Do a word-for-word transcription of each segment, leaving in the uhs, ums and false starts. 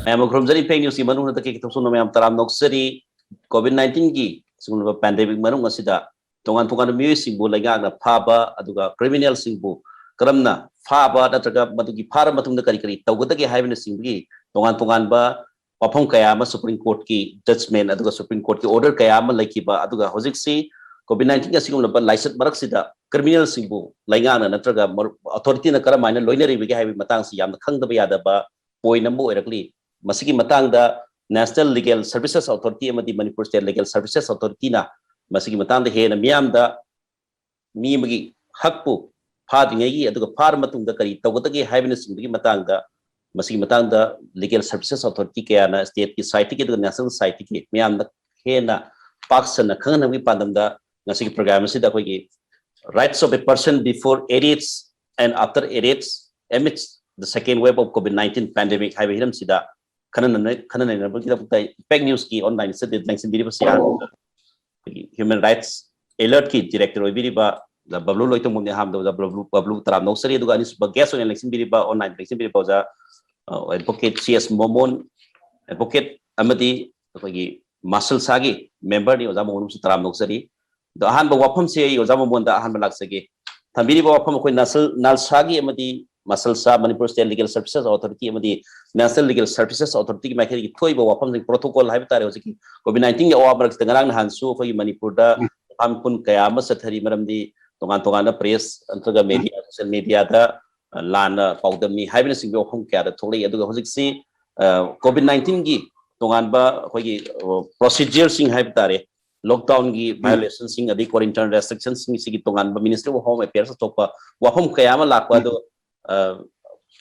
ꯃꯌꯥꯝ ꯈꯨꯔꯨꯝꯖꯔꯤ꯫ Fake Newsꯀꯤ ꯃꯅꯨꯡꯗ ꯀꯦ ꯀꯦ ꯊꯣꯛꯆꯣꯝꯅ ꯃꯌꯥꯝ ꯇꯔꯥꯝꯅ ꯑꯣꯛꯆꯔꯤ꯫ COVID nineteenꯒꯤ ꯁꯤꯒꯨꯝꯂꯕ pandemic ꯃꯅꯨꯡ ꯑꯁꯤꯗ ꯇꯣꯉꯥꯟ ꯇꯣꯉꯥꯟꯕ ꯃꯤꯑꯣꯏꯁꯤꯡꯕꯨ ꯂꯩꯉꯥꯛꯅ ꯐꯥꯕ, ꯑꯗꯨꯒ criminalꯁꯤꯡꯕꯨ ꯀꯔꯝꯅ ꯐꯥꯕ ꯅꯠꯇ꯭ꯔꯒ ꯃꯗꯨꯒꯤ ꯐꯥꯔ ꯃꯇꯨꯡꯗ ꯀꯔꯤ ꯀꯔꯤ ꯇꯧꯒꯗꯒꯦ ꯍꯥꯏꯕꯅꯆꯤꯡꯕꯒꯤ ꯇꯣꯉꯥꯟ ꯇꯣꯉꯥꯟꯕ ꯋꯥꯐꯝ ꯀꯌꯥ ꯑꯃ Supreme Courtꯀꯤ judgment ꯑꯗꯨꯒ Supreme Courtꯀꯤ order ꯀꯌꯥ ꯑꯃ ꯂꯩꯈꯤꯕ, ꯑꯗꯨꯒ ꯍꯧꯖꯤꯛꯁꯤ COVID nineteen ꯑꯁꯤꯒꯨꯝꯂꯕ ꯂꯥꯏꯆꯠ ꯃꯔꯛꯁꯤꯗ criminalꯁꯤꯡꯕꯨ ꯂꯩꯉꯥꯛꯅ ꯅꯠꯇ꯭ꯔꯒ ꯃꯔꯨꯞ authorityꯅ ꯀꯔꯝꯍꯥꯏꯅ ꯂꯣꯏꯅꯔꯤꯕꯒꯦ ꯍꯥꯏꯕꯒꯤ ꯃꯇꯥꯡꯁꯤ ꯌꯥꯝꯅ ꯈꯪꯗꯕ ꯌꯥꯗꯕ point ꯑꯃ ꯑꯣꯏꯔꯛꯂꯤ꯫ ꯃꯁꯤꯒꯤ ꯃꯇꯥꯡꯗ National Legal Services Authority ꯑꯃꯗꯤ Manipur State Legal Services Authorityꯅ ꯃꯁꯤꯒꯤ ꯃꯇꯥꯡꯗ ꯍꯦꯟꯅ ꯃꯤꯌꯥꯝꯗ ꯃꯤ ꯑꯃꯒꯤ ꯍꯛꯄꯨ ꯐꯥꯗ꯭ꯔꯤꯉꯩꯒꯤ ꯑꯗꯨꯒ ꯐꯥꯔ ꯃꯇꯨꯡꯗ ꯀꯔꯤ ꯇꯧꯒꯗꯒꯦ ꯍꯥꯏꯕꯅꯆꯤꯡꯕꯒꯤ ꯃꯇꯥꯡꯗ, ꯃꯁꯤꯒꯤ ꯃꯇꯥꯡꯗ Legal Services Authority ꯀꯌꯥꯅ stateꯀꯤ sideꯇꯒꯤ ꯑꯗꯨꯒ national sideꯇꯒꯤ ꯃꯤꯌꯥꯝꯗ ꯍꯦꯟꯅ ꯄꯥꯛ ꯁꯟꯅ ꯈꯪꯍꯟꯅꯕꯒꯤ ꯄꯥꯟꯗꯝꯗ ꯉꯁꯤꯒꯤ program ꯑꯁꯤꯗ ꯑꯩꯈꯣꯏꯒꯤ Rights of a Person Before Arrest and After Arrest Amidst the Second Wave of COVID nineteen Pandemic ꯍꯥꯏꯕ ꯍꯤꯔꯝꯁꯤꯗ ꯈꯟꯅ ꯅꯩꯅ-, ꯈꯟꯅ ꯅꯩꯅꯕꯒꯤꯗꯃꯛꯇ Impact Newsꯀꯤ online studio ꯂꯦꯡꯁꯤꯟꯕꯤꯔꯤꯕꯁꯤ ꯑꯍꯥꯟꯕꯗ ꯑꯩꯈꯣꯏꯒꯤ Human Rights Alertꯀꯤ director ꯑꯣꯏꯕꯤꯔꯤꯕ ꯑꯣꯖꯥ ꯕꯕ꯭ꯂꯨ ꯂꯣꯏꯇꯣꯡꯕꯝꯅꯤ꯫ ꯑꯍꯥꯟꯕꯗ ꯑꯣꯖꯥ ꯕꯕ꯭ꯂꯨ, ꯕꯕ꯭ꯂꯨ ꯇꯔꯥꯝꯅ ꯑꯣꯛꯆꯔꯤ꯫ ꯑꯗꯨꯒ ꯑꯅꯤꯁꯨꯕ guest ꯑꯣꯏꯅ ꯂꯦꯡꯁꯤꯟꯕꯤꯔꯤꯕ, online ꯂꯦꯡꯁꯤꯟꯕꯤꯔꯤꯕ ꯑꯣꯖꯥ, ꯑ, advocate ꯁꯤ ꯑꯦꯁ ꯃꯣꯃꯣꯟ, advocate ꯑꯃꯗꯤ ꯑꯩꯈꯣꯏꯒꯤ ꯃꯥꯁꯜꯁꯥꯒꯤ memberꯅꯤ, ꯑꯣꯖꯥ ꯃꯣꯃꯣꯟ ꯑꯃꯁꯨ ꯇꯔꯥꯝꯅ ꯑꯣꯛꯆꯔꯤ꯫ ꯑꯗꯣ ꯑꯍꯥꯟꯕ ꯋꯥꯐꯝꯁꯦ ꯑꯩ ꯑꯣꯖꯥ ꯃꯣꯃꯣꯟꯗ ꯑꯍꯥꯟꯕ ꯂꯥꯛꯆꯒꯦ꯫ ꯊꯝꯕꯤꯔꯤꯕ ꯋꯥꯐꯝ ꯑꯩꯈꯣꯏ ꯅꯥꯁꯜ-, ꯅꯥꯜꯁꯥꯒꯤ ꯑꯃꯗꯤ ꯃꯥꯁꯜꯁꯥ, Manipur State Legal Services Authority ꯑꯃꯗꯤ National Legal Services Authorityꯒꯤ ꯃꯥꯏꯀꯩꯗꯒꯤ ꯊꯣꯛꯏꯕ ꯋꯥꯐꯝꯁꯤꯡ protocol ꯍꯥꯏꯕ ꯇꯥꯔꯦ꯫ ꯍꯧꯖꯤꯛꯀꯤ COVID nineteenꯒꯤ ꯑꯋꯥ ꯃꯔꯛꯁꯤꯗ ꯉꯔꯥꯡ ꯅꯍꯥꯟꯁꯨ ꯑꯩꯈꯣꯏꯒꯤ ꯃꯅꯤꯄꯨꯔꯗ ꯎꯝ꯫ ꯐꯥꯝ ꯀꯨꯟ ꯀꯌꯥ ꯑꯃ ꯆꯠꯊꯔꯤ, ꯃꯔꯝꯗꯤ ꯇꯣꯉꯥꯟ ꯇꯣꯉꯥꯟꯕ press ꯅꯠꯇ꯭ꯔꯒ ꯎꯝ꯫ Media, social mediaꯗ, ꯑ, ꯂꯥꯟꯅ ꯄꯥꯎꯗꯝꯃꯤ ꯍꯥꯏꯕꯅꯆꯤꯡꯕ ꯋꯥꯐꯝ ꯀꯌꯥꯗ ꯊꯣꯛꯂꯛꯏ꯫ ꯑꯗꯨꯒ ꯍꯧꯖꯤꯛꯁꯤ, ꯑ, COVID nineteenꯒꯤ ꯇꯣꯉꯥꯟꯕ ꯑꯩꯈꯣꯏꯒꯤ, ꯑ, procedureꯁꯤꯡ ꯍꯥꯏꯕ ꯇꯥꯔꯦ, lockdownꯒꯤ ꯎꯝ꯫ Violationꯁꯤꯡ ꯑꯗꯩ quarantine restrictionꯁꯤꯡ ꯁꯤꯒꯤ ꯇꯣꯉꯥꯟꯕ Ministry of Home Affairsꯇ ꯊꯣꯛꯄ ꯋꯥꯐꯝ ꯀꯌꯥ ꯑꯃ ꯂꯥꯛꯄ ꯎꯝ꯫ ꯑꯗꯨ, ꯑ,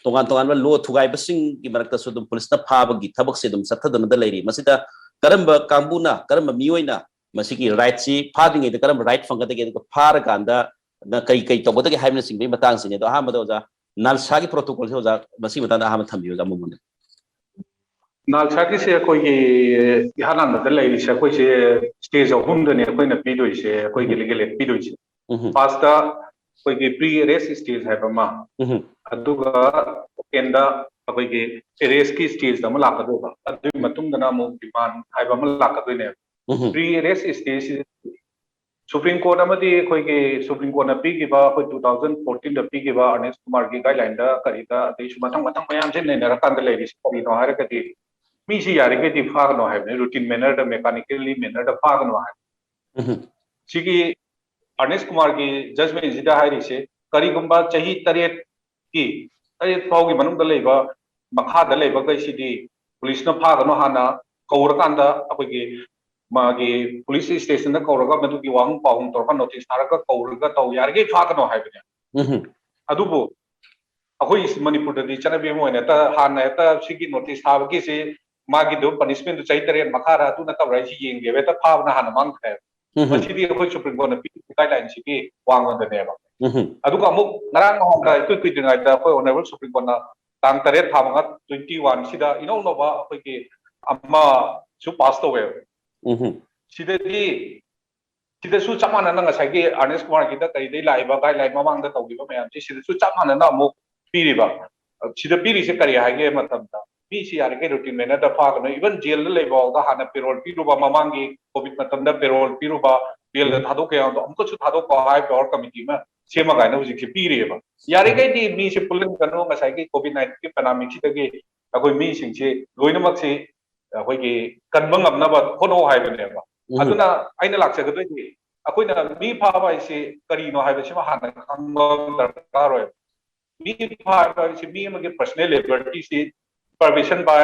ꯇꯣꯉꯥꯟ ꯇꯣꯉꯥꯟꯕ law ꯊꯨꯒꯥꯏꯕꯁꯤꯡꯒꯤ ꯃꯔꯛꯇꯁꯨ ꯑꯗꯨꯝ policeꯅ ꯐꯥꯕꯒꯤ ꯊꯕꯛꯁꯦ ꯑꯗꯨꯝ ꯆꯠꯊꯗꯨꯅꯗ ꯂꯩꯔꯤ꯫ ꯃꯁꯤꯗ ꯀꯔꯝꯕ ꯀꯥꯡꯕꯨꯅ, ꯀꯔꯝꯕ ꯃꯤꯑꯣꯏꯅ ꯃꯁꯤꯒꯤ rightꯁꯤ ꯐꯥꯗ꯭ꯔꯤꯉꯩꯗ ꯀꯔꯝꯕ right ꯐꯪꯒꯗꯒꯦ, ꯑꯗꯨꯒ ꯐꯥꯔꯀꯥꯟꯗ ꯅ ꯀꯩ ꯀꯩ ꯇꯧꯒꯗꯒꯦ ꯍꯥꯏꯕꯅꯆꯤꯡꯕꯒꯤ ꯃꯇꯥꯡꯁꯤꯅꯤ꯫ ꯑꯗꯣ ꯑꯍꯥꯟꯕꯗ ꯑꯣꯖꯥ ꯅꯥꯜꯁꯥꯒꯤ protocolꯁꯦ ꯑꯣꯖꯥ ꯃꯁꯤꯒꯤ ꯃꯇꯥꯡꯗ ꯑꯍꯥꯟꯕ ꯊꯝꯕꯤꯌꯨ, ꯑꯣꯖꯥ ꯃꯣꯃꯣꯟꯗ꯫ ꯅꯥꯜꯁꯥꯒꯤꯁꯦ ꯑꯩꯈꯣꯏꯒꯤ ꯏꯍꯥꯟ ꯍꯥꯟꯕꯗ ꯂꯩꯔꯤꯁꯦ, ꯑꯩꯈꯣꯏꯁꯦ stage ꯑꯍꯨꯝꯗꯅꯦ ꯑꯩꯈꯣꯏꯅ ꯄꯤꯗꯣꯏꯁꯦ, ꯑꯩꯈꯣꯏꯒꯤ ꯎꯝ꯫ Legal aid ꯄꯤꯗꯣꯏꯁꯦ꯫ ꯎꯝ꯫ Firstꯇ ꯑꯩꯈꯣꯏꯒꯤ pre arrest stage ꯍꯥꯏꯕ ꯑꯃ, ꯎꯝ꯫ ꯑꯗꯨꯒ ꯁꯦꯀꯦꯟꯗ ꯑꯩꯈꯣꯏꯒꯤ ꯑꯦꯔꯦꯁꯀꯤ ꯁ꯭ꯇꯦꯖ ꯑꯃ ꯂꯥꯛꯀꯗꯣꯏꯕ, ꯑꯗꯨꯒꯤ ꯃꯇꯨꯡꯗꯅ ꯑꯃꯨꯛ ꯔꯤꯃꯥꯟ ꯍꯥꯏꯕ ꯑꯃ ꯂꯥꯛꯀꯗꯣꯏꯅꯦꯕ꯫ ꯎꯝ. ꯄ꯭ꯔꯤ ꯑꯦꯔꯦꯁ ꯁ꯭ꯇꯦꯖꯁꯤ ꯁꯨꯄ꯭ꯔꯤꯝ ꯀꯣꯔꯠ ꯑꯃꯗꯤ ꯑꯩꯈꯣꯏꯒꯤ ꯁꯨꯄ꯭ꯔꯤꯝ ꯀꯣꯔꯠꯅ ꯄꯤꯈꯤꯕ, ꯑꯩꯈꯣꯏ ꯇꯨ ꯊꯥꯎꯖꯟ ꯐꯣꯔꯇꯤꯟꯗ ꯄꯤꯈꯤꯕ ꯑꯔꯅꯦꯁ ꯀꯨꯃꯥꯔꯒꯤ ꯒꯥꯏꯗꯂꯥꯏꯟꯗ ꯀꯔꯤꯗ, ꯑꯗꯩꯁꯨ ꯃꯊꯪ ꯃꯊꯪ ꯃꯌꯥꯝꯁꯦ ꯅꯩꯅꯔꯀꯥꯟꯗ ꯂꯩꯔꯤꯁꯤ ꯀꯔꯤꯅꯣ ꯍꯥꯏꯔꯒꯗꯤ, ꯃꯤꯁꯤ ꯌꯥꯔꯤꯈꯩꯗꯤ ꯐꯥꯒꯅꯣ ꯍꯥꯏꯕꯅꯤ, ꯔꯨꯇꯤꯟ ꯃꯦꯅꯔꯗ, ꯃꯦꯀꯥꯅꯤꯀꯦꯜꯂꯤ ꯃꯦꯅꯔꯗ ꯐꯥꯒꯅꯣ ꯍꯥꯏꯕ꯫ ꯎꯝ. ꯁꯤꯒꯤ ꯑꯔꯅꯦꯁ ꯀꯨꯃꯥꯔꯒꯤ ꯖꯖꯃꯦꯟꯁꯤꯗ ꯍꯥꯏꯔꯤꯁꯦ, ꯀꯔꯤꯒꯨꯝꯕ ꯆꯍꯤ ꯇꯔꯦꯠꯀꯤ, ꯇꯔꯦꯠ ꯐꯥꯎꯒꯤ ꯃꯅꯨꯡꯗ ꯂꯩꯕ, ꯃꯈꯥꯗ ꯂꯩꯕꯈꯩꯁꯤꯗꯤ ꯄꯨꯂꯤꯁꯅ ꯐꯥꯒꯅꯣ ꯍꯥꯟꯅ ꯀꯧꯔꯀꯥꯟꯗ, ꯑꯩꯈꯣꯏꯒꯤ ꯃꯥꯒꯤ ꯄꯨꯂꯤꯁ ꯁ꯭ꯇꯦꯁꯟꯗ ꯀꯧꯔꯒ ꯃꯗꯨꯒꯤ ꯋꯥꯍꯪ ꯄꯥꯎꯍꯪ ꯇꯧꯔꯒ ꯅꯣꯇꯤꯁ ꯊꯥꯔꯒ ꯀꯧꯔꯒ ꯇꯧ, ꯌꯥꯔꯤꯈꯩ ꯐꯥꯒꯅꯣ ꯍꯥꯏꯕꯅꯦ꯫ ꯎꯝ. ꯑꯗꯨꯕꯨ ꯑꯩꯈꯣꯏ ꯃꯅꯤꯄꯨꯔꯗꯗꯤ ꯆꯠꯅꯕꯤ ꯑꯃ ꯑꯣꯏꯅ ꯍꯦꯛꯇ ꯍꯥꯟꯅ ꯍꯦꯛꯇ ꯁꯤꯒꯤ ꯅꯣꯇꯤꯁ ꯊꯥꯕꯒꯤꯁꯤ ꯃꯥꯒꯤꯗꯨ ꯄꯅꯤꯁꯃꯦꯟꯗꯨ ꯆꯍꯤ ꯇꯔꯦꯠ ꯃꯈꯥꯔ ꯑꯗꯨ ꯅꯠꯇꯕ꯭ꯔꯥ ꯍꯥꯏꯁꯤ ꯌꯦꯡꯗꯦꯕ, ꯍꯦꯛꯇ ꯐꯥꯕꯅ ꯍꯥꯟꯅ ꯃꯥꯡꯈ꯭ꯔꯦꯕ꯫ ꯎꯝ. ꯃꯁꯤꯗꯤ ꯑꯩꯈꯣꯏ ꯁꯨꯄ꯭ꯔꯤꯝ ꯀꯣꯔꯠꯅ ꯄꯤꯔꯤꯕ ꯒꯥꯏꯗꯂꯥꯏꯟꯁꯤꯒꯤ ꯋꯥꯉꯣꯟꯗꯅꯦꯕ꯫ ꯎꯝ. ꯑꯗꯨꯒ ꯑꯃꯨꯛ ꯉꯔꯥꯡ ꯅꯍꯥꯟꯗ ꯏꯀꯨꯏ ꯀꯨꯏꯗ꯭ꯔꯤꯉꯩꯗ ꯑꯩꯈꯣꯏ ꯑꯣꯅꯔꯦꯕꯜ ꯁꯨꯄ꯭ꯔꯤꯝ ꯀꯣꯔꯠꯅ ꯇꯥꯡ ꯇꯔꯦꯠ ꯊꯥ ꯃꯉꯥ, ꯇ꯭ꯋꯦꯟꯇꯤ ꯋꯥꯟ ꯁꯤꯗ ꯏꯅꯧ ꯅꯧꯕ ꯑꯩꯈꯣꯏꯒꯤ ꯑꯃꯁꯨ ꯄꯥꯁ ꯇꯧꯋꯦꯕ꯫ ꯎꯝ. ꯁꯤꯗꯗꯤ, ꯁꯤꯗꯁꯨ ꯆꯞ ꯃꯥꯟꯅꯅ ꯉꯁꯥꯏꯒꯤ ꯑꯔꯅꯦꯁ ꯀꯨꯃꯥꯔꯒꯤꯗ ꯀꯔꯤꯗꯩ ꯂꯥꯛꯏꯕ ꯒꯥꯏꯗꯂꯥꯏꯟ ꯃꯃꯥꯡꯗ ꯇꯧꯈꯤꯕ ꯃꯌꯥꯝꯁꯦ ꯁꯤꯗꯁꯨ ꯆꯞ ꯃꯥꯟꯅꯅ ꯑꯃꯨꯛ ꯄꯤꯔꯤꯕ꯫ ꯁꯤꯗ ꯄꯤꯔꯤꯁꯦ ꯀꯔꯤ ꯍꯥꯏꯒꯦ ꯃꯇꯝꯗ, ꯃꯤꯁꯤ ꯌꯥꯔꯤꯈꯩ ꯔꯨꯇꯤꯟ ꯃꯦꯅꯔꯗ ꯐꯥꯒꯅꯨ, ꯏꯚꯟ ꯖꯦꯜꯗ ꯂꯩꯕ ꯐꯥꯎꯗ ꯍꯥꯟꯅ ꯄꯦꯔꯣꯜ ꯄꯤꯔꯨꯕ, ꯃꯃꯥꯡꯒꯤ ꯀꯣꯚꯤꯗ ꯃꯇꯝꯗ ꯄꯦꯔꯣꯜ ꯄꯤꯔꯨꯕ, ꯕꯦꯜꯗ ꯊꯥꯗꯣꯛꯄ ꯌꯥꯎꯕꯗꯣ ꯑꯃꯨꯛꯀꯁꯨ ꯊꯥꯗꯣꯛꯄ ꯍꯥꯏ ꯄꯥꯋꯔ ꯀꯃꯤꯇꯤ ꯑꯃ ꯁꯦꯝꯃ ꯀꯥꯏꯅ ꯍꯧꯖꯤꯛꯁꯦ ꯄꯤꯔꯤꯑꯕ꯫ ꯌꯥꯔꯤꯈꯩꯗꯤ ꯃꯤꯁꯦ ꯄꯨꯜꯍꯟꯒꯅꯨ, ꯉꯁꯥꯏꯒꯤ ꯀꯣꯚꯤꯗ ꯅꯥꯏꯟꯇꯤꯟꯒꯤ ꯄꯦꯟꯗꯦꯃꯤꯛꯁꯤꯗꯒꯤ ꯑꯩꯈꯣꯏ ꯃꯤꯁꯤꯡꯁꯤ ꯂꯣꯏꯅꯃꯛꯁꯤ ꯑꯩꯈꯣꯏꯒꯤ ꯀꯟꯕ ꯉꯝꯅꯕ ꯍꯣꯠꯅꯧ ꯍꯥꯏꯕꯅꯦꯕ꯫ ꯎꯝ. ꯑꯗꯨꯅ ꯑꯩꯅ ꯂꯥꯛꯆꯒꯗꯣꯏꯁꯦ, ꯑꯩꯈꯣꯏꯅ ꯃꯤ ꯐꯥꯕ ꯍꯥꯏꯁꯤ ꯀꯔꯤꯅꯣ ꯍꯥꯏꯕꯁꯤꯃ ꯍꯥꯟꯅ ꯈꯪꯕ ꯑꯃ ꯗꯔꯀꯥꯔ ꯑꯣꯏ꯫ ꯃꯤ ꯐꯥꯕ ꯍꯥꯏꯁꯤ ꯃꯤ ꯑꯃꯒꯤ ꯄꯔꯁꯅꯦꯜ ꯂꯤꯕꯔꯇꯤꯁꯤ, ꯄ꯭ꯔꯥꯏꯚꯦꯁꯟ ꯕꯥꯏ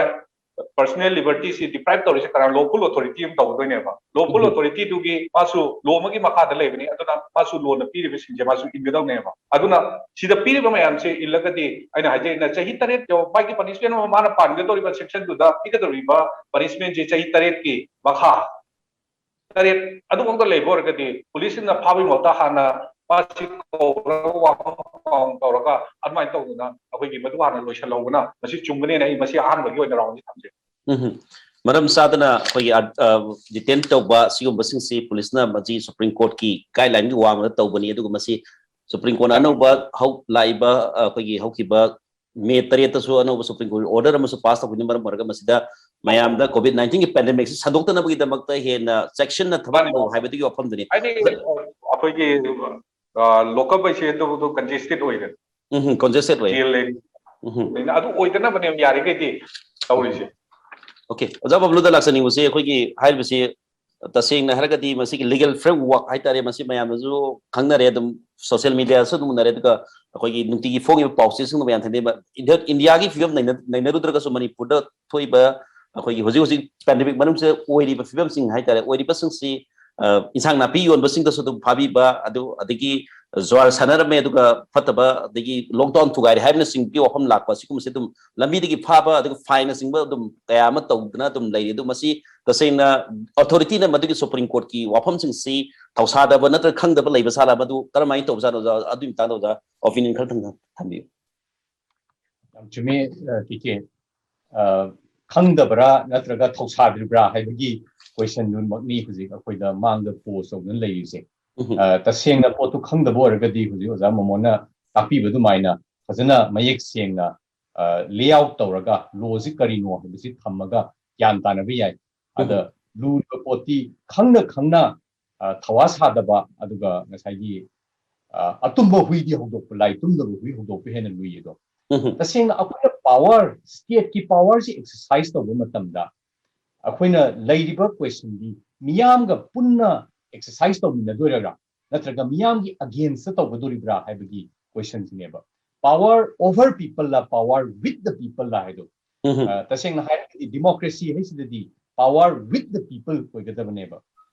ꯄꯔꯁꯅꯦꯜ ꯂꯤꯕꯔꯇꯤꯁꯤ ꯗꯤꯄ꯭ꯔꯥꯏꯚ ꯇꯧꯔꯤꯁꯦ ꯀꯅꯥ? ꯂꯣꯐꯨꯜ ꯑꯣꯊꯣꯔꯤꯇꯤ ꯑꯃ ꯇꯧꯗꯣꯏꯅꯦꯕ꯫ ꯂꯣꯐꯨꯜ ꯎꯝ. ꯑꯣꯊꯣꯔꯤꯇꯤꯗꯨꯒꯤ ꯃꯥꯁꯨ ꯂꯣ ꯑꯃꯒꯤ ꯃꯈꯥꯗ ꯂꯩꯕꯅꯤ, ꯑꯗꯨꯅ ꯃꯥꯁꯨ ꯂꯣꯅ ꯄꯤꯔꯤꯕꯁꯤꯡꯁꯦ ꯃꯥꯁꯨ ꯏꯟꯒꯗꯧꯅꯦꯕ꯫ ꯑꯗꯨꯅ ꯁꯤꯗ ꯄꯤꯔꯤꯕ ꯃꯌꯥꯝꯁꯦ ꯏꯜꯂꯒꯗꯤ, ꯑꯩꯅ ꯍꯥꯏꯖꯩꯅ, ꯆꯍꯤ ꯇꯔꯦꯠ ꯌꯧ-, ꯃꯥꯒꯤ ꯄꯅꯤꯁꯃꯦꯟ ꯑꯃ ꯃꯥꯅ ꯄꯥꯟꯒꯗꯧꯔꯤꯕ ꯁꯦꯛꯁꯟꯗꯨꯗ ꯄꯤꯒꯗꯧꯔꯤꯕ ꯄꯅꯤꯁꯃꯦꯟꯁꯦ ꯆꯍꯤ ꯇꯔꯦꯠꯀꯤ ꯃꯈꯥ, ꯇꯔꯦꯠ ꯑꯗꯨꯐꯥꯎꯗ ꯂꯩꯕ ꯑꯣꯏꯔꯒꯗꯤ ꯄꯨꯂꯤꯁꯁꯤꯡꯅ ꯐꯥꯕꯒꯤ ꯃꯍꯨꯠꯇ ꯍꯥꯟꯅ ꯃꯥꯁꯤ ꯀꯧꯔꯒ ꯋꯥꯐꯝ ꯇꯧꯔꯒ ꯑꯗꯨꯃꯥꯏꯅ ꯇꯧꯗꯅ ꯑꯩꯈꯣꯏꯒꯤ ꯃꯗꯨ ꯍꯥꯟꯅ ꯂꯣꯏꯁꯤꯜꯍꯧꯕꯅ ꯃꯁꯤ ꯆꯨꯝꯒꯅꯦꯅ ꯑꯩ ꯃꯁꯤ ꯑꯍꯥꯟꯕꯒꯤ ꯑꯣꯏꯅ ꯔꯥꯎꯟꯁꯤ ꯊꯝꯖꯩ꯫ ꯎꯝ. ꯃꯔꯝ ꯆꯥꯗꯅ ꯑꯩꯈꯣꯏꯒꯤ, ꯑ, ꯗꯤꯇꯦꯟ ꯇꯧꯕ ꯁꯤꯒꯨꯝꯕꯁꯤꯡꯁꯤ ꯄꯨꯂꯤꯁꯅ ꯃꯁꯤ ꯁꯨꯄ꯭ꯔꯤꯝ ꯀꯣꯔꯠꯀꯤ ꯒꯥꯏꯗꯂꯥꯏꯟꯒꯤ ꯋꯥꯡꯃꯗ ꯇꯧꯕꯅꯤ, ꯑꯗꯨꯒ ꯃꯁꯤ ꯁꯨꯄ꯭ꯔꯤꯝ ꯀꯣꯔꯠꯅ ꯑꯅꯧꯕ ꯍꯧ ꯂꯥꯛꯏꯕ ꯑ, ꯑꯩꯈꯣꯏꯒꯤ ꯍꯧꯈꯤꯕ ꯃꯦ ꯇꯔꯦꯠꯇꯁꯨ ꯑꯅꯧꯕ ꯁꯨꯄ꯭ꯔꯤꯝ ꯀꯣꯔꯠ ꯑꯣꯔꯗꯔ ꯑꯃꯁꯨ ꯄꯥꯁ ꯇꯧꯕꯅ ꯃꯔꯝ ꯑꯣꯏꯔꯒ ꯃꯁꯤꯗ ꯃꯌꯥꯝꯗ ꯀꯣꯚꯤꯗ ꯅꯥꯏꯟꯇꯤꯟꯒꯤ ꯄꯦꯟꯗꯦꯃꯤꯛꯁꯤ ꯁꯟꯗꯣꯛꯇꯅꯕꯒꯤꯗꯃꯛꯇ ꯍꯦꯟꯅ ꯆꯦꯛꯁꯤꯟꯅ ꯊꯕꯛ ꯇꯧ ꯍꯥꯏꯕꯗꯨꯒꯤ ꯋꯥꯐꯝꯗꯨꯅꯤ꯫ ꯍꯥꯏꯗꯤ ꯑꯩꯈꯣꯏꯒꯤ ꯂꯣꯀꯞ ꯑꯩꯁꯦ ꯑꯗꯨꯕꯨ ꯀꯟꯖꯦꯁꯇꯦꯠ ꯑꯣꯏꯔꯦ꯫ ꯎꯝ, ꯀꯣꯟꯖꯦꯁꯇꯦꯠ ꯑꯣꯏ꯫ ꯖꯦꯜ ꯂꯩ꯫ ꯎꯝ, ꯑꯗꯨ ꯑꯣꯏꯗꯅꯕꯅꯦ ꯌꯥꯔꯤꯈꯩꯗꯤ ꯇꯧꯔꯤꯁꯦ꯫ ꯑꯣꯀꯦ, ꯑꯣꯖꯥ ꯕꯕꯂꯨꯗ ꯂꯥꯛꯆꯅꯤꯡꯕꯁꯤ ꯑꯩꯈꯣꯏꯒꯤ ꯍꯥꯏꯔꯤꯕꯁꯤ ꯇꯁꯦꯡꯅ ꯍꯥꯏꯔꯒꯗꯤ ꯃꯁꯤꯒꯤ ꯂꯤꯒꯦꯜ ꯐ꯭ꯔꯦꯝꯋꯥꯔꯛ ꯍꯥꯏꯇꯥꯔꯦ, ꯃꯁꯤ ꯃꯌꯥꯝꯅꯁꯨ ꯈꯪꯅꯔꯦ, ꯑꯗꯨꯝ ꯁꯣꯁꯤꯌꯦꯜ ꯃꯤꯗꯤꯌꯥꯗꯁꯨ ꯑꯗꯨꯝ ꯎꯅꯔꯦ, ꯑꯗꯨꯒ ꯑꯩꯈꯣꯏꯒꯤ ꯅꯨꯡꯇꯤꯒꯤ ꯐꯣꯡꯉꯤꯕ ꯄꯥꯎꯆꯦꯁꯤꯡꯗ ꯃꯌꯥꯝ ꯊꯦꯡꯅꯩ꯫ ꯏꯟꯗꯤꯌꯥꯒꯤ ꯐꯤꯕꯝ ꯅꯩꯅ- ꯅꯩꯅꯔꯨꯗ꯭ꯔꯒꯁꯨ ꯃꯅꯤꯄꯨꯔꯗ ꯊꯣꯛꯏꯕ ꯑꯩꯈꯣꯏꯒꯤ ꯍꯧꯖꯤꯛ ꯍꯧꯖꯤꯛ ꯄꯦꯟꯗꯦꯃꯤꯛ ꯃꯅꯨꯡꯁꯤꯗ ꯑꯣꯏꯔꯤꯕ ꯐꯤꯕꯝꯁꯤꯡ ꯍꯥꯏꯇꯥꯔꯦ, ꯑꯣꯏꯔꯤꯕꯁꯤꯡꯁꯤ ꯑ, ꯏꯟꯁꯥꯡ ꯅꯥꯄꯤ ꯌꯣꯟꯕꯁꯤꯡꯗꯁꯨ ꯑꯗꯨꯝ ꯐꯥꯕꯤꯕ, ꯑꯗꯨ ꯑꯗꯒꯤ ꯖ꯭ꯋꯥꯔ ꯁꯥꯟꯅꯔꯝꯃꯦ ꯑꯗꯨꯒ ꯐꯠꯇꯕ, ꯑꯗꯒꯤ ꯂꯣꯛꯗꯥꯎꯟ ꯊꯨꯒꯥꯏꯔꯦ ꯍꯥꯏꯕꯅꯆꯤꯡꯕꯒꯤ ꯋꯥꯐꯝ ꯂꯥꯛꯄ, ꯑꯁꯤꯒꯨꯝꯕꯁꯦ ꯑꯗꯨꯝ ꯂꯝꯕꯤꯗꯒꯤ ꯐꯥꯕ ꯑꯗꯨꯒ ꯐꯥꯏꯟꯅꯆꯤꯡꯕ ꯑꯗꯨꯝ ꯀꯌꯥ ꯑꯃ ꯇꯧꯗꯨꯅ ꯑꯗꯨꯝ ꯂꯩꯔꯤ꯫ ꯑꯗꯨ ꯃꯁꯤ ꯇꯁꯦꯡꯅ ꯑꯣꯊꯣꯔꯤꯇꯤꯅ ꯃꯗꯨꯒꯤ ꯁꯨꯄ꯭ꯔꯤꯝ ꯀꯣꯔꯠꯀꯤ ꯋꯥꯐꯝꯁꯤꯡꯁꯤ ꯊꯧꯁꯥꯗꯕ ꯅꯠꯇ꯭ꯔꯒ ꯈꯪꯗꯕ ꯂꯩꯕ ꯁꯥꯠꯂ, ꯃꯗꯨ ꯀꯔꯝꯍꯥꯏꯅ ꯇꯧꯕꯖꯥꯠꯅꯣ, ꯑꯣꯖꯥ? ꯑꯗꯨꯒꯤ ꯃꯇꯥꯡꯗ ꯑꯣꯖꯥ ꯑꯣꯄꯤꯅꯤꯌꯟ ꯈꯔ ꯊꯝ- ꯊꯝꯕꯤꯌꯨ꯫ ꯌꯥꯝ ꯆꯨꯝꯃꯤ, ꯑ, ꯀꯦ ꯀꯦ꯫ ꯑ, ꯈꯪꯗꯕ꯭ꯔꯥ ꯅꯠꯇ꯭ꯔꯒ ꯊꯧꯁꯥꯗ꯭ꯔꯤꯕ꯭ꯔꯥ ꯍꯥꯏꯕꯒꯤ ꯀꯣꯏꯁꯟꯗꯨꯃꯛꯅꯤ ꯍꯧꯖꯤꯛ ꯑꯩꯈꯣꯏꯗ ꯃꯥꯡꯗ ꯄꯣꯁ ꯇꯧꯗꯨꯅ ꯂꯩꯔꯤꯁꯦ꯫ ꯎꯝ. ꯑ, ꯇꯁꯦꯡꯅ ꯄꯣꯠꯇꯨ ꯈꯪꯗꯕ ꯑꯣꯏꯔꯒꯗꯤ ꯍꯧꯖꯤꯛ ꯑꯣꯖꯥ ꯃꯣꯃꯣꯟꯅ ꯇꯥꯛꯄꯤꯕ ꯑꯗꯨꯃꯥꯏꯅ ꯐꯖꯅ ꯃꯌꯦꯛ ꯁꯦꯡꯅ ꯂꯦ ꯑꯥꯎꯠ ꯇꯧꯔꯒ ꯂꯣꯁꯤ ꯀꯔꯤꯅꯣ ꯍꯥꯏꯕꯁꯤ ꯊꯝꯃꯒ ꯒ꯭ꯌꯥꯟ ꯇꯥꯅꯕ ꯌꯥꯏ꯫ ꯑꯗ ꯂꯨꯔꯤꯕ ꯄꯣꯠꯇꯤ ꯈꯪꯅ ꯈꯪꯅ, ꯑ, ꯊꯧꯋꯥ ꯁꯥꯗꯕ, ꯑꯗꯨꯒ ꯉꯁꯥꯏꯒꯤ, ꯑ, ꯑꯇꯨꯝꯕ ꯍꯨꯏꯗꯤ ꯍꯧꯗꯣꯛꯄ ꯂꯥꯏ, ꯇꯨꯝꯗꯕ ꯍꯨꯏ ꯍꯧꯗꯣꯛꯄ ꯍꯦꯟꯅ ꯂꯨꯏ ꯑꯗꯣ꯫ ꯎꯝ. ꯇꯁꯦꯡꯅ ꯑꯩꯈꯣꯏꯅ ꯄꯥꯋꯔ, ꯁ꯭ꯇꯦꯠꯀꯤ ꯄꯥꯋꯔꯁꯤ ꯑꯦꯛꯁꯔꯁꯥꯏꯁ ꯇꯧꯕ ꯃꯇꯝꯗ ꯑꯩꯈꯣꯏꯅ ꯂꯩꯔꯤꯕ ꯀꯣꯏꯁꯟꯗꯤ ꯃꯤꯌꯥꯝꯒ ꯄꯨꯟꯅ ꯑꯦꯛꯁꯔꯁꯥꯏꯁ ꯇꯧꯃꯤꯟꯅꯗꯣꯏꯔꯥ ꯅꯠꯇ꯭ꯔꯒ ꯃꯤꯌꯥꯝꯒꯤ ꯑꯒꯦꯟꯁꯇ ꯇꯧꯒꯗꯣꯔꯤꯕ꯭ꯔꯥ ꯍꯥꯏꯕꯒꯤ ꯀꯣꯏꯁꯟꯁꯤꯅꯦꯕ꯫ Power over people ꯂ, power with the people ꯂ ꯍꯥꯏꯗꯣ꯫ ꯎꯝ. ꯑ, ꯇꯁꯦꯡꯅ ꯍꯥꯏꯔꯒꯗꯤ ꯗꯤꯃꯣꯀ꯭ꯔꯦꯁꯤ ꯍꯥꯏꯁꯤꯗꯗꯤ power with the people ꯑꯣꯏꯒꯗꯕꯅꯦꯕ꯫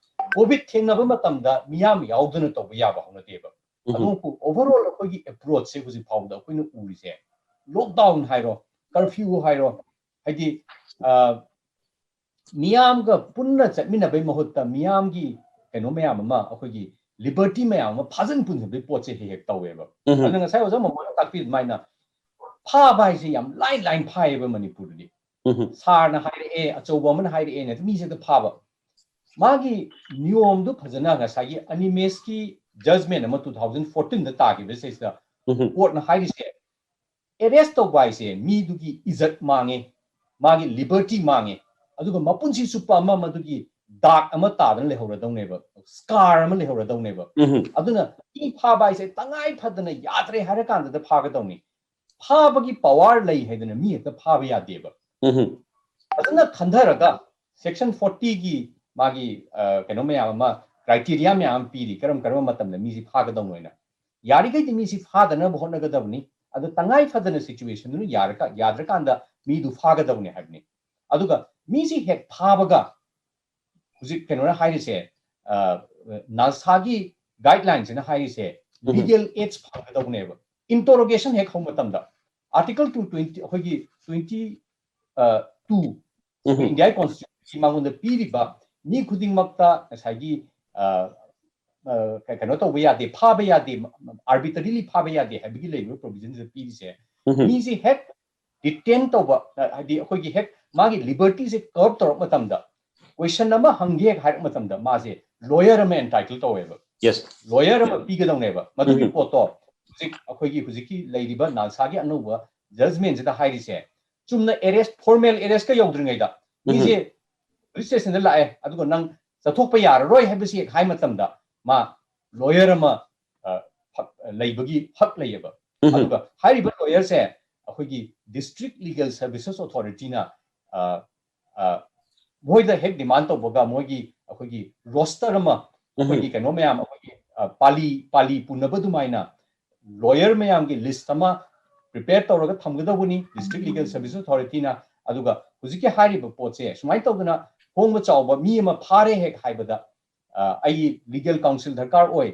ꯀꯣꯚꯤꯗ ꯊꯦꯡꯅꯕ ꯃꯇꯝꯗ ꯃꯤꯌꯥꯝ ꯌꯥꯎꯗꯅ ꯇꯧꯕ ꯌꯥꯕ ꯍꯧꯅꯗꯦꯕ꯫ ꯎꯝ. ꯑꯗꯨꯕꯨ ꯑꯣꯚꯔꯑꯣꯜ ꯑꯩꯈꯣꯏꯒꯤ ꯑꯦꯄ꯭ꯔꯣꯆꯁꯦ ꯍꯧꯖꯤꯛ ꯐꯥꯎꯕꯗ ꯑꯩꯈꯣꯏꯅ ꯎꯔꯤꯁꯦ, ꯂꯣꯛꯗꯥꯎꯟ ꯍꯥꯏꯔꯣ, ꯀꯔꯐ꯭ꯌꯨ ꯍꯥꯏꯔꯣ, ꯍꯥꯏꯗꯤ, ꯑ, ꯃꯤꯌꯥꯝꯒ ꯄꯨꯟꯅ ꯆꯠꯃꯤꯟꯅꯕꯩ ꯃꯍꯨꯠꯇ ꯃꯤꯌꯥꯝꯒꯤ ꯀꯩꯅꯣ ꯃꯌꯥꯝ ꯑꯃ, ꯑꯩꯈꯣꯏꯒꯤ ꯂꯤꯕꯔꯇꯤ ꯃꯌꯥꯝ ꯑꯃ ꯐꯥꯖꯤꯟ ꯄꯨꯟꯁꯤꯟꯕꯒꯤ ꯄꯣꯠꯁꯦ ꯍꯦꯛ ꯍꯦꯛ ꯇꯧꯋꯦꯕ꯫ ꯎꯝ. ꯑꯗꯨꯅ ꯉꯁꯥꯏ ꯑꯣꯖꯥ ꯃꯃꯣꯟꯅ ꯇꯥꯛꯄꯤ ꯑꯗꯨꯃꯥꯏꯅ ꯐꯥꯕ ꯍꯥꯏꯁꯦ ꯌꯥꯝ ꯂꯥꯏ ꯂꯥꯏꯅ ꯐꯥꯏꯌꯦꯕ ꯃꯅꯤꯄꯨꯔꯗꯗꯤ꯫ ꯎꯝ. ꯁꯥꯔꯅ ꯍꯥꯏꯔꯛꯑꯦ, ꯑꯆꯧꯕ ꯑꯃꯅ ꯍꯥꯏꯔꯛꯑꯦꯅ ꯃꯤꯁꯦ ꯍꯦꯛꯇ ꯐꯥꯕ꯫ ꯃꯥꯒꯤ ꯅꯤꯌꯣꯝꯗꯨ ꯐꯖꯅ ꯉꯁꯥꯏꯒꯤ ꯑꯅꯤꯃꯦꯁꯀꯤ ꯖꯖꯃꯦꯟ ꯑꯃ ꯇꯨ ꯊꯥꯎꯖꯟ ꯐꯣꯔꯇꯤꯟꯗ ꯇꯥꯈꯤꯕ ꯁꯤꯗꯩꯁꯤꯗ ꯎꯝ ꯀꯣꯔꯠꯅ ꯍꯥꯏꯔꯤꯁꯦ, ꯑꯦꯔꯦꯁ ꯇꯧꯕ ꯍꯥꯏꯁꯦ ꯃꯤꯗꯨꯒꯤ ꯏꯖꯠ ꯃꯥꯡꯉꯦ, ꯃꯥꯒꯤ ꯂꯤꯕꯔꯇꯤ ꯃꯥꯡꯉꯦ, ꯑꯗꯨꯒ ꯃꯄꯨꯟꯁꯤ ꯆꯨꯞꯄ ꯑꯃ ꯃꯗꯨꯒꯤ ꯗꯥꯛ ꯑꯃ ꯇꯥꯗꯅ ꯂꯩꯍꯧꯔꯗꯧꯅꯦꯕ, ꯁ꯭ꯀꯥꯔ ꯑꯃ ꯂꯩꯍꯧꯔꯗꯧꯅꯦꯕ꯫ ꯎꯝ ꯑꯗꯨꯅ ꯃꯤ ꯐꯥꯕ ꯍꯥꯏꯁꯦ ꯇꯉꯥꯏ ꯐꯗꯅ ꯌꯥꯗ꯭ꯔꯦ ꯍꯥꯏꯔ ꯀꯥꯟꯗ ꯐꯥꯒꯗꯧꯅꯤ꯫ ꯐꯥꯕꯒꯤ ꯄꯋꯥꯔ ꯂꯩ ꯍꯥꯏꯗꯅ ꯃꯤ ꯍꯦꯛꯇ ꯐꯥꯕ ꯌꯥꯗꯦꯕ꯫ ꯎꯝ ꯐꯖꯅ ꯈꯟꯊꯔꯒ ꯁꯦꯛꯁꯟ ꯐꯣꯔꯇꯤꯒꯤ ꯃꯥꯒꯤ ꯑ, ꯀꯩꯅꯣ ꯃꯌꯥꯝ ꯑꯃ, ꯀ꯭ꯔꯥꯏꯇꯦꯔꯤꯌꯥ ꯃꯌꯥꯝ ꯑꯃ ꯄꯤꯔꯤ, ꯀꯔꯝ ꯀꯔꯝꯕ ꯃꯇꯝꯗ ꯃꯤꯁꯤ ꯐꯥꯒꯗꯧꯅꯣ ꯍꯥꯏꯅ꯫ ꯌꯥꯔꯤꯈꯩꯗꯤ ꯃꯤꯁꯤ ꯐꯥꯗꯅꯕ ꯍꯣꯠꯅꯒꯗꯕꯅꯤ꯫ ꯑꯗꯨ ꯇꯉꯥꯏ ꯐꯗꯅ ꯁꯤꯆꯨꯋꯦꯁꯟꯗꯨꯅ ꯌꯥꯔꯀ ꯌꯥꯗ꯭ꯔꯀꯥꯟꯗ ꯃꯤꯗꯨ ꯐꯥꯒꯗꯕꯅꯤ ꯍꯥꯏꯕꯅꯤ꯫ ꯑꯗꯨꯒ ꯃꯤꯁꯤ ꯍꯦꯛ ꯐꯥꯕꯒ ꯍꯧꯖꯤꯛ ꯀꯩꯅꯣꯅ ꯍꯥꯏꯔꯤꯁꯦ, ꯑ, ꯅꯥꯜꯁꯥꯒꯤ ꯒꯥꯏꯗꯂꯥꯏꯟꯁꯤꯅ ꯍꯥꯏꯔꯤꯁꯦ, ꯎꯝ ꯂꯤꯒꯦꯜ ꯑꯦꯗ ꯐꯪꯒꯗꯧꯕꯅꯦꯕ꯫ ꯏꯟꯇꯣꯔꯣꯒꯦꯁꯟ ꯍꯦꯛ ꯍꯧꯕ ꯃꯇꯝꯗ ꯑꯥꯔꯇꯤꯀꯜ ꯇꯨ ꯇ꯭ꯋꯦꯟꯇꯤ, ꯑꯩꯈꯣꯏꯒꯤ ꯇ꯭ꯋꯦꯟꯇꯤ ꯇꯨ, ꯎꯝ ꯏꯟꯗꯤꯌꯥꯒꯤ ꯀꯣꯟꯁꯇꯤꯇ꯭ꯌꯨꯁꯟꯒꯤ ꯃꯉꯣꯟꯗ ꯄꯤꯔꯤꯕ ꯃꯤ ꯈꯨꯗꯤꯡꯃꯛꯇ ꯉꯁꯥꯏꯒꯤ ꯑ, ꯑ, ꯀ- ꯀꯩꯅꯣ ꯇꯧꯕ ꯌꯥꯗꯦ, ꯐꯥꯕ ꯌꯥꯗꯦ, ꯑꯥꯔꯕꯤꯇꯔꯤꯂꯤ ꯐꯥꯕ ꯌꯥꯗꯦ ꯍꯥꯏꯕꯒꯤ ꯂꯩꯔꯤꯕ ꯄ꯭ꯔꯣꯚꯤꯖꯟꯁꯤꯗ ꯄꯤꯔꯤꯁꯦ, ꯎꯝ ꯃꯤꯁꯤ ꯍꯦꯛ ꯗꯤꯇꯦꯟ ꯇꯧꯕ, ꯑ, ꯍꯥꯏꯗꯤ ꯑꯩꯈꯣꯏꯒꯤ ꯍꯦꯛ ꯃꯥꯒꯤ ꯂꯤꯕꯔꯇꯤꯁꯦ ꯀꯔꯞ ꯇꯧꯔꯛꯄ ꯃꯇꯝꯗ, ꯀꯣꯏꯁꯟ ꯑꯃ ꯍꯪꯒꯦ ꯍꯦꯛ ꯍꯥꯏꯔꯛꯄ ꯃꯇꯝꯗ ꯃꯥꯁꯦ ꯂꯣꯌꯔ ꯑꯃ ꯑꯦꯟꯇꯥꯏꯇꯜ ꯇꯧꯋꯦꯕ꯫ ꯌꯦꯁ ꯂꯣꯌꯔ ꯑꯃ ꯄꯤꯒꯗꯧꯅꯦꯕ꯫ ꯃꯗꯨꯒꯤ ꯎꯝ ꯄꯣꯠꯇꯣ ꯍꯧꯖꯤꯛ ꯑꯩꯈꯣꯏꯒꯤ ꯍꯧꯖꯤꯛꯀꯤ ꯂꯩꯔꯤꯕ ꯅꯥꯜꯁꯥꯒꯤ ꯑꯅꯧꯕ ꯖꯖꯃꯦꯟꯁꯤꯗ ꯍꯥꯏꯔꯤꯁꯦ, ꯆꯨꯝꯅ ꯑꯦꯔꯦꯁ, ꯐꯣꯔꯃꯦꯜ ꯑꯦꯔꯦꯁꯀ ꯌꯧꯗ꯭ꯔꯤꯉꯩꯗ ꯎꯝ ꯃꯤꯁꯦ ꯄꯨꯂꯤꯁ ꯁ꯭ꯇꯦꯁꯟꯗ ꯂꯥꯛꯑꯦ, ꯑꯗꯨꯒ ꯅꯪ ꯆꯠꯊꯣꯛꯄ ꯌꯥꯔꯔꯣꯏ ꯍꯥꯏꯕꯁꯤ ꯍꯦꯛ ꯍꯥꯏ ꯃꯇꯝꯗ ꯃꯥ ꯂꯣꯌꯔ ꯑꯃ ꯑ, ꯍꯛ- ꯂꯩꯕꯒꯤ ꯍꯛ ꯂꯩꯌꯦꯕ꯫ ꯎꯝ ꯑꯗꯨꯒ ꯍꯥꯏꯔꯤꯕ ꯂꯣꯌꯔꯁꯦ ꯑꯩꯈꯣꯏꯒꯤ ꯗꯤꯁꯇ꯭ꯔꯤꯛ ꯂꯤꯒꯦꯜ ꯁꯔꯚꯤꯁꯦꯁ ꯑꯣꯊꯣꯔꯤꯇꯤꯅ ꯃꯣꯏꯗ ꯍꯦꯛ ꯗꯤꯃꯥꯟ ꯇꯧꯕꯒ ꯃꯣꯏꯒꯤ ꯑꯩꯈꯣꯏꯒꯤ ꯔꯣꯁꯇꯔ ꯑꯃ, ꯎꯝ ꯑꯩꯈꯣꯏꯒꯤ ꯀꯩꯅꯣ ꯃꯌꯥꯝ, ꯑꯩꯈꯣꯏꯒꯤ ꯑ, ꯄꯥꯂꯤ ꯄꯥꯂꯤ ꯄꯨꯅꯕ ꯑꯗꯨꯃꯥꯏꯅ ꯂꯣꯌꯔ ꯃꯌꯥꯝꯒꯤ ꯂꯤꯁ ꯑꯃ ꯄ꯭ꯔꯤꯄꯦꯌꯔ ꯇꯧꯔꯒ ꯊꯝꯒꯗꯧꯕꯅꯤ ꯗꯤꯁꯇ꯭ꯔꯤꯛ ꯂꯤꯒꯦꯜ ꯁꯔꯚꯤꯁꯦꯁ ꯑꯣꯊꯣꯔꯤꯇꯤꯅ꯫ ꯑꯗꯨꯒ ꯍꯧꯖꯤꯛꯀꯤ ꯍꯥꯏꯔꯤꯕ ꯄꯣꯠꯁꯦ ꯁꯨꯃꯥꯏꯅ ꯇꯧꯗꯅ ꯍꯣꯡꯕ ꯆꯥꯎꯕ ꯃꯤ ꯑꯃ ꯐꯥꯔꯦ ꯍꯦꯛ ꯍꯥꯏꯕꯗ ꯑ, ꯑꯩ ꯂꯤꯒꯦꯜ ꯀꯥꯎꯟꯁꯤꯜ ꯗꯔꯀꯥꯔ ꯑꯣꯏ꯫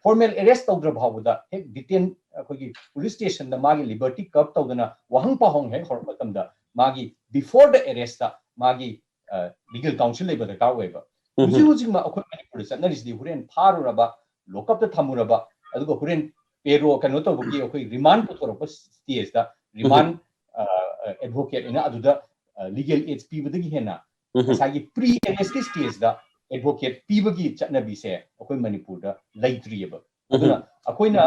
ꯐꯣꯔꯃꯦꯜ ꯑꯦꯔꯦꯁ ꯇꯧꯗ꯭ꯔ ꯐꯥꯎꯕꯗ ꯍꯦꯛ ꯗꯤꯇꯦꯟ, ꯑꯩꯈꯣꯏꯒꯤ ꯄꯨꯂꯤꯁ ꯁ꯭ꯇꯦꯁꯟꯗ ꯃꯥꯒꯤ ꯂꯤꯕꯔꯇꯤ ꯀꯔꯞ ꯇꯧꯗꯅ ꯋꯥꯍꯪ ꯄꯥꯎꯍꯪ ꯍꯦꯛ ꯍꯧꯔꯛꯄ ꯃꯇꯝꯗ ꯃꯥꯒꯤ ꯕꯤꯐꯣꯔ ꯗ ꯑꯦꯔꯦꯁꯇ ꯃꯥꯒꯤ ꯂꯤꯒꯦꯜ ꯀꯥꯎꯟꯁꯤꯜ ꯂꯩꯕ ꯗꯔꯀꯥꯔ ꯑꯣꯏꯕ꯫ ꯍꯧꯖꯤꯛ ꯍꯧꯖꯤꯛꯃꯛ ꯑꯩꯈꯣꯏ ꯃꯅꯤꯄꯨꯔꯗ ꯆꯠꯅꯔꯤꯁꯤꯗꯤ ꯍꯣꯔꯦꯟ ꯐꯥꯔꯨꯔꯕ, ꯂꯣꯀꯞꯇ ꯊꯝꯃꯨꯔꯕ, ꯑꯗꯨꯒ ꯍꯣꯔꯦꯟ ꯄꯦꯔꯣ ꯀꯩꯅꯣ ꯇꯧꯕꯒꯤ ꯑꯩꯈꯣꯏ ꯔꯤꯃꯥꯟ ꯄꯨꯊꯣꯔꯛꯄ ꯁ꯭ꯇꯦꯖꯇ ꯔꯤꯃꯥꯟ ꯑꯦꯗꯚꯣꯀꯦꯠ ꯑꯣꯏꯅ ꯑꯗꯨꯗ ꯂꯤꯒꯦꯜ ꯑꯦꯗ ꯄꯤꯕꯗꯒꯤ ꯍꯦꯟꯅ ꯉꯁꯥꯏꯒꯤ ꯄ꯭ꯔꯤ ꯑꯦꯔꯦꯁꯀꯤ ꯁ꯭ꯇꯦꯖꯇ ꯑꯦꯗꯚꯣꯀꯦꯠ ꯄꯤꯕꯒꯤ ꯆꯠꯅꯕꯤꯁꯦ ꯑꯩꯈꯣꯏ ꯃꯅꯤꯄꯨꯔꯗ ꯂꯩꯇ꯭ꯔꯤꯑꯕ꯫ ꯑꯗꯨꯅ ꯑꯩꯈꯣꯏꯅ,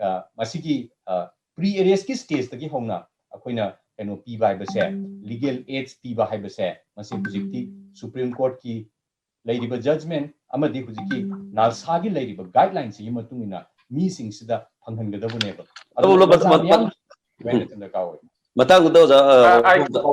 ꯑ, ꯃꯁꯤꯒꯤ, ꯑ, ꯄ꯭ꯔꯤ ꯑꯦꯔꯦꯁꯀꯤ ꯁ꯭ꯇꯦꯖꯇꯒꯤ ꯍꯧꯅ ꯑꯩꯈꯣꯏꯅ ꯀꯩꯅꯣ ꯄꯤꯕ ꯍꯥꯏꯕꯁꯦ, ꯂꯤꯒꯦꯜ ꯑꯦꯗꯁ ꯄꯤꯕ ꯍꯥꯏꯕꯁꯦ, ꯃꯁꯤ ꯍꯧꯖꯤꯛꯇꯤ ꯁꯨꯄ꯭ꯔꯤꯝ ꯀꯣꯔꯠꯀꯤ ꯂꯩꯔꯤꯕ ꯖꯖꯃꯦꯟ ꯑꯃꯗꯤ ꯍꯧꯖꯤꯛꯀꯤ ꯅꯥꯜꯁꯥꯒꯤ ꯂꯩꯔꯤꯕ ꯒꯥꯏꯗꯂꯥꯏꯟꯁꯤꯒꯤ ꯃꯇꯨꯡ ꯏꯟꯅ ꯃꯤꯁꯤꯡꯁꯤꯗ ꯐꯪꯍꯟꯒꯗꯕꯅꯦꯕ꯫ ꯑꯗꯨꯅ ꯑꯗꯨ ꯂꯣꯏꯕ ꯑꯣꯖꯥ ꯃ-, ꯃ-, ꯃꯤꯌꯥꯝ ꯎꯝ꯫ ꯗꯔꯀꯥꯔ ꯑꯣꯏ꯫ ꯃꯇꯥꯡꯗꯨꯗ ꯑꯣꯖꯥ, ꯑ, ꯑ, ꯑꯩ ꯍꯣꯝꯗ-,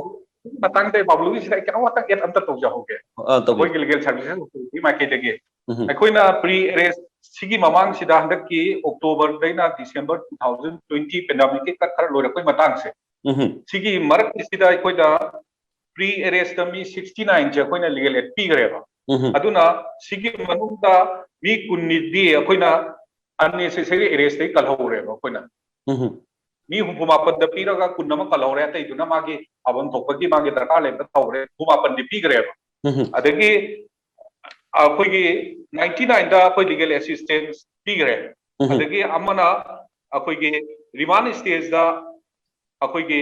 ꯃꯇꯥꯡꯗ ꯕꯥꯕꯨꯒꯤꯁꯤꯗ ꯑꯩ ꯀꯩꯅꯣꯝ ꯈꯛꯇꯪ ꯑꯦꯗ ꯑꯝꯇ ꯇꯧꯖꯍꯧꯒꯦ꯫ ꯑ, ꯇꯧꯕꯤꯌꯨ꯫ ꯑꯩꯈꯣꯏꯒꯤ ꯂꯤꯒꯦꯜ ꯁꯥꯔꯚꯤꯁꯦꯁ ꯑꯣꯊꯣꯔꯤꯇꯤ ꯃꯥꯏꯀꯩꯗꯒꯤ ꯎꯝ꯫ ꯑꯩꯈꯣꯏꯅ ꯄ꯭ꯔꯤ ꯑꯦꯔꯦꯁ ꯁꯤꯒꯤ ꯃꯃꯥꯡꯁꯤꯗ ꯍꯟꯗꯛꯀꯤ ꯑꯣꯛꯇꯣꯕꯔꯗꯩꯅ ꯗꯤꯁꯦꯝꯕꯔ ꯇꯨ ꯊꯥꯎꯖꯟ ꯇ꯭ꯋꯦꯟꯇꯤ ꯄꯦꯟꯗꯥꯃꯤꯛꯀꯤ ꯈꯔ ꯂꯣꯏꯔꯛꯄꯩ ꯃꯇꯥꯡꯁꯦ, ꯎꯝ꯫ ꯁꯤꯒꯤ ꯃꯔꯛꯁꯤꯗ ꯑꯩꯈꯣꯏꯗ ꯄ꯭ꯔꯤ ꯑꯦꯔꯦꯁꯇ ꯃꯤ ꯁꯤꯛꯁꯇꯤ ꯅꯥꯏꯟꯁꯦ ꯑꯩꯈꯣꯏꯅ ꯂꯤꯒꯦꯜ ꯑꯦꯗ ꯄꯤꯈ꯭ꯔꯦꯕ꯫ ꯎꯝ꯫ ꯑꯗꯨꯅ ꯁꯤꯒꯤ ꯃꯅꯨꯡꯗ ꯃꯤ ꯀꯨꯟꯅꯤꯗꯤ ꯑꯩꯈꯣꯏꯅ ꯑꯟꯅꯦꯁꯦꯁꯔꯤ ꯑꯦꯔꯦꯁꯇꯩ ꯀꯜꯍꯧꯔꯦꯕ ꯑꯩꯈꯣꯏꯅ꯫ ꯎꯝ꯫ ꯃꯤ ꯍꯨꯝꯐꯨ ꯃꯥꯄꯟꯗ ꯄꯤꯔꯒ ꯀꯨꯟ ꯑꯃ ꯀꯜꯍꯧꯔꯦ, ꯑꯇꯩꯗꯨꯅ ꯃꯥꯒꯤ ꯐꯥꯐꯝ ꯊꯣꯛꯄꯒꯤ ꯃꯥꯒꯤ ꯗꯔꯀꯥꯔ ꯂꯩꯕ ꯇꯧꯔꯦ, ꯍꯨꯝꯐꯨ ꯃꯥꯄꯟꯗꯤ ꯄꯤꯈ꯭ꯔꯦꯕ꯫ ꯎꯝ꯫ ꯑꯗꯒꯤ ꯑꯩꯈꯣꯏꯒꯤ ꯅꯥꯏꯟꯇꯤ ꯅꯥꯏꯟꯗ ꯑꯩꯈꯣꯏ ꯂꯤꯒꯦꯜ ꯑꯦꯁꯤꯁꯇꯦꯟꯁ ꯄꯤꯈ꯭ꯔꯦ꯫ ꯎꯝ꯫ ꯑꯗꯒꯤ ꯑꯃꯅ ꯑꯩꯈꯣꯏꯒꯤ ꯔꯤꯃꯥꯟ ꯁ꯭ꯇꯦꯖꯇ ꯑꯩꯈꯣꯏꯒꯤ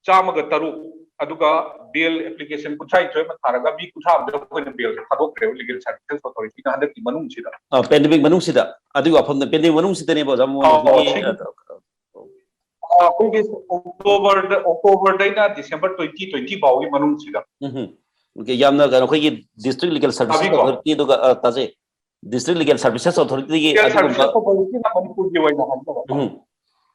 ꯆꯥꯝꯃꯒ ꯇꯔꯨꯛ, ꯑꯗꯨꯒ ꯕꯦꯜ ꯑꯦꯄ꯭ꯂꯤꯀꯦꯁꯟ ꯀꯨꯟꯊ꯭ꯔꯥ ꯅꯤꯊꯣꯏ ꯑꯃ ꯊꯥꯔꯒ ꯃꯤ ꯀꯨꯟꯊ꯭ꯥ ꯑꯃꯗ ꯑꯩꯈꯣꯏꯅ ꯕꯦꯜꯁꯦ ꯊꯥꯗꯣꯛꯈ꯭ꯔꯦꯕ ꯂꯤꯒꯦꯜ ꯁꯥꯔꯚꯤꯁꯦꯁ ꯑꯣꯊꯣꯔꯤꯇꯤꯅ ꯍꯟꯗꯛꯀꯤ ꯃꯅꯨꯡꯁꯤꯗ꯫ ꯑ, ꯄꯦꯟꯗꯦꯃꯤꯛ ꯃꯅꯨꯡꯁꯤꯗ, ꯑꯗꯨꯒꯤ ꯋꯥꯐꯝꯗ ꯄꯦꯟꯗꯦꯃꯤꯛ ꯃꯅꯨꯡꯁꯤꯗꯅꯦꯕ ꯑꯣꯖꯥ ꯃꯣꯍꯟ ꯑ, ꯍꯧꯖꯤꯛꯀꯤ, ꯁꯤ-, ꯑ, ꯑ, ꯑꯩꯈꯣꯏꯒꯤ ꯑꯣꯛꯇꯣꯕꯔꯗ, ꯑꯣꯛꯇꯣꯕꯔꯗꯩꯅ ꯗꯤꯁꯦꯝꯕꯔ ꯇ꯭ꯋꯦꯟꯇꯤ ꯇ꯭ꯋꯦꯟꯇꯤ ꯐꯥꯎꯒꯤ ꯃꯅꯨꯡꯁꯤꯗ꯫ ꯎꯝ ꯍꯝ꯫ ꯑꯣꯀꯦ, ꯌꯥꯝꯅ ꯀꯩꯅꯣ, ꯑꯩꯈꯣꯏꯒꯤ ꯗꯤꯁꯇ꯭ꯔꯤꯛ ꯂꯤꯒꯦꯜ ꯁꯥꯔꯚꯤꯁꯦꯁ ꯇꯥꯕꯤꯀꯣ? ꯑꯣꯊꯣꯔꯤꯇꯤ, ꯑꯗꯨꯒ, ꯑ, ꯇꯥꯖꯩ꯫ ꯗꯤꯁꯇ꯭ꯔꯤꯛ ꯂꯤꯒꯦꯜ ꯁꯥꯔꯚꯤꯁꯦꯁ ꯑꯣꯊꯣꯔꯤꯇꯤꯒꯤ ꯂꯤꯒꯦꯜ ꯑꯗꯨꯒꯨꯝꯕ ꯁꯥꯔꯚꯤꯁꯦꯁ ꯑꯣꯊꯣꯔꯤꯇꯤꯅ ꯃꯅꯤꯄꯨꯔꯒꯤ ꯑꯣꯏꯅ ꯍꯥꯏꯖꯕ꯫ ꯎꯝ꯫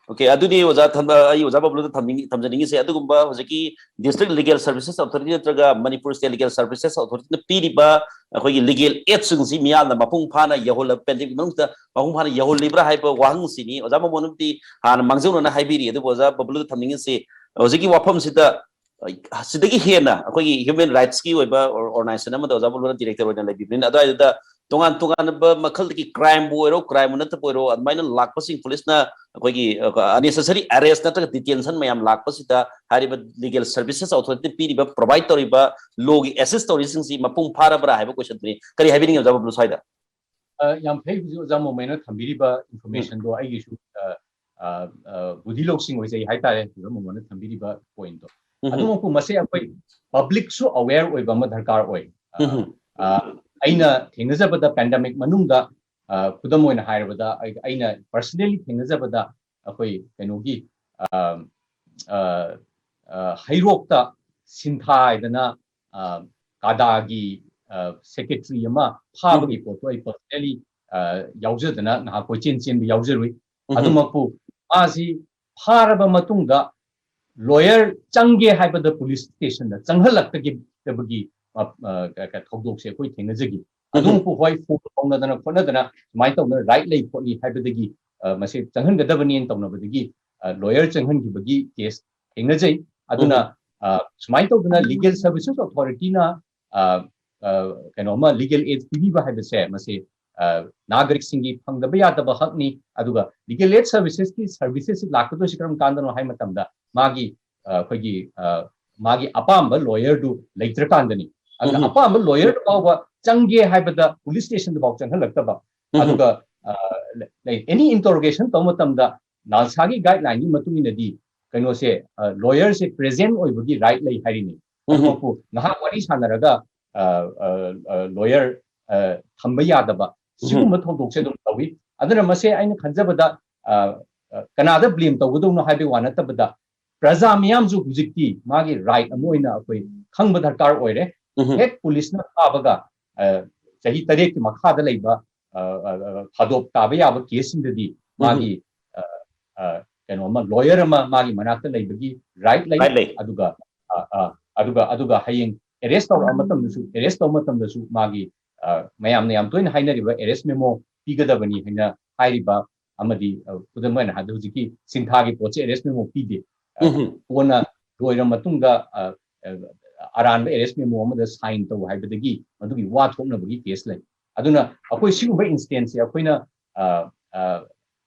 ꯑꯣꯀꯦ, ꯑꯗꯨꯗꯤ ꯑꯣꯖꯥ ꯊꯝꯕ-, ꯑꯩ ꯑꯣꯖꯥ ꯕꯕ꯭ꯂꯨꯗ ꯊꯝꯅꯤꯡ-, ꯊꯝꯖꯅꯤꯡꯉꯤꯁꯦ, ꯑꯗꯨꯒꯨꯝꯕ ꯍꯧꯖꯤꯛꯀꯤ ꯗꯤꯁꯇ꯭ꯔꯤꯛ ꯂꯤꯒꯦꯜ ꯁꯥꯔꯚꯤꯁꯦꯁ ꯑꯣꯊꯣꯔꯤꯇꯤ ꯅꯠꯇ꯭ꯔꯒ ꯃꯅꯤꯄꯨꯔ ꯁ꯭ꯇꯦꯠ ꯂꯤꯒꯦꯜ ꯁꯥꯔꯚꯤꯁꯦꯁ ꯑꯣꯊꯣꯔꯤꯇꯤꯅ ꯄꯤꯔꯤꯕ ꯑꯩꯈꯣꯏꯒꯤ ꯂꯤꯒꯦꯜ ꯑꯦꯗꯁꯤꯡꯁꯤ ꯃꯤꯌꯥꯝꯅ ꯃꯄꯨꯡ ꯐꯥꯅ ꯌꯧꯍꯜꯂ-, ꯄꯦꯟꯗꯦꯃꯤꯛ ꯃꯅꯨꯡꯁꯤꯗ ꯃꯄꯨꯡ ꯐꯥꯅ ꯌꯧꯍꯜꯂꯤꯕ꯭ꯔꯥ ꯍꯥꯏꯕ ꯋꯥꯍꯪꯁꯤꯅꯤ꯫ ꯑꯣꯖꯥ ꯃꯣꯃꯣꯟꯅꯕꯨꯗꯤ ꯍꯥꯟꯅ ꯃꯥꯡꯖꯧꯅꯅ ꯍꯥꯏꯕꯤꯔꯤ, ꯑꯗꯨꯕꯨ ꯑꯣꯖꯥ ꯕꯕ꯭ꯂꯨꯗ ꯊꯝꯅꯤꯡꯉꯤꯁꯤ, ꯍꯧꯖꯤꯛꯀꯤ ꯋꯥꯐꯝꯁꯤꯗ, ꯑ, ꯁꯤꯗꯒꯤ ꯍꯦꯟꯅ ꯑꯩꯈꯣꯏꯒꯤ ꯍ꯭ꯌꯨꯃꯦꯟ ꯔꯥꯏꯠꯁꯀꯤ ꯑꯣꯏꯕ ꯑꯣꯔ-, ꯑꯣꯔꯒꯅꯥꯏꯖꯦꯁꯟ ꯑꯃꯗ ꯑꯣꯖꯥ ꯕꯕ꯭ꯂꯨꯅ ꯗꯤꯔꯦꯛꯇꯔ ꯑꯣꯏꯅ ꯂꯩꯕꯤꯕꯅꯤꯅ, ꯑꯗꯨꯋꯥꯏꯗꯨꯗ ꯇꯣꯉꯥꯟ ꯇꯣꯉꯥꯟꯕ ꯃꯈꯜꯒꯤ ꯀ꯭ꯔꯥꯏꯝꯕꯨ ꯑꯣꯏꯔꯣ, ꯀ꯭ꯔꯥꯏꯝꯕꯨ ꯅꯠꯇꯕ ꯑꯣꯏꯔꯣ, ꯑꯗꯨꯃꯥꯏꯅ ꯂꯥꯛꯄꯁꯤꯡ ꯄꯨꯂꯤꯁꯅ ꯑꯩꯈꯣꯏꯒꯤ, ꯑ, ꯑꯟꯅꯦꯁꯦꯁꯔꯤ ꯑꯦꯔꯦꯁ ꯅꯠꯇ꯭ꯔꯒ ꯗꯤꯇꯦꯟꯁꯟ ꯃꯌꯥꯝ ꯂꯥꯛꯄꯁꯤꯗ ꯍꯥꯏꯔꯤꯕ ꯂꯤꯒꯦꯜ ꯁꯥꯔꯚꯤꯁꯦꯁ ꯑꯣꯊꯣꯔꯤꯇꯤꯅ ꯄꯤꯔꯤꯕ, ꯄ꯭ꯔꯣꯚꯥꯏꯗ ꯇꯧꯔꯤꯕ ꯂꯣꯒꯤ ꯑꯦꯁꯤꯁ ꯇꯧꯔꯤꯁꯤꯡꯁꯤ ꯃꯄꯨꯡ ꯐꯥꯔꯕ꯭ꯔꯥ ꯍꯥꯏꯕ ꯀꯣꯏꯁꯟꯗꯨꯅꯤ꯫ ꯀꯔꯤ ꯍꯥꯏꯕꯤꯅꯤꯡꯉꯤ ꯑꯣꯖꯥ ꯕꯕ꯭ꯂꯨ ꯁ꯭ꯋꯥꯏꯗ? ꯑ, ꯌꯥꯝ ꯐꯩ, ꯍꯧꯖꯤꯛ ꯑꯣꯖꯥ ꯃꯣꯃꯩꯅ ꯊꯝꯕꯤꯔꯤꯕ ꯎꯝ꯫ ꯏꯟꯐꯣꯔꯃꯦꯁꯟꯗꯣ ꯑꯩꯒꯤꯁꯨ, ꯑ, ꯑ, ꯑ, ꯕꯨꯙꯤ ꯂꯧꯁꯤꯡ ꯑꯣꯏꯖꯩ ꯍꯥꯏꯇꯥꯔꯦ, ꯑꯣꯖꯥ ꯃꯣꯃꯣꯅ ꯊꯝꯕꯤꯔꯤꯕ ꯄꯣꯏꯟꯠꯇꯣ꯫ ꯎꯝ꯫ ꯑꯗꯨꯃꯛꯄꯨ ꯃꯁꯤ ꯑꯩꯈꯣꯏ ꯄꯕ꯭ꯂꯤꯛꯁꯨ ꯑꯋꯦꯌꯔ ꯑꯣꯏꯕ ꯑꯃ ꯗꯔꯀꯥꯔ ꯑꯣꯏ꯫ ꯑ, ꯎꯝ꯫ ꯑ, ꯑꯩꯅ ꯊꯦꯡꯅꯖꯕꯗ ꯄꯦꯟꯗꯦꯃꯤꯛ ꯃꯅꯨꯡꯗ, ꯑ, ꯈꯨꯗꯝ ꯑꯣꯏꯅ ꯍꯥꯏꯔꯕꯗ, ꯑꯩ-, ꯑꯩꯅ ꯄꯔꯁꯅꯦꯂꯤ ꯊꯦꯡꯅꯖꯕꯗ ꯑꯩꯈꯣꯏ ꯀꯩꯅꯣꯒꯤ, ꯑ, ꯑ, ꯑ, ꯍꯩꯔꯣꯛꯇ ꯁꯤꯟꯊꯥ ꯍꯥꯏꯗꯅ, ꯑ, ꯀꯥꯗꯥꯒꯤ, ꯑ, ꯁꯦꯀ꯭ꯔꯦꯇꯔꯤ ꯑꯃ ꯐꯥꯕꯒꯤ ꯄꯣꯠꯇꯣ ꯑꯩ ꯄꯔꯁꯅꯦꯂꯤ, ꯑ, ꯌꯥꯎꯖꯗꯅ ꯉꯥꯏꯍꯥꯛ ꯀꯣꯏꯆꯦꯟ ꯆꯦꯟꯕ ꯌꯥꯎꯖꯔꯨꯏ꯫ ꯑꯗꯨꯃꯛꯄꯨ ꯃꯥꯁꯤ ꯐꯥꯔꯕ ꯃꯇꯨꯡꯗ ꯂꯣꯌꯔ ꯆꯪꯒꯦ ꯍꯥꯏꯕꯗ ꯄꯨꯂꯤꯁ ꯁ꯭ꯇꯦꯁꯟꯗ ꯆꯪꯍꯜꯂꯛꯇꯕꯒꯤ, ꯑ, ꯑ, ꯊꯧꯗꯣꯛꯁꯦ ꯑꯩꯈꯣꯏ ꯊꯦꯡꯅꯖꯈꯤ꯫ ꯑꯗꯨꯃꯛꯄꯨ ꯍꯣꯏ, ꯐꯣꯟ ꯐꯥꯎꯅꯗꯅ ꯈꯣꯠꯅꯗꯅ ꯁꯨꯃꯥꯏꯅ ꯇꯧꯅ ꯔꯥꯏꯠ ꯂꯩ ꯈꯣꯠꯂꯤ ꯍꯥꯏꯕꯗꯒꯤ, ꯑ, ꯃꯁꯤ ꯆꯪꯍꯟꯒꯗꯕꯅꯤꯅ ꯇꯧꯅꯕꯗꯒꯤ, ꯑ, ꯂꯣꯌꯔ ꯆꯪꯍꯟꯈꯤꯕꯒꯤ ꯀꯦꯁ ꯊꯦꯡꯅꯖꯩ꯫ ꯑꯗꯨꯅ, ꯑ, ꯁꯨꯃꯥꯏꯅ ꯇꯧꯗꯅ ꯂꯤꯒꯦꯜ ꯁꯔꯚꯤꯁꯦꯁ ꯑꯣꯊꯣꯔꯤꯇꯤꯅ, ꯑ, ꯑ, ꯀꯩꯅꯣꯃ ꯂꯤꯒꯦꯜ ꯑꯦꯗ ꯄꯤꯕꯤꯕ ꯍꯥꯏꯕꯁꯦ ꯃꯁꯤ, ꯑ, ꯅꯥꯒꯔꯤꯛꯁꯤꯡꯒꯤ ꯐꯪꯗꯕ ꯌꯥꯗꯕ ꯍꯛꯅꯤ꯫ ꯑꯗꯨꯒ ꯂꯤꯒꯦꯜ ꯑꯦꯗ ꯁꯔꯚꯤꯁꯦꯁꯀꯤ ꯁꯔꯚꯤꯁꯦꯁꯁꯤ ꯂꯥꯛꯀꯗꯣꯏꯁꯤ ꯀꯔꯝ ꯀꯥꯟꯗꯅꯣ ꯍꯥꯏꯕ ꯃꯇꯝꯗ ꯃꯥꯒꯤ, ꯑ, ꯑꯩꯈꯣꯏꯒꯤ, ꯑ, ꯃꯥꯒꯤ ꯑꯄꯥꯝꯕ ꯂꯣꯌꯔꯗꯨ ꯂꯩꯇ꯭ꯔꯀꯥꯟꯗꯅꯤ꯫ ꯑꯗꯨꯅ ꯑꯄꯥꯝꯕ ꯂꯣꯌꯔ ꯐꯥꯎꯕ ꯆꯪꯒꯦ ꯍꯥꯏꯕꯗ ꯄꯨꯂꯤꯁ ꯁ꯭ꯇꯦꯁꯟꯗ ꯐꯥꯎ ꯆꯪꯍꯜꯂꯛꯇꯕ꯫ ꯑꯗꯨꯒ, ꯑ, ꯑꯦꯅꯤ ꯏꯟꯇꯔꯣꯒꯦꯁꯟ ꯇꯧꯕ ꯃꯇꯝꯗ ꯅꯥꯜꯁꯥꯒꯤ ꯒꯥꯏꯗꯂꯥꯏꯟꯒꯤ ꯃꯇꯨꯡ ꯏꯟꯅꯗꯤ ꯀꯩꯅꯣꯁꯦ, ꯑ, ꯂꯣꯌꯔꯁꯦ ꯄ꯭ꯔꯦꯖꯦꯟ ꯑꯣꯏꯕꯒꯤ ꯔꯥꯏꯠ ꯂꯩ ꯍꯥꯏꯔꯤꯅꯤ꯫ ꯑꯗꯨꯃꯛꯄꯨ ꯉꯥꯏꯍꯥꯛ ꯋꯥꯔꯤ ꯁꯥꯟꯅꯔꯒ, ꯑ, ꯑ, ꯑ, ꯂꯣꯌꯔ, ꯑ, ꯊꯝꯕ ꯌꯥꯗꯕ ꯁꯤꯒꯨꯝꯕ ꯊꯧꯗꯣꯛꯁꯦ ꯑꯗꯨꯝ ꯇꯧꯏ꯫ ꯑꯗꯨꯅ ꯃꯁꯦ ꯑꯩꯅ ꯈꯟꯖꯕꯗ, ꯑ, ꯑ, ꯀꯅꯥꯗ ꯕ꯭ꯂꯦꯝ ꯇꯧꯒꯗꯧꯅꯣ ꯍꯥꯏꯕꯒꯤ ꯋꯥ ꯅꯠꯇꯕꯗ ꯄ꯭ꯔꯖꯥ ꯃꯤꯌꯥꯝꯁꯨ ꯍꯧꯖꯤꯛꯇꯤ ꯃꯥꯒꯤ ꯔꯥꯏꯠ ꯑꯃ ꯑꯣꯏꯅ ꯑꯩꯈꯣꯏ ꯈꯪꯕ ꯗꯔꯀꯥꯔ ꯑꯣꯏꯔꯦ꯫ ꯍꯦꯛ ꯄꯨꯂꯤꯁꯅ ꯐꯥꯕꯒ, ꯑ, ꯆꯍꯤ ꯇꯔꯦꯠꯀꯤ ꯃꯈꯥꯗ ꯂꯩꯕ, ꯑ, ꯑ, ꯑ, ꯊꯥꯗꯣꯛ ꯇꯥꯕ ꯌꯥꯕ ꯀꯦꯁꯁꯤꯡꯗꯗꯤ ꯃꯥꯒꯤ, ꯑ, ꯑ, ꯀꯩꯅꯣ ꯑꯃ, ꯂꯣꯌꯔ ꯑꯃ ꯃꯥꯒꯤ ꯃꯅꯥꯛꯇ ꯂꯩꯕꯒꯤ ꯔꯥꯏꯠ ꯂꯩ꯫ ꯔꯥꯏꯠ ꯂꯩ꯫ ꯑꯗꯨꯒ, ꯑ, ꯑ, ꯑꯗꯨꯒ, ꯑꯗꯨꯒ ꯍꯌꯦꯡ ꯑꯦꯔꯦꯁ ꯇꯧꯔꯛꯑ ꯃꯇꯝꯗꯁꯨ, ꯑꯦꯔꯦꯁ ꯇꯧꯕ ꯃꯇꯝꯗꯁꯨ ꯃꯥꯒꯤ, ꯑ, ꯃꯌꯥꯝꯅ ꯌꯥꯝ ꯇꯣꯏꯅ ꯍꯥꯏꯅꯔꯤꯕ ꯑꯦꯔꯦꯁ ꯃꯦꯃꯣ ꯄꯤꯒꯗꯕꯅꯤ ꯍꯥꯏꯅ ꯍꯥꯏꯔꯤꯕ ꯑꯃꯗꯤ, ꯑ, ꯈꯨꯗꯝ ꯑꯣꯏꯅ ꯍꯥꯏꯔꯕꯗ ꯍꯧꯖꯤꯛꯀꯤ ꯁꯤꯟꯊꯥꯒꯤ ꯄꯣꯠꯁꯦ ꯑꯦꯔꯦꯁ ꯃꯦꯃꯣ ꯄꯤꯗꯦ꯫ ꯑ, ꯀꯣꯟꯅ ꯂꯣꯏꯔ ꯃꯇꯨꯡꯗ, ꯑ, ꯑ, ꯑꯔꯥꯟꯕ ꯑꯦꯔꯦꯁ ꯃꯦꯃꯣ ꯑꯃꯗ ꯁꯥꯏꯟ ꯇꯧ ꯍꯥꯏꯕꯗꯒꯤ ꯃꯗꯨꯒꯤ ꯋꯥ ꯊꯣꯛꯅꯕꯒꯤ ꯀꯦꯁ ꯂꯩ꯫ ꯑꯗꯨꯅ ꯑꯩꯈꯣꯏ ꯁꯤꯒꯨꯝꯕ ꯏꯟꯁꯇꯦꯟꯁꯁꯦ ꯑꯩꯈꯣꯏꯅ, ꯑ, ꯑ,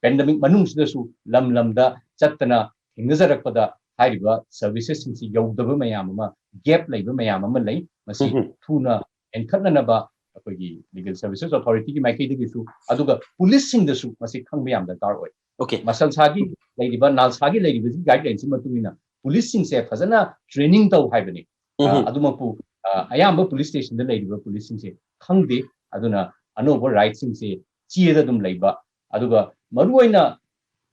ꯄꯦꯟꯗꯦꯃꯤꯛ ꯃꯅꯨꯡꯁꯤꯗꯁꯨ ꯂꯝ ꯂꯝꯗ ꯆꯠꯇꯅ ꯊꯦꯡꯅꯖꯔꯛꯄꯗ ꯍꯥꯏꯔꯤꯕ ꯁꯔꯚꯤꯁꯦꯁꯁꯤꯡꯁꯤ ꯌꯧꯗꯕ ꯃꯌꯥꯝ ꯑꯃ, ꯒꯦꯞ ꯂꯩꯕ ꯃꯌꯥꯝ ꯑꯃ ꯂꯩ꯫ ꯃꯁꯤ ꯊꯨꯅ ꯍꯦꯟꯒꯠꯅꯅꯕ ꯑꯩꯈꯣꯏꯒꯤ ꯂꯤꯒꯦꯜ ꯁꯔꯚꯤꯁꯦꯁ ꯑꯣꯊꯣꯔꯤꯇꯤꯒꯤ ꯃꯥꯏꯀꯩꯗꯒꯤꯁꯨ, ꯑꯗꯨꯒ ꯄꯨꯂꯤꯁꯁꯤꯡꯗꯁꯨ ꯃꯁꯤ ꯈꯪꯕ ꯌꯥꯝ ꯗꯔꯀꯥꯔ ꯑꯣꯏ꯫ ꯑꯣꯀꯦ꯫ ꯃꯁꯜꯁꯥꯒꯤ ꯂꯩꯔꯤꯕ, ꯅꯥꯜꯁꯥꯒꯤ ꯂꯩꯔꯤꯕꯁꯤ ꯒꯥꯏꯗꯂꯥꯏꯟꯁꯤ ꯃꯇꯨꯡ ꯏꯟꯅ ꯄꯨꯂꯤꯁꯁꯤꯡꯁꯦ ꯐꯖꯅ ꯇ꯭ꯔꯦꯅꯤꯡ ꯇꯧ ꯍꯥꯏꯕꯅꯤ꯫ ꯑ, ꯑꯗꯨꯃꯛꯄꯨ ꯑ, ꯑꯌꯥꯝꯕ ꯄꯨꯂꯤꯁ ꯁ꯭ꯇꯦꯁꯟꯗ ꯂꯩꯔꯤꯕ ꯄꯨꯂꯤꯁꯁꯤꯡꯁꯦ ꯈꯪꯗꯦ꯫ ꯑꯗꯨꯅ ꯑꯅꯧꯕ ꯔꯥꯏꯠꯁꯤꯡꯁꯦ ꯆꯦꯗ ꯑꯗꯨꯝ ꯂꯩꯕ, ꯑꯗꯨꯒ ꯃꯔꯨꯑꯣꯏꯅ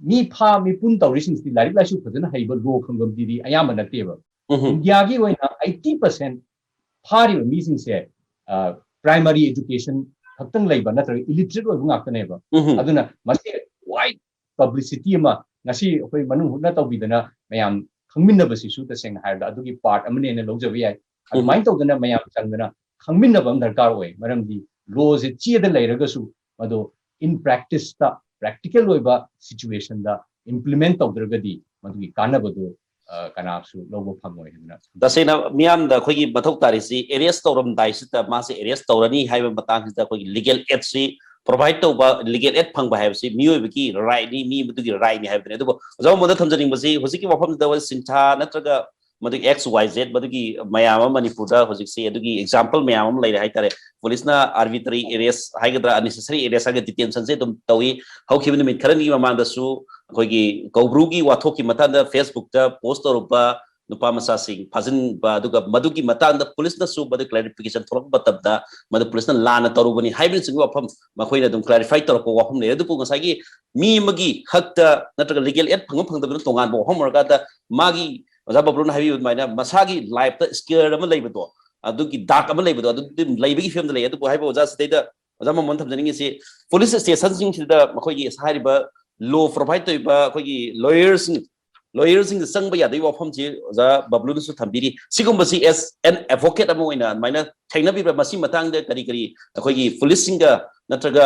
ꯃꯤ ꯐꯥ ꯃꯤꯄꯨꯟ ꯇꯧꯔꯤꯁꯤꯡꯁꯤꯗꯤ ꯂꯥꯏꯔꯤꯛ ꯂꯥꯏꯁꯨ ꯐꯖꯅ ꯍꯩꯕ, ꯂꯣ ꯈꯪꯕ ꯃꯤꯗꯤ ꯑꯌꯥꯝꯕ ꯅꯠꯇꯦꯕ꯫ ꯎꯝ ꯏꯟꯗꯤꯌꯥꯒꯤ ꯑꯣꯏꯅ ꯑꯩꯠꯇꯤ ꯄꯥꯔꯁꯦꯟ ꯐꯥꯔꯤꯕ ꯃꯤꯁꯤꯡꯁꯦ ꯄ꯭ꯔꯥꯏꯃꯔꯤ ꯑꯦꯖꯨꯀꯦꯁꯟ ꯈꯛꯇꯪ ꯂꯩꯕ ꯅꯠꯇ꯭ꯔꯒ ꯏꯂꯤꯇ꯭ꯔꯦꯠ ꯑꯣꯏꯕ ꯉꯥꯛꯇꯅꯦꯕ꯫ ꯎꯝ ꯑꯗꯨꯅ ꯃꯁꯤ ꯋꯥꯏꯗ ꯄꯕ꯭ꯂꯤꯁꯤꯇꯤ ꯑꯃ ꯉꯁꯤ ꯑꯩꯈꯣꯏ ꯃꯅꯨꯡ ꯍꯨꯠꯅ ꯇꯧꯕꯤꯗꯅ ꯃꯌꯥꯝ ꯈꯪꯃꯤꯟꯅꯕꯁꯤꯁꯨ ꯇꯁꯦꯡꯅ ꯍꯥꯏꯔꯕꯗ ꯑꯗꯨꯒꯤ ꯄꯥꯔꯠ ꯑꯃꯅꯦꯅ ꯂꯧꯖꯕ ꯌꯥꯏ꯫ ꯑꯗꯨꯃꯥꯏꯅ ꯇꯧꯗꯅ ꯃꯌꯥꯝ ꯆꯪꯗꯅ ꯈꯪꯃꯤꯟꯅꯕ ꯑꯃ ꯗꯔꯀꯥꯔ ꯑꯣꯏ꯫ ꯃꯔꯝꯗꯤ ꯂꯣꯁꯦ ꯆꯦꯗ ꯂꯩꯔꯒꯁꯨ ꯃꯗꯨ ꯏꯟ ꯄ꯭ꯔꯦꯛꯇꯤꯁꯇ, ꯄ꯭ꯔꯦꯛꯇꯤꯀꯦꯜ ꯑꯣꯏꯕ ꯁꯤꯆꯨꯋꯦꯁꯟꯗ ꯏꯝꯄ꯭ꯂꯤꯃꯦꯟ ꯇꯧꯗ꯭ꯔꯒꯗꯤ ꯃꯗꯨꯒꯤ ꯀꯥꯟꯅꯕꯗꯨ, ꯑ, ꯀꯅꯥꯁꯨ ꯂꯧꯕ ꯐꯪꯉꯣꯏ ꯍꯥꯏꯗꯅ꯫ ꯇꯁꯦꯡꯅ ꯃꯤꯌꯥꯝꯗ ꯑꯩꯈꯣꯏꯒꯤ ꯃꯊꯧ ꯇꯥꯔꯤꯁꯤ ꯑꯦꯔꯦꯁ ꯇꯧꯔꯝꯗꯥꯏꯁꯤꯗ ꯃꯥꯁꯦ ꯑꯦꯔꯦꯁ ꯇꯧꯔꯅꯤ ꯍꯥꯏꯕ ꯃꯇꯥꯡꯁꯤꯗ ꯑꯩꯈꯣꯏꯒꯤ ꯂꯤꯒꯦꯜ ꯑꯦꯗꯁꯤ ꯄ꯭ꯔꯣꯚꯥꯏꯗ ꯇꯧꯕ, ꯂꯤꯒꯦꯜ ꯑꯦꯗ ꯐꯪꯕ ꯍꯥꯏꯕꯁꯤ ꯃꯤꯑꯣꯏꯕꯒꯤ ꯔꯥꯏꯠꯅꯤ, ꯃꯤ ꯑꯃꯗꯨꯒꯤ ꯔꯥꯏꯠꯅꯤ ꯍꯥꯏꯕꯗꯨꯅꯤ꯫ ꯑꯗꯨꯕꯨ ꯑꯣꯖꯥ ꯃꯣꯍꯟꯗ ꯊꯝꯖꯅꯤꯡꯕꯁꯤ ꯍꯧꯖꯤꯛꯀꯤ ꯋꯥꯐꯝꯁꯤꯗ ꯑꯩꯈꯣꯏ ꯁꯤꯟꯊꯥ ꯅꯠꯇ꯭ꯔꯒ ꯃꯗꯨꯒꯤ ꯑꯦꯛꯁ ꯋꯥꯏ ꯖꯦꯗ ꯃꯗꯨꯒꯤ ꯃꯌꯥꯝ ꯑꯃ ꯃꯅꯤꯄꯨꯔꯗ ꯍꯧꯖꯤꯛꯁꯤ ꯑꯗꯨꯒꯤ ꯑꯦꯛꯖꯥꯝꯄꯜ ꯃꯌꯥꯝ ꯑꯃ ꯂꯩꯔꯦ ꯍꯥꯏꯇꯥꯔꯦ꯫ ꯄꯨꯂꯤꯁꯅ ꯑꯥꯔꯕꯤꯇ꯭ꯔꯤ ꯑꯦꯔꯦꯁ ꯍꯥꯏꯒꯗ꯭ꯔꯥ, ꯑꯟꯅꯦꯁꯦꯁꯔꯤ ꯑꯦꯔꯦꯁ ꯍꯥꯏꯒꯗ꯭ꯔꯥ, ꯗꯤꯇꯦꯟꯁꯟꯁꯦ ꯑꯗꯨꯝ ꯇꯧꯏ꯫ ꯍꯧꯈꯤꯕ ꯅꯨꯃꯤꯠ ꯈꯔꯅꯤꯒꯤ ꯃꯃꯥꯡꯗꯁꯨ ꯑꯩꯈꯣꯏꯒꯤ ꯀꯧꯕ꯭ꯔꯨꯒꯤ ꯋꯥꯊꯣꯛꯀꯤ ꯃꯇꯥꯡꯗ ꯐꯦꯁꯕꯨꯛꯇ ꯄꯣꯁ ꯇꯧꯔꯨꯕ ꯅꯨꯄꯥ ꯃꯆꯥꯁꯤꯡ ꯐꯥꯖꯤꯟꯕ, ꯑꯗꯨꯒ ꯃꯗꯨꯒꯤ ꯃꯇꯥꯡꯗ ꯄꯨꯂꯤꯁꯅꯁꯨ ꯃꯗꯨ ꯀ꯭ꯂꯦꯔꯤꯐꯤꯀꯦꯁꯟ ꯊꯣꯛꯂꯛꯄ ꯃꯇꯝꯗ ꯃꯗꯨ ꯄꯨꯂꯤꯁꯅ ꯂꯥꯟꯅ ꯇꯧꯔꯨꯕꯅꯤ ꯍꯥꯏꯕꯅꯆꯤꯡꯕ ꯋꯥꯐꯝ ꯃꯈꯣꯏꯅ ꯑꯗꯨꯝ ꯀ꯭ꯂꯦꯔꯤꯐꯥꯏ ꯇꯧꯔꯛꯄ ꯋꯥꯐꯝ ꯂꯩ꯫ ꯑꯗꯨꯕꯨ ꯉꯁꯥꯏꯒꯤ ꯃꯤ ꯑꯃꯒꯤ ꯍꯛꯇ ꯅꯠꯇ꯭ꯔꯒ ꯂꯤꯒꯦꯜ ꯑꯦꯗ ꯐꯪꯕ ꯐꯪꯗꯕꯅ ꯇꯣꯉꯥꯟꯕ ꯋꯥꯐꯝ ꯑꯣꯏꯔꯀꯥꯟꯗ ꯃꯥꯒꯤ ꯑꯣꯖꯥ ꯕꯕ꯭ꯂꯨꯅ ꯍꯥꯏꯕꯤꯕ ꯑꯗꯨꯃꯥꯏꯅ ꯃꯁꯥꯒꯤ ꯂꯥꯏꯐꯇ ꯁ꯭ꯀꯤꯌꯔ ꯑꯃ ꯂꯩꯕꯗꯣ, ꯑꯗꯨꯒꯤ ꯗꯥꯛ ꯑꯃ ꯂꯩꯕꯗꯣ, ꯑꯗꯨꯗꯤ ꯂꯩꯕꯒꯤ ꯐꯤꯕꯝꯗ ꯂꯩ꯫ ꯑꯗꯨꯕꯨ ꯍꯥꯏꯕ ꯑꯣꯖꯥ ꯁꯤꯗꯩꯗ ꯑꯣꯖꯥ ꯃꯃꯣꯟ ꯊꯝꯖꯅꯤꯡꯉꯤꯁꯤ ꯄꯨꯂꯤꯁ ꯁ꯭ꯇꯦꯁꯟꯁꯤꯡꯁꯤꯗ ꯃꯈꯣꯏꯒꯤ ꯍꯥꯏꯔꯤꯕ ꯂꯣ ꯄ꯭ꯔꯣꯚꯥꯏꯗ ꯇꯧꯔꯤꯕ ꯑꯩꯈꯣꯏꯒꯤ ꯂꯣꯌꯔꯁꯤꯡ, ꯂꯣꯌꯔꯁꯤꯡꯗ ꯆꯪꯕ ꯌꯥꯗꯕꯒꯤ ꯋꯥꯐꯝꯁꯤ ꯑꯣꯖꯥ ꯕꯕ꯭ꯂꯨꯅꯁꯨ ꯊꯝꯕꯤꯔꯤ꯫ ꯁꯤꯒꯨꯝꯕꯁꯤ ꯑꯦꯁ ꯑꯦꯟ ꯑꯦꯗꯚꯣꯀꯦꯠ ꯑꯃ ꯑꯣꯏꯅ ꯑꯗꯨꯃꯥꯏꯅ ꯊꯦꯡꯅꯕꯤꯕ꯭ꯔꯥ? ꯃꯁꯤ ꯃꯇꯥꯡꯗ ꯀꯔꯤ ꯀꯔꯤ ꯑꯩꯈꯣꯏꯒꯤ ꯄꯨꯂꯤꯁꯁꯤꯡꯒ ꯅꯠꯇ꯭ꯔꯒ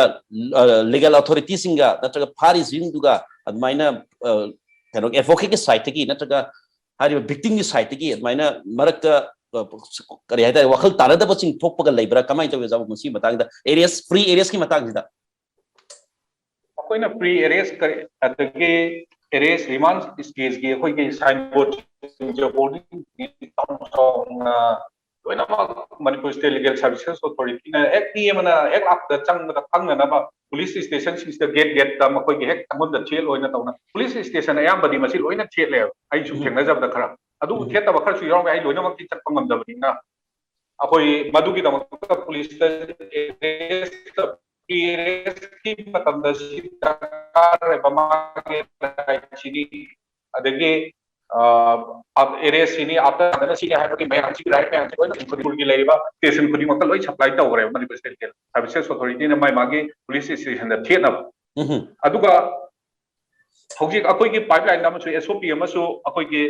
ꯂꯤꯒꯦꯜ ꯑꯣꯊꯣꯔꯤꯇꯤꯁꯤꯡꯒ ꯅꯠꯇ꯭ꯔꯒ ꯐꯥꯔꯤꯁꯤꯡꯗꯨꯒ ꯑꯗꯨꯃꯥꯏꯅ, ꯑ, ꯀꯩꯅꯣ, ꯑꯦꯗꯚꯣꯀꯦꯠꯀꯤ ꯁꯥꯏꯠꯇꯒꯤ ꯅꯠꯇ꯭ꯔꯒ ꯍꯥꯏꯔꯤꯕ ꯚꯤꯛꯇꯤꯝꯒꯤ ꯁꯥꯏꯠꯇꯒꯤ ꯑꯗꯨꯃꯥꯏꯅ ꯃꯔꯛꯇ, ꯑ, ꯀꯔꯤ ꯍꯥꯏꯇꯥꯔꯦ, ꯋꯥꯈꯜ ꯇꯥꯅꯗꯕꯁꯤꯡ ꯊꯣꯛꯄꯒ ꯂꯩꯕ꯭ꯔꯥ? ꯀꯃꯥꯏꯅ ꯇꯧꯏ ꯑꯣꯖꯥ ꯃꯁꯤꯒꯤ ꯃꯇꯥꯡꯗ, ꯑꯦꯔꯦꯁ, ꯄ꯭ꯔꯤ ꯑꯦꯔꯦꯁꯀꯤ ꯃꯇꯥꯡꯁꯤꯗ? ꯑꯩꯈꯣꯏꯅ ꯄ꯭ꯔꯤ ꯑꯦꯔꯦꯁ ꯀꯔꯤ, ꯑꯗꯒꯤ ꯑꯦꯔꯦꯁ ꯔꯤꯃꯥꯟ ꯁ꯭ꯇꯦꯖꯀꯤ ꯑꯩꯈꯣꯏꯒꯤ ꯁꯥꯏꯟ ꯕꯣꯔꯗꯁꯤꯡꯁꯦ, ꯍꯣꯔꯗꯤꯡꯁꯤꯡꯁꯦ ꯆꯥꯎꯅ ꯆꯥꯎꯅ ꯂꯣꯏꯅꯃꯛ ꯃꯅꯤꯄꯨꯔ ꯁ꯭ꯇꯦꯠ ꯂꯤꯒꯦꯜ ꯁꯔꯚꯤꯁꯦꯁ ꯑꯣꯊꯣꯔꯤꯇꯤꯅ ꯍꯦꯛ ꯃꯤ ꯑꯃꯅ ꯍꯦꯛ ꯂꯥꯛꯄꯗ ꯆꯪꯕꯗ ꯈꯪꯅꯅꯕ ꯄꯨꯂꯤꯁ ꯁ꯭ꯇꯦꯁꯟꯁꯤꯡꯁꯤꯗ ꯒꯦꯠ ꯒꯦꯠꯇ ꯃꯈꯣꯏꯒꯤ ꯍꯦꯛ ꯆꯪꯐꯝꯗ ꯊꯦꯠ ꯑꯣꯏꯅ ꯇꯧꯅ, ꯄꯨꯂꯤꯁ ꯁ꯭ꯇꯦꯁꯟ ꯑꯌꯥꯝꯕꯗꯤ ꯃꯁꯤ ꯂꯣꯏꯅ ꯊꯦꯠꯂꯦꯕ꯫ ꯑꯩꯁꯨ ꯎꯝ꯫ ꯊꯦꯡꯅꯖꯕꯗ ꯈꯔ ꯑꯗꯨꯕꯨ ꯎꯝ꯫ ꯊꯦꯠꯇꯕ ꯈꯔꯁꯨ ꯌꯥꯎꯔꯝꯃꯦ, ꯑꯩ ꯂꯣꯏꯅꯃꯛꯇꯤ ꯆꯠꯄ ꯉꯝꯗꯕꯅꯤꯅ꯫ ꯑꯩꯈꯣꯏ ꯃꯗꯨꯒꯤꯗꯃꯛꯇ ꯄꯨꯂꯤꯁꯇ ꯑꯦꯔꯦꯁꯇ, ꯄ꯭ꯔꯤ ꯑꯦꯔꯦꯁꯀꯤ ꯃꯇꯝꯗ ꯁꯤ ꯗꯔꯀꯥꯔ ꯑꯣꯏꯕ ꯃꯥꯒꯤ ꯔꯥꯏꯠꯁꯤꯗꯤ, ꯑꯗꯒꯤ ꯑꯦꯔꯦꯁꯁꯤꯅꯤ, ꯑꯥꯐꯇꯔ ꯁꯤꯅꯤ ꯍꯥꯏꯕꯒꯤ ꯃꯌꯥꯝꯁꯤꯒꯤ ꯔꯥꯏꯠ ꯃꯌꯥꯝꯁꯤ ꯂꯣꯏꯅ ꯃꯅꯤꯄꯨꯔꯒꯤ ꯂꯩꯔꯤꯕ ꯁ꯭ꯇꯦꯁꯟ ꯈꯨꯗꯤꯡꯃꯛꯇ ꯂꯣꯏ ꯁꯄ꯭ꯂꯥꯏ ꯇꯧꯈ꯭ꯔꯦꯕ꯫ ꯃꯅꯤꯄꯨꯔ ꯁ꯭ꯇꯦꯠꯀꯤ ꯁꯥꯔꯚꯤꯁꯦꯁ ꯑꯣꯊꯣꯔꯤꯇꯤꯅ ꯃꯥꯏ ꯃꯥꯒꯤ ꯄꯨꯂꯤꯁ ꯁ꯭ꯇꯦꯁꯟꯗ ꯊꯦꯠꯅꯕ꯫ ꯎꯝ꯫ ꯑꯗꯨꯒ ꯍꯧꯖꯤꯛ ꯑꯩꯈꯣꯏꯒꯤ ꯄꯥꯏꯞꯂꯥꯏꯟ ꯑꯃꯁꯨ, ꯑꯦꯁ ꯑꯣ ꯄꯤ ꯑꯃꯁꯨ, ꯑꯩꯈꯣꯏꯒꯤ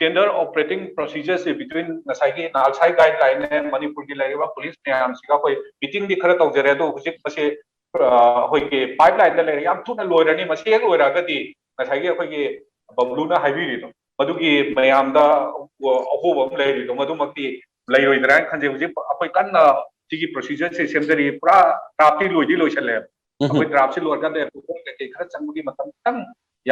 ꯇꯦꯟꯗꯔ ꯑꯣꯄꯔꯦꯇꯤꯡ ꯄ꯭ꯔꯣꯁꯤꯖꯔꯁꯦ ꯕꯤꯇ꯭ꯋꯤꯟ ꯉꯁꯥꯏꯒꯤ ꯅꯥꯜꯁꯥꯏ ꯒꯥꯏꯗꯂꯥꯏꯟꯅꯦ, ꯃꯅꯤꯄꯨꯔꯒꯤ ꯂꯩꯔꯤꯕ ꯄꯨꯂꯤꯁ ꯃꯌꯥꯝꯁꯤꯒ ꯑꯩꯈꯣꯏ ꯃꯤꯇꯤꯡꯗꯤ ꯈꯔ ꯇꯧꯖꯔꯦ, ꯑꯗꯣ ꯍꯧꯖꯤꯛ ꯃꯁꯤ ꯑ, ꯑꯩꯈꯣꯏꯒꯤ ꯄꯥꯏꯞꯂꯥꯏꯟꯗ ꯂꯩꯔꯦ, ꯌꯥꯝ ꯊꯨꯅ ꯂꯣꯏꯔꯅꯤ꯫ ꯃꯁꯤ ꯍꯦꯛ ꯂꯣꯏꯔꯛꯑꯒꯗꯤ ꯉꯁꯥꯏꯒꯤ ꯑꯩꯈꯣꯏꯒꯤ ꯕꯕ꯭ꯂꯨꯅ ꯍꯥꯏꯕꯤꯔꯤꯗꯣ, ꯃꯗꯨꯒꯤ ꯃꯌꯥꯝꯗ ꯑꯍꯣꯕ ꯑꯃ ꯂꯩꯔꯤꯗꯣ, ꯃꯗꯨꯃꯛꯇꯤ ꯂꯩꯔꯣꯏꯗ꯭ꯔꯥ ꯍꯥꯏꯅ ꯈꯟꯖꯩ꯫ ꯍꯧꯖꯤꯛ ꯑꯩꯈꯣꯏ ꯀꯟꯅ ꯁꯤꯒꯤ ꯄ꯭ꯔꯣꯁꯤꯖꯔꯁꯦ ꯁꯦꯝꯖꯔꯤ, ꯄꯨꯔꯥ ꯗ꯭ꯔꯥꯐꯇꯤ ꯂꯣꯏꯗꯤ ꯂꯣꯏꯁꯜꯂꯦꯕ꯫ ꯎꯝ꯫ ꯑꯩꯈꯣꯏ ꯗ꯭ꯔꯥꯐꯁꯦ ꯂꯣꯏꯔꯀꯥꯟꯗ ꯑꯦꯄ꯭ꯔꯨꯚꯦꯜ ꯀꯩꯀꯩ ꯈꯔ ꯆꯪꯕꯒꯤ ꯃꯇꯝ ꯈꯤꯇꯪ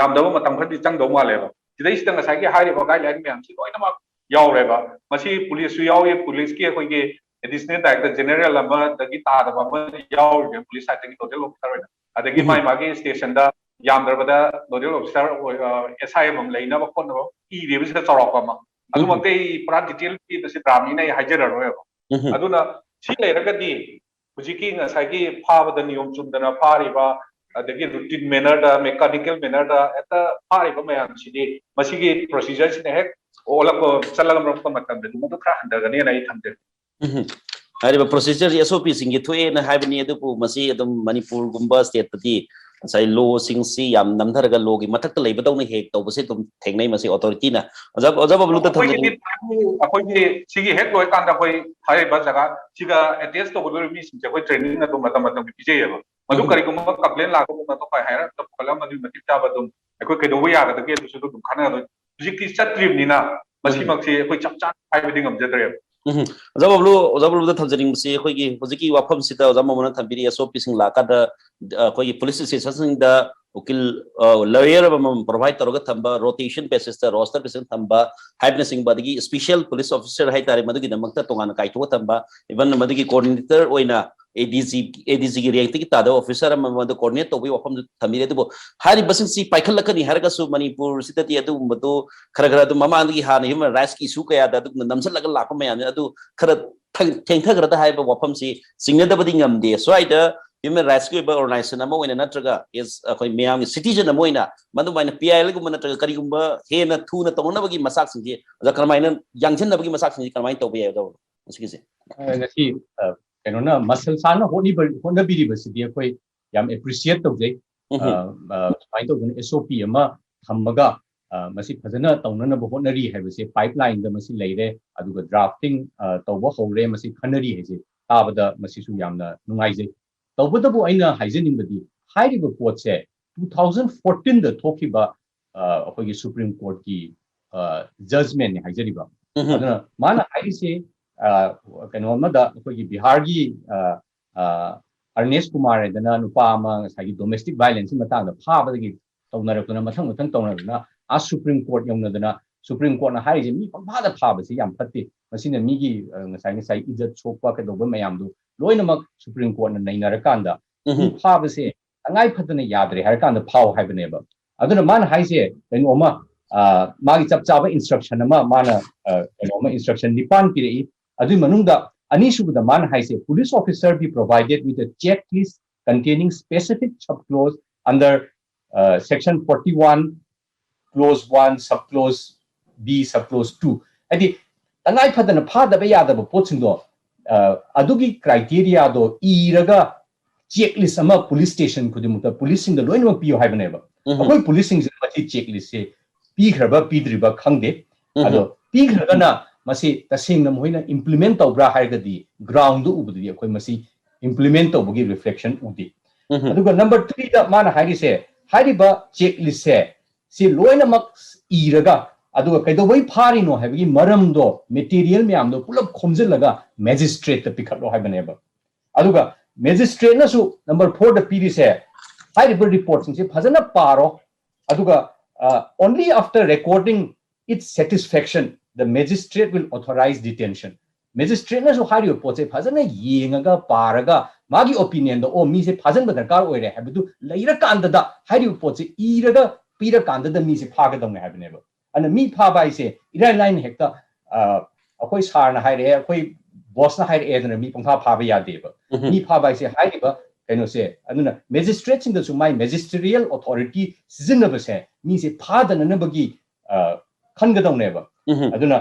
ꯌꯥꯝꯗꯕ ꯃꯇꯝ ꯈꯔꯗꯤ ꯆꯪꯗꯧ ꯃꯥꯜꯂꯦꯕ꯫ ꯁꯤꯗꯩꯁꯤꯗ ꯉꯁꯥꯏꯒꯤ ꯍꯥꯏꯔꯤꯕ ꯒꯥꯏꯗꯂꯥꯏꯟ ꯃꯌꯥꯝꯁꯤ ꯂꯣꯏꯅꯃꯛ ꯌꯥꯎꯔꯦꯕ꯫ ꯃꯁꯤ ꯄꯨꯂꯤꯁꯁꯨ ꯌꯥꯎꯏ, ꯄꯨꯂꯤꯁꯀꯤ ꯑꯩꯈꯣꯏꯒꯤ ꯑꯦꯗꯤꯁꯅꯦꯜ ꯗꯥꯏꯔꯦꯛꯇꯔ ꯖꯦꯅꯔꯦꯜ ꯑꯃꯗꯒꯤ ꯇꯥꯗꯕ ꯑꯃ ꯌꯥꯎꯔꯤꯕ ꯄꯨꯂꯤꯁ ꯁꯥꯏꯠꯇꯒꯤ ꯅꯣꯗꯦꯜ ꯑꯣꯐꯤꯁꯥꯔ ꯑꯣꯏꯅ꯫ ꯑꯗꯒꯤ ꯎꯝ꯫ ꯃꯥꯏ ꯃꯥꯒꯤ ꯁ꯭ꯇꯦꯁꯟꯗ ꯌꯥꯝꯗ꯭ꯔꯕꯗ ꯅꯣꯗꯦꯜ ꯑꯣꯐꯤꯁꯥꯔ ꯑꯣꯏ-, ꯑ, ꯑꯦꯁ ꯑꯥꯏ ꯑꯃꯃꯝ ꯂꯩꯅꯕ ꯈꯣꯠꯅꯕ ꯏꯔꯤꯕꯁꯤꯗ ꯆꯥꯎꯔꯥꯛꯄ ꯑꯃ꯫ ꯑꯗꯨꯃꯛꯇꯤ ꯑꯩ ꯄꯨꯔꯥ ꯗꯤꯇꯦꯜ ꯄꯤꯕꯁꯤ ꯗ꯭ꯔꯥꯝꯅꯤꯅ ꯑꯩ ꯍꯥꯏꯖꯔꯔꯣꯏꯕ꯫ ꯎꯝ꯫ ꯑꯗꯨꯅ ꯁꯤ ꯂꯩꯔꯒꯗꯤ ꯍꯧꯖꯤꯛꯀꯤ ꯉꯁꯥꯏꯒꯤ ꯐꯥꯕꯗ ꯅꯤꯌꯣꯝ ꯆꯨꯝꯗꯅ ꯐꯥꯔꯤꯕ, ꯑꯗꯒꯤ ꯔꯨꯇꯤꯟ ꯃꯦꯅꯔꯗ, ꯃꯦꯀꯥꯅꯤꯀꯦꯜ ꯃꯦꯅꯔꯗ ꯍꯦꯛꯇ ꯐꯥꯔꯤꯕ ꯃꯌꯥꯝꯁꯤꯗꯤ ꯃꯁꯤꯒꯤ ꯄ꯭ꯔꯣꯁꯤꯖꯔꯁꯤꯅ ꯍꯦꯛ ꯑꯣꯜꯂꯛꯄ, ꯆꯠꯂꯛꯂꯛꯄ ꯃꯇꯝꯗꯗꯤ ꯃꯗꯨ ꯈꯔ ꯍꯟꯊꯒꯅꯤꯅ ꯑꯩ ꯊꯝꯖꯩ꯫ ꯎꯝ꯫ ꯍꯥꯏꯔꯤꯕ ꯄ꯭ꯔꯣꯁꯤꯖꯔ ꯑꯦꯁ ꯑꯣ ꯄꯤꯁꯤꯡꯒꯤ ꯊꯣꯛꯑꯦꯅ ꯍꯥꯏꯕꯅꯤ, ꯑꯗꯨꯕꯨ ꯃꯁꯤ ꯑꯗꯨꯝ ꯃꯅꯤꯄꯨꯔꯒꯨꯝꯕ ꯁ꯭ꯇꯦꯠꯇꯗꯤ ꯉꯁꯥꯏ ꯂꯣꯁꯤꯡꯁꯤ ꯌꯥꯝ ꯅꯝꯊꯔꯒ ꯂꯣꯒꯤ ꯃꯊꯛꯇ ꯂꯩꯕꯗꯧꯅ ꯍꯦꯛ ꯇꯧꯕꯁꯦ ꯑꯗꯨꯝ ꯊꯦꯡꯅꯩ꯫ ꯃꯁꯤ ꯑꯣꯊꯣꯔꯤꯇꯤꯅ ꯑꯣꯖꯥ, ꯑꯣꯖꯥ ꯕꯕ꯭ꯂꯨꯗ ꯊꯝꯖꯅꯤꯡ- ꯑꯩꯈꯣꯏꯒꯤꯗꯤ, ꯑꯩꯈꯣꯏꯒꯤ ꯁꯤꯒꯤ ꯍꯦꯛ ꯂꯣꯏꯀꯥꯟꯗ ꯑꯩꯈꯣꯏ ꯍꯥꯏꯔꯤꯕ ꯖꯒꯥ ꯁꯤꯒ ꯑꯦꯇꯦꯁ ꯇꯧꯒꯗꯧꯔꯤꯕ ꯃꯤꯁꯤꯡꯁꯦ ꯑꯩꯈꯣꯏ ꯇ꯭ꯔꯦꯅꯤꯡ ꯑꯗꯨꯝ ꯃꯇꯝ ꯃꯇꯝꯒꯤ ꯄꯤꯖꯩꯌꯦꯕ꯫ ꯃꯗꯨ ꯎꯝ꯫ ꯀꯔꯤꯒꯨꯝꯕ ꯀꯝꯄ꯭ꯂꯦꯟ ꯂꯥꯛꯄ ꯃꯇꯝꯗ ꯑꯩꯈꯣꯏ ꯍꯥꯏꯔ ꯄꯨꯈꯠꯂꯒ ꯃꯗꯨꯒꯤ ꯃꯇꯤꯛ ꯆꯥꯕ ꯑꯗꯨꯝ ꯑꯩꯈꯣꯏ ꯀꯩꯗꯧꯕ ꯌꯥꯒꯗꯒꯦ ꯑꯗꯨꯁꯨ ꯑꯗꯨꯝ ꯈꯟꯅꯒꯗꯣꯏ꯫ ꯍꯧꯖꯤꯛꯇꯤ ꯆꯠꯇ꯭ꯔꯤꯕꯅꯤꯅ ꯃꯁꯤꯃꯛꯁꯤ ꯑꯩꯈꯣꯏ ꯆꯞ ꯆꯥꯅ ꯍꯥꯏꯕꯗꯤ ꯉꯝꯖꯗ꯭ꯔꯦꯕ꯫ ꯎꯝ꯫ ꯑꯣꯖꯥ ꯕꯕ꯭ꯂꯨ, ꯑꯣꯖꯥ ꯕꯕ꯭ꯂꯨꯗ ꯊꯝꯖꯅꯤꯡꯕꯁꯤ ꯑꯩꯈꯣꯏꯒꯤ ꯍꯧꯖꯤꯛꯀꯤ ꯋꯥꯐꯝꯁꯤꯗ ꯑꯣꯖꯥ ꯃꯣꯃꯣꯟꯅ ꯊꯝꯕꯤꯔꯤ, ꯑꯦꯁ ꯑꯣ ꯄꯤꯁꯤꯡ ꯂꯥꯛꯀꯥꯟꯗ, ꯑ, ꯑꯩꯈꯣꯏꯒꯤ ꯄꯨꯂꯤꯁ ꯁ꯭ꯇꯦꯁꯟꯁꯤꯡꯗ ꯎꯀꯤꯜ, ꯑ, ꯂꯣꯌꯔ ꯑꯃꯃꯝ ꯄ꯭ꯔꯣꯚꯥꯏꯗ ꯇꯧꯔꯒ ꯊꯝꯕ, ꯔꯣꯇꯦꯁꯟ ꯕꯦꯁꯤꯁꯇ, ꯔꯣꯁꯇꯔ ꯕꯦꯁꯤꯁꯇ ꯊꯝꯕ ꯍꯥꯏꯕꯅꯆꯤꯡꯕ, ꯑꯗꯒꯤ ꯁ꯭ꯄꯦꯁꯤꯌꯦꯜ ꯄꯨꯂꯤꯁ ꯑꯣꯐꯤꯁꯥꯔ ꯍꯥꯏꯇꯥꯔꯦ, ꯃꯗꯨꯒꯤꯗꯃꯛꯇ ꯇꯣꯉꯥꯟꯅ ꯀꯥꯏꯊꯣꯛꯑ ꯊꯝꯕ, ꯏꯚꯟ ꯃꯗꯨꯒꯤ ꯀꯣꯑꯣꯔꯗꯤꯅꯦꯇꯔ ꯑꯣꯏꯅ ꯑꯦ ꯗꯤ ꯖꯤ, ꯑꯦ ꯗꯤ ꯖꯤꯒꯤ ꯔꯦꯡꯛꯇꯒꯤ ꯇꯥꯗꯕ ꯑꯣꯐꯤꯁꯥꯔ ꯑꯃ ꯃꯗꯨ ꯀꯣꯑꯣꯔꯗꯤꯅꯦꯠ ꯇꯧꯕꯒꯤ ꯋꯥꯐꯝꯗꯨ ꯊꯝꯕꯤꯔꯦ꯫ ꯑꯗꯨꯕꯨ ꯍꯥꯏꯔꯤꯕꯁꯤꯡꯁꯤ ꯄꯥꯏꯈꯠꯂꯛꯀꯅꯤ ꯍꯥꯏꯔꯒꯁꯨ ꯃꯅꯤꯄꯨꯔꯁꯤꯗꯗꯤ ꯑꯗꯨꯒꯨꯝꯕꯗꯨ ꯈꯔ ꯈꯔ ꯑꯗꯨꯝ ꯃꯃꯥꯡꯗꯒꯤ ꯍꯥꯟꯅ ꯍ꯭ꯌꯨꯃꯦꯟ ꯔꯥꯏꯠꯁꯀꯤ ꯏꯁꯨ ꯀꯌꯥꯗ ꯑꯗꯨꯒꯨꯝꯅ ꯅꯝꯁꯤꯜꯂꯒ ꯂꯥꯛꯄ ꯃꯌꯥꯝꯅꯤ꯫ ꯑꯗꯨ ꯈꯔ ꯊꯦꯡꯊꯈ꯭ꯔꯗ ꯍꯥꯏꯕ ꯋꯥꯐꯝꯁꯤ ꯆꯤꯡꯅꯗꯕꯗꯤ ꯉꯝꯗꯦ꯫ ꯁ꯭ꯋꯥꯏꯗ ꯍ꯭ꯌꯨꯃꯦꯟ ꯔꯥꯏꯠꯁꯀꯤ ꯑꯣꯏꯕ ꯑꯣꯔꯒꯅꯥꯏꯖꯦꯁꯟ ꯑꯃ ꯑꯣꯏꯅ ꯅꯠꯇ꯭ꯔꯒ ꯑꯩꯈꯣꯏ ꯃꯌꯥꯝꯒꯤ ꯁꯤꯇꯤꯖꯟ ꯑꯃ ꯑꯣꯏꯅ ꯃꯗꯨꯃꯥꯏꯅ ꯄꯤ ꯑꯥꯏ ꯑꯦꯜꯒꯨꯝꯕ ꯅꯠꯇ꯭ꯔꯒ ꯀꯔꯤꯒꯨꯝꯕ ꯍꯦꯟꯅ ꯊꯨꯅ ꯇꯧꯅꯅꯕꯒꯤ ꯃꯆꯥꯛꯁꯤꯡꯁꯤ ꯑꯣꯖꯥ ꯀꯔꯝꯍꯥꯏꯅ ꯌꯥꯡꯁꯤꯟꯅꯕꯒꯤ ꯃꯆꯥꯛꯁꯤꯡꯁꯤ ꯀꯔꯝꯍꯥꯏꯅ ꯇꯧꯕ ꯌꯥꯏ ꯑꯣꯖꯥ? ꯃꯁꯤꯒꯤꯁꯦ ꯉꯁꯤ ꯀꯩꯅꯣꯅ ꯃꯁꯜ ꯁꯥꯅ ꯍꯣꯠꯅꯕꯤꯔꯤꯕꯁꯤꯗꯤ ꯑꯩꯈꯣꯏ ꯌꯥꯝ ꯑꯦꯄ꯭ꯔꯤꯁꯤꯌꯦꯠ ꯇꯧꯖꯩ꯫ ꯁꯨꯃꯥꯏꯅ ꯇꯧꯗꯅ ꯑꯦꯁ ꯑꯣ ꯄꯤ ꯑꯃ ꯊꯝꯃꯒ ꯃꯁꯤ ꯐꯖꯅ ꯇꯧꯅꯅꯕ ꯍꯣꯠꯅꯔꯤ ꯍꯥꯏꯕꯁꯦ ꯄꯥꯏꯞ ꯂꯥꯏꯟꯗ ꯃꯁꯤ ꯂꯩꯔꯦ꯫ ꯑꯗꯨꯒ ꯗ꯭ꯔꯥꯐꯇꯤꯡ ꯇꯧꯕ ꯍꯧꯔꯦ, ꯃꯁꯤ ꯈꯟꯅꯔꯤ ꯍꯥꯏꯁꯦ ꯇꯥꯕꯗ ꯃꯁꯤꯁꯨ ꯌꯥꯝꯅ ꯅꯨꯡꯉꯥꯏꯖꯩ꯫ ꯇꯧꯕꯇꯕꯨ ꯑꯩꯅ ꯍꯥꯏꯖꯅꯤꯡꯕꯗꯤ ꯍꯥꯏꯔꯤꯕ ꯄꯣꯠꯁꯦ ꯇꯨ ꯊꯥꯎꯖꯟ ꯐꯣꯔꯇꯤꯟꯗ ꯊꯣꯛꯈꯤꯕ ꯑꯩꯈꯣꯏꯒꯤ ꯁꯨꯄ꯭ꯔꯤꯝ ꯀꯣꯔꯠꯀꯤ ꯖꯖꯃꯦꯟꯅꯤ ꯍꯥꯏꯖꯔꯤꯕ꯫ ꯑꯗꯨꯅ ꯃꯥꯅ ꯍꯥꯏꯔꯤꯁꯦ ꯀꯩꯅꯣ ꯑꯃꯗ ꯑꯩꯈꯣꯏꯒꯤ ꯕꯤꯍꯥꯔꯒꯤ ꯑꯔꯅꯦꯁ ꯀꯨꯃꯥꯔ ꯍꯥꯏꯗꯅ ꯅꯨꯄꯥ ꯑꯃ ꯉꯁꯥꯏꯒꯤ ꯗꯣꯃꯦꯁꯇꯤꯛ ꯚꯥꯏꯂꯦꯟꯁꯀꯤ ꯃꯇꯥꯡꯗ ꯐꯥꯕꯗꯒꯤ ꯇꯧꯅꯔꯛꯇꯅ ꯃꯊꯪ ꯃꯊꯪ ꯇꯧꯅꯗꯅ ꯑꯥ ꯁꯨꯄ꯭ꯔꯤꯝ ꯀꯣꯔꯠ ꯌꯧꯅꯗꯅ ꯁꯨꯄ꯭ꯔꯤꯝ ꯀꯣꯔꯠꯅ ꯍꯥꯏꯔꯤꯁꯦ ꯃꯤ ꯄꯪꯐꯥꯗ ꯐꯥꯕꯁꯤ ꯌꯥꯝ ꯐꯠꯇꯦ, ꯃꯁꯤꯅ ꯃꯤꯒꯤ ꯉꯁꯥꯏ ꯉꯁꯥꯏ ꯏꯖꯠ ꯁꯣꯛꯄ ꯀꯩꯗꯧꯕ ꯃꯌꯥꯝꯗꯨ ꯂꯣꯏꯅꯃꯛ ꯁꯨꯄ꯭ꯔꯤꯝ ꯀꯣꯔꯠꯅ ꯅꯩꯅꯔꯀꯥꯟꯗ ꯃꯤ ꯐꯥꯕꯁꯦ ꯇꯉꯥꯏ ꯐꯗꯅ ꯌꯥꯗ꯭ꯔꯦ ꯍꯥꯏꯔꯀꯥꯟꯗ ꯐꯥꯎ ꯍꯥꯏꯕꯅꯦꯕ꯫ ꯑꯗꯨꯅ ꯃꯥꯅ ꯍꯥꯏꯁꯦ ꯀꯩꯅꯣ ꯑꯃ ꯃꯥꯒꯤ ꯆꯞ ꯆꯥꯕ ꯏꯟꯁꯇ꯭ꯔꯛꯁꯟ ꯑꯃ ꯃꯥꯅ ꯀꯩꯅꯣ ꯑꯃ ꯏꯟꯁꯇ꯭ꯔꯛꯁꯟ ꯅꯤꯄꯥꯟ ꯄꯤꯔꯛꯏ꯫ ꯑꯗꯨꯒꯤ ꯃꯅꯨꯡꯗ ꯑꯅꯤꯁꯨꯕꯗ ꯃꯥꯅ ꯍꯥꯏꯁꯦ police officer be provided with a checklist containing specific sub clause under section forty one clause one sub clause B sub clause two, ꯍꯥꯏꯗꯤ ꯇꯉꯥꯏ ꯐꯗꯅ ꯐꯥꯗꯕ ꯌꯥꯗꯕ ꯄꯣꯠꯁꯤꯡꯗꯣ ꯑꯗꯨꯒꯤ ꯀ꯭ꯔꯥꯏꯇꯦꯔꯤꯌꯥꯗꯣ ꯏꯔꯒ ꯆꯦꯛ ꯂꯤꯁ ꯑꯃ ꯄꯨꯂꯤꯁ ꯁ꯭ꯇꯦꯁꯟ ꯈꯨꯗꯤꯡꯃꯛꯇ ꯄꯨꯂꯤꯁꯁꯤꯡꯗ ꯂꯣꯏꯅꯃꯛ ꯄꯤꯌꯨ ꯍꯥꯏꯕꯅꯦꯕ꯫ ꯑꯩꯈꯣꯏ ꯄꯨꯂꯤꯁꯁꯤꯡꯁꯤꯅ ꯃꯁꯤ ꯆꯦꯛ ꯂꯤꯁꯁꯦ ꯄꯤꯈ꯭ꯔꯕ ꯄꯤꯗ꯭ꯔꯤꯕ ꯈꯪꯗꯦ꯫ ꯑꯗꯣ ꯄꯤꯈ꯭ꯔꯒꯅ ꯃꯁꯤ ꯇꯁꯦꯡꯅ ꯃꯈꯣꯏꯅ ꯏꯝꯄ꯭ꯂꯤꯃꯦꯟ ꯇꯧꯕ꯭ꯔꯥ ꯍꯥꯏꯔꯒꯗꯤ ꯒ꯭ꯔꯥꯎꯟꯗ ꯎꯕꯗꯗꯤ ꯑꯩꯈꯣꯏ ꯃꯁꯤ ꯏꯝꯄ꯭ꯂꯤꯃꯦꯟ ꯇꯧꯕꯒꯤ ꯔꯤꯐ꯭ꯂꯦꯛꯁꯟ ꯎꯗꯦ꯫ ꯑꯗꯨꯒ ꯅꯝꯕꯔ ꯊ꯭ꯔꯤꯗ ꯃꯥꯅ ꯍꯥꯏꯔꯤꯁꯦ ꯍꯥꯏꯔꯤꯕ ꯆꯦꯛ ꯂꯤꯁꯁꯦ ꯁꯤ ꯂꯣꯏꯅꯃꯛ ꯏꯔꯒ ꯑꯗꯨꯒ ꯀꯩꯗꯧꯕꯩ ꯐꯥꯔꯤꯅꯣ ꯍꯥꯏꯕꯒꯤ ꯃꯔꯝꯗꯣ ꯃꯦꯇꯤꯔꯤꯌꯦꯜ ꯃꯌꯥꯝꯗꯣ ꯄꯨꯂꯞ ꯈꯣꯝꯖꯤꯜꯂꯒ ꯃꯦꯖꯤꯁꯇ꯭ꯔꯦꯠꯇ ꯄꯤꯈꯠꯂꯣ ꯍꯥꯏꯕꯅꯦꯕ꯫ ꯑꯗꯨꯒ ꯃꯦꯖꯤꯁꯇ꯭ꯔꯦꯠꯅꯁꯨ ꯅꯝꯕꯔ ꯐꯣꯔꯗ ꯄꯤꯔꯤꯁꯦ ꯍꯥꯏꯔꯤꯕ ꯔꯤꯄꯣꯔꯠꯁꯤꯡꯁꯦ ꯐꯖꯅ ꯄꯥꯔꯣ꯫ ꯑꯗꯨꯒ only after recording its satisfaction the magistrate will authorize detention꯫ ꯃꯦꯖꯤꯁꯇ꯭ꯔꯦꯠꯅꯁꯨ ꯍꯥꯏꯔꯤꯕ ꯄꯣꯠꯁꯦ ꯐꯖꯅ ꯌꯦꯡꯉꯒ ꯄꯥꯔꯒ ꯃꯥꯒꯤ ꯑꯣꯄꯤꯅꯤꯌꯟꯗ ꯑꯣ ꯃꯤꯁꯦ ꯐꯥꯖꯤꯟꯕ ꯗꯔꯀꯥꯔ ꯑꯣꯏꯔꯦ ꯍꯥꯏꯕꯗꯨ ꯂꯩꯔꯀꯥꯟꯗꯗ ꯍꯥꯏꯔꯤꯕ ꯄꯣꯠꯁꯦ ꯏꯔꯒ ꯄꯤꯔꯀꯥꯟꯗꯗ ꯃꯤꯁꯦ ꯐꯥꯒꯗꯧꯅꯦ ꯍꯥꯏꯕꯅꯦꯕ꯫ ꯑꯗꯨꯅ ꯃꯤ ꯐꯥꯕ ꯍꯥꯏꯁꯦ ꯏꯔꯥꯏ ꯂꯥꯏꯅ ꯍꯦꯛꯇ ꯑꯩꯈꯣꯏ ꯁꯥꯔꯅ ꯍꯥꯏꯔꯛꯑꯦ, ꯑꯩꯈꯣꯏ ꯕꯣꯁꯅ ꯍꯥꯏꯔꯛꯑꯦꯗꯅ ꯃꯤ ꯄꯪꯐꯥ ꯐꯥꯕ ꯌꯥꯗꯦꯕ꯫ ꯃꯤ ꯐꯥꯕ ꯍꯥꯏꯁꯦ ꯍꯥꯏꯔꯤꯕ ꯀꯩꯅꯣꯁꯦ, ꯑꯗꯨꯅ ꯃꯦꯖꯤꯁꯇ꯭ꯔꯦꯠꯁꯤꯡꯗꯁꯨ ꯃꯥꯏ ꯃꯦꯖꯤꯁꯇꯤꯔꯤꯌꯦꯜ ꯑꯣꯊꯣꯔꯤꯇꯤ ꯁꯤꯖꯤꯟꯅꯕꯁꯦ ꯃꯤꯁꯦ ꯐꯥꯗꯅꯅꯕꯒꯤ, ꯑ, ꯈꯟꯒꯗꯧꯅꯦꯕ꯫ ꯑꯗꯨꯅ,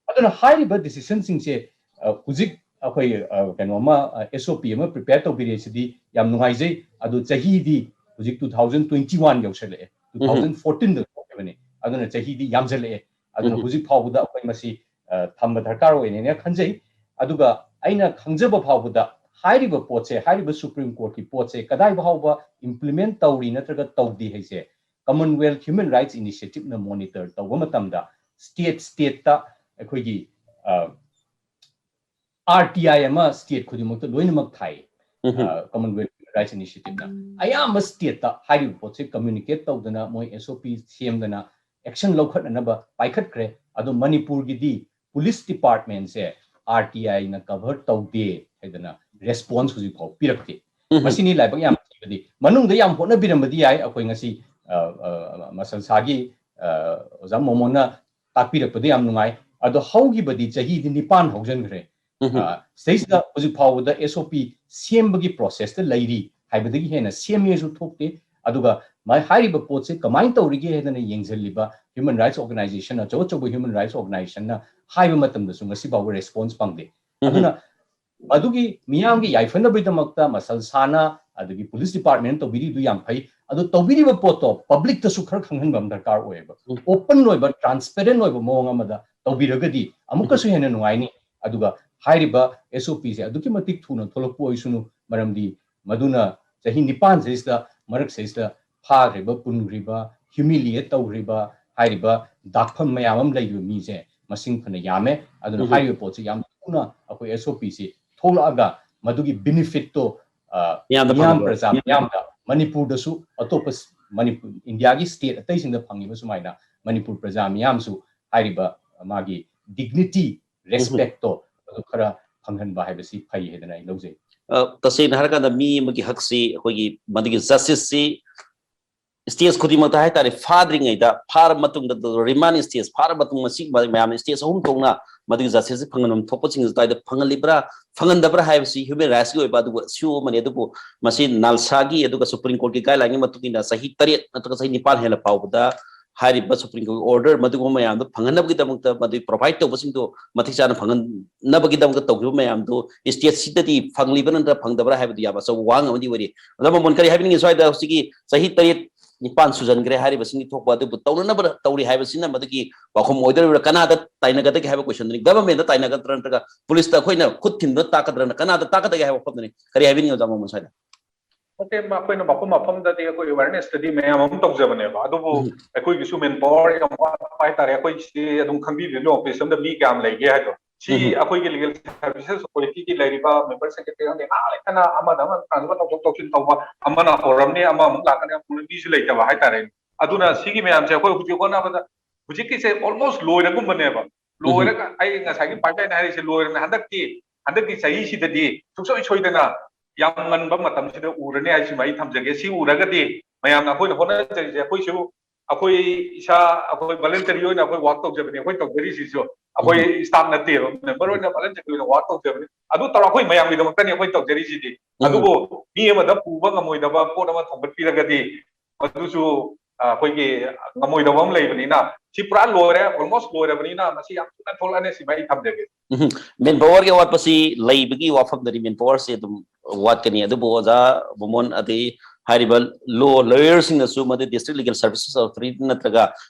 ꯑꯗꯨꯅ ꯍꯥꯏꯔꯤꯕ ꯗꯤꯁꯤꯖꯟꯁꯤꯡꯁꯦ, ꯑ, ꯍꯧꯖꯤꯛ ꯑꯩꯈꯣꯏ, ꯑ, ꯀꯩꯅꯣ ꯑꯃ, ꯑ, ꯑꯦꯁ ꯑꯣ ꯄꯤ ꯑꯃ ꯄ꯭ꯔꯤꯄꯦꯌꯔ ꯇꯧꯕꯤꯔꯦ, ꯁꯤꯗꯤ ꯌꯥꯝ ꯅꯨꯡꯉꯥꯏꯖꯩ꯫ ꯑꯗꯣ ꯆꯍꯤꯗꯤ ꯍꯧꯖꯤꯛ two thousand twenty one ꯌꯧꯁꯜꯂꯛꯑꯦ, two thousand fourteen ꯗ ꯊꯣꯛꯈꯤꯕꯅꯤ꯫ ꯑꯗꯨꯅ ꯆꯍꯤꯗꯤ ꯌꯥꯝꯁꯜꯂꯛꯑꯦ꯫ ꯑꯗꯨꯅ ꯍꯧꯖꯤꯛ ꯐꯥꯎꯕꯗ ꯑꯩꯈꯣꯏ ꯃꯁꯤ, ꯑ, ꯊꯝꯕ ꯗꯔꯀꯥꯔ ꯑꯣꯏꯅꯦꯅ ꯈꯟꯖꯩ꯫ ꯑꯗꯨꯒ ꯑꯩꯅ ꯈꯪꯖꯕ ꯐꯥꯎꯕꯗ ꯍꯥꯏꯔꯤꯕ ꯄꯣꯠꯁꯦ, ꯍꯥꯏꯔꯤꯕ ꯁꯨꯄ꯭ꯔꯤꯝ ꯀꯣꯔꯠꯀꯤ ꯄꯣꯠꯁꯦ ꯀꯗꯥꯏ ꯐꯥꯎꯕ ꯏꯝꯄ꯭ꯂꯤꯃꯦꯟ ꯇꯧꯔꯤ ꯅꯠꯇ꯭ꯔꯒ ꯇꯧꯗꯦ ꯍꯥꯏꯁꯦ ꯀꯃꯟꯋꯦꯜꯊ ꯍ꯭ꯌꯨꯃꯦꯟ ꯔꯥꯏꯠꯁ ꯏꯅꯤꯁꯤꯌꯦꯇꯤꯚꯅ ꯃꯣꯅꯤꯇꯔ ꯇꯧꯕ ꯃꯇꯝꯗ ꯁ꯭ꯇꯦꯠ ꯁ꯭ꯇꯦꯠꯇ ꯑꯩꯈꯣꯏꯒꯤ, ꯑ, ꯑꯥꯔ ꯇꯤ ꯑꯥꯏ ꯑꯃ ꯁ꯭ꯇꯦꯠ ꯈꯨꯗꯤꯡꯃꯛꯇ ꯂꯣꯏꯅꯃꯛ ꯊꯥꯏ꯫ ꯀꯃꯟꯋꯦꯜꯊ ꯍ꯭ꯌꯨꯃꯦꯟ ꯔꯥꯏꯠꯁ ꯏꯅꯤꯁꯤꯌꯦꯇꯤꯚꯅ ꯑꯌꯥꯝꯕ ꯁ꯭ꯇꯦꯠꯇ ꯍꯥꯏꯔꯤꯕ ꯄꯣꯠꯁꯦ ꯀꯝꯃ꯭ꯌꯨꯅꯤꯀꯦꯠ ꯇꯧꯗꯅ ꯃꯣꯏ ꯑꯦꯁ ꯑꯣ ꯄꯤ ꯁꯦꯝꯗꯅ ꯑꯦꯛꯁꯟ ꯂꯧꯈꯠꯅꯅꯕ ꯄꯥꯏꯈꯠꯈ꯭ꯔꯦ꯫ ꯑꯗꯣ ꯃꯅꯤꯄꯨꯔꯒꯤꯗꯤ ꯄꯨꯂꯤꯁ ꯗꯤꯄꯥꯔꯠꯃꯦꯟꯁꯦ ꯑꯥꯔ ꯇꯤ ꯑꯥꯏꯅ ꯀꯚꯔ ꯇꯧꯗꯦ ꯍꯥꯏꯗꯅ ꯔꯦꯁꯄꯣꯟꯁ ꯍꯧꯖꯤꯛ ꯐꯥꯎ ꯄꯤꯔꯛꯇꯦ꯫ ꯃꯁꯤꯅꯤ ꯂꯥꯏꯕꯛ ꯌꯥꯝ ꯊꯤꯕꯗꯤ꯫ ꯃꯅꯨꯡꯗ ꯌꯥꯝ ꯍꯣꯠꯅꯕꯤꯔꯝꯕꯗꯤ ꯌꯥꯏ꯫ ꯑꯩꯈꯣꯏ ꯉꯁꯤ, ꯑ, ꯑ, ꯃꯁꯜꯁꯥꯒꯤ, ꯑ, ꯑꯣꯖꯥ ꯃꯣꯃꯣꯟꯅ ꯇꯥꯛꯄꯤꯔꯛꯄꯗ ꯌꯥꯝ ꯅꯨꯡꯉꯥꯏ꯫ ꯑꯗꯣ ꯍꯧꯈꯤꯕꯗꯤ ꯆꯍꯤꯗꯤ ꯅꯤꯄꯥꯟ ꯍꯧꯖꯤꯟꯈ꯭ꯔꯦ꯫ ꯑ, ꯁꯤꯗꯩꯁꯤꯗ ꯍꯧꯖꯤꯛ ꯐꯥꯎꯕꯗ ꯑꯦꯁ ꯑꯣ ꯄꯤ ꯁꯦꯝꯕꯒꯤ ꯄ꯭ꯔꯣꯁꯦꯁꯇ ꯂꯩꯔꯤ ꯍꯥꯏꯕꯗꯒꯤ ꯍꯦꯟꯅ ꯁꯦꯝꯃꯦꯁꯨ ꯊꯣꯛꯇꯦ꯫ ꯑꯗꯨꯒ ꯃꯥ-, ꯍꯥꯏꯔꯤꯕ ꯄꯣꯠꯁꯦ ꯀꯃꯥꯏꯅ ꯇꯧꯔꯤꯒꯦ ꯍꯥꯏꯗꯅ ꯌꯦꯡꯁꯤꯜꯂꯤꯕ ꯍ꯭ꯌꯨꯃꯦꯟ ꯔꯥꯏꯠꯁ ꯑꯣꯔꯒꯅꯥꯏꯖꯦꯁꯟ, ꯑꯆꯧ ꯑꯆꯧꯕ ꯍ꯭ꯌꯨꯃꯦꯟ ꯔꯥꯏꯠꯁ ꯑꯣꯔꯒꯅꯥꯏꯖꯦꯁꯟꯅ ꯍꯥꯏꯕ ꯃꯇꯝꯗꯁꯨ ꯉꯁꯤ ꯐꯥꯎꯕ ꯔꯦꯁꯄꯣꯟꯁ ꯐꯪꯗꯦ꯫ ꯑꯗꯨꯅ ꯃꯗꯨꯒꯤ ꯃꯤꯌꯥꯝꯒꯤ ꯌꯥꯏꯐꯅꯕꯒꯤꯗꯃꯛꯇ ꯃꯁꯜ ꯁꯥꯅ ꯑꯗꯒꯤ ꯄꯨꯂꯤꯁ ꯗꯤꯄꯥꯔꯠꯃꯦꯟ ꯇꯧꯕꯤꯔꯤꯗꯨ ꯌꯥꯝ ꯐꯩ꯫ ꯑꯗꯣ ꯇꯧꯕꯤꯔꯤꯕ ꯄꯣꯠꯇꯣ ꯄꯕ꯭ꯂꯤꯛꯇꯁꯨ ꯈꯔ ꯈꯪꯍꯟꯕ ꯑꯃ ꯗꯔꯀꯥꯔ ꯑꯣꯏꯌꯦꯕ꯫ ꯑꯣꯄꯟ ꯑꯣꯏꯕ, ꯇ꯭ꯔꯥꯟꯁꯄꯦꯔꯦꯟ ꯑꯣꯏꯕ ꯃꯑꯣꯡ ꯑꯃꯗ ꯇꯧꯕꯤꯔꯒꯗꯤ ꯑꯃꯨꯛꯀꯁꯨ ꯍꯦꯟꯅ ꯅꯨꯡꯉꯥꯏꯅꯤ꯫ ꯑꯗꯨꯒ ꯍꯥꯏꯔꯤꯕ ꯑꯦꯁ ꯑꯣ ꯄꯤꯁꯦ ꯑꯗꯨꯛꯀꯤ ꯃꯇꯤꯛ ꯊꯨꯅ ꯊꯣꯛꯂꯛꯄ ꯑꯣꯏꯁꯅꯨ, ꯃꯔꯝꯗꯤ ꯃꯗꯨꯅ ꯆꯍꯤ ꯅꯤꯄꯥꯟ ꯁꯤꯗꯩꯁꯤꯗ, ꯃꯔꯛ ꯁꯤꯗꯩꯁꯤꯗ ꯐꯥꯈ꯭ꯔꯤꯕ, ꯄꯨꯟꯈ꯭ꯔꯤꯕ, ꯍ꯭ꯌꯨꯃꯤꯂꯤꯌꯦꯠ ꯇꯧꯈ꯭ꯔꯤꯕ, ꯍꯥꯏꯔꯤꯕ ꯗꯥꯛꯐꯝ ꯃꯌꯥꯝ ꯑꯃ ꯂꯩꯔꯤꯕ ꯃꯤꯁꯦ ꯃꯁꯤꯡ ꯐꯅ ꯌꯥꯝꯃꯦ꯫ ꯑꯗꯨꯅ ꯍꯥꯏꯔꯤꯕ ꯄꯣꯠꯁꯦ ꯌꯥꯝ ꯊꯨꯅ ꯑꯩꯈꯣꯏ ꯑꯦꯁ ꯑꯣ ꯄꯤꯁꯤ ꯊꯣꯛꯂꯛꯑꯒ ꯃꯗꯨꯒꯤ ꯕꯤꯅꯤꯐꯤꯠꯇꯣ, ꯑ, ꯃꯤꯌꯥꯝꯗ ꯃꯤꯌꯥꯝ, ꯐꯪꯍꯟꯕ꯫ ꯄ꯭ꯔꯖꯥ ꯃꯤꯌꯥꯝꯗ, ꯃꯅꯤꯄꯨꯔꯗꯁꯨ, ꯑꯇꯣꯞꯄ ꯁ-, ꯃꯅꯤꯄꯨꯔ, ꯏꯟꯗꯤꯌꯥꯒꯤ ꯁ꯭ꯇꯦꯠ ꯑꯇꯩꯁꯤꯡꯗ ꯐꯪꯉꯤꯕ ꯁꯨꯃꯥꯏꯅ ꯃꯅꯤꯄꯨꯔ ꯄ꯭ꯔꯖꯥ ꯃꯤꯌꯥꯝꯁꯨ ꯍꯥꯏꯔꯤꯕ ꯃꯥꯒꯤ ꯗꯤꯒꯅꯤꯇꯤ, ꯔꯦꯁꯄꯦꯛꯇꯣ ꯑꯗꯨ ꯈꯔ ꯐꯪꯍꯟꯕ ꯍꯥꯏꯕꯁꯤ ꯐꯩ ꯍꯥꯏꯗꯅ ꯑꯩ ꯂꯧꯖꯩ꯫ ꯑ, ꯇꯁꯦꯡꯅ ꯍꯥꯏꯔꯀꯥꯟꯗ ꯃꯤ ꯑꯃꯒꯤ ꯍꯛꯁꯤ ꯑꯩꯈꯣꯏꯒꯤ ꯃꯗꯨꯒꯤ ꯖꯁꯇꯤꯁꯁꯤ ꯁ꯭ꯇꯦꯖ ꯈꯨꯗꯤꯡꯃꯛꯇ ꯍꯥꯏꯇꯥꯔꯦ, ꯐꯥꯗ꯭ꯔꯤꯉꯩꯗ, ꯐꯥꯔꯕ ꯃꯇꯨꯡꯗ, ꯔꯤꯃꯥꯟ ꯁ꯭ꯇꯦꯖ ꯐꯥꯔꯕ ꯃꯇꯨꯡ, ꯃꯁꯤ ꯃꯌꯥꯝꯅ ꯁ꯭ꯇꯦꯖ ꯑꯍꯨꯝ ꯊꯣꯛꯅ ꯃꯗꯨꯒꯤ ꯖꯁꯇꯤꯁꯁꯤ ꯐꯪꯍꯟꯐꯝ ꯊꯣꯛꯄꯁꯤꯡ ꯑꯗꯨ ꯇꯥꯏꯗ ꯐꯪꯍꯜꯂꯤꯕ꯭ꯔꯥ, ꯐꯪꯍꯟꯗꯕ꯭ꯔꯥ ꯍꯥꯏꯕꯁꯤ ꯍ꯭ꯌꯨꯃꯦꯟ ꯔꯥꯏꯠꯁꯀꯤ ꯑꯣꯏꯕ ꯑꯗꯨꯒ ꯏꯁꯨ ꯑꯃꯅꯤ꯫ ꯑꯗꯨꯕꯨ ꯃꯁꯤ ꯅꯥꯜꯁꯥꯒꯤ ꯑꯗꯨꯒ ꯁꯨꯄ꯭ꯔꯤꯝ ꯀꯣꯔꯠꯀꯤ ꯒꯥꯏꯗꯂꯥꯏꯟꯒꯤ ꯃꯇꯨꯡ ꯏꯟꯅ ꯆꯍꯤ ꯇꯔꯦꯠ ꯅꯠꯇ꯭ꯔꯒ ꯆꯍꯤ ꯅꯤꯄꯥꯟ ꯍꯦꯜꯂ ꯐꯥꯎꯕꯗ ꯍꯥꯏꯔꯤꯕ ꯁꯨꯄ꯭ꯔꯤꯝ ꯀꯣꯔꯠꯀꯤ ꯑꯣꯔꯗꯔ ꯃꯗꯨꯒꯨꯝꯕ ꯃꯌꯥꯝꯗꯣ ꯐꯪꯍꯟꯅꯕꯒꯤꯗꯃꯛꯇ, ꯃꯗꯨꯒꯤ ꯄ꯭ꯔꯣꯚꯥꯏꯗ ꯇꯧꯕꯁꯤꯡꯗꯣ ꯃꯇꯤꯛ ꯆꯥꯅ ꯐꯪꯍꯟꯅꯕꯒꯤꯗꯃꯛꯇ ꯇꯧꯈꯤꯕ ꯃꯌꯥꯝꯗꯣ ꯁ꯭ꯇꯦꯠꯁꯤꯗꯗꯤ ꯐꯪꯂꯤꯕ ꯅꯠꯇ꯭ꯔ ꯐꯪꯗꯕ꯭ꯔꯥ ꯍꯥꯏꯕꯗꯨ ꯌꯥꯝ ꯑꯆꯧꯕ ꯋꯥꯍꯪ ꯑꯃꯗꯤ ꯑꯣꯏꯔꯤ꯫ ꯑꯣꯖꯥ ꯃꯣꯃꯣꯟ, ꯀꯔꯤ ꯍꯥꯏꯕꯤꯅꯤꯡꯉꯤ? ꯁ꯭ꯋꯥꯏꯗ ꯍꯧꯖꯤꯛꯀꯤ ꯆꯍꯤ ꯇꯔꯦꯠ ꯅꯤꯄꯥꯟ ꯁꯨꯖꯟꯈ꯭ꯔꯦ ꯍꯥꯏꯔꯤꯕꯁꯤꯡꯒꯤ ꯊꯣꯛꯄ ꯑꯗꯨꯕꯨ ꯇꯧꯅꯅꯕ ꯇꯧꯔꯤ ꯍꯥꯏꯕꯁꯤꯅ ꯃꯗꯨꯒꯤ ꯋꯥꯐꯝ ꯑꯣꯏꯗꯣꯔꯤꯕ꯭ꯔꯥ? ꯀꯅꯥꯗ ꯇꯥꯏꯅꯒꯗꯒꯦ ꯍꯥꯏꯕ ꯀꯣꯏꯁꯟꯗꯨꯅꯤ꯫ ꯒꯚꯔꯟꯃꯦꯟꯗ ꯇꯥꯏꯅꯒꯗ꯭ꯔꯥ ꯅꯠꯇ꯭ꯔꯒ ꯄꯨꯂꯤꯁꯇ ꯑꯩꯈꯣꯏꯅ ꯈꯨꯠ ꯊꯤꯟꯗꯨꯅ ꯇꯥꯛꯀꯗ꯭ꯔꯥ, ꯀꯅꯥꯗ ꯇꯥꯛꯀꯗꯒꯦ ꯍꯥꯏꯕ ꯋꯥꯐꯝꯗꯨꯅꯤ꯫ ꯀꯔꯤ ꯍꯥꯏꯕꯤꯅꯤꯡꯉꯤ, ꯑꯣꯖꯥ ꯃꯣꯃꯣꯟ, ꯁ꯭ꯋꯥꯏꯗ? ꯅꯠꯇꯦ, ꯑꯩꯈꯣꯏꯅ ꯃꯐꯝ ꯃꯐꯝꯗꯗꯤ ꯑꯩꯈꯣꯏ ꯑꯦꯋꯦꯔꯅꯦꯁ ꯁ꯭ꯇꯗꯤ ꯃꯌꯥꯝ ꯑꯃ ꯇꯧꯖꯕꯅꯦꯕ꯫ ꯑꯗꯨꯕꯨ ꯎꯝ꯫ ꯑꯩꯈꯣꯏꯒꯤꯁꯨ ꯃꯦꯟ ꯄꯋꯥꯔ ꯌꯥꯝ ꯋꯥꯠꯄ ꯍꯥꯏꯇꯥꯔꯦ꯫ ꯑꯩꯈꯣꯏꯁꯤ ꯑꯗꯨꯝ ꯈꯪꯕꯤꯔꯤꯗꯨꯅꯤ, ꯑꯣꯐꯤꯁ ꯑꯃꯗ ꯃꯤ ꯀꯌꯥꯝ ꯂꯩꯒꯦ ꯍꯥꯏꯗꯣ꯫ ꯁꯤ ꯎꯝ꯫ ꯑꯩꯈꯣꯏꯒꯤ ꯂꯤꯒꯦꯜ ꯁꯔꯚꯤꯁꯦꯁ ꯑꯣꯊꯣꯔꯤꯇꯤꯒꯤ ꯂꯩꯔꯤꯕ ꯃꯦꯝꯕꯔ ꯁꯦꯀ꯭ꯔꯦꯇꯔꯤ ꯈꯪꯗꯦ, ꯉꯥꯏꯍꯥꯛ ꯂꯩꯇꯅ ꯑꯃꯗ ꯑꯃ ꯇ꯭ꯔꯥꯟꯁꯐꯔ ꯇꯧꯊꯣꯛ ꯇꯧꯁꯤꯟ ꯇꯧꯕ, ꯑꯃꯅ ꯍꯧꯔꯝꯅꯤ, ꯑꯃꯃꯨꯛ ꯂꯥꯛꯀꯅꯤ, ꯑꯃꯨꯛ ꯃꯤꯁꯨ ꯂꯩꯇꯕ ꯍꯥꯏꯇꯥꯔꯦ꯫ ꯑꯗꯨꯅ ꯁꯤꯒꯤ ꯃꯌꯥꯝꯁꯦ ꯑꯩꯈꯣꯏ ꯍꯧꯖꯤꯛ ꯍꯣꯠꯅꯕꯗ ꯍꯧꯖꯤꯛꯀꯤꯁꯦ ꯑꯣꯜꯃꯣꯁ ꯂꯣꯏꯔꯒꯨꯝꯕꯅꯦꯕ꯫ ꯎꯝ꯫ ꯂꯣꯏꯔꯒ ꯑꯩ ꯉꯁꯥꯏꯒꯤ ꯄꯥꯏꯞꯂꯥꯏꯟ ꯍꯥꯏꯔꯤꯁꯦ ꯂꯣꯏꯔꯕꯅꯦ꯫ ꯍꯟꯗꯛꯀꯤ, ꯍꯟꯗꯛꯀꯤ ꯆꯍꯤꯁꯤꯗꯗꯤ ꯁꯨꯡꯁꯣꯏ ꯁꯣꯏꯗꯅ ꯌꯥꯝ ꯉꯟꯕ ꯃꯇꯝꯁꯤꯗ ꯎꯔꯅꯤ ꯍꯥꯏꯁꯤꯃ ꯑꯩ ꯊꯝꯖꯒꯦ꯫ ꯁꯤ ꯎꯔꯒꯗꯤ ꯃꯌꯥꯝꯅ ꯑꯩꯈꯣꯏꯅ ꯍꯣꯠꯅꯖꯔꯤꯁꯦ, ꯑꯩꯈꯣꯏꯁꯨ, ꯑꯩꯈꯣꯏ ꯏꯁꯥ, ꯑꯩꯈꯣꯏ ꯚꯣꯂꯟꯇꯔꯤ ꯑꯣꯏꯅ ꯑꯩꯈꯣꯏ ꯋꯥꯛ ꯇꯧꯖꯕꯅꯦ꯫ ꯑꯩꯈꯣꯏ ꯇꯧꯖꯔꯤꯁꯤꯁꯨ ꯑꯩꯈꯣꯏ ꯎꯝ꯫ ꯁ꯭ꯇꯥꯐ ꯅꯠꯇꯦꯕ, ꯃꯦꯝꯕꯔ ꯑꯣꯏꯅ ꯚꯣꯂꯟꯇꯔꯤ ꯑꯣꯏꯅ ꯋꯥꯛ ꯇꯧꯖꯕꯅꯤ꯫ ꯑꯗꯨ ꯇꯧꯔ ꯑꯩꯈꯣꯏ ꯃꯌꯥꯝꯒꯤꯗꯃꯛꯇꯅꯤ ꯑꯩꯈꯣꯏ ꯇꯧꯖꯔꯤꯁꯤꯗꯤ꯫ ꯎꯝ꯫ ꯑꯗꯨꯕꯨ ꯃꯤ ꯑꯃꯗ ꯄꯨꯕ ꯉꯝꯃꯣꯏꯗꯕ ꯄꯣꯠ ꯑꯃ ꯊꯣꯡꯒꯠꯄꯤꯔꯒꯗꯤ ꯃꯗꯨꯁꯨ, ꯑ, ꯑꯩꯈꯣꯏꯒꯤ ꯉꯝꯃꯣꯏꯗꯕ ꯑꯃ ꯂꯩꯕꯅꯤꯅ, ꯁꯤ ꯄꯨꯔꯥ ꯂꯣꯏꯔꯦ, ꯑꯣꯜꯃꯣꯁ ꯂꯣꯏꯔꯕꯅꯤꯅ ꯃꯁꯤ ꯌꯥꯝ ꯊꯨꯅ ꯊꯣꯛꯂꯛꯑꯅꯤ, ꯁꯤꯃ ꯑꯩ ꯊꯝꯖꯒꯦ꯫ ꯎꯝ꯫ ꯃꯦꯟ ꯄꯋꯥꯔꯒꯤ ꯑꯋꯥꯠꯄꯁꯤ ꯂꯩꯕꯒꯤ ꯋꯥꯐꯝꯗꯅꯤ, ꯃꯦꯟ ꯄꯋꯥꯔꯁꯤ ꯑꯗꯨꯝ ꯋꯥꯠꯀꯅꯤ꯫ ꯑꯗꯨꯕꯨ ꯑꯣꯖꯥ ꯃꯣꯃꯣꯟ ꯑꯗꯩ ꯍꯥꯏꯔꯤꯕ ꯂꯣ ꯂꯣꯌꯔꯁꯤꯡꯅꯁꯨ, ꯃꯗꯨ ꯗꯤꯁꯇ꯭ꯔꯤꯛ ꯂꯤꯒꯦꯜ ꯁꯔꯚꯤꯁꯦꯁ ꯑꯣꯊꯣꯔꯤꯇꯤ ꯅꯠꯇ꯭ꯔꯒ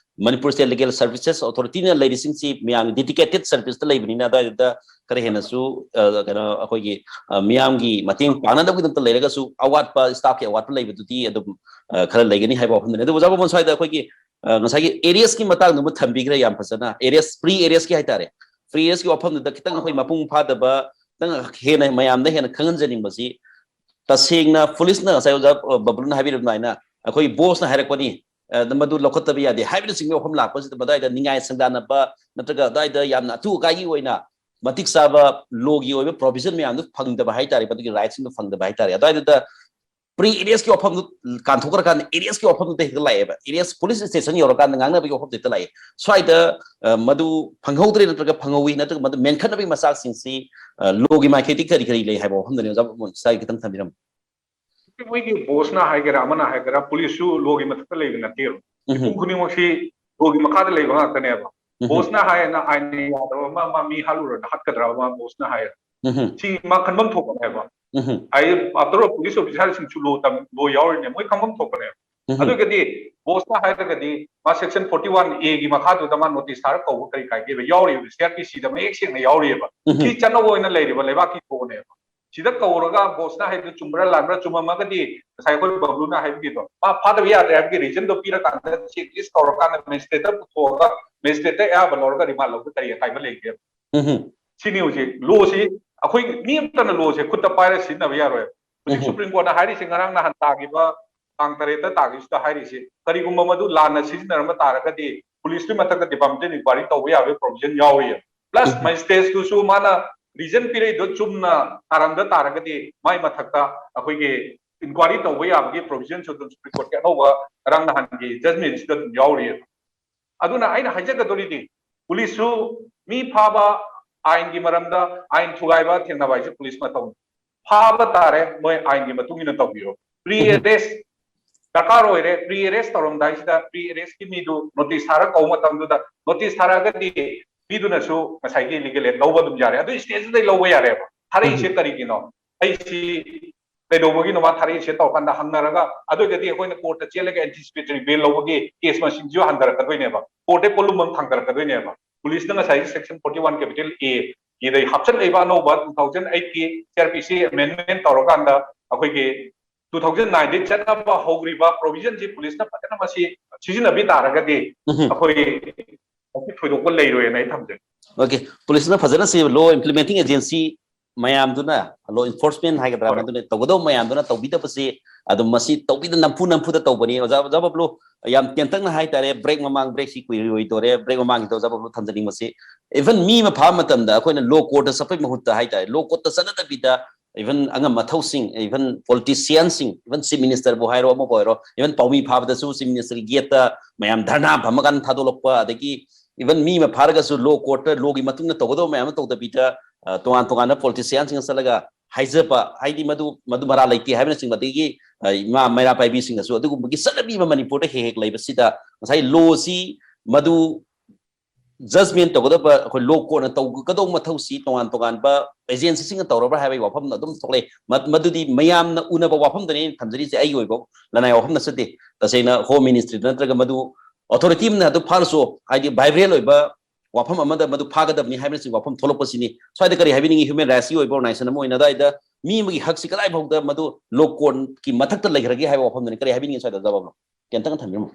ꯃꯅꯤꯄꯨꯔ ꯁ꯭ꯇꯦꯠ ꯂꯤꯒꯦꯜ ꯁꯔꯚꯤꯁꯦꯁ ꯑꯣꯊꯣꯔꯤꯇꯤꯅ ꯂꯩꯔꯤꯁꯤꯡꯁꯤ ꯃꯌꯥꯝꯒꯤ ꯗꯦꯗꯤꯀꯦꯇꯦꯠ ꯁꯔꯚꯤꯁꯇ ꯂꯩꯕꯅꯤꯅ, ꯑꯗꯨꯋꯥꯏꯗꯨꯗ ꯈꯔ ꯍꯦꯟꯅꯁꯨ, ꯑ, ꯀꯩꯅꯣ, ꯑꯩꯈꯣꯏꯒꯤ, ꯑ, ꯃꯤꯌꯥꯝꯒꯤ ꯃꯇꯦꯡ ꯄꯥꯡꯅꯅꯕꯒꯤꯗꯃꯛꯇ ꯂꯩꯔꯒꯁꯨ ꯑꯋꯥꯠꯄ, ꯁ꯭ꯇꯥꯐꯀꯤ ꯑꯋꯥꯠꯄ ꯂꯩꯕꯗꯨꯗꯤ ꯑꯗꯨꯝ, ꯑ, ꯈꯔ ꯂꯩꯒꯅꯤ ꯍꯥꯏꯕ ꯋꯥꯐꯝꯗꯨꯅꯤ꯫ ꯑꯗꯨꯕꯨ ꯑꯣꯖꯥ ꯃꯣꯃꯣꯟ, ꯁ꯭ꯋꯥꯏꯗ ꯑꯩꯈꯣꯏꯒꯤ, ꯑ, ꯉꯁꯥꯏꯒꯤ ꯑꯦꯔꯤꯌꯁꯀꯤ ꯃꯇꯥꯡꯗꯨꯃ ꯊꯝꯕꯤꯈ꯭ꯔꯦ ꯌꯥꯝ ꯐꯖꯅ꯫ ꯑꯦꯔꯤꯌꯁ, ꯐ꯭ꯔꯤ ꯑꯦꯔꯤꯌꯁꯀꯤ ꯍꯥꯏꯇꯥꯔꯦ, ꯐ꯭ꯔꯤ ꯑꯦꯔꯤꯌꯁꯀꯤ ꯋꯥꯐꯝꯗꯨꯗ ꯈꯤꯇꯪ ꯑꯩꯈꯣꯏ ꯃꯄꯨꯡ ꯐꯥꯗꯕ, ꯈꯤꯇꯪ ꯍꯦꯟꯅ ꯃꯌꯥꯝꯗ ꯍꯦꯟꯅ ꯈꯪꯍꯟꯖꯅꯤꯡꯕꯁꯤ, ꯇꯁꯦꯡꯅ ꯄꯨꯂꯤꯁꯅ ꯉꯁꯥꯏ ꯑꯣꯖꯥ, ꯑ, ꯕꯕꯂꯨꯅ ꯍꯥꯏꯕꯤꯔꯕ ꯑꯗꯨꯃꯥꯏꯅ ꯑꯩꯈꯣꯏ ꯕꯣꯁꯅ ꯍꯥꯏꯔꯛꯄꯅꯤ, ꯑ, ꯃꯗꯨ ꯂꯧꯈꯠꯇꯕ ꯌꯥꯗꯦ ꯍꯥꯏꯕꯅꯆꯤꯡꯕ ꯋꯥꯐꯝ ꯂꯥꯛꯄꯁꯤꯗ, ꯃꯗꯨꯋꯥꯏꯗ ꯅꯤꯡꯉꯥꯏ ꯁꯪꯗꯥꯟꯅꯕ ꯅꯠꯇ꯭ꯔꯒ ꯑꯗꯨꯋꯥꯏꯗ ꯌꯥꯝꯅ ꯑꯇꯨ ꯑꯀꯥꯏꯒꯤ ꯑꯣꯏꯅ ꯃꯇꯤꯛ ꯆꯥꯕ ꯂꯣꯒꯤ ꯑꯣꯏꯕ ꯄ꯭ꯔꯣꯚꯤꯖꯟ ꯃꯌꯥꯝꯗꯨ ꯐꯪꯗꯕ ꯍꯥꯏꯇꯥꯔꯦ, ꯃꯗꯨꯒꯤ ꯔꯥꯏꯠꯁꯤꯡꯗꯨ ꯐꯪꯗꯕ ꯍꯥꯏꯇꯥꯔꯦ꯫ ꯑꯗꯨꯋꯥꯏꯗꯨꯗ ꯄ꯭ꯔꯤ ꯑꯦꯔꯦꯁꯀꯤ ꯋꯥꯐꯝꯗꯨ ꯀꯥꯟꯊꯣꯛꯈ꯭ꯔꯀꯥꯟꯗ ꯑꯦꯔꯦꯁꯀꯤ ꯋꯥꯐꯝꯗꯨꯗ ꯍꯦꯛꯇ ꯂꯥꯛꯑꯦꯕ꯫ ꯑꯦꯔꯦꯁ ꯄꯨꯂꯤꯁ ꯁ꯭ꯇꯦꯁꯟ ꯌꯧꯔꯀꯥꯟꯗ ꯉꯥꯡꯅꯕꯒꯤ ꯋꯥꯐꯝꯗꯨ ꯍꯦꯛꯇ ꯂꯥꯛꯑꯦ꯫ ꯁ꯭ꯋꯥꯏꯗ ꯑ, ꯃꯗꯨ ꯐꯪꯍꯧꯗ꯭ꯔꯦ ꯅꯠꯇ꯭ꯔꯒ ꯐꯪꯍꯧꯋꯤ ꯅꯠꯇ꯭ꯔꯒ ꯃꯗꯨ ꯃꯦꯟꯈꯠꯅꯕꯒꯤ ꯃꯆꯥꯛꯁꯤꯡꯁꯤ ꯑ, ꯂꯣꯒꯤ ꯃꯥꯏꯀꯩꯗꯒꯤ ꯀꯔꯤ ꯀꯔꯤ ꯂꯩ ꯍꯥꯏꯕ ꯋꯥꯐꯝꯗꯅꯤ ꯑꯣꯖꯥ ꯃꯣꯟꯁꯥꯒꯤ ꯈꯤꯇꯪ ꯊꯝꯕꯤꯔꯝꯃꯨ꯫ ꯃꯣꯏꯒꯤ ꯕꯣꯁꯅ ꯍꯥꯏꯒꯦꯔꯥ ꯑꯃꯅ ꯍꯥꯏꯒꯦꯔꯥ ꯄꯨꯂꯤꯁꯁꯨ ꯂꯣꯒꯤ ꯃꯊꯛꯇ ꯂꯩꯕ ꯅꯠꯇꯦꯕ꯫ ꯃꯤꯄꯨꯝ ꯈꯨꯗꯤꯡꯃꯛꯁꯤ ꯂꯣꯒꯤ ꯃꯈꯥꯗ ꯂꯩꯕ ꯉꯥꯛꯇꯅꯦꯕ꯫ ꯕꯣꯁꯅ ꯍꯥꯏꯌꯦꯅ ꯑꯥꯏꯟ ꯌꯥꯗꯕ ꯑꯃ ꯑꯃ ꯃꯤ ꯍꯥꯠꯂꯨꯔꯅ ꯍꯥꯠꯀꯗ꯭ꯔꯥ ꯑꯃ ꯕꯣꯁꯅ ꯍꯥꯏꯌꯦ꯫ ꯁꯤ ꯃꯥ ꯈꯟꯐꯝ ꯊꯣꯛꯄꯅꯦꯕ꯫ ꯑꯩ ꯑꯞꯇꯔ ꯄꯨꯂꯤꯁ ꯑꯣꯐꯤꯁꯥꯔꯁꯤꯡꯁꯨ ꯂꯣ ꯂꯣ ꯌꯥꯎꯔꯤꯅꯦ, ꯃꯣꯏ ꯈꯪꯐꯝ ꯊꯣꯛꯄꯅꯦꯕ꯫ ꯑꯗꯨꯒꯗꯤ ꯕꯣꯁꯅ ꯍꯥꯏꯔꯒꯗꯤ ꯃꯥ ꯁꯦꯛꯁꯟ ꯐꯣꯔꯇꯤ ꯋꯥꯟ ꯑꯦꯒꯤ ꯃꯈꯥꯗꯨꯗ ꯃꯥ ꯅꯣꯇꯤꯁ ꯊꯥꯔꯒ ꯀꯧꯕ ꯀꯔꯤ ꯀꯥꯏꯒꯦꯕ? ꯌꯥꯎꯔꯤꯕ ꯁꯤ ꯑꯥꯔ ꯄꯤ ꯁꯤꯗ ꯃꯌꯦꯛ ꯁꯦꯡꯅ ꯌꯥꯎꯔꯤꯑꯕ꯫ ꯁꯤ ꯆꯠꯅꯕ ꯑꯣꯏꯅ ꯂꯩꯔꯤꯕ ꯂꯩꯕꯥꯛꯀꯤ ꯊꯣꯛꯄꯅꯦꯕ꯫ ꯁꯤꯗ ꯀꯧꯔꯒ ꯕꯣꯁꯅ ꯍꯥꯏꯕꯗꯨ ꯆꯨꯝꯕ꯭ꯔꯥ ꯂꯥꯟꯕ꯭ꯔꯥ? ꯆꯨꯝꯃꯝꯃꯒꯗꯤ ꯉꯁꯥꯏ ꯑꯩꯈꯣꯏ ꯕꯕ꯭ꯂꯨꯅ ꯍꯥꯏꯕꯒꯤꯗꯣ ꯃꯥ ꯐꯥꯗꯕ ꯌꯥꯗ꯭ꯔꯦ ꯍꯥꯏꯕꯒꯤ ꯔꯤꯖꯟꯗꯣ ꯄꯤꯔꯀꯥꯟꯗ ꯆꯦꯛ ꯂꯤꯁ ꯀꯧꯔꯀꯥꯟꯗ ꯃꯦꯖꯤꯁꯇ꯭ꯔꯦꯠꯇ ꯄꯨꯊꯣꯛꯑꯒ ꯃꯦꯖꯤꯁꯇ꯭ꯔꯦꯠꯇ ꯑꯌꯥꯕ ꯂꯧꯔꯒ ꯔꯤꯃꯥꯟ ꯂꯧꯕ ꯀꯔꯤ ꯑꯀꯥꯏꯕ ꯂꯩꯒꯦ? ꯁꯤꯅꯤ ꯍꯧꯖꯤꯛ ꯂꯣꯁꯤ ꯑꯩꯈꯣꯏ ꯃꯤ ꯑꯃꯠꯇꯅ ꯂꯣꯁꯦ ꯈꯨꯠꯇ ꯄꯥꯏꯔ ꯁꯤꯖꯤꯟꯅꯕ ꯌꯥꯔꯣꯏ꯫ ꯍꯧꯖꯤꯛ ꯁꯨꯄ꯭ꯔꯤꯝ ꯀꯣꯔꯠꯅ ꯍꯥꯏꯔꯤꯁꯦ ꯉꯔꯥꯡ ꯅꯍꯥꯟ ꯇꯥꯈꯤꯕ ꯇꯥꯡ ꯇꯔꯦꯠꯇ ꯇꯥꯈꯤꯕꯁꯤꯗ ꯍꯥꯏꯔꯤꯁꯦ ꯀꯔꯤꯒꯨꯝꯕ ꯃꯗꯨ ꯂꯥꯟꯅ ꯁꯤꯖꯤꯟꯅꯔꯝꯕ ꯇꯥꯔꯒꯗꯤ ꯄꯨꯂꯤꯁꯇꯨꯒꯤ ꯃꯊꯛꯇ ꯗꯤꯄꯥꯔꯠꯃꯦꯟꯇꯦꯜ ꯏꯟꯀ꯭ꯋꯥꯏꯔꯤ ꯇꯧꯕ ꯌꯥꯕꯒꯤ ꯄ꯭ꯔꯣꯕꯤꯖꯟ ꯌꯥꯎꯔꯤ꯫ ꯄ꯭ꯂꯁ ꯃꯦꯖꯤꯁꯇ꯭ꯔꯦꯠꯇꯨꯁꯨ ꯃꯥꯅ ꯔꯤꯖꯟ ꯄꯤꯔꯛꯏꯗꯣ ꯆꯨꯝꯅ ꯊꯥꯔꯝꯗ ꯇꯥꯔꯒꯗꯤ ꯃꯥꯏ ꯃꯊꯛꯇ ꯑꯩꯈꯣꯏꯒꯤ ꯏꯟꯀ꯭ꯋꯥꯏꯔꯤ ꯇꯧꯕ ꯌꯥꯕꯒꯤ ꯄ꯭ꯔꯣꯕꯤꯖꯟꯁꯨ ꯑꯗꯨꯝ ꯁꯨꯄ꯭ꯔꯤꯝ ꯀꯣꯔꯠꯀꯤ ꯑꯅꯧꯕ ꯉꯔꯥꯡ ꯅꯍꯥꯟꯒꯤ ꯖꯖꯃꯦꯟꯁꯤꯗ ꯑꯗꯨꯝ ꯌꯥꯎꯔꯤꯑꯕ꯫ ꯑꯗꯨꯅ ꯑꯩꯅ ꯍꯥꯏꯖꯒꯗꯧꯔꯤꯗꯤ ꯄꯨꯂꯤꯁꯁꯨ ꯃꯤ ꯐꯥꯕ, ꯑꯥꯏꯟꯒꯤ ꯃꯔꯝꯗ ꯑꯥꯏꯟ ꯊꯨꯒꯥꯏꯕ ꯊꯦꯡꯅꯕ ꯍꯥꯏꯁꯦ ꯄꯨꯂꯤꯁ ꯃꯊꯧꯅꯤ꯫ ꯐꯥꯕ ꯇꯥꯔꯦ, ꯃꯣꯏ ꯑꯥꯏꯟꯒꯤ ꯃꯇꯨꯡ ꯏꯟꯅ ꯇꯧꯕꯤꯔꯣ꯫ ꯄ꯭ꯔꯤ ꯑꯦꯔꯦꯁ ꯗꯔꯀꯥꯔ ꯑꯣꯏꯔꯦ꯫ ꯄ꯭ꯔꯤ ꯑꯦꯔꯦꯁ ꯇꯧꯔꯝꯗꯥꯏꯁꯤꯗ ꯄ꯭ꯔꯤ ꯑꯦꯔꯦꯁꯀꯤ ꯃꯤꯗꯨ ꯅꯣꯇꯤꯁ ꯊꯥꯔ ꯀꯧꯕ ꯃꯇꯝꯗꯨꯗ ꯅꯣꯇꯤꯁ ꯊꯥꯔꯛꯑꯒꯗꯤ ꯃꯤꯗꯨꯅꯁꯨ ꯉꯁꯥꯏꯒꯤ ꯂꯤꯒꯦꯜ ꯑꯦꯗ ꯂꯧꯕ ꯑꯗꯨꯝ ꯌꯥꯔꯦ꯫ ꯑꯗꯨ ꯁ꯭ꯇꯦꯖꯇꯨꯗꯩ ꯂꯧꯕ ꯌꯥꯔꯦꯕ꯫ ꯊꯥꯔꯛꯏꯁꯦ ꯀꯔꯤꯒꯤꯅꯣ? ꯑꯩꯁꯤ ꯀꯩꯗꯧꯕꯒꯤꯅꯣ ꯃꯥ ꯊꯥꯔꯛꯏꯁꯦ ꯇꯧꯔꯀꯥꯟꯗ ꯍꯪꯅꯔꯒ ꯑꯗꯨ ꯑꯣꯏꯔꯒꯗꯤ ꯑꯩꯈꯣꯏꯅ ꯀꯣꯔꯠꯇ ꯆꯦꯜꯂꯒ ꯑꯦꯟꯇꯤꯁꯤꯄꯦꯇꯔꯤ ꯕꯦꯜ ꯂꯧꯕꯒꯤ ꯀꯦꯁ ꯃꯁꯤꯡꯁꯤꯁꯨ ꯍꯟꯊꯔꯛꯀꯗꯣꯏꯅꯦꯕ꯫ ꯀꯣꯔꯠꯇꯩ ꯄꯣꯠꯂꯨꯝ ꯑꯃ ꯊꯥꯡꯊꯔꯛꯀꯗꯣꯏꯅꯦꯕ꯫ ꯄꯨꯂꯤꯁꯅ ꯉꯁꯥꯏꯒꯤ ꯁꯦꯛꯁꯟ ꯐꯣꯔꯇꯤ ꯋꯥꯟ ꯀꯦꯄꯤꯇꯦꯜ ꯑꯦ ꯒꯤꯗꯩ ꯍꯥꯞꯆꯤꯜꯂꯛꯏꯕ ꯑꯅꯧꯕ ꯇꯨ ꯊꯥꯎꯖꯟ ꯑꯩꯠꯀꯤ ꯁꯤ ꯑꯥꯔ ꯄꯤ ꯁꯤ ꯑꯦꯃꯦꯟꯃꯦꯟ ꯇꯧꯔꯀꯥꯟꯗ ꯑꯩꯈꯣꯏꯒꯤ ꯇꯨ ꯊꯥꯎꯖꯟ ꯅꯥꯏꯟꯗꯩ ꯆꯠꯅꯕ ꯍꯧꯈ꯭ꯔꯤꯕ ꯄ꯭ꯔꯣꯕꯤꯖꯟꯁꯤ ꯄꯨꯂꯤꯁꯅ ꯐꯖꯅ ꯃꯁꯤ ꯁꯤꯖꯤꯟꯅꯕꯤ ꯇꯥꯔꯒꯗꯤ ꯑꯩꯈꯣꯏ ꯊꯣꯏꯗꯣꯛꯄ ꯂꯩꯔꯣꯏꯅ ꯑꯩ ꯊꯝꯖꯒꯦ꯫ ꯑꯣꯀꯦ, ꯄꯨꯂꯤꯁꯅ ꯐꯖꯅ ꯁꯤ ꯂꯣ ꯏꯝꯄ꯭ꯂꯤꯃꯦꯟꯇꯤꯡ ꯑꯦꯖꯦꯟꯁꯤ ꯃꯌꯥꯝꯗꯨꯅ, ꯂꯣ ꯏꯟꯐꯣꯔꯁꯃꯦꯟ ꯍꯥꯏꯒꯗ꯭ꯔꯥ, ꯃꯗꯨꯅ ꯇꯧꯒꯗꯧꯕ ꯃꯌꯥꯝꯗꯨꯅ ꯇꯧꯕꯤꯗꯕꯁꯤ ꯑꯗꯨꯝ ꯃꯁꯤ ꯇꯧꯕꯤꯗ ꯅꯝꯐꯨ ꯅꯝꯐꯨꯗ ꯇꯧꯕꯅꯤ꯫ ꯑꯣꯖꯥ, ꯑꯣꯖꯥ ꯕꯕ꯭ꯂꯨ, ꯌꯥꯝ ꯇꯦꯟꯇꯛꯅ ꯍꯥꯏꯇꯥꯔꯦ, ꯕ꯭ꯔꯦꯛ ꯃꯃꯥꯡ, ꯕ꯭ꯔꯦꯛꯁꯤ ꯀꯨꯏꯔꯣꯏꯗꯣꯔꯦ, ꯕ꯭ꯔꯦꯛ ꯃꯃꯥꯡꯒꯤꯗ ꯑꯣꯖꯥ ꯕꯕ꯭ꯂꯨ ꯊꯝꯖꯅꯤꯡꯕꯁꯤ, ꯏꯚꯟ ꯃꯤ ꯑꯃ ꯐꯥꯕ ꯃꯇꯝꯗ ꯑꯩꯈꯣꯏꯅ ꯂꯣ ꯀꯣꯔꯠꯇ ꯆꯠꯄꯩ ꯃꯍꯨꯠꯇ ꯍꯥꯏꯇꯥꯔꯦ, ꯂꯣ ꯀꯣꯔꯠꯇ ꯆꯠꯅꯗꯕꯤꯗ even ꯑꯉꯝ ꯑꯊꯧꯁꯤꯡ, even politicianꯁꯤꯡ, even chief ministerꯕꯨ ꯍꯥꯏꯔꯣ, ꯑꯃꯕꯨ ꯑꯣꯏꯔꯣ, even ꯄꯥꯎꯃꯤ ꯐꯥꯕꯗꯁꯨ chief ministerꯒꯤ gateꯇ ꯃꯌꯥꯝ ꯙꯔꯅꯥ ꯐꯝꯃꯀꯥꯟꯗ ꯊꯥꯗꯣꯛꯂꯛꯄ, ꯑꯗꯒꯤ even ꯃꯤ ꯑꯃ ꯐꯥꯔꯒꯁꯨ law courtꯇ lawꯒꯤ ꯃꯇꯨꯡ ꯏꯟꯅ ꯇꯧꯒꯗꯕ ꯃꯌꯥꯝ ꯑꯃ ꯇꯧꯗꯕꯤꯗ, ꯑ, ꯇꯣꯉꯥꯟ ꯇꯣꯉꯥꯟꯕ politicianꯁꯤꯡꯗ ꯆꯠꯂꯒ ꯍꯥꯏꯖꯕ, ꯍꯥꯏꯗꯤ ꯃꯗꯨ, ꯃꯗꯨ ꯃꯔꯥ ꯂꯩꯇꯦ ꯍꯥꯏꯕꯅꯆꯤꯡꯕ, ꯑꯗꯒꯤ, ꯑ, ꯏꯃꯥ ꯃꯩꯔꯥ ꯄꯥꯏꯕꯤꯁꯤꯡꯅꯁꯨ ꯑꯗꯨꯒꯨꯝꯕꯒꯤ ꯆꯠꯅꯕꯤ ꯑꯃ ꯃꯅꯤꯄꯨꯔꯗ ꯍꯦꯛ ꯍꯦꯛ ꯂꯩꯕꯁꯤꯗ ꯉꯁꯥꯏ lawꯁꯤ ꯃꯗꯨ judgment ꯇꯧꯒꯗꯕ ꯑꯩꯈꯣꯏ law courtꯅ ꯇꯧꯒꯗꯧꯕ ꯃꯊꯧꯁꯤ ꯇꯣꯉꯥꯟ ꯇꯣꯉꯥꯟꯕ agencyꯁꯤꯡꯅ ꯇꯧꯔꯕ꯭ꯔꯥ ꯍꯥꯏꯕꯒꯤ ꯋꯥꯐꯝ ꯑꯗꯨꯝ ꯊꯣꯛꯂꯛꯑꯦ꯫ ꯃ-, ꯃꯗꯨꯗꯤ ꯃꯌꯥꯝꯅ ꯎꯅꯕ ꯋꯥꯐꯝꯗꯅꯤ ꯑꯩꯅ ꯊꯝꯖꯔꯤꯁꯦ, ꯑꯩꯒꯤ ꯑꯣꯏꯕ ꯂꯅꯥꯏ ꯋꯥꯐꯝ ꯅꯠꯆꯗꯦ꯫ ꯇꯁꯦꯡꯅ Home Ministryꯗ ꯅꯠꯇ꯭ꯔꯒ ꯃꯗꯨ authority ꯑꯃꯅ ꯑꯗꯨ ꯐꯥꯔꯁꯨ, ꯍꯥꯏꯗꯤ viral ꯑꯣꯏꯕ ꯋꯥꯐꯝ ꯑꯃꯗ ꯃꯗꯨ ꯐꯥꯒꯗꯕꯅꯤ ꯍꯥꯏꯕꯅꯆꯤꯡꯕ ꯋꯥꯐꯝ ꯊꯣꯛꯂꯛꯄꯁꯤꯅꯤ꯫ ꯁ꯭ꯋꯥꯏꯗ ꯀꯔꯤ ꯍꯥꯏꯕꯤꯅꯤꯡꯉꯤ, human rightsꯀꯤ ꯑꯣꯏꯕ organization ꯑꯃ ꯑꯣꯏꯅ ꯑꯗꯥꯏꯗ ꯃꯤ ꯑꯃꯒꯤ ꯍꯛꯁꯤ ꯀꯗꯥꯏ ꯐꯥꯎꯗ ꯃꯗꯨ law courtꯀꯤ ꯃꯊꯛꯇ ꯂꯩꯈ꯭ꯔꯒꯦ ꯍꯥꯏꯕ ꯋꯥꯐꯝꯗꯅꯤ꯫ ꯀꯔꯤ ꯍꯥꯏꯕꯤꯅꯤꯡꯉꯤ ꯁ꯭ꯋꯥꯏꯗ ꯖꯋꯥꯕꯅꯣ? ꯈꯤꯇꯪ ꯊꯝꯕꯤꯔꯝꯃꯣ꯫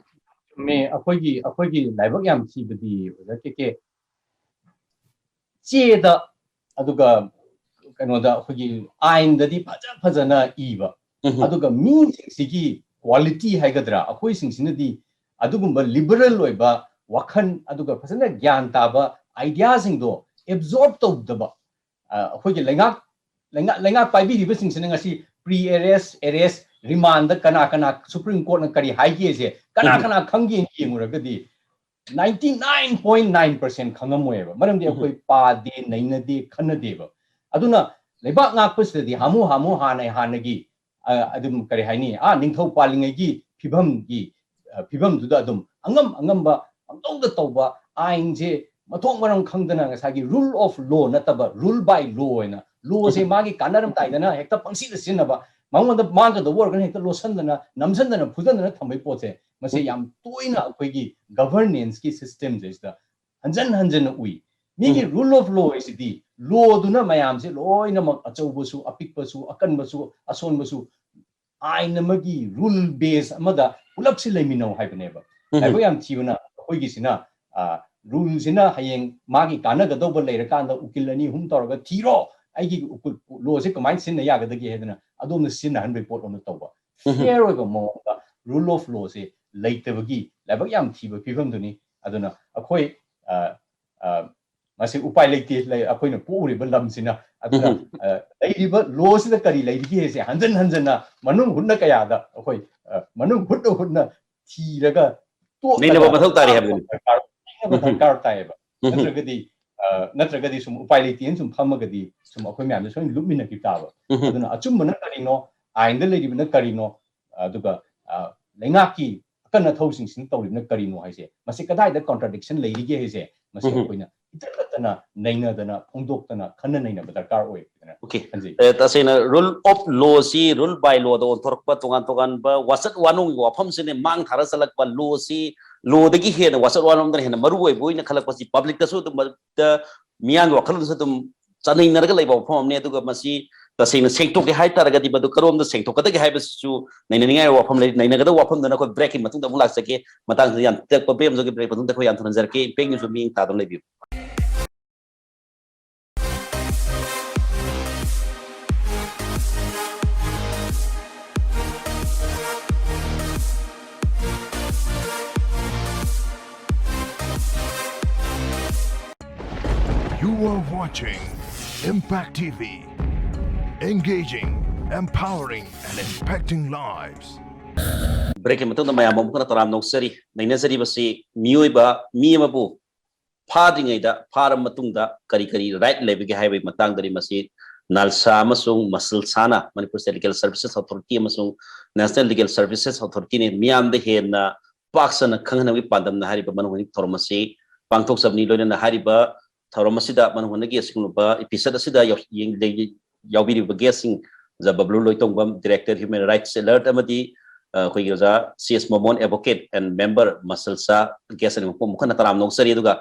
ꯃꯤ ꯑꯩꯈꯣꯏꯒꯤ, ꯑꯩꯈꯣꯏꯒꯤ ꯂꯥꯏꯕꯛ ꯌꯥꯝ ꯊꯤꯕꯗꯤ ꯑꯣꯖꯥ ꯀꯦ ꯀꯦ, ꯆꯦꯗ, ꯑꯗꯨꯒ ꯀꯩꯅꯣꯗ ꯑꯩꯈꯣꯏꯒꯤ ꯑꯥꯏꯟꯗꯗꯤ ꯐꯖ ꯐꯖꯅ ꯏꯕ, ꯎꯝ꯫ ꯑꯗꯨꯒ ꯃꯤꯁꯤꯡꯁꯤꯒꯤ quality ꯍꯥꯏꯒꯗ꯭ꯔꯥ, ꯑꯩꯈꯣꯏꯁꯤꯡꯁꯤꯅꯗꯤ ꯑꯗꯨꯒꯨꯝꯕ liberal ꯑꯣꯏꯕ ꯋꯥꯈꯜ, ꯑꯗꯨꯒ ꯐꯖꯅ ꯒ꯭ꯌꯥꯟ ꯇꯥꯕ ideaꯁꯤꯡꯗꯣ absorb ꯇꯧꯗꯕ, ꯑ, ꯑꯩꯈꯣꯏꯒꯤ ꯂꯩꯉꯥꯛ, ꯂꯩꯉꯥꯛ, ꯂꯩꯉꯥꯛ ꯄꯥꯏꯕꯤꯔꯤꯕꯁꯤꯡꯁꯤꯅ ꯉꯁꯤ pre arrest, arrest, remandꯗ ꯀꯅꯥ ꯀꯅꯥ Supreme Courtꯅ ꯀꯔꯤ ꯍꯥꯏꯒꯦꯁꯦ ꯀꯅꯥ ꯎꯝ꯫ ꯀꯅꯥ ꯈꯪꯒꯦꯅ ꯌꯦꯡꯉꯨꯔꯒꯗꯤ ninety nine point nine percent ꯈꯪꯉꯝꯃꯣꯏꯕ꯫ ꯃꯔꯝꯗꯤ ꯎꯝ꯫ ꯑꯩꯈꯣꯏ ꯄꯥꯗꯦ, ꯅꯩꯅꯗꯦ, ꯈꯟꯅꯗꯦꯕ꯫ ꯑꯗꯨꯅ ꯂꯩꯕꯥꯛ ꯉꯥꯛꯄꯁꯤꯗꯗꯤ ꯍꯥꯃꯨ ꯍꯥꯃꯨ ꯍꯥꯟꯅ ꯍꯥꯟꯅꯒꯤ, ꯑ, ꯑꯗꯨꯝ ꯀꯔꯤ ꯍꯥꯏꯅꯤ, ꯑꯥ ꯅꯤꯡꯊꯧ ꯄꯥꯜꯂꯤꯉꯩꯒꯤ ꯐꯤꯕꯝꯒꯤ, ꯑ, ꯐꯤꯕꯝꯗꯨꯗ ꯑꯗꯨꯝ ꯑꯉꯝ ꯑꯉꯝꯕ ꯄꯪꯇꯧꯗ ꯇꯧꯕ, ꯑꯥꯏꯟꯁꯦ ꯃꯊꯣꯡ ꯃꯔꯝ ꯈꯪꯗꯅ ꯉꯁꯥꯏꯒꯤ rule of law ꯅꯠꯇꯕ rule by law ꯑꯣꯏꯅ, lawꯁꯦ ꯃꯥꯒꯤ ꯀꯥꯟꯅꯔꯝꯗꯥꯏꯗꯅ ꯍꯦꯛꯇ ꯄꯪꯁꯤꯗ ꯁꯤꯖꯤꯟꯅꯕ, ꯃꯉꯣꯟꯗ ꯃꯥꯡꯒꯗꯧꯕ ꯑꯣꯏꯔꯒꯅ ꯍꯦꯛꯇ ꯂꯣꯠꯁꯟꯗꯅ, ꯅꯝꯁꯟꯗꯅ, ꯐꯨꯖꯟꯗꯅ ꯊꯝꯕꯩ ꯄꯣꯠꯁꯦ, ꯃꯁꯤ ꯌꯥꯝ ꯇꯣꯏꯅ ꯑꯩꯈꯣꯏꯒꯤ governanceꯀꯤ systemꯁꯤꯗ ꯍꯟꯖꯟ ꯍꯟꯖꯟꯅ ꯎꯏ꯫ ꯃꯤꯒꯤ ꯎꯝ꯫ Rule of law ꯍꯥꯏꯁꯤꯗꯤ lawꯗꯨꯅ ꯃꯌꯥꯝꯁꯦ ꯂꯣꯏꯅꯃꯛ, ꯑꯆꯧꯕꯁꯨ, ꯑꯄꯤꯛꯄꯁꯨ, ꯑꯀꯟꯕꯁꯨ, ꯑꯁꯣꯟꯕꯁꯨ, ꯑꯥꯏꯟ ꯑꯃꯒꯤ rule base ꯑꯃꯗ ꯄꯨꯂꯞꯁꯤ ꯂꯩꯃꯤꯟꯅꯧ ꯍꯥꯏꯕꯅꯦꯕ꯫ ꯎꯝ꯫ ꯂꯥꯏꯕꯛ ꯌꯥꯝ ꯊꯤꯕꯅ ꯑꯩꯈꯣꯏꯒꯤꯁꯤꯅ, ꯑ, ruleꯁꯤꯅ ꯍꯌꯦꯡ ꯃꯥꯒꯤ ꯀꯥꯟꯅꯒꯗꯧꯕ ꯂꯩꯔꯀꯥꯟꯗ ꯎꯀꯤꯜ ꯑꯅꯤ ꯑꯍꯨꯝ ꯇꯧꯔꯒ ꯊꯤꯔꯣ, ꯑꯩꯒꯤ ꯎꯀꯤꯜ, lawꯁꯦ ꯀꯃꯥꯏꯅ ꯁꯤꯖꯤꯟꯅ ꯌꯥꯒꯗꯒꯦ ꯍꯥꯏꯗꯅ ꯑꯗꯣꯝꯗ ꯁꯤꯖꯤꯟꯅꯍꯟꯕꯒꯤ ꯄꯣꯠ ꯑꯃ ꯇꯧꯕ꯫ ꯎꯝ꯫ Fair ꯑꯣꯏꯕ ꯃꯑꯣꯡꯗ rule of lawꯁꯦ ꯂꯩꯇꯕꯒꯤ ꯂꯥꯏꯕꯛ ꯌꯥꯝ ꯊꯤꯕ ꯐꯤꯕꯝꯗꯨꯅꯤ꯫ ꯑꯗꯨꯅ ꯑꯩꯈꯣꯏ, ꯑ, ꯑ, ꯃꯁꯤ ꯎꯄꯥꯏ ꯂꯩꯇꯦ꯫ ꯂꯩ, ꯑꯩꯈꯣꯏꯅ ꯄꯣꯛꯎꯔꯤꯕ ꯂꯝꯁꯤꯅ꯫ ꯑꯗꯨꯅ, ꯎꯝ꯫ ꯑ, ꯂꯩꯔꯤꯕ ꯂꯣꯁꯤꯗ ꯀꯔꯤ ꯂꯩꯔꯤꯒꯦ ꯍꯥꯏꯁꯦ ꯍꯟꯖꯟ ꯍꯟꯖꯟꯅ ꯃꯅꯨꯡ ꯍꯨꯠꯅ ꯀꯌꯥꯗ ꯑꯩꯈꯣꯏ, ꯑ, ꯃꯅꯨꯡ ꯍꯨꯠꯅ ꯍꯨꯠꯅ ꯊꯤꯔꯒ ꯇꯣꯛꯂꯒ ꯅꯩꯅꯕ ꯃꯊꯧ ꯇꯥꯔꯤ ꯍꯥꯏꯕꯗꯨꯅꯤ꯫ ꯗꯔꯀꯥꯔ, ꯅꯩꯅꯕ ꯎꯝ꯫ ꯗꯔꯀꯥꯔ ꯇꯥꯏꯌꯦꯕ꯫ ꯎꯝ꯫ ꯅꯠꯇ꯭ꯔꯒꯗꯤ, ꯑ, ꯅꯠꯇ꯭ꯔꯒꯗꯤ ꯁꯨꯝ ꯎꯄꯥꯏ ꯂꯩꯇꯦꯅ ꯁꯨꯝ ꯐꯝꯃꯒꯗꯤ ꯁꯨꯝ ꯑꯩꯈꯣꯏ ꯃꯌꯥꯝꯗ ꯁꯨꯝ ꯂꯨꯞꯃꯤꯟꯅꯈꯤꯕ ꯇꯥꯕ꯫ ꯎꯝ꯫ ꯑꯗꯨꯅ ꯑꯆꯨꯝꯕꯅ ꯀꯔꯤꯅꯣ, ꯑꯥꯏꯟꯗ ꯂꯩꯔꯤꯕꯅ ꯀꯔꯤꯅꯣ, ꯑꯗꯨꯒ, ꯑ, ꯂꯩꯉꯥꯛꯀꯤ ꯑꯀꯟ ꯑꯊꯧꯁꯤꯡꯁꯤꯅ ꯇꯧꯔꯤꯕꯅ ꯀꯔꯤꯅꯣ ꯍꯥꯏꯁꯦ, ꯃꯁꯤ ꯀꯗꯥꯏꯗ contradiction ꯂꯩꯔꯤꯒꯦ ꯍꯥꯏꯁꯦ, ꯃꯁꯤ ꯎꯝ꯫ ꯑꯩꯈꯣꯏꯅ ꯏꯇꯠ ꯇꯠꯇꯅ ꯅꯩꯅꯗꯅ ꯐꯣꯡꯗꯣꯛꯇꯅ ꯈꯟꯅ ꯅꯩꯅꯕ ꯗꯔꯀꯥꯔ ꯑꯣꯏ ꯍꯥꯏꯅ Okay. ꯈꯟꯖꯩ꯫ ꯑꯦ, ꯇꯁꯦꯡꯅ rule of lawꯁꯤ rule by lawꯗ ꯑꯣꯟꯊꯣꯔꯛꯄ, ꯇꯣꯉꯥꯟ ꯇꯣꯉꯥꯟꯕ ꯋꯥꯆꯠ ꯋꯥꯅꯣꯝꯒꯤ ꯋꯥꯐꯝꯁꯤꯅꯦ ꯃꯥꯡ ꯊꯥꯔ ꯆꯠꯂꯛꯄ꯫ Lawꯁꯤ, lawꯗꯒꯤ ꯍꯦꯟꯅ ꯋꯥꯆꯠ ꯋꯥꯅꯣꯝꯗꯅ ꯍꯦꯟꯅ ꯃꯔꯨ ꯑꯣꯏꯕ ꯑꯣꯏꯅ ꯈꯜꯂꯛꯄꯁꯤ publicꯇꯁꯨ ꯑꯗꯨꯝ, ꯃꯤꯌꯥꯝꯒꯤ ꯋꯥꯈꯜꯂꯣꯟꯗꯁꯨ ꯑꯗꯨꯝ ꯆꯥꯅꯩꯅꯔꯒ ꯂꯩꯕ ꯋꯥꯐꯝ ꯑꯃꯅꯤ꯫ ꯑꯗꯨꯒ ꯃꯁꯤ ꯇꯁꯦꯡꯅ ꯁꯦꯡꯗꯣꯛꯀꯦ ꯍꯥꯏ ꯇꯥꯔꯒꯗꯤ ꯃꯗꯨ ꯀꯔꯣꯝꯗ ꯁꯦꯡꯗꯣꯛꯀꯗꯒꯦ ꯍꯥꯏꯕꯁꯤꯁꯨ ꯅꯩꯅꯅꯤꯡꯉꯥꯏ ꯋꯥꯐꯝ ꯂꯩ꯫ ꯅꯩꯅꯒꯗꯕ ꯋꯥꯐꯝꯗꯨꯅ ꯑꯩꯈꯣꯏ breakꯀꯤ ꯃꯇꯨꯡꯗ ꯑꯃꯨꯛ ꯂꯥꯛꯆꯒꯦ꯫ ꯃꯇꯥꯡꯁꯤꯗ ꯌꯥꯝ ꯇꯦꯛꯄ break ꯑꯃꯁꯨ, break ꯃꯇꯨꯡꯗ ꯑꯩꯈꯣꯏ ꯌꯥꯝ ꯊꯨꯅ ꯍꯟꯖꯔꯛꯀꯦ꯫ Impact Newsꯕꯨ ꯃꯤꯠꯌꯦꯡ ꯇꯥꯗꯨꯅ ꯂꯩꯕꯤꯌꯨ꯫ You are watching Impact T V, engaging, empowering, and impacting lives. Breakꯀꯤ ꯃꯇꯨꯡꯗ ꯃꯌꯥꯝ ꯑꯃꯨꯛ ꯍꯟꯅ ꯇꯔꯥꯝꯅ ꯑꯣꯛꯆꯔꯤ꯫ ꯅꯩꯅꯖꯔꯤꯕꯁꯤ ꯃꯤꯑꯣꯏꯕ, ꯃꯤ ꯑꯃꯕꯨ ꯐꯥꯗ꯭ꯔꯤꯉꯩꯗ, ꯐꯥꯔꯕ ꯃꯇꯨꯡꯗ ꯀꯔꯤ ꯀꯔꯤ right ꯂꯩꯕꯒꯦ ꯍꯥꯏꯕꯒꯤ ꯃꯇꯥꯡꯗꯅꯤ꯫ ꯃꯁꯤ ꯅꯥꯜꯁꯥ ꯑꯃꯁꯨꯡ ꯃꯁꯜꯁꯥꯅ, Manipur State Legal Services Authority ꯑꯃꯁꯨꯡ National Legal Services Authorityꯅ ꯃꯤꯌꯥꯝꯗ ꯍꯦꯟꯅ ꯄꯥꯛ ꯁꯟꯅ ꯈꯪꯍꯟꯅꯕꯒꯤ ꯄꯥꯟꯗꯝꯅ ꯍꯥꯏꯔꯤꯕ ꯃꯅꯨꯡ ꯍꯨꯠꯅ ꯊꯧꯔꯝ ꯑꯁꯤ ꯄꯥꯡꯊꯣꯛꯆꯕꯅꯤ꯫ ꯂꯣꯏꯅꯅ ꯍꯥꯏꯔꯤꯕ ꯊꯧꯔꯝ ꯑꯁꯤꯗ ꯃꯅꯨꯡ ꯍꯨꯠꯅꯒꯤ ꯑꯁꯤꯒꯨꯝꯂꯕ episode ꯑꯁꯤꯗ ꯌꯥꯎ-, ꯌꯦꯡ-, ꯌꯥꯎꯕꯤꯔꯤꯕ guestꯁꯤꯡ, ꯑꯣꯖꯥ ꯕꯕꯂꯨ ꯂꯣꯏꯇꯣꯡꯕꯝ, Director Human Rights Alert, ꯑꯃꯗꯤ, ꯑ, ꯑꯩꯈꯣꯏꯒꯤ ꯑꯣꯖꯥ C S ꯃꯣꯃꯣꯟ, advocate and member ꯃꯁꯜꯁꯥ, guest ꯑꯅꯤꯃꯛꯄꯨ ꯑꯃꯨꯛ ꯍꯟꯅ ꯇꯔꯥꯝꯅ ꯑꯣꯛꯆꯔꯤ꯫ ꯑꯗꯨꯒ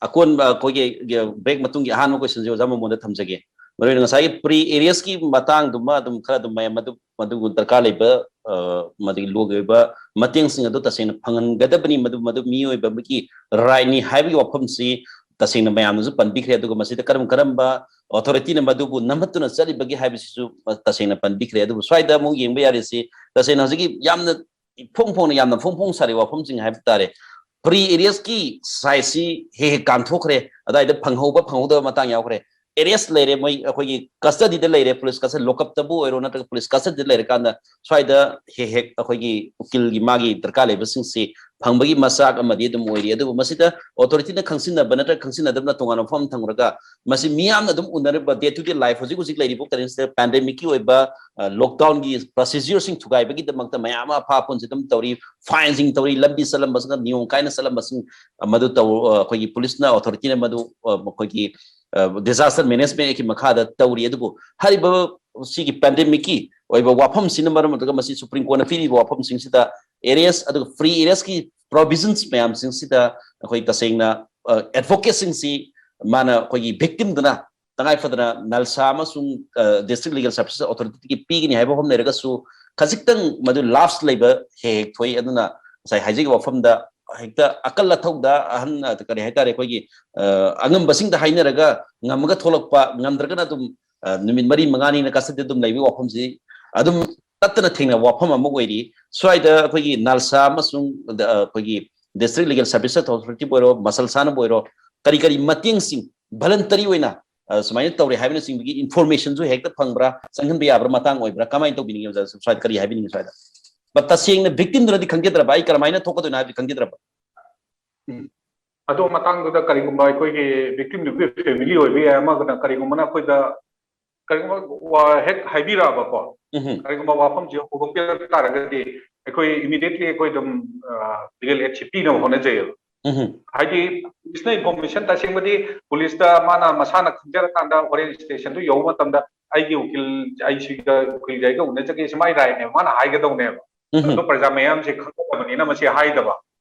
ꯑꯀꯣꯟꯕ ꯑꯩꯈꯣꯏꯒꯤ break ꯃꯇꯨꯡꯒꯤ ꯑꯍꯥꯟꯕ questionꯁꯦ ꯑꯣꯖꯥ ꯃꯣꯃꯣꯟꯗ ꯊꯝꯖꯒꯦ꯫ ꯃꯔꯨꯑꯣꯏꯅ ꯉꯁꯥꯏꯒꯤ pre arrestꯀꯤ ꯃꯇꯥꯡꯗꯨꯃ ꯑꯗꯨꯝ ꯈꯔ ꯑꯗꯨꯝ ꯃꯌꯥꯝ ꯑꯗꯨ, ꯃꯗꯨ ꯗꯔꯀꯥꯔ ꯂꯩꯕ, ꯑ, ꯃꯗꯨꯒꯤ lawꯒꯤ ꯑꯣꯏꯕ ꯃꯇꯦꯡꯁꯤꯡ ꯑꯗꯨ ꯇꯁꯦꯡꯅ ꯐꯪꯍꯟꯒꯗꯕꯅꯤ꯫ ꯃꯗꯨ, ꯃꯗꯨ ꯃꯤꯑꯣꯏꯕ ꯑꯃꯒꯤ rightꯅꯤ ꯍꯥꯏꯕꯒꯤ ꯋꯥꯐꯝꯁꯤ ꯇꯁꯦꯡꯅ ꯃꯌꯥꯝꯅꯁꯨ ꯄꯟꯕꯤꯈ꯭ꯔꯦ꯫ ꯑꯗꯨꯒ ꯃꯁꯤꯗ ꯀꯔꯝ ꯀꯔꯝꯕ authorityꯅ ꯃꯗꯨꯕꯨ ꯅꯝꯍꯠꯇꯨꯅ ꯆꯠꯂꯤꯕꯒꯦ ꯍꯥꯏꯕꯁꯤꯁꯨ ꯇꯁꯦꯡꯅ ꯄꯟꯕꯤꯈ꯭ꯔꯦ꯫ ꯑꯗꯨꯕꯨ ꯁ꯭ꯋꯥꯏꯗ ꯑꯃꯨꯛ ꯌꯦꯡꯕ ꯌꯥꯔꯤꯁꯤ ꯇꯁꯦꯡꯅ ꯍꯧꯖꯤꯛꯀꯤ ꯌꯥꯝꯅ ꯏꯐꯣꯡ ꯐꯣꯡꯅ, ꯌꯥꯝꯅ ꯐꯣꯡ ꯐꯣꯡ ꯁꯥꯔꯤ ꯋꯥꯐꯝꯁꯤꯡ ꯍꯥꯏꯕ ꯇꯥꯔꯦ꯫ ꯄ꯭ꯔꯤ ꯑꯦꯔꯦꯁꯀꯤ ꯁꯥꯏꯖꯁꯤ ꯍꯦꯛ ꯍꯦꯛ ꯀꯥꯟꯊꯣꯛꯈ꯭ꯔꯦ, ꯑꯗꯥꯏꯗ ꯐꯪꯍꯧꯕ ꯐꯪꯍꯧꯗꯕ ꯃꯇꯥꯡ ꯌꯥꯎꯈ꯭ꯔꯦ꯫ ꯑꯦꯔꯦꯁ ꯂꯩꯔꯦ, ꯃꯣꯏ ꯑꯩꯈꯣꯏꯒꯤ ꯀꯁꯇꯗꯤꯗ ꯂꯩꯔꯦ, ꯄꯨꯂꯤꯁ ꯀꯁꯇꯗꯤ, ꯂꯣꯛꯑꯞꯇꯕꯨ ꯑꯣꯏꯔꯣ ꯅꯠꯇ꯭ꯔꯒ ꯄꯨꯂꯤꯁ ꯀꯁꯇꯗꯤꯗ ꯂꯩꯔꯀꯥꯟꯗ ꯁ꯭ꯋꯥꯏꯗ ꯍꯦꯛ ꯍꯦꯛ ꯑꯩꯈꯣꯏꯒꯤ ꯎꯀꯤꯜꯒꯤ ꯃꯥꯒꯤ ꯗꯔꯀꯥꯔ ꯂꯩꯕꯁꯤꯡꯁꯤ ꯐꯪꯕꯒꯤ ꯃꯆꯥꯛ ꯑꯃꯗꯤ ꯑꯗꯨꯝ ꯑꯣꯏꯔꯤ꯫ ꯑꯗꯨꯕꯨ ꯃꯁꯤꯗ ꯑꯣꯊꯣꯔꯤꯇꯤꯅ ꯈꯪꯖꯤꯟꯅꯕ ꯅꯠꯇ꯭ꯔꯒ ꯈꯪꯖꯤꯟꯅꯗꯕꯅ ꯇꯣꯉꯥꯟꯕ ꯃꯐꯝ ꯑꯃ ꯊꯝꯈ꯭ꯔꯒ ꯃꯁꯤ ꯃꯤꯌꯥꯝꯅ ꯑꯗꯨꯝ ꯎꯅꯔꯤꯕ day to day life, ꯍꯧꯖꯤꯛ ꯍꯧꯖꯤꯛ ꯂꯩꯔꯤꯕ ꯀꯔꯦꯟꯁꯤꯗ ꯄꯦꯟꯗꯦꯃꯤꯛꯀꯤ ꯑꯣꯏꯕ ꯂꯣꯛꯗꯥꯎꯟꯒꯤ ꯄ꯭ꯔꯣꯁꯤꯖꯔꯁꯤꯡ ꯊꯨꯒꯥꯏꯕꯒꯤꯗꯃꯛꯇ ꯃꯌꯥꯝ ꯑꯃ ꯑꯐꯥ ꯑꯄꯨꯟꯁꯤ ꯑꯗꯨꯝ ꯇꯧꯔꯤ, ꯐꯥꯏꯟꯁꯤꯡ ꯇꯧꯔꯤ, ꯂꯝꯕꯤ ꯆꯠꯂꯝꯕꯁꯤꯡ ꯅꯤꯌꯣꯝ ꯀꯥꯏꯅ ꯆꯠꯂꯝꯕꯁꯤꯡ ꯃꯗꯨ ꯇꯧ, ꯑꯩꯈꯣꯏꯒꯤ ꯄꯨꯂꯤꯁꯅ, ꯑꯣꯊꯣꯔꯤꯇꯤꯅ ꯃꯗꯨ ꯑꯩꯈꯣꯏꯒꯤ ꯗꯤꯖꯥꯁꯇꯔ ꯃꯦꯅꯦꯖꯃꯦꯟ ꯑꯦꯛꯀꯤ ꯃꯈꯥꯗ ꯇꯧꯔꯤ꯫ ꯑꯗꯨꯕꯨ ꯍꯥꯏꯔꯤꯕ ꯁꯤꯒꯤ ꯄꯦꯟꯗꯦꯃꯤꯛꯀꯤ ꯑꯣꯏꯕ ꯋꯥꯐꯝꯁꯤꯅ ꯃꯔꯝ ꯑꯣꯏꯔꯒ ꯃꯁꯤ ꯁꯨꯄ꯭ꯔꯤꯝ ꯀꯣꯔꯠꯅ ꯄꯤꯔꯤꯕ ꯋꯥꯐꯝꯁꯤꯡꯁꯤꯗ ꯑꯦꯔꯦꯁ ꯑꯗꯨꯒ ꯄ꯭ꯔꯤ ꯑꯦꯔꯦꯁꯀꯤ ꯄ꯭ꯔꯣꯚꯤꯖꯟꯁ ꯃꯌꯥꯝꯁꯤꯡꯁꯤꯗ ꯑꯩꯈꯣꯏ ꯇꯁꯦꯡꯅ ꯑꯦꯗꯚꯣꯀꯦꯠꯁꯤꯡꯁꯤ ꯃꯥꯅ ꯑꯩꯈꯣꯏꯒꯤ ꯚꯤꯛꯇꯤꯝꯗꯨꯅ ꯇꯉꯥꯏ ꯐꯗꯅ ꯅꯜꯁꯥ ꯑꯃꯁꯨꯡ ꯗꯤꯁꯇ꯭ꯔꯤꯛ ꯂꯤꯒꯦꯜ ꯁꯔꯚꯤꯁꯦꯁ ꯑꯣꯊꯣꯔꯤꯇꯤꯒꯤ ꯄꯤꯒꯅꯤ ꯍꯥꯏꯕ ꯋꯥꯐꯝ ꯂꯩꯔꯒꯁꯨ ꯈꯖꯤꯛꯇꯪ ꯃꯗꯨ ꯂꯥꯞꯁ ꯂꯩꯕ ꯍꯦꯛ ꯍꯦꯛ ꯊꯣꯛꯏ꯫ ꯑꯗꯨꯅ ꯉꯁꯥꯏ ꯍꯥꯏꯖꯈꯤꯕ ꯋꯥꯐꯝꯗ ꯍꯦꯛꯇ ꯑꯀꯜ ꯑꯊꯧꯗ ꯑꯍꯟ, ꯑ, ꯀꯔꯤ ꯍꯥꯏꯇꯥꯔꯦ, ꯑꯩꯈꯣꯏꯒꯤ ꯑ, ꯑꯉꯝꯕꯁꯤꯡꯗ ꯍꯥꯏꯅꯔꯒ ꯉꯝꯃꯒ ꯊꯣꯛꯂꯛꯄ, ꯉꯝꯗ꯭ꯔꯒꯅ ꯑꯗꯨꯝ ꯑ, ꯅꯨꯃꯤꯠ ꯃꯔꯤ ꯃꯉꯥꯅꯤꯅ ꯀꯁꯇꯗꯤ ꯑꯗꯨꯝ ꯂꯩꯕꯒꯤ ꯋꯥꯐꯝꯁꯤ ꯑꯗꯨꯝ ꯇꯠꯇꯅ ꯊꯦꯡꯅꯕ ꯋꯥꯐꯝ ꯑꯃ ꯑꯣꯏꯔꯤ꯫ ꯁ꯭ꯋꯥꯏꯗ ꯑꯩꯈꯣꯏꯒꯤ ꯅꯥꯜꯁꯥ ꯑꯃꯁꯨꯡ ꯑ, ꯑꯩꯈꯣꯏꯒꯤ ꯗꯤꯁꯇ꯭ꯔꯤꯛ ꯂꯤꯒꯦꯜ ꯁꯔꯚꯤꯁꯦꯁ ꯑꯣꯊꯣꯔꯤꯇꯤꯕꯨ ꯑꯣꯏꯔꯣ, ꯃꯁꯜꯁꯥꯅꯕꯨ ꯑꯣꯏꯔꯣ, ꯀꯔꯤ ꯀꯔꯤ ꯃꯇꯦꯡꯁꯤꯡ ꯚꯂꯟꯇꯔꯤ ꯑꯣꯏꯅ ꯑ, ꯁꯨꯃꯥꯏꯅ ꯇꯧꯔꯦ ꯍꯥꯏꯕꯅꯆꯤꯡꯕꯒꯤ ꯏꯟꯐꯣꯔꯃꯦꯁꯟꯁꯨ ꯍꯦꯛꯇ ꯐꯪꯕ꯭ꯔꯥ, ꯆꯪꯍꯟꯕ ꯌꯥꯕ꯭ꯔꯥ ꯃꯇꯥꯡ ꯑꯣꯏꯕ꯭ꯔꯥ, ꯀꯃꯥꯏꯅ ꯇꯧꯕꯤꯅꯤꯡꯉꯤ ꯑꯣꯖꯥ? ꯁ꯭ꯋꯥꯏꯗ ꯀꯔꯤ ꯍꯥꯏꯕꯤꯅꯤꯡꯉꯤ ꯁ꯭ꯋꯥꯏꯗ? But ꯇꯁꯦꯡꯅ ꯚꯤꯛꯇꯤꯝꯗꯨꯅꯗꯤ ꯈꯪꯖꯗ꯭ꯔꯕ, ꯑꯩ ꯀꯔꯝꯍꯥꯏꯅ ꯊꯣꯛꯀꯗꯣꯏꯅꯣ ꯍꯥꯏꯕꯗꯤ ꯈꯪꯖꯗ꯭ꯔꯕ꯫ ꯎꯝ꯫ ꯑꯗꯣ ꯃꯇꯥꯡꯗꯨꯗ ꯀꯔꯤꯒꯨꯝꯕ ꯑꯩꯈꯣꯏꯒꯤ ꯚꯤꯛꯇꯤꯝꯗꯨꯒꯤ ꯐꯦꯃꯤꯂꯤ ꯑꯣꯏꯕ ꯌꯥꯏ, ꯑꯃꯒꯅ ꯀꯔꯤꯒꯨꯝꯕꯅ ꯑꯩꯈꯣꯏꯗ ꯀꯔꯤꯒꯨꯝꯕ ꯋꯥ-, ꯍꯦꯛ ꯍꯥꯏꯕꯤꯔꯛꯑꯕꯀꯣ, ꯎꯝꯍꯨꯝ꯫ ꯀꯔꯤꯒꯨꯝꯕ ꯋꯥꯐꯝꯁꯦ ꯍꯧꯗꯣꯛꯄꯤꯔꯛ ꯇꯥꯔꯒꯗꯤ ꯑꯩꯈꯣꯏ ꯏꯃꯤꯗꯤꯌꯦꯠꯂꯤ ꯑꯩꯈꯣꯏ ꯑꯗꯨꯝ ꯂꯤꯒꯦꯜ ꯑꯦꯗꯁꯤ ꯄꯤꯅꯕ ꯍꯣꯠꯅꯖꯩꯌꯦꯕ꯫ ꯎꯝꯍꯨꯝ꯫ ꯍꯥꯏꯗꯤ ꯄꯨꯂꯤꯁꯅ ꯏꯟꯐꯣꯔꯃꯦꯁꯟ ꯇꯁꯦꯡꯕꯗꯤ ꯄꯨꯂꯤꯁꯇ ꯃꯥꯅ ꯃꯁꯥꯅ ꯈꯪꯖꯔꯀꯥꯟꯗ ꯍꯣꯔꯦꯟ ꯁ꯭ꯇꯦꯁꯟꯗꯨ ꯌꯧꯕ ꯃꯇꯝꯗ ꯑꯩꯒꯤ ꯎꯀꯤꯜ, ꯑꯩ ꯁꯤꯒ ꯎꯀꯤꯜꯒ ꯑꯩꯒ ꯎꯅꯖꯒꯦ, ꯁꯤ ꯃꯥꯏ ꯔꯥꯏꯠꯅꯦꯕ, ꯃꯥꯅ ꯍꯥꯏꯒꯗꯧꯅꯦꯕ꯫ ꯎꯝꯍꯨꯝ꯫ ꯑꯗꯣ ꯄ꯭ꯔꯖꯥ ꯃꯌꯥꯝꯁꯦ ꯈꯪꯒꯗꯕꯅꯤꯅ ꯃꯁꯤ ꯍꯥꯏꯗꯕ꯫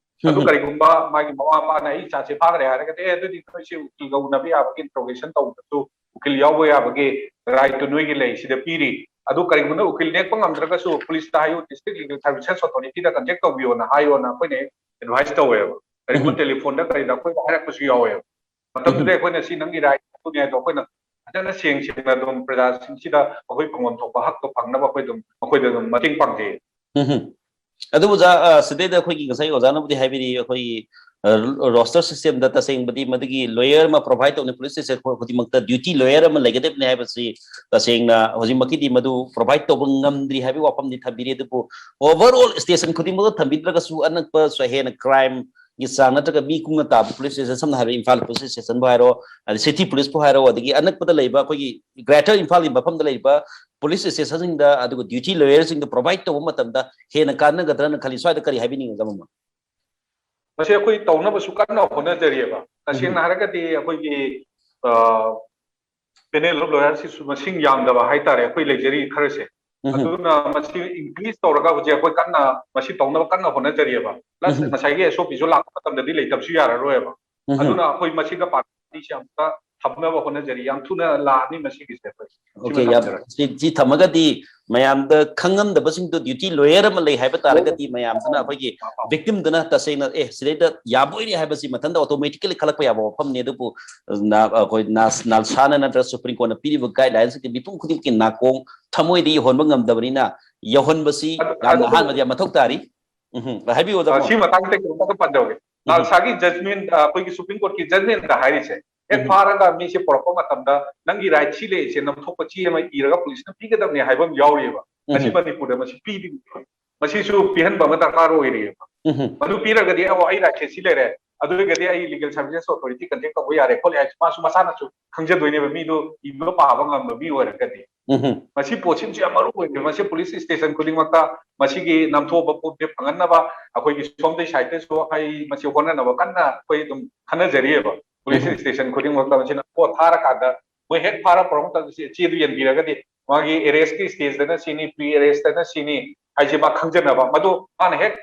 ꯑꯗꯨ ꯎꯝꯍꯨꯝ꯫ ꯀꯔꯤꯒꯨꯝꯕ ꯃꯥꯒꯤ ꯃꯃꯥ ꯃꯄꯥꯅ ꯑꯩ ꯏꯆꯥꯁꯦ ꯐꯥꯈ꯭ꯔꯦ ꯍꯥꯏꯔꯒꯗꯤ, "ꯑꯦ, ꯑꯗꯨꯗꯤ ꯅꯣꯏꯁꯤ ꯎꯀꯤꯜꯒ ꯎꯅꯕ ꯌꯥꯕꯒꯤ, ꯏꯟꯇ꯭ꯔꯣꯒꯦꯁꯟ ꯇꯧꯕꯗꯁꯨ ꯎꯀꯤꯜ ꯌꯥꯎꯕ ꯌꯥꯕꯒꯤ ꯔꯥꯏꯠꯇꯨ ꯅꯣꯏꯒꯤ ꯂꯩ, ꯁꯤꯗ ꯄꯤꯔꯤ"꯫ ꯑꯗꯨ ꯀꯔꯤꯒꯨꯝꯕꯅ ꯎꯀꯤꯜ ꯅꯦꯛꯄ ꯉꯝꯗ꯭ꯔꯒꯁꯨ ꯄꯨꯂꯤꯁꯇ ꯍꯥꯏꯌꯨ, ꯗꯤꯁꯇ꯭ꯔꯤꯛ ꯂꯤꯒꯦꯜ ꯁꯔꯚꯤꯁꯦꯁ ꯑꯣꯊꯣꯔꯤꯇꯤꯗ ꯀꯟꯇꯦꯛ ꯇꯧꯕꯤꯌꯣꯅ ꯍꯥꯏꯌꯣꯅ ꯑꯩꯈꯣꯏꯅ ꯑꯦꯗꯚꯥꯏꯁ ꯇꯧꯋꯦꯕ꯫ ꯀꯔꯤꯒꯨꯝꯕ ꯎꯝꯍꯨꯝ꯫ ꯇꯦꯂꯤꯐꯣꯟꯗ ꯀꯔꯤꯗ ꯑꯩꯈꯣꯏꯗ ꯍꯥꯏꯔꯛꯄꯁꯨ ꯌꯥꯎꯋꯦꯕ꯫ ꯃꯇꯝꯗꯨꯗ ꯎꯝꯍꯨꯝ꯫ ꯑꯩꯈꯣꯏꯅ ꯁꯤ ꯅꯪꯒꯤ ꯔꯥꯏꯠ ꯑꯗꯨꯅꯦ ꯑꯗꯣ ꯑꯩꯈꯣꯏꯅ ꯐꯖꯅ ꯁꯦꯡ ꯁꯦꯡꯅ ꯑꯗꯨꯝ ꯄ꯭ꯔꯖꯥꯁꯤꯡꯁꯤꯗ ꯑꯩꯈꯣꯏ ꯐꯪꯐꯝ ꯊꯣꯛꯄ ꯍꯛꯇꯣ ꯐꯪꯅꯕ ꯑꯩꯈꯣꯏ ꯑꯗꯨꯝ ꯃꯈꯣꯏꯗ ꯑꯗꯨꯝ ꯃꯇꯦꯡ ꯄꯥꯡꯖꯩ꯫ ꯎꯝꯍꯨꯝ꯫ ꯑꯗꯨꯕꯨ ꯑꯣꯖꯥ, ꯑ, ꯁꯤꯗꯩꯗ ꯑꯩꯈꯣꯏꯒꯤ ꯉꯁꯥꯏ ꯑꯣꯖꯥꯅꯕꯨꯗꯤ ꯍꯥꯏꯕꯤꯔꯤ, ꯑꯩꯈꯣꯏꯒꯤ, ꯑ, ꯔꯣꯁꯇꯔ ꯁꯤꯁꯇꯦꯝꯗ ꯇꯁꯦꯡꯕꯗꯤ ꯃꯗꯨꯒꯤ ꯂꯣꯌꯔ ꯑꯃ ꯄ꯭ꯔꯣꯚꯥꯏꯗ ꯇꯧꯅꯤ꯫ ꯄꯨꯂꯤꯁ ꯁ꯭ꯇꯦꯁꯟ ꯈꯨꯗꯤꯡꯃꯛꯇ ꯗ꯭ꯌꯨꯇꯤ ꯂꯣꯌꯔ ꯑꯃ ꯂꯩꯒꯗꯕꯅꯤ ꯍꯥꯏꯕꯁꯤ ꯇꯁꯦꯡꯅ ꯍꯧꯖꯤꯛꯃꯛꯀꯤꯗꯤ ꯃꯗꯨ ꯄ꯭ꯔꯣꯚꯥꯏꯗ ꯇꯧꯕ ꯉꯝꯗ꯭ꯔꯤ ꯍꯥꯏꯕꯒꯤ ꯋꯥꯐꯝꯗꯤ ꯊꯝꯕꯤꯔꯤ꯫ ꯑꯗꯨꯕꯨ ꯑꯣꯚꯔ ꯑꯣꯜ ꯁ꯭ꯇꯦꯁꯟ ꯈꯨꯗꯤꯡꯃꯛꯇ ꯊꯝꯕꯤꯗ꯭ꯔꯒꯁꯨ ꯑꯅꯛꯄ ꯁ-, ꯍꯦꯟꯅ ꯀ꯭ꯔꯥꯏꯝꯒꯤ ꯆꯥꯡ ꯅꯠꯇ꯭ꯔꯒ ꯃꯤ ꯀꯨꯡꯅ ꯇꯥꯕ ꯄꯨꯂꯤꯁ ꯁ꯭ꯇꯦꯁꯟ, ꯁꯝꯅ ꯍꯥꯏꯔꯕꯗ ꯏꯝꯐꯥꯜ ꯄꯨꯂꯤꯁ ꯁ꯭ꯇꯦꯁꯟꯕꯨ ꯍꯥꯏꯔꯣ, ꯑꯗꯩ ꯁꯤꯇꯤ ꯄꯨꯂꯤꯁꯄꯨ ꯍꯥꯏꯔꯣ, ꯑꯗꯒꯤ ꯑꯅꯛꯄꯗ ꯂꯩꯕ ꯑꯩꯈꯣꯏꯒꯤ ꯒ꯭ꯔꯦꯇꯔ ꯏꯝꯐꯥꯜꯒꯤ ꯃꯐꯝꯗ ꯂꯩꯔꯤꯕ ꯄꯨꯂꯤꯁ ꯁ꯭ꯇꯦꯁꯟꯁꯤꯡꯗ ꯑꯗꯨꯒ ꯗ꯭ꯌꯨꯇꯤ ꯂꯣꯌꯔꯁꯤꯡꯗ ꯄ꯭ꯔꯣꯚꯥꯏꯗ ꯇꯧꯕ ꯃꯇꯝꯗ ꯍꯦꯟꯅ ꯀꯥꯟꯅꯒꯗ꯭ꯔꯅ ꯈꯜꯂꯤ꯫ ꯁ꯭ꯋꯥꯏꯗ ꯀꯔꯤ ꯍꯥꯏꯕꯤꯅꯤꯡꯉꯤ, ꯃꯃ? ꯃꯁꯤ ꯑꯩꯈꯣꯏ ꯇꯧꯅꯕꯁꯨ ꯀꯟꯅ ꯍꯣꯠꯅꯖꯔꯤꯑꯕ꯫ ꯇꯁꯦꯡꯅ ꯍꯥꯏꯔꯒꯗꯤ ꯑꯩꯈꯣꯏꯒꯤ ꯄꯦꯅꯦꯜ ꯑꯣꯐ ꯂꯣꯌꯔꯁꯤꯁꯨ ꯃꯁꯤꯡ ꯌꯥꯝꯗꯕ ꯍꯥꯏꯇꯥꯔꯦ, ꯑꯩꯈꯣꯏ ꯂꯩꯖꯔꯤ ꯈꯔꯁꯦ꯫ ꯑꯗꯨꯅ ꯃꯁꯤ ꯏꯟꯀ꯭ꯔꯤꯖ ꯇꯧꯔꯒ ꯍꯧꯖꯤꯛ ꯑꯩꯈꯣꯏ ꯀꯟꯅ ꯃꯁꯤ ꯇꯧꯅꯕ ꯀꯟꯅ ꯍꯣꯠꯅꯖꯔꯤꯑꯕ꯫ ꯄ꯭ꯂꯁ ꯉꯁꯥꯏꯒꯤ ꯑꯦꯁ ꯑꯣ ꯄꯤꯁꯨ ꯂꯥꯛꯄ ꯃꯇꯝꯗꯗꯤ ꯂꯩꯇꯕꯁꯨ ꯌꯥꯔꯔꯣꯏꯕ꯫ ꯑꯗꯨꯅ ꯑꯩꯈꯣꯏ ꯃꯁꯤꯒ ꯄꯥꯔꯇꯤꯁꯦ ꯑꯃꯨꯛꯇ ꯊꯝꯅꯕ ꯍꯣꯠꯅꯖꯔꯤ꯫ ꯌꯥꯝ ꯊꯨꯅ ꯂꯥꯛꯑꯅꯤ ꯃꯁꯤꯒꯤꯁꯦ ꯑꯩꯈꯣꯏ꯫ ꯁꯤꯃ ꯑꯣꯀꯦ, ꯌꯥꯝ ꯊꯝꯖꯔꯒꯦ꯫ ꯁꯤ, ꯁꯤ ꯊꯝꯃꯒꯗꯤ ꯃꯌꯥꯝꯗ ꯈꯪꯉꯝꯗꯕꯁꯤꯡꯗꯣ, ꯗ꯭ꯌꯨꯇꯤ ꯂꯣꯌꯔ ꯑꯃ ꯂꯩ ꯍꯥꯏꯕ ꯇꯥꯔꯒꯗꯤ ꯃꯌꯥꯝꯗꯨꯅ, ꯑꯩꯈꯣꯏꯒꯤ ꯚꯤꯛꯇꯤꯝꯗꯨꯅ ꯇꯁꯦꯡꯅ ꯑꯦ ꯁꯤꯗꯩꯗ ꯌꯥꯕꯣꯏꯔꯦ ꯍꯥꯏꯕꯁꯤ ꯃꯊꯟꯇ ꯑꯣꯇꯣꯃꯦꯇꯤꯀꯦꯂꯤ ꯈꯜꯂꯛꯄ ꯌꯥꯕ ꯋꯥꯐꯝꯅꯤ꯫ ꯑꯗꯨꯕꯨ ꯅ-, ꯑꯩꯈꯣꯏ ꯅꯥꯁ-, ꯅꯥꯜꯁꯥꯅ ꯅꯠꯇ꯭ꯔꯒ ꯁꯨꯄ꯭ꯔꯤꯝ ꯀꯣꯔꯠꯅ ꯄꯤꯔꯤꯕ ꯒꯥꯏꯗꯂꯥꯏꯟꯁꯤꯡꯁꯦ ꯃꯤꯄꯨꯝ ꯈꯨꯗꯤꯡꯃꯛꯀꯤ ꯅꯥꯀꯣꯡ ꯊꯃꯣꯏꯗ ꯌꯧꯍꯟꯕ ꯉꯝꯗꯕꯅꯤꯅ ꯌꯧꯍꯟꯕꯁꯤ ꯑꯗꯨ- ꯌꯥꯝꯅ ꯑꯗꯨꯕꯨ- ꯑꯍꯥꯟꯕꯗꯤ ꯌꯥꯝ ꯃꯊꯧ ꯇꯥꯔꯤ꯫ ꯎꯝ, ꯍꯥꯏꯕꯤꯌꯨ, ꯑꯣꯖꯥ ꯑ, ꯃꯣꯍꯟ꯫ ꯁꯤ ꯃꯇꯥꯡꯗ ꯀꯩꯅꯣꯝꯇꯒ ꯄꯟꯖꯍꯧꯒꯦ꯫ ꯅꯥꯜꯁꯥꯒꯤ ꯖꯖꯃꯦꯟ, ꯑ, ꯑꯩꯈꯣꯏꯒꯤ ꯁꯨꯄ꯭ꯔꯤꯝ ꯀꯣꯔꯠꯀꯤ ꯖꯖꯃꯦꯟꯗ ꯍꯥꯏꯔꯤꯁꯦ, ꯍꯦꯛ ꯐꯥꯔꯒ ꯃꯤꯁꯦ ꯄꯨꯔꯛꯄ ꯃꯇꯝꯗ ꯅꯪꯒꯤ ꯔꯥꯏꯠ ꯁꯤ ꯂꯩꯔꯤꯁꯦ ꯅꯝꯊꯣꯛꯄ ꯆꯦ ꯑꯃ ꯏꯔꯒ ꯄꯨꯂꯤꯁꯅ ꯄꯤꯒꯗꯕꯅꯦ ꯍꯥꯏꯕ ꯑꯃ ꯌꯥꯎꯔꯤꯑꯕ꯫ ꯉꯁꯤ ꯃꯅꯤꯄꯨꯔꯗ ꯃꯁꯤ ꯄꯤꯗ꯭ꯔꯤꯕ꯫ ꯃꯁꯤꯁꯨ ꯄꯤꯍꯟꯕ ꯑꯃ ꯗꯔꯀꯥꯔ ꯑꯣꯏꯔꯤꯑꯕ꯫ ꯃꯗꯨ ꯄꯤꯔꯒꯗꯤ, "ꯑꯣ, ꯑꯩ ꯔꯥꯏꯠ ꯁꯤ ꯂꯩꯔꯦ, ꯑꯗꯨ ꯑꯣꯏꯔꯒꯗꯤ ꯑꯩ ꯂꯤꯒꯦꯜ ꯁꯔꯚꯤꯁꯦꯁ ꯑꯣꯊꯣꯔꯤꯇꯤ ꯀꯟꯇꯦꯛ ꯇꯧꯕ ꯌꯥꯔꯦ, ꯈꯣꯠꯂꯦ" ꯍꯥꯏꯁꯦ ꯃꯥꯁꯨ ꯃꯁꯥꯅꯁꯨ ꯈꯪꯖꯗꯣꯏꯅꯦꯕ, ꯃꯤꯗꯣ ꯏꯕ ꯄꯥꯕ ꯉꯝꯕ ꯃꯤ ꯑꯣꯏꯔꯒꯗꯤ꯫ ꯃꯁꯤ ꯄꯣꯠꯁꯤꯃꯁꯨ ꯌꯥꯝ ꯃꯔꯨ ꯑꯣꯏꯕ꯫ ꯃꯁꯤ ꯄꯨꯂꯤꯁ ꯁ꯭ꯇꯦꯁꯟ ꯈꯨꯗꯤꯡꯃꯛꯇ ꯃꯁꯤꯒꯤ ꯅꯝꯊꯣꯛꯑꯕ ꯄꯣꯠꯁꯦ ꯐꯪꯍꯟꯅꯕ ꯑꯩꯈꯣꯏꯒꯤ ꯁꯣꯝꯗꯒꯤ ꯁꯥꯏꯠꯇꯁꯨ ꯑꯩ ꯃꯁꯤ ꯍꯣꯠꯅꯅꯕ ꯀꯟꯅ ꯑꯩꯈꯣꯏ ꯑꯗꯨꯝ ꯈꯟꯅꯖꯔꯤꯑꯕ꯫ ꯄꯨꯂꯤꯁ ꯁ꯭ꯇꯦꯁꯟ ꯈꯨꯗꯤꯡꯃꯛꯇ ꯃꯁꯤꯅ ꯄꯣꯠ ꯊꯥꯔꯀꯥꯟꯗ ꯃꯣꯏ ꯍꯦꯛ ꯐꯥꯔ ꯄꯨꯔꯛꯄ ꯃꯇꯝꯗ ꯁꯤ ꯆꯦꯗꯨ ꯌꯦꯟꯕꯤꯔꯒꯗꯤ ꯃꯥꯒꯤ ꯑꯦꯔꯦꯁꯀꯤ ꯁ꯭ꯇꯦꯖꯇꯅ ꯁꯤꯅꯤ, ꯄ꯭ꯔꯤ ꯑꯦꯔꯦꯁꯇꯅ ꯁꯤꯅꯤ ꯍꯥꯏꯁꯦ ꯃꯥ ꯈꯪꯖꯅꯕ꯫ ꯃꯗꯨ ꯃꯥꯅ ꯍꯦꯛ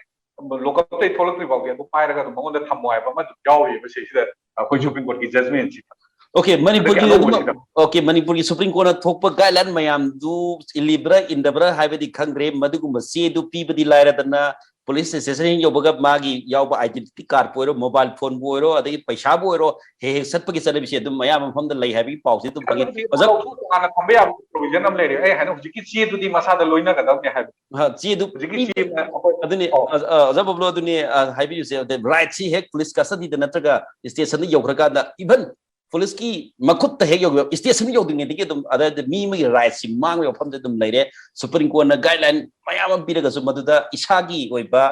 ꯂꯣꯀꯞꯇꯩ ꯊꯣꯛꯂꯛꯇ꯭ꯔꯤ ꯐꯥꯎꯗꯤ ꯑꯗꯨ ꯄꯥꯏꯔꯒ ꯑꯗꯨꯝ ꯃꯉꯣꯟꯗ ꯊꯝꯃꯣ ꯍꯥꯏꯕ ꯑꯃ ꯑꯗꯨꯝ ꯌꯥꯎꯔꯤꯕ ꯁꯤꯁꯤꯗ, ꯑꯩꯈꯣꯏ ꯁꯨꯄ꯭ꯔꯤꯝ ꯀꯣꯔꯠꯀꯤ ꯖꯖꯃꯦꯟꯁꯤꯗ꯫ ꯑꯣꯀꯦ, ꯃꯅꯤꯄꯨꯔꯒꯤ ꯑꯗꯒꯤ ꯑꯗꯨꯝ, ꯑꯅꯧꯕꯁꯤꯗ꯫ ꯑꯣꯀꯦ, ꯃꯅꯤꯄꯨꯔꯒꯤ ꯁꯨꯄ꯭ꯔꯤꯝ ꯀꯣꯔꯠꯅ ꯊꯣꯛꯄ ꯒꯥꯏꯗꯂꯥꯏꯟ ꯃꯌꯥꯝꯗꯨ ꯏꯜꯂꯤꯕ꯭ꯔꯥ ꯏꯟꯗꯕ꯭ꯔꯥ ꯍꯥꯏꯕꯗꯤ ꯈꯪꯗ꯭ꯔꯦ꯫ ꯃꯗꯨꯒꯨꯝꯕ ꯆꯦꯗꯨ ꯄꯤꯕꯗꯤ ꯂꯥꯏꯔꯗꯅ ꯄꯨꯂꯤꯁ ꯁ꯭ꯇꯦꯁꯟ ꯍꯦꯛ ꯌꯧꯕꯒ ꯃꯥꯒꯤ ꯌꯥꯎꯕ ꯑꯥꯏꯗꯦꯟꯇꯤꯇꯤ ꯀꯥꯔꯗꯄꯨ ꯑꯣꯏꯔꯣ, ꯃꯣꯕꯥꯏꯜ ꯐꯣꯟꯕꯨ ꯑꯣꯏꯔꯣ, ꯑꯗꯒꯤ ꯄꯩꯁꯥꯕꯨ ꯑꯣꯏꯔꯣ, ꯍꯦꯛ ꯍꯦꯛ ꯆꯠꯄꯒꯤ ꯆꯠꯅꯕꯤꯁꯦ ꯑꯗꯨꯝ ꯑꯌꯥꯝꯕ ꯃꯐꯝꯗ ꯂꯩ ꯍꯥꯏꯕꯒꯤ ꯄꯥꯎꯁꯦ ꯑꯗꯨꯝ ꯐꯪꯉꯤ꯫ ꯑꯗꯨꯗꯤ ꯑꯣꯖꯥ ꯂꯧꯊꯣꯛ ꯍꯥꯟꯅ ꯊꯝꯕ ꯌꯥꯕ ꯄ꯭ꯔꯣꯕꯤꯖꯟ ꯑꯃ ꯂꯩꯔꯦ꯫ ꯑꯩ ꯍꯥꯏꯅ ꯍꯧꯖꯤꯛꯀꯤ ꯆꯦꯗꯨꯗꯤ ꯃꯁꯥꯗ ꯂꯣꯏꯅꯒꯗꯕꯅꯦ ꯍꯥꯏꯕ꯫ ꯍꯥ, ꯆꯦꯗꯨ ꯍꯧꯖꯤꯛꯀꯤ ꯄꯤ-, ꯆꯦ ꯑꯩꯈꯣꯏ ꯑꯗꯨꯅꯤ, ꯑꯣ꯫ ꯑ, ꯑ, ꯑꯣꯖꯥ ꯄꯕ꯭ꯂꯣ, ꯑꯗꯨꯅꯤ, ꯑ, ꯍꯥꯏꯕꯤꯔꯤꯁꯦ꯫ ꯑꯗꯩ ꯔꯥꯏꯠꯁꯤ ꯍꯦꯛ ꯄꯨꯂꯤꯁ ꯀꯁꯇꯗꯤꯗ ꯅꯠꯇ꯭ꯔꯒ ꯁ꯭ꯇꯦꯁꯟꯗ ꯌꯧꯈ꯭ꯔꯀꯥꯟꯗ, ꯏꯚꯟ ꯄꯨꯂꯤꯁꯀꯤ ꯃꯈꯨꯠꯇ ꯍꯦꯛ ꯌꯧꯈꯤꯕ, ꯁ꯭ꯇꯦꯁꯟ ꯌꯧꯗ꯭ꯔꯤꯉꯩꯗꯒꯤ ꯑꯗꯨꯝ, ꯑꯗꯩꯗꯤ ꯃꯤ ꯑꯃꯒꯤ ꯔꯥꯏꯠꯁꯤ ꯃꯥꯡꯕꯒꯤ ꯋꯥꯐꯝꯗꯤ ꯑꯗꯨꯝ ꯂꯩꯔꯦ꯫ ꯁꯨꯄ꯭ꯔꯤꯝ ꯀꯣꯔꯠꯅ ꯒꯥꯏꯗꯂꯥꯏꯟ ꯃꯌꯥꯝ ꯑꯃ ꯄꯤꯔꯒꯁꯨ ꯃꯗꯨꯗ ꯏꯁꯥꯒꯤ ꯑꯣꯏꯕ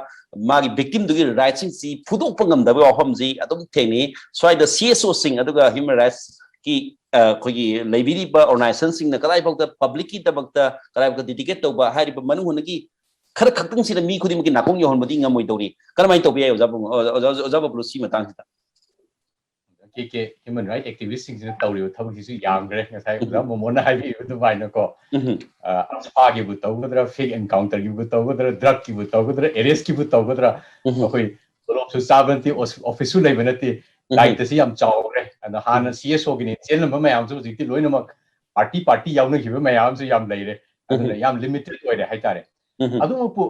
ꯃꯥꯒꯤ ꯚꯤꯛꯇꯤꯝꯗꯨꯒꯤ ꯔꯥꯏꯠꯁꯤꯡꯁꯤ ꯐꯨꯗꯣꯛꯄ ꯉꯝꯗꯕꯒꯤ ꯋꯥꯐꯝꯁꯤ ꯑꯗꯨꯝ ꯊꯦꯡꯅꯩ꯫ ꯁ꯭ꯋꯥꯏꯗ ꯁꯤ ꯑꯦꯁ ꯑꯣꯁꯤꯡ ꯑꯗꯨꯒ ꯍ꯭ꯌꯨꯃꯦꯟ ꯔꯥꯏꯠꯁꯀꯤ, ꯑ, ꯑꯩꯈꯣꯏꯒꯤ ꯂꯩꯕꯤꯔꯤꯕ ꯑꯣꯔꯒꯅꯥꯏꯖꯦꯁꯟꯁꯤꯡꯅ ꯀꯗꯥꯏꯐꯥꯎꯗ ꯄꯕ꯭ꯂꯤꯛꯀꯤꯗꯃꯛꯇ ꯀꯗꯥꯏꯐꯥꯎꯗ ꯗꯤꯗꯤꯀꯦꯠ ꯇꯧꯕ ꯍꯥꯏꯔꯤꯕ ꯃꯅꯨꯡ ꯍꯨꯠꯅꯒꯤ ꯈꯔ ꯈꯛꯇꯪꯁꯤꯗ ꯃꯤ ꯈꯨꯗꯤꯡꯃꯛꯀꯤ ꯅꯥꯀꯣꯡ ꯌꯧꯍꯟꯕꯗꯤ ꯉꯝꯃꯣꯏꯗꯧꯔꯤ꯫ ꯀꯔꯝꯍꯥꯏꯅ ꯇꯧꯕ ꯌꯥꯏ, ꯑꯣꯖꯥ ꯄꯕ꯭ꯂꯣ, ꯑꯣꯖꯥ, ꯑꯣꯖꯥ, ꯑꯣꯖꯥ ꯄꯕ꯭ꯂꯣ, ꯁꯤ ꯃꯇꯥꯡꯁꯤꯗ? ꯀꯦ ꯀꯦ ꯍ꯭ꯌꯨꯃꯦꯟ ꯔꯥꯏꯠ ꯑꯦꯛꯇꯤꯚꯤꯁ꯭ꯠꯁꯤꯡꯁꯤꯅ ꯇꯧꯔꯤꯕ ꯊꯕꯛꯁꯤꯁꯨ ꯌꯥꯝꯈ꯭ꯔꯦ꯫ ꯉꯁꯥꯏ ꯎꯝ꯫ ꯑꯣꯖꯥ ꯃꯣꯃꯣꯟꯅ ꯍꯥꯏꯕꯤꯕ ꯑꯗꯨꯃꯥꯏꯅꯀꯣ, ꯎꯝ꯫ ꯑ, ꯑꯁꯐꯥꯒꯤꯕꯨ ꯇꯧꯒꯗ꯭ꯔꯥ, ꯐꯦꯛ ꯑꯦꯟꯀꯥꯎꯟꯇꯔꯒꯤꯕꯨ ꯇꯧꯒꯗ꯭ꯔꯥ, ꯗ꯭ꯔꯒꯀꯤꯕꯨ ꯇꯧꯒꯗ꯭ꯔꯥ, ꯑꯦꯔꯦꯁꯀꯤꯕꯨ ꯇꯧꯒꯗ꯭ꯔꯥ, ꯎꯝ꯫ ꯑꯩꯈꯣꯏ ꯇꯣꯂꯣꯞꯁꯨ ꯆꯥꯕ ꯅꯠꯇꯦ, ꯑꯣꯁ-, ꯑꯣꯐꯤꯁꯁꯨ ꯂꯩꯕ ꯅꯠꯇꯦ, ꯎꯝ꯫ ꯗꯥꯏꯇꯁꯤ ꯌꯥꯝ ꯆꯥꯎꯈ꯭ꯔꯦ꯫ ꯑꯗꯣ ꯍꯥꯟꯅ ꯎꯝ꯫ ꯁꯤ ꯑꯦꯁ ꯑꯣꯒꯤꯅꯦ ꯆꯦꯜꯂꯝꯕ ꯃꯌꯥꯝꯁꯨ ꯍꯧꯖꯤꯛꯇꯤ ꯂꯣꯏꯅꯃꯛ ꯄꯥꯔꯇꯤ ꯄꯥꯔꯇꯤ ꯌꯥꯎꯅꯈꯤꯕ ꯃꯌꯥꯝꯁꯨ ꯌꯥꯝ ꯂꯩꯔꯦ꯫ ꯑꯗꯨꯅ ꯎꯝ꯫ ꯌꯥꯝ ꯂꯤꯃꯤꯇꯦꯗ ꯑꯣꯏꯔꯦ ꯍꯥꯏꯇꯥꯔꯦ꯫ ꯎꯝ꯫ ꯑꯗꯨꯃꯛꯄꯨ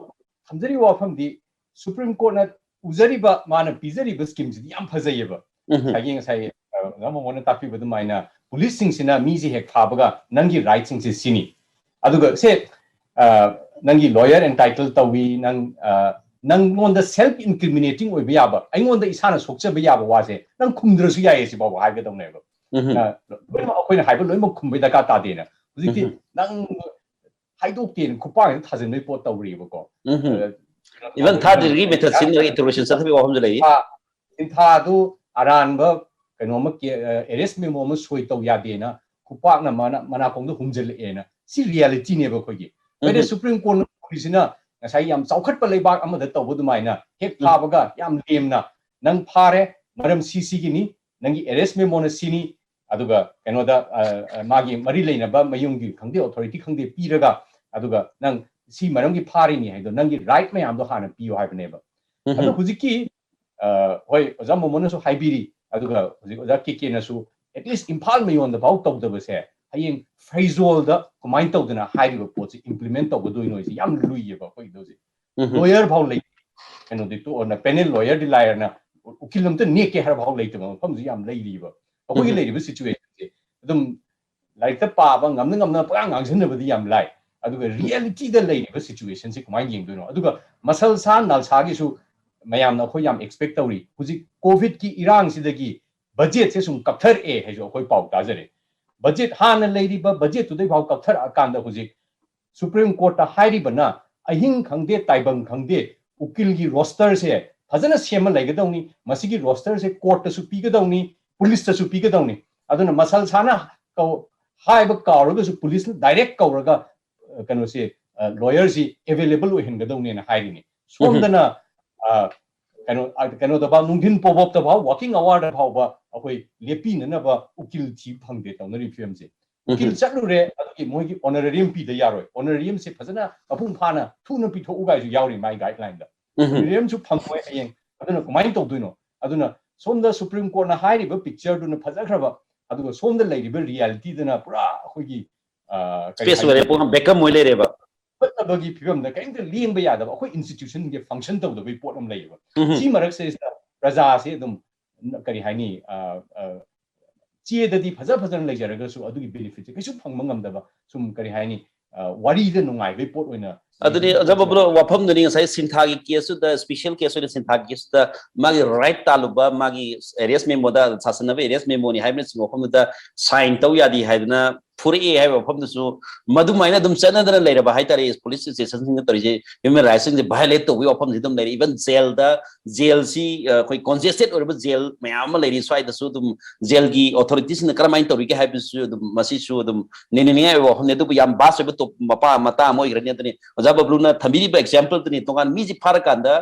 ꯊꯝꯖꯔꯤꯕ ꯋꯥꯐꯝꯗꯤ ꯁꯨꯄ꯭ꯔꯤꯝ ꯀꯣꯔꯠꯅ ꯎꯖꯔꯤꯕ, ꯃꯥꯅ ꯄꯤꯖꯔꯤꯕ ꯁ꯭ꯀꯤꯝꯁꯤꯗꯤ ꯌꯥꯝ ꯐꯖꯩꯌꯦꯕ꯫ ꯎꯝ꯫ ꯉꯁꯥꯏꯒꯤ ꯉꯁꯥꯏ, ꯑ, ꯑꯣꯖꯥ ꯃꯣꯃꯣꯟꯅ ꯇꯥꯛꯄꯤꯕ ꯑꯗꯨꯃꯥꯏꯅ ꯄꯨꯂꯤꯁꯁꯤꯡꯁꯤꯅ ꯃꯤꯁꯦ ꯍꯦꯛ ꯐꯥꯕꯒ ꯅꯪꯒꯤ ꯔꯥꯏꯠꯁꯤꯡꯁꯦ ꯁꯤꯅꯤ, ꯑꯗꯨꯒ ꯁꯦ, ꯑ, ꯅꯪꯒꯤ ꯂꯣꯌꯔ ꯑꯦꯟꯇꯥꯏꯇꯜ ꯇꯧꯏ, ꯅꯪ, ꯑ, ꯅꯪꯉꯣꯟꯗ ꯁꯦꯜꯐ ꯏꯟꯀ꯭ꯔꯤꯃꯤꯅꯦꯇꯤꯡ ꯑꯣꯏꯕ ꯌꯥꯕ, ꯑꯩꯉꯣꯟꯗ ꯏꯁꯥꯅ ꯁꯣꯛꯆꯕ ꯌꯥꯕ ꯋꯥꯁꯦ ꯅꯪ ꯈꯨꯝꯗ꯭ꯔꯁꯨ ꯌꯥꯏꯌꯦ, ꯁꯤꯐꯥꯎꯕ ꯍꯥꯏꯒꯗꯧꯅꯦꯕ꯫ ꯎꯝ꯫ ꯑ, ꯂꯣꯏꯅꯃꯛ ꯑꯩꯈꯣꯏꯅ ꯍꯥꯏꯕ ꯂꯣꯏꯅꯃꯛ ꯈꯨꯝꯕꯩ ꯗꯔꯀꯥꯔ ꯇꯥꯗꯦꯅ꯫ ꯍꯧꯖꯤꯛꯇꯤ ꯎꯝ꯫ ꯅꯪ ꯍꯥꯏꯗꯣꯛꯇꯦꯅ ꯈꯨꯄꯥꯛ ꯍꯦꯛꯇ ꯊꯥꯖꯤꯟꯕꯒꯤ ꯄꯣꯠ ꯇꯧꯔꯤꯕꯀꯣ꯫ ꯎꯝ꯫ ꯑ, ꯏꯚꯟ ꯊꯥꯔꯠ ꯗꯤꯒ꯭ꯔꯤ ꯃꯦꯊꯠ ꯁꯤꯖꯤꯟꯅꯔꯒ ꯏꯟꯇꯔꯣꯒꯦꯁꯟ ꯆꯠꯊꯕꯒꯤ ꯋꯥꯐꯝꯁꯨ ꯂꯩ꯫ ꯁꯤꯟꯊꯥ-, ꯁꯤꯟꯊꯥꯗꯨ ꯑꯔꯥꯟꯕ ꯀꯩꯅꯣ ꯑꯃ ꯀꯦ-, ꯑ, ꯑꯦꯔꯦꯁ ꯃꯦꯃꯣ ꯑꯃ ꯁꯣꯏ ꯇꯧ ꯌꯥꯗꯦꯅ ꯈꯨꯄꯥꯛꯅ ꯃꯅꯥ-, ꯃꯅꯥꯀꯣꯡꯗ ꯍꯨꯝꯖꯤꯜꯂꯛꯑꯦꯅ꯫ ꯁꯤ ꯔꯤꯌꯦꯂꯤꯇꯤꯅꯦꯕ ꯑꯩꯈꯣꯏꯒꯤ꯫ ꯎꯝ꯫ ꯁꯨꯄ꯭ꯔꯤꯝ ꯀꯣꯔꯠꯅ ꯄꯨꯔꯤꯁꯤꯅ ꯉꯁꯥꯏ ꯌꯥꯝ ꯆꯥꯎꯈꯠꯄ ꯂꯩꯕꯥꯛ ꯑꯃꯗ ꯇꯧꯕ ꯑꯗꯨꯃꯥꯏꯅ ꯍꯦꯛ ꯎꯝ꯫ ꯐꯥꯕꯒ ꯌꯥꯝ ꯂꯦꯝꯅ, "ꯅꯪ ꯐꯥꯔꯦ, ꯃꯔꯝ ꯁꯤ ꯁꯤꯒꯤꯅꯤ, ꯅꯪꯒꯤ ꯑꯦꯔꯦꯁ ꯃꯦꯃꯣꯅ ꯁꯤꯅꯤ, ꯑꯗꯨꯒ ꯀꯩꯅꯣꯗ, ꯑ, ꯑ, ꯃꯥꯒꯤ ꯃꯔꯤ ꯂꯩꯅꯕ ꯃꯌꯨꯝꯒꯤ ꯈꯪꯗꯦ, ꯑꯣꯊꯣꯔꯤꯇꯤ ꯈꯪꯗꯦ ꯄꯤꯔꯒ, ꯑꯗꯨꯒ ꯅꯪ ꯁꯤ ꯃꯔꯝꯒꯤ ꯐꯥꯔꯤꯅꯤ ꯍꯥꯏꯗꯣ, ꯅꯪꯒꯤ ꯔꯥꯏꯠ ꯃꯌꯥꯝꯗꯣ ꯍꯥꯟꯅ ꯄꯤꯌꯨ" ꯍꯥꯏꯕꯅꯦꯕ꯫ ꯎꯝ꯫ ꯑꯗꯣ ꯍꯧꯖꯤꯛꯀꯤ, ꯑ, ꯍꯣꯏ, ꯑꯣꯖꯥ ꯃꯣꯃꯣꯟꯅꯁꯨ ꯍꯥꯏꯕꯤꯔꯤ, ꯑꯗꯨꯒ ꯍꯧꯖꯤꯛ ꯑꯣꯖꯥ ꯀꯦ ꯀꯦꯅꯁꯨ, at least ꯏꯝꯐꯥꯜ ꯃꯌꯣꯟꯗ ꯐꯥꯎ ꯇꯧꯗꯕꯁꯦ, ꯍꯌꯦꯡ ꯐꯩꯖꯣꯜꯗ ꯀꯃꯥꯏꯅ ꯇꯧꯗꯅ ꯍꯥꯏꯔꯤꯕ ꯄꯣꯠꯁꯤ ꯏꯝꯄ꯭ꯂꯤꯃꯦꯟ ꯇꯧꯒꯗꯣꯏꯅꯣ ꯍꯥꯏꯁꯦ ꯌꯥꯝ ꯂꯨꯏꯌꯦꯕ ꯑꯩꯈꯣꯏꯒꯤꯗꯣ ꯍꯧꯖꯤꯛ꯫ ꯎꯝ꯫ ꯂꯣꯌꯔ ꯐꯥꯎ ꯂꯩ꯫ ꯀꯩꯅꯣꯗꯤ ꯇꯣꯛꯑꯣꯅ, ꯄꯦꯅꯦꯜ ꯂꯣꯌꯔꯗꯤ ꯂꯥꯏꯔꯅ, ꯎꯀꯤꯜ ꯑꯝꯇ ꯅꯦꯛꯀꯦ ꯍꯥꯏꯔ ꯐꯥꯎ ꯂꯩꯇꯕ ꯃꯐꯝꯁꯨ ꯌꯥꯝ ꯂꯩꯔꯤꯕ꯫ ꯑꯩꯈꯣꯏꯒꯤ ꯎꯝ꯫ ꯂꯩꯔꯤꯕ ꯁꯤꯆꯨꯋꯦꯁꯟꯁꯦ ꯑꯗꯨꯝ ꯂꯥꯏꯔꯤꯛꯇ ꯄꯥꯕ, ꯉꯝꯅ ꯉꯝꯅ ꯄꯨꯔꯥ ꯉꯥꯡꯁꯤꯟꯅꯕꯗꯤ ꯌꯥꯝ ꯂꯥꯏ꯫ ꯑꯗꯨꯒ ꯔꯤꯌꯦꯂꯤꯇꯤꯗ ꯂꯩꯔꯤꯕ ꯁꯤꯆꯨꯋꯦꯁꯟꯁꯤ ꯀꯃꯥꯏꯅ ꯌꯦꯡꯗꯣꯏꯅꯣ? ꯑꯗꯨꯒ ꯃꯁꯜ ꯁꯥ ꯅꯥꯜꯁꯥꯒꯤꯁꯨ ꯃꯌꯥꯝꯅ ꯑꯩꯈꯣꯏ ꯌꯥꯝ ꯑꯦꯛꯁꯄꯦꯛ ꯇꯧꯔꯤ꯫ ꯍꯧꯖꯤꯛ ꯀꯣꯚꯤꯗꯀꯤ ꯏꯔꯥꯡꯁꯤꯗꯒꯤ ꯕꯖꯦꯠꯁꯦ ꯁꯨꯝ ꯀꯛꯊꯔꯛꯑꯦ ꯍꯥꯏꯁꯨ ꯑꯩꯈꯣꯏ ꯄꯥꯎ ꯇꯥꯖꯔꯦ꯫ ꯕꯖꯦꯠ, ꯍꯥꯟꯅ ꯂꯩꯔꯤꯕ ꯕꯖꯦꯠꯇꯨꯗꯩ ꯐꯥꯎ ꯀꯛꯊꯔꯛꯑꯀꯥꯟꯗ ꯍꯧꯖꯤꯛ ꯁꯨꯄ꯭ꯔꯤꯝ ꯀꯣꯔꯠꯇ ꯍꯥꯏꯔꯤꯕꯅ ꯑꯍꯤꯡ ꯈꯪꯗꯦ, ꯇꯥꯏꯕꯪ ꯈꯪꯗꯦ, ꯎꯀꯤꯜꯒꯤ ꯔꯣꯁꯇꯔꯁꯦ ꯐꯖꯅ ꯁꯦꯝꯃ ꯂꯩꯒꯗꯧꯅꯤ꯫ ꯃꯁꯤꯒꯤ ꯔꯣꯁꯇꯔꯁꯦ ꯀꯣꯔꯠꯇꯁꯨ ꯄꯤꯒꯗꯧꯅꯤ, ꯄꯨꯂꯤꯁꯇꯁꯨ ꯄꯤꯒꯗꯧꯅꯤ꯫ ꯑꯗꯨꯅ ꯃꯁꯜ ꯁꯥꯅ ꯀꯧ-, ꯍꯥꯏꯕ ꯀꯥꯎꯔꯒꯁꯨ ꯄꯨꯂꯤꯁꯅ ꯗꯥꯏꯔꯦꯛ ꯀꯧꯔꯒ, ꯑ, ꯀꯩꯅꯣꯁꯦ, ꯑ, ꯂꯣꯌꯔꯁꯤ ꯑꯦꯚꯦꯂꯦꯕꯜ ꯑꯣꯏꯍꯟꯒꯗꯧꯅꯦꯅ ꯍꯥꯏꯔꯤꯅꯤ꯫ ꯎꯝ꯫ ꯁꯣꯝꯗꯅ, ꯑ, ꯀꯩꯅꯣ, ꯑ, ꯀꯩꯅꯣꯗ ꯐꯥꯎ, ꯅꯨꯡꯊꯤꯟ ꯄꯣꯕꯣꯞꯇ ꯐꯥꯎ, ꯋꯥꯀꯤꯡ ꯑꯋꯥꯔꯗ ꯐꯥꯎꯕ ꯑꯩꯈꯣꯏ ꯂꯦꯞꯄꯤꯅꯅꯕ ꯎꯀꯤꯜ ꯊꯤꯕ ꯐꯪꯗꯦ ꯇꯧꯅꯔꯤꯕ ꯐꯤꯕꯝꯁꯦ꯫ ꯎꯀꯤꯜ ꯎꯝ꯫ ꯆꯠꯂꯨꯔꯦ, ꯑꯗꯨꯒꯤ ꯃꯣꯏꯒꯤ ꯑꯣꯅꯔꯦꯔꯤꯌꯝ ꯄꯤꯗ ꯌꯥꯔꯣꯏ꯫ ꯑꯣꯅꯔꯦꯔꯤꯌꯝꯁꯦ ꯐꯖꯅ ꯃꯄꯨꯡ ꯐꯥꯅ ꯊꯨꯅ ꯄꯤꯊꯣꯛꯎ ꯀꯥꯏꯁꯨ ꯌꯥꯎꯔꯤ ꯃꯥꯏ ꯒꯥꯏꯗꯂꯥꯏꯟꯗ꯫ ꯎꯝ꯫ ꯑꯣꯅꯔꯦꯔꯤꯌꯝꯁꯨ ꯐꯪꯉꯣꯏ ꯍꯌꯦꯡ꯫ ꯑꯗꯨꯅ ꯀꯃꯥꯏꯅ ꯇꯧꯗꯣꯏꯅꯣ? ꯑꯗꯨꯅ ꯁꯣꯝꯗ ꯁꯨꯄ꯭ꯔꯤꯝ ꯀꯣꯔꯠꯅ ꯍꯥꯏꯔꯤꯕ ꯄꯤꯛꯆꯔꯗꯨꯅ ꯐꯖꯈ꯭ꯔꯕ, ꯑꯗꯨꯒ ꯁꯣꯝꯗ ꯂꯩꯔꯤꯕ ꯔꯤꯌꯦꯂꯤꯇꯤꯗꯅ ꯄꯨꯔꯥ ꯑꯩꯈꯣꯏꯒꯤ, ꯑ, ꯀꯔꯤ ꯁ꯭ꯄꯦꯁ ꯍꯥꯏꯅꯤ? ꯑꯣꯏꯔꯦ, ꯄꯨꯡ ꯕꯦꯀꯝ ꯑꯣꯏ ꯂꯩꯔꯦꯕ꯫ ꯍꯧꯒꯠꯅꯕꯒꯤ ꯐꯤꯕꯝꯗ ꯀꯔꯤꯝꯇ ꯂꯦꯡꯕ ꯌꯥꯗꯕ, ꯑꯩꯈꯣꯏ ꯏꯟꯁꯇꯤꯇ꯭ꯌꯨꯁꯟꯒꯤ ꯐꯪꯁꯟ ꯇꯧꯗꯕꯒꯤ ꯄꯣꯠ ꯑꯃ ꯂꯩꯌꯦꯕ꯫ ꯎꯝ꯫ ꯁꯤ ꯃꯔꯛꯁꯤꯗ ꯄ꯭ꯔꯖꯥꯁꯦ ꯑꯗꯨꯝ, ꯀꯔꯤ ꯍꯥꯏꯅꯤ, ꯑ, ꯑ, ꯆꯦꯗꯗꯤ ꯐꯖ ꯐꯖꯅ ꯂꯩꯖꯔꯒꯁꯨ ꯑꯗꯨꯒꯤ ꯕꯦꯅꯤꯐꯤꯠꯁꯦ ꯀꯩꯁꯨ ꯐꯪꯕ ꯉꯝꯗꯕ, ꯁꯨꯝ, ꯀꯔꯤ ꯍꯥꯏꯅꯤ, ꯑ, ꯋꯥꯔꯤꯗ ꯅꯨꯡꯉꯥꯏꯕꯩ ꯄꯣꯠ ꯑꯣꯏꯅ ꯑꯗꯨꯅꯤ, ꯂꯩꯕꯒꯤ ꯑꯣꯖꯥ ꯄꯣꯠꯁꯨ ꯕꯕ꯭ꯂꯨ, ꯂꯩ꯫ ꯋꯥꯐꯝꯗꯨꯅꯤ ꯉꯁꯥꯏ ꯁꯤꯟꯊꯥꯒꯤ ꯀꯦꯁꯇꯨꯗ, ꯁ꯭ꯄꯤꯁꯦꯜ ꯀꯦꯁ ꯑꯣꯏꯅ ꯁꯤꯟꯊꯥꯒꯤ ꯀꯦꯁꯇꯨꯗ ꯃꯥꯒꯤ ꯔꯥꯏꯠ ꯇꯥꯜꯂꯨꯕ, ꯃꯥꯒꯤ ꯑꯦꯔꯦꯁ ꯃꯦꯃꯣꯗ, ꯁꯥꯁꯟꯅꯕ ꯑꯦꯔꯦꯁ ꯃꯦꯃꯣꯅꯤ ꯍꯥꯏꯕꯅꯆꯤꯡꯕ ꯋꯥꯐꯝꯗꯨꯗ ꯁꯥꯏꯟ ꯇꯧ ꯌꯥꯗꯦ ꯍꯥꯏꯗꯅ ꯐꯨꯔꯛꯑꯦ ꯍꯥꯏꯕ ꯋꯥꯐꯝꯗꯨꯁꯨ, ꯃꯗꯨꯃꯥꯏꯅ ꯑꯗꯨꯝ ꯆꯠꯅꯗꯅ ꯂꯩꯔꯕ ꯍꯥꯏꯇꯥꯔꯦ꯫ ꯄꯨꯂꯤꯁ ꯏꯟꯁꯇꯤꯇ꯭ꯌꯨꯁꯟꯁꯤꯡꯅ ꯇꯧꯔꯤꯁꯦ ꯍ꯭ꯌꯨꯃꯦꯟ ꯔꯥꯏꯠꯁꯤꯡꯁꯦ ꯚꯥꯏꯑꯣꯂꯦꯠ ꯇꯧꯕꯒꯤ ꯋꯥꯐꯝꯁꯤ ꯑꯗꯨꯝ ꯂꯩꯔꯦ꯫ ꯏꯚꯟ ꯖꯦꯜꯗ, ꯖꯦꯜꯁꯤ, ꯑ, ꯑꯩꯈꯣꯏ ꯀꯣꯟꯖꯦꯁꯇꯦꯠ ꯑꯣꯏꯔꯕ ꯖꯦꯜ ꯃꯌꯥꯝ ꯑꯃ ꯂꯩꯔꯤ꯫ ꯁ꯭ꯋꯥꯏꯗꯁꯨ ꯑꯗꯨꯝ ꯖꯦꯜꯒꯤ ꯑꯣꯊꯣꯔꯤꯇꯤꯁꯤꯡꯅ ꯀꯔꯝꯍꯥꯏꯅ ꯇꯧꯔꯤꯒꯦ ꯍꯥꯏꯕꯁꯤꯁꯨ ꯑꯗꯨꯝ, ꯃꯁꯤꯁꯨ ꯑꯗꯨꯝ ꯅꯩꯅꯅꯤꯡꯉꯥꯏ ꯑꯣꯏꯕ ꯋꯥꯐꯝꯅꯤ꯫ ꯑꯗꯨꯕꯨ ꯌꯥꯝ ꯚꯥꯁ ꯑꯣꯏꯕ ꯇꯣꯞ-, ꯃꯄꯥ-, ꯃꯇꯥꯡ ꯑꯃ ꯑꯣꯏꯈ꯭ꯔꯅꯤ꯫ ꯑꯗꯨꯅꯤ ꯑꯣꯖꯥ ꯕꯕ꯭ꯂꯨꯅ ꯊꯝꯕꯤꯔꯤꯕ ꯑꯦꯛꯖꯥꯝꯄꯜꯗꯨꯅꯤ꯫ ꯇꯣꯉꯥꯟ ꯃꯤꯁꯤ ꯐꯥꯔꯀꯥꯟꯗ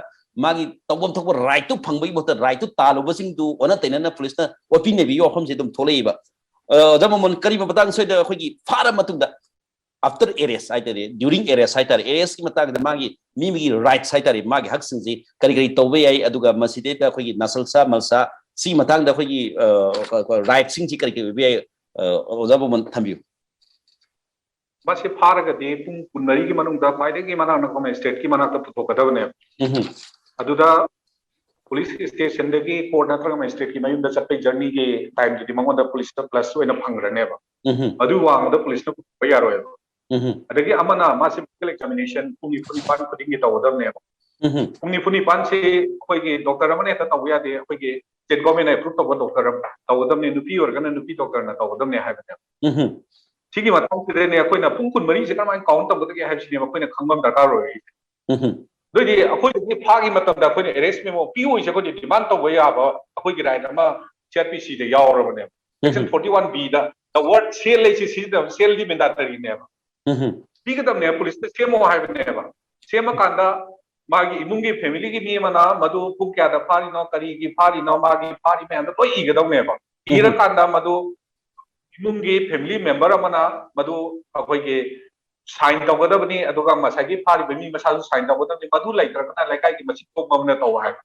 ꯃꯥꯒꯤ ꯇꯧꯐꯝ ꯊꯣꯛꯄ ꯔꯥꯏꯠꯇꯨ ꯐꯪꯕꯒꯤ ꯃꯍꯨꯠꯇ ꯔꯥꯏꯠꯇꯨ ꯇꯥꯜꯂꯨꯕꯁꯤꯡꯗꯨ ꯑꯣꯟꯅ ꯇꯩꯅꯅ ꯄꯨꯂꯤꯁꯅ ꯑꯣꯠꯄꯤ ꯅꯩꯕꯤꯒꯤ ꯋꯥꯐꯝꯁꯤ ꯑꯗꯨꯝ ꯊꯣꯛꯂꯛꯏꯕ꯫ ꯑ, ꯑꯣꯖꯥ ꯃꯣꯃꯣꯟ, ꯀꯔꯤꯒꯨꯝꯕ ꯃꯇꯥꯡ ꯁꯣꯏꯗ ꯑꯩꯈꯣꯏꯒꯤ ꯐꯥꯔ ꯃꯇꯨꯡꯗ, ꯑꯥꯐꯇꯔ ꯑꯦꯔꯦꯁ ꯍꯥꯏꯇꯥꯔꯦ, ꯗ꯭ꯌꯨꯔꯤꯡ ꯑꯦꯔꯦꯁ ꯍꯥꯏꯇꯥꯔꯦ, ꯑꯦꯔꯦꯁꯀꯤ ꯃꯇꯥꯡꯗ ꯃꯥꯒꯤ, ꯃꯤ ꯃꯤꯒꯤ ꯔꯥꯏꯠꯁ ꯍꯥꯏꯇꯥꯔꯦ, ꯃꯥꯒꯤ ꯍꯛꯁꯤꯡꯁꯤ ꯀꯔꯤ ꯀꯔꯤ ꯇꯧꯕ ꯌꯥꯏ, ꯑꯗꯨꯒ ꯃꯁꯤꯗꯩꯗ ꯑꯩꯈꯣꯏꯒꯤ ꯅꯁꯜꯁꯥ ꯃꯜꯁꯥ ꯁꯤꯒꯤ ꯃꯇꯥꯡꯗ ꯑꯩꯈꯣꯏꯒꯤ, ꯑ, ꯑ, ꯔꯥꯏꯠꯁꯤꯡꯁꯤ ꯀꯔꯤ ꯀꯔꯤ ꯑꯣꯏꯕ ꯌꯥꯏ, ꯑ, ꯑꯣꯖꯥ ꯃꯣꯃꯣꯟ ꯊꯝꯕꯤꯌꯨ꯫ ꯃꯁꯤ ꯐꯥꯔꯒꯗꯤ ꯄꯨꯡ ꯀꯨꯟꯃꯔꯤꯒꯤ ꯃꯅꯨꯡꯗ ꯈ꯭ꯋꯥꯏꯗꯒꯤ ꯃꯅꯥꯛ ꯅꯛꯄ ꯃꯦꯖꯤꯁꯇ꯭ꯔꯦꯠꯀꯤ ꯃꯅꯥꯛꯇ ꯄꯨꯊꯣꯛꯀꯗꯕꯅꯦꯕ꯫ ꯎꯝ꯫ ꯑꯗꯨꯗ ꯄꯨꯂꯤꯁ ꯁ꯭ꯇꯦꯁꯟꯗꯒꯤ ꯀꯣꯔꯠ ꯅꯠꯇ꯭ꯔꯒ ꯃꯦꯖꯤꯁꯇ꯭ꯔꯦꯠꯀꯤ ꯃꯌꯨꯝꯗ ꯆꯠꯄꯒꯤ ꯖꯔꯅꯤꯒꯤ ꯇꯥꯏꯝꯗꯨꯗꯤ ꯃꯉꯣꯟꯗ ꯄꯨꯂꯤꯁꯇ ꯄ꯭ꯂꯁ ꯑꯣꯏꯅ ꯐꯪꯈ꯭ꯔꯅꯦꯕ꯫ ꯎꯝꯍꯨꯝ, ꯑꯗꯨ ꯋꯥꯡꯃꯗ ꯄꯨꯂꯤꯁꯅ ꯄꯨꯊꯣꯛꯄ ꯌꯥꯔꯣꯏꯕ꯫ ꯎꯝꯍꯨꯝ, ꯑꯗꯒꯤ ꯑꯃꯅ ꯃꯥꯁꯤ ꯃꯦꯗꯤꯀꯦꯜ ꯑꯦꯛꯖꯥꯃꯤꯅꯦꯁꯟ ꯄꯨꯡ ꯅꯤꯐꯨ ꯅꯤꯄꯥꯟ ꯈꯨꯗꯤꯡꯒꯤ ꯇꯧꯒꯗꯕꯅꯦꯕ꯫ ꯎꯝꯍꯨꯝ, ꯄꯨꯡ ꯅꯤꯐꯨ ꯅꯤꯄꯥꯟꯁꯤ ꯑꯩꯈꯣꯏꯒꯤ ꯗꯣꯛꯇꯔ ꯑꯃꯅ ꯍꯦꯛꯇ ꯇꯧꯕ ꯌꯥꯗꯦ, ꯑꯩꯈꯣꯏꯒꯤ ꯁ꯭ꯇꯦꯠ ꯒꯣꯔꯃꯦꯟꯅ ꯑꯦꯄ꯭ꯔꯨꯞ ꯇꯧꯕ ꯗꯣꯛꯇꯔ ꯑꯃ ꯇꯧꯒꯗꯕꯅꯤ, ꯅꯨꯄꯤ ꯑꯣꯏꯔꯒꯅ ꯅꯨꯄꯤ ꯗꯣꯛꯇꯔꯅ ꯇꯧꯒꯗꯕꯅꯤ ꯍꯥꯏꯕꯅꯦꯕ꯫ ꯎꯝꯍꯨꯝ, ꯁꯤꯒꯤ ꯃꯇꯥꯡꯁꯤꯗꯅꯦ ꯑꯩꯈꯣꯏꯅ ꯄꯨꯡ ꯀꯨꯟꯃꯔꯤꯁꯦ ꯀꯔꯝꯍꯥꯏꯅ ꯀꯥꯎꯟ ꯇꯧꯒꯗꯒꯦ ꯍꯥꯏꯕꯁꯤꯅꯦꯕ ꯑꯩꯈꯣꯏꯅ ꯈꯪꯕ ꯑꯃ ꯗꯔꯀꯥꯔ ꯑꯣꯏꯔꯤꯁꯦ꯫ ꯎꯝꯍꯨꯝ, ꯑꯗꯨꯑꯣꯏꯗꯤ ꯑꯩꯈꯣꯏꯗꯒꯤ ꯐꯥꯈꯤ ꯃꯇꯝꯗ ꯑꯩꯈꯣꯏꯅ ꯑꯦꯔꯦꯁ ꯃꯦꯃꯣ ꯄꯤꯌꯨ ꯍꯥꯏꯁꯦ ꯑꯩꯈꯣꯏꯗꯤ ꯗꯤꯃꯥꯟ ꯇꯧꯕ ꯌꯥꯕ ꯑꯩꯈꯣꯏꯒꯤ ꯔꯥꯏꯠ ꯑꯃ ꯁꯤ ꯑꯥꯔ ꯄꯤ ꯁꯤꯗ ꯌꯥꯎꯔꯕꯅꯦꯕ꯫ ꯁꯦꯛꯁꯟ ꯎꯝꯍꯨꯝ, ꯐꯣꯔꯇꯤ ꯋꯥꯟ ꯕꯤꯗ ꯗ ꯋꯥꯔꯗ ꯁꯦꯜ ꯍꯥꯏꯁꯤ ꯁꯤꯖꯤꯟꯅꯕ, ꯁꯦꯜꯗꯤ ꯃꯦꯟꯗꯥꯇꯔꯤꯅꯦꯕ꯫ ꯎꯝꯍꯨꯝ, ꯄꯤꯒꯗꯕꯅꯦꯕ, ꯄꯨꯂꯤꯁꯇ ꯁꯦꯝꯃꯣ ꯍꯥꯏꯕꯅꯦꯕ꯫ ꯁꯦꯝꯃꯀꯥꯟꯗ ꯃꯥꯒꯤ ꯏꯃꯨꯡꯒꯤ ꯐꯦꯃꯤꯂꯤꯒꯤ ꯃꯤ ꯑꯃꯅ ꯃꯗꯨ ꯄꯨꯡ ꯀꯌꯥꯗ ꯐꯥꯔꯤꯅꯣ, ꯀꯔꯤꯒꯤ ꯐꯥꯔꯤꯅꯣ, ꯃꯥꯒꯤ ꯐꯥꯔꯤ ꯃꯌꯥꯝꯗꯣ ꯂꯣꯏ ꯏꯒꯗꯧꯅꯦꯕ꯫ ꯎꯝꯍꯨꯝ, ꯏꯔꯀꯥꯟꯗ ꯃꯗꯨ ꯏꯃꯨꯡꯒꯤ ꯐꯦꯃꯤꯂꯤ ꯃꯦꯝꯕꯔ ꯑꯃꯅ ꯃꯗꯨ ꯑꯩꯈꯣꯏꯒꯤ ꯁꯥꯏꯟ ꯇꯧꯒꯗꯕꯅꯤ, ꯑꯗꯨꯒ ꯉꯁꯥꯏꯒꯤ ꯐꯥꯔꯤꯕ ꯃꯤ ꯃꯁꯥꯁꯨ ꯁꯥꯏꯟ ꯇꯧꯒꯗꯕꯅꯤ꯫ ꯃꯗꯨ ꯂꯩꯇ꯭ꯔꯒꯅ ꯂꯩꯀꯥꯏꯒꯤ ꯃꯆꯤꯟ ꯇꯣꯡꯕ ꯑꯃꯅ ꯇꯧ ꯍꯥꯏꯕ꯫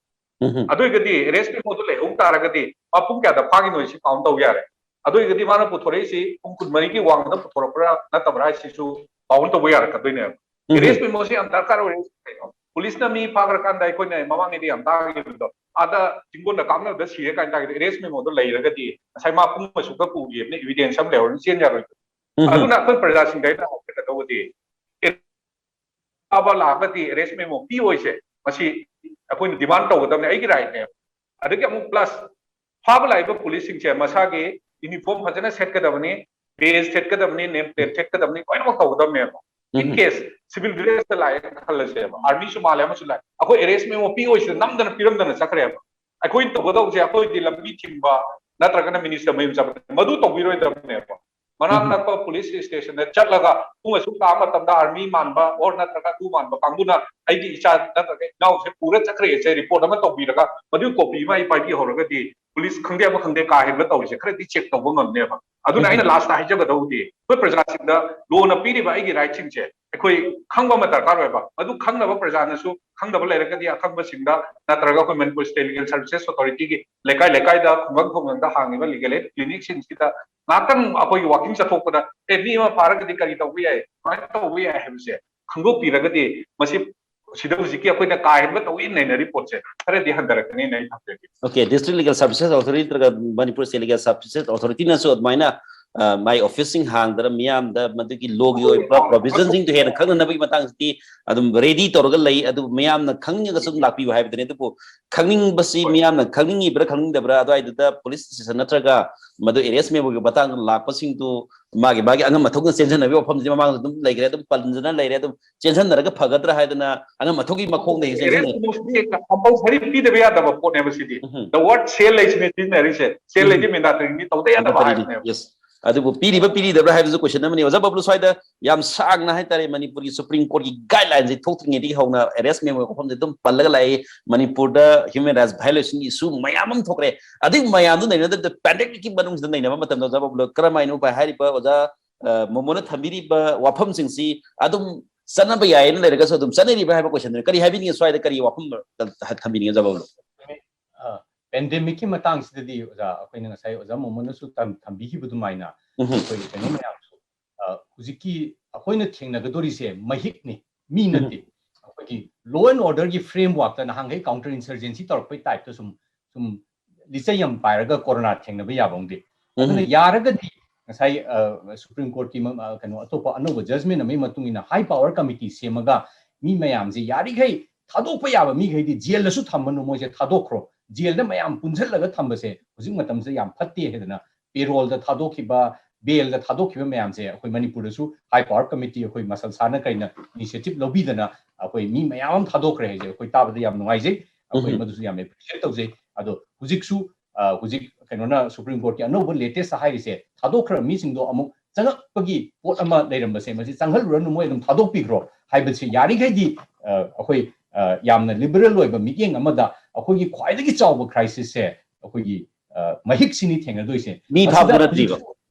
ꯎꯝꯍꯨꯝ, ꯑꯗꯨ ꯑꯣꯏꯔꯒꯗꯤ ꯑꯦꯔꯦꯁ ꯃꯦꯃꯣꯗꯨ ꯂꯩꯍꯧ ꯇꯥꯔꯒꯗꯤ ꯃꯥ ꯄꯨꯡ ꯀꯌꯥꯗ ꯐꯥꯈꯤꯅꯣ ꯁꯤ ꯀꯥꯎꯟ ꯇꯧ ꯌꯥꯔꯦ꯫ ꯑꯗꯨ ꯑꯣꯏꯔꯒꯗꯤ ꯃꯥꯅ ꯄꯨꯊꯣꯔꯛꯏꯁꯤ ꯄꯨꯡ ꯀꯨꯟꯃꯔꯤꯒꯤ ꯋꯥꯡꯃꯗ ꯄꯨꯊꯣꯔꯛꯄ꯭ꯔꯥ ꯅꯠꯇꯕ꯭ꯔꯥ ꯍꯥꯏꯁꯤꯁꯨ ꯀꯥꯎꯟ ꯇꯧꯕ ꯌꯥꯔꯛꯀꯗꯣꯏꯅꯦꯕ꯫ ꯎꯝꯍꯨꯝ, ꯑꯦꯔꯦꯁ ꯃꯦꯃꯣꯁꯤ ꯌꯥꯝ ꯗꯔꯀꯥꯔ ꯑꯣꯏꯔꯦ ꯀꯩꯅꯣ꯫ ꯄꯨꯂꯤꯁꯅ ꯃꯤ ꯐꯥꯈ꯭ꯔꯀꯥꯟꯗ ꯑꯩꯈꯣꯏꯅ ꯃꯃꯥꯡꯉꯩꯗꯤ ꯌꯥꯝ ꯇꯥꯈꯤꯕꯗꯣ, ꯑꯥꯗ ꯆꯤꯡꯒꯣꯟꯗ ꯀꯥꯞꯅꯕꯗ ꯁꯤꯔꯦ ꯀꯥꯏꯅ ꯇꯥꯈꯤꯗꯣ, ꯑꯦꯔꯦꯁ ꯃꯦꯃꯣꯗꯣ ꯂꯩꯔꯒꯗꯤ ꯉꯁꯥꯏ ꯃꯥ ꯄꯨꯡ ꯑꯁꯨꯛꯇ ꯄꯨꯈꯤꯕꯅꯤ, ꯏꯚꯤꯗꯦꯟꯁ ꯑꯃ ꯂꯩꯍꯧꯔꯅꯤ, ꯆꯦꯟ ꯌꯥꯔꯣꯏ꯫ ꯎꯝꯍꯨꯝ, ꯑꯗꯨꯅ ꯑꯩꯈꯣꯏ ꯄ꯭ꯔꯖꯥꯁꯤꯡꯗ ꯑꯩꯅ ꯍꯥꯏꯖꯒꯗꯧꯕꯗꯤ, ꯑꯦ, ꯐꯥꯕ ꯂꯥꯛꯑꯒꯗꯤ ꯑꯦꯔꯦꯁ ꯃꯦꯃꯣ ꯄꯤꯑꯣꯏꯁꯦ, ꯃꯁꯤ ꯑꯩꯈꯣꯏꯅ ꯗꯤꯃꯥꯟ ꯇꯧꯒꯗꯕꯅꯦ, ꯑꯩꯒꯤ ꯔꯥꯏꯠꯅꯦꯕ꯫ ꯑꯗꯒꯤ ꯑꯃꯨꯛ ꯄ꯭ꯂꯁ ꯐꯥꯕ ꯂꯥꯛꯏꯕ ꯄꯨꯂꯤꯁꯁꯤꯡꯁꯦ ꯃꯁꯥꯒꯤ ꯌꯨꯅꯤꯐꯣꯔꯝ ꯐꯖꯅ ꯁꯦꯠꯀꯗꯕꯅꯤ, ꯕꯦꯖ ꯁꯦꯠꯀꯗꯕꯅꯤ, ꯅꯦꯝ ꯄ꯭ꯂꯦꯠ ꯁꯦꯠꯀꯗꯕꯅꯤ, ꯂꯣꯏꯅꯃꯛ ꯇꯧꯒꯗꯕꯅꯦꯕ꯫ ꯏꯟ ꯎꯝꯍꯨꯝ, ꯀꯦꯁ ꯁꯤꯚꯤꯜ ꯗ꯭ꯔꯦꯁꯇ ꯂꯥꯛꯑꯦ ꯈꯜꯂꯁꯦꯕ, ꯑꯥꯔꯃꯤꯁꯨ ꯃꯥꯜꯂꯦ, ꯑꯃꯁꯨ ꯂꯥꯛꯑꯦ, ꯑꯩꯈꯣꯏ ꯑꯦꯔꯦꯁ ꯃꯦꯃꯣ ꯄꯤꯑꯣꯏꯁꯤꯗ ꯅꯝꯗꯅ ꯄꯤꯔꯝꯗꯅ ꯆꯠꯈ꯭ꯔꯦꯕ꯫ ꯑꯩꯈꯣꯏꯅ ꯇꯧꯒꯗꯧꯕꯁꯦ ꯑꯩꯈꯣꯏꯗꯤ ꯂꯝꯕꯤ ꯊꯤꯡꯕ ꯅꯠꯇ꯭ꯔꯒꯅ ꯃꯤꯅꯤꯁꯇꯔ ꯃꯌꯨꯝ ꯆꯠꯄ, ꯃꯗꯨ ꯇꯧꯕꯤꯔꯣꯏꯗꯕꯅꯦꯕ꯫ ꯃꯅꯥꯛ ꯎꯝꯍꯨꯝ, ꯅꯛꯄ ꯄꯨꯂꯤꯁ ꯁ꯭ꯇꯦꯁꯟꯗ ꯆꯠꯂꯒ ꯄꯨꯡ ꯑꯁꯨꯛ ꯇꯥꯕ ꯃꯇꯝꯗ ꯑꯥꯔꯃꯤ ꯃꯥꯟꯕ ꯑꯣꯔ ꯅꯠꯇ꯭ꯔꯒ ꯑꯗꯨ ꯃꯥꯟꯕ ꯀꯥꯡꯕꯨꯅ ꯑꯩꯒꯤ ꯏꯆꯥ ꯅꯠꯇ꯭ꯔꯒ ꯏꯅꯥꯎꯁꯦ ꯄꯨꯔ ꯆꯠꯈ꯭ꯔꯦꯁꯦ ꯔꯤꯄꯣꯔꯠ ꯑꯃ ꯇꯧꯕꯤꯔꯒ ꯃꯗꯨꯒꯤ ꯀꯣꯄꯤ ꯑꯃ ꯑꯩ ꯄꯥꯏꯕꯤꯍꯧꯔꯒꯗꯤ ꯄꯨꯂꯤꯁ ꯈꯪꯗꯦ ꯑꯃ ꯈꯪꯗꯦ ꯀꯥ ꯍꯦꯟꯕ ꯇꯧꯔꯤꯁꯦ ꯈꯔꯗꯤ ꯆꯦꯛ ꯇꯧꯕ ꯉꯝꯅꯦꯕ꯫ ꯑꯗꯨꯅ ꯑꯩꯅ ꯎꯝꯍꯨꯝ, ꯂꯥꯁꯇ ꯍꯥꯏꯖꯒꯗꯧꯕꯗꯤ ꯑꯩꯈꯣꯏ ꯄ꯭ꯔꯖꯥꯁꯤꯡꯗ ꯂꯣꯅ ꯄꯤꯔꯤꯕ ꯑꯩꯒꯤ ꯔꯥꯏꯠꯁꯤꯡꯁꯦ ꯑꯩꯈꯣꯏ ꯈꯪꯕ ꯑꯃ ꯗꯔꯀꯥꯔ ꯑꯣꯏꯕ꯫ ꯑꯗꯨ ꯈꯪꯅꯕ ꯄ꯭ꯔꯖꯥꯅꯁꯨ ꯈꯪꯗꯕ ꯂꯩꯔꯒꯗꯤ ꯑꯈꯪꯕꯁꯤꯡꯗ ꯅꯠꯇ꯭ꯔꯒ ꯑꯩꯈꯣꯏ ꯃꯅꯤꯄꯨꯔ ꯁ꯭ꯇꯦꯠ ꯂꯤꯒꯦꯜ ꯁꯔꯚꯤꯁꯦꯁ ꯑꯣꯊꯣꯔꯤꯇꯤꯒꯤ ꯂꯩꯀꯥꯏ ꯂꯩꯀꯥꯏꯗ, ꯈꯨꯡꯒꯪ ꯈꯨꯡꯒꯪꯗ ꯍꯥꯡꯉꯤꯕ ꯂꯤꯒꯦꯜ ꯑꯦꯗ ꯀ꯭ꯂꯤꯅꯤꯛꯁꯤꯡꯁꯤꯗ ꯉꯥꯏꯍꯥꯛꯇꯪ ꯑꯩꯈꯣꯏꯒꯤ ꯋꯥꯀꯤꯡ ꯆꯠꯊꯣꯛꯄꯗ, "ꯑꯦ, ꯃꯤ ꯑꯃ ꯐꯥꯔꯒꯗꯤ ꯀꯔꯤ ꯇꯧꯕ ꯌꯥꯏ, ꯀꯃꯥꯏꯅ ꯇꯧꯕ ꯌꯥꯏ?" ꯍꯥꯏꯕꯁꯦ ꯈꯪꯗꯣꯛꯄꯤꯔꯒꯗꯤ ꯃꯁꯤ ꯁꯤꯗ ꯍꯧꯖꯤꯛꯀꯤ ꯑꯩꯈꯣꯏꯅ ꯀꯥ ꯍꯦꯟꯕ ꯇꯧꯏ ꯅꯩꯅꯔꯤ ꯄꯣꯠꯁꯦ ꯈꯔꯗꯤ ꯍꯟꯊꯔꯛꯀꯅꯤꯅ ꯑꯩ ꯊꯝꯖꯒꯦ꯫ Okay, District Legal Services Authority ꯅꯠꯇ꯭ꯔꯒ Manipur State Legal Services Authority ꯅꯁꯨ ꯑꯗꯨꯃꯥꯏꯅ, ꯑ, ꯃꯥꯏ office ꯁꯤꯡ ꯍꯥꯡꯗꯅ ꯃꯤꯌꯥꯝꯗ ꯃꯗꯨꯒꯤ law ꯒꯤ ꯑꯣꯏꯕ provision ꯁꯤꯡꯗꯨ ꯍꯦꯟꯅ ꯈꯪꯅꯅꯕꯒꯤ ꯃꯇꯥꯡꯗꯗꯤ ꯑꯗꯨꯝ ready ꯇꯧꯔꯒ ꯂꯩ꯫ ꯑꯗꯨ ꯃꯤꯌꯥꯝꯅ ꯈꯪꯅꯤꯡꯉꯒꯁꯨ ꯑꯗꯨꯝ ꯂꯥꯛꯄꯤꯌꯨ ꯍꯥꯏꯕꯗꯨꯅꯤ꯫ ꯑꯗꯨꯕꯨ ꯈꯪꯅꯤꯡꯕꯁꯤ ꯃꯤꯌꯥꯝꯅ ꯈꯪꯅꯤꯡꯉꯤꯕ꯭ꯔꯥ ꯈꯪꯅꯤꯡꯗꯕ꯭ꯔꯥ, ꯑꯗꯨꯋꯥꯏꯗꯨꯗ police station ꯅꯠꯇ꯭ꯔꯒ ꯃꯗꯨ arrest memo ꯒꯤ ꯃꯇꯥꯡꯗ ꯂꯥꯛꯄꯁꯤꯡꯗꯨ ꯃꯥꯒꯤ ꯃꯥꯒꯤ ꯑꯉꯝ ꯑꯊꯧꯅ ꯆꯦꯟꯁꯤꯟꯅꯕꯒꯤ ꯋꯥꯐꯝꯁꯤ ꯃꯃꯥꯡꯗ ꯑꯗꯨꯝ ꯂꯩꯈ꯭ꯔꯦ, ꯑꯗꯨꯝ ꯄꯟꯗꯅ ꯂꯩꯔꯦ꯫ ꯑꯗꯨꯝ ꯆꯦꯟꯁꯤꯟꯅꯔꯒ ꯐꯒꯗ꯭ꯔꯥ ꯍꯥꯏꯗꯅ ꯑꯉꯝ ꯑꯊꯧꯒꯤ ꯃꯈꯣꯡꯗ ꯍꯦꯛ ꯆꯦꯟꯁꯤꯟꯅꯩ꯫ Arrest memo ꯁꯤꯗꯤ compulsory ꯄꯤꯗꯕ ꯌꯥꯗꯕ ꯄꯣꯠꯅꯦꯕ ꯁꯤꯗꯤ꯫ ꯎꯝ꯫ The word ꯁꯦꯜ ꯂꯩꯁꯤꯅꯦ ꯁꯤꯖꯤꯟꯅꯔꯤꯁꯦ꯫ ꯁꯦꯜ ꯎꯝ꯫ ꯂꯩꯗꯤ mandatory ꯅꯤ, ꯇꯧꯗ ꯌꯥꯗꯕ Mandatory ꯅꯤ꯫ ꯍꯥꯏꯕꯅꯦꯕ꯫ Yes. ꯑꯗꯨꯕꯨ ꯄꯤꯔꯤꯕ ꯄꯤꯔꯤꯗꯕ꯭ꯔꯥ ꯍꯥꯏꯕꯁꯨ question ꯑꯃꯅꯤ꯫ ꯑꯣꯖꯥ ꯕꯕꯂꯨ, ꯁ꯭ꯋꯥꯏꯗ ꯌꯥꯝ ꯁꯥꯡꯅ ꯍꯥꯏꯇꯥꯔꯦ, ꯃꯅꯤꯄꯨꯔꯒꯤ Supreme Court ꯀꯤ guideline ꯁꯦ ꯊꯣꯛꯇ꯭ꯔꯤꯉꯩꯗꯒꯤ ꯍꯧꯅ arrest memo ꯋꯥꯐꯝꯁꯦ ꯑꯗꯨꯝ ꯄꯜꯂꯒ ꯂꯥꯛꯏ꯫ ꯃꯅꯤꯄꯨꯔꯗ human rights violation ꯒꯤ issue ꯃꯌꯥꯝ ꯑꯃ ꯊꯣꯛꯈ꯭ꯔꯦ꯫ ꯑꯗꯨꯒꯤ ꯃꯌꯥꯝꯗꯨ ꯅꯩꯅꯗꯕꯤꯗ pandemic ꯀꯤ ꯃꯅꯨꯡꯁꯤꯗ ꯅꯩꯅꯕ ꯃꯇꯝꯗ ꯑꯣꯖꯥ ꯕꯕꯂꯨ ꯀꯔꯝꯍꯥꯏꯅ ꯎꯄꯥꯏ ꯍꯥꯏꯔꯤꯕ ꯑꯣꯖꯥ, ꯑ, ꯃꯣꯃꯣꯅ ꯊꯝꯕꯤꯔꯤꯕ ꯋꯥꯐꯝꯁꯤꯡꯁꯤ ꯑꯗꯨꯝ ꯆꯠꯅꯕ ꯌꯥꯏꯅ ꯂꯩꯔꯒꯁꯨ ꯑꯗꯨꯝ ꯆꯠꯅꯔꯤꯕ꯭ꯔꯥ ꯍꯥꯏꯕ question ꯗꯨꯅꯤ꯫ ꯀꯔꯤ ꯍꯥꯏꯕꯤꯅꯤꯡꯉꯤ, ꯁ꯭ꯋꯥꯏꯗ ꯀꯔꯤ ꯋꯥꯐꯝ ꯊꯝꯕꯤꯅꯤꯡꯉꯤ ꯑꯣꯖꯥ ꯕꯕꯂꯨ? ꯑ, pandemic ꯀꯤ ꯃꯇꯥꯡꯁꯤꯗꯗꯤ ꯑꯣꯖꯥ, ꯑꯩꯈꯣꯏꯅ ꯉꯁꯥꯏ ꯑꯣꯖꯥ ꯃꯣꯃꯣꯅꯁꯨ ꯊꯝ-, ꯊꯝꯕꯤꯈꯤꯕ ꯑꯗꯨꯃꯥꯏꯅ ꯎꯝ꯫ ꯑꯩꯈꯣꯏ ꯀꯩꯅꯣ ꯃꯌꯥꯝꯁꯨ, ꯑ, ꯍꯧꯖꯤꯛꯀꯤ ꯑꯩꯈꯣꯏꯅ ꯊꯦꯡꯅꯒꯗꯧꯔꯤꯁꯦ ꯃꯍꯤꯛꯅꯤ, ꯃꯤ ꯎꯝ꯫ ꯅꯠꯇꯦ꯫ ꯑꯩꯈꯣꯏꯒꯤ law and order ꯒꯤ framework ꯇ ꯅꯍꯥꯟꯈꯩ counter insurgency ꯇꯧꯔꯛꯄꯩ type ꯇ ꯁꯨꯝ, ꯁꯨꯝ ꯂꯤꯆꯩ ꯑꯃ ꯄꯥꯏꯔꯒ ꯀꯣꯔꯣꯅꯥ ꯊꯦꯡꯅꯕ ꯌꯥꯕ ꯑꯃꯗꯤ꯫ ꯑꯗꯨꯅ ꯎꯝ꯫ ꯌꯥꯔꯒꯗꯤ ꯉꯁꯥꯏ, ꯑ, Supreme Court ꯀꯤ ꯃ-, ꯑ, ꯀꯩꯅꯣ ꯑꯇꯣꯞꯄ ꯑꯅꯧꯕ judgment ꯑꯃꯒꯤ ꯃꯇꯨꯡ ꯏꯟꯅ high power committee ꯁꯦꯝꯃꯒ ꯃꯤ ꯃꯌꯥꯝꯁꯦ ꯌꯥꯔꯤꯈꯩ ꯊꯥꯗꯣꯛꯄ ꯌꯥꯕ ꯃꯤꯈꯩꯗꯤ ꯖꯦꯜꯗꯁꯨ ꯊꯝꯃꯅꯨ, ꯃꯣꯏꯁꯦ ꯊꯥꯗꯣꯛꯈ꯭ꯔꯣ꯫ ꯖꯦꯜꯗ ꯃꯌꯥꯝ ꯄꯨꯟꯁꯤꯜꯂꯒ ꯊꯝꯕꯁꯦ ꯍꯧꯖꯤꯛ ꯃꯇꯝꯁꯤꯗ ꯌꯥꯝ ꯐꯠꯇꯦ ꯍꯥꯏꯗꯅ payroll ꯗ ꯊꯥꯗꯣꯛꯈꯤꯕ, bail ꯗ ꯊꯥꯗꯣꯛꯈꯤꯕ ꯃꯌꯥꯝꯁꯦ ꯑꯩꯈꯣꯏ ꯃꯅꯤꯄꯨꯔꯗꯁꯨ high power committee ꯑꯩꯈꯣꯏ ꯃꯁꯜ ꯁꯥꯅ ꯀꯩꯅ initiative ꯂꯧꯕꯤꯗꯅ ꯑꯩꯈꯣꯏ ꯃꯤ ꯃꯌꯥꯝ ꯑꯃ ꯊꯥꯗꯣꯛꯈ꯭ꯔꯦ ꯍꯥꯏꯁꯦ ꯑꯩꯈꯣꯏ ꯇꯥꯕꯗ ꯌꯥꯝ ꯅꯨꯡꯉꯥꯏꯖꯩ꯫ ꯑꯩꯈꯣꯏ ꯎꯝ꯫ ꯃꯗꯨꯁꯨ ꯌꯥꯝ appreciate ꯇꯧꯖꯩ꯫ ꯑꯗꯣ ꯍꯧꯖꯤꯛꯁꯨ, ꯑ, ꯍꯧꯖꯤꯛ ꯀꯩꯅꯣꯅ Supreme Court ꯀꯤ ꯑꯅꯧꯕ latest ꯍꯥꯏꯔꯤꯁꯦ ꯊꯥꯗꯣꯛꯈ꯭ꯔꯕ ꯃꯤꯁꯤꯡꯗꯣ ꯑꯃꯨꯛ ꯆꯪꯉꯛꯄꯒꯤ ꯄꯣꯠ ꯑꯃ ꯂꯩꯔꯝꯕꯁꯦ ꯃꯁꯤ ꯆꯪꯍꯜꯂꯨꯔꯅꯨ, ꯃꯣꯏ ꯑꯗꯨꯝ ꯊꯥꯗꯣꯛꯄꯤꯈ꯭ꯔꯣ ꯍꯥꯏꯕꯁꯤ ꯌꯥꯔꯤꯈꯩꯗꯤ, ꯑ, ꯑꯩꯈꯣꯏ, ꯑ, ꯌꯥꯝꯅ liberal ꯑꯣꯏꯕ ꯃꯤꯠꯌꯦꯡ ꯑꯃꯗ ꯑꯩꯈꯣꯏꯒꯤ ꯈ꯭ꯋꯥꯏꯗꯒꯤ ꯆꯥꯎꯕ crisis ꯁꯦ ꯑꯩꯈꯣꯏꯒꯤ, ꯑ, ꯃꯍꯤꯛꯁꯤꯅꯤ ꯊꯦꯡꯅꯗꯣꯏꯁꯦ꯫ ꯃꯤ ꯃꯁꯤꯗ ꯐꯥꯕꯗꯨ ꯅꯠꯇ꯭ꯔꯤꯕ?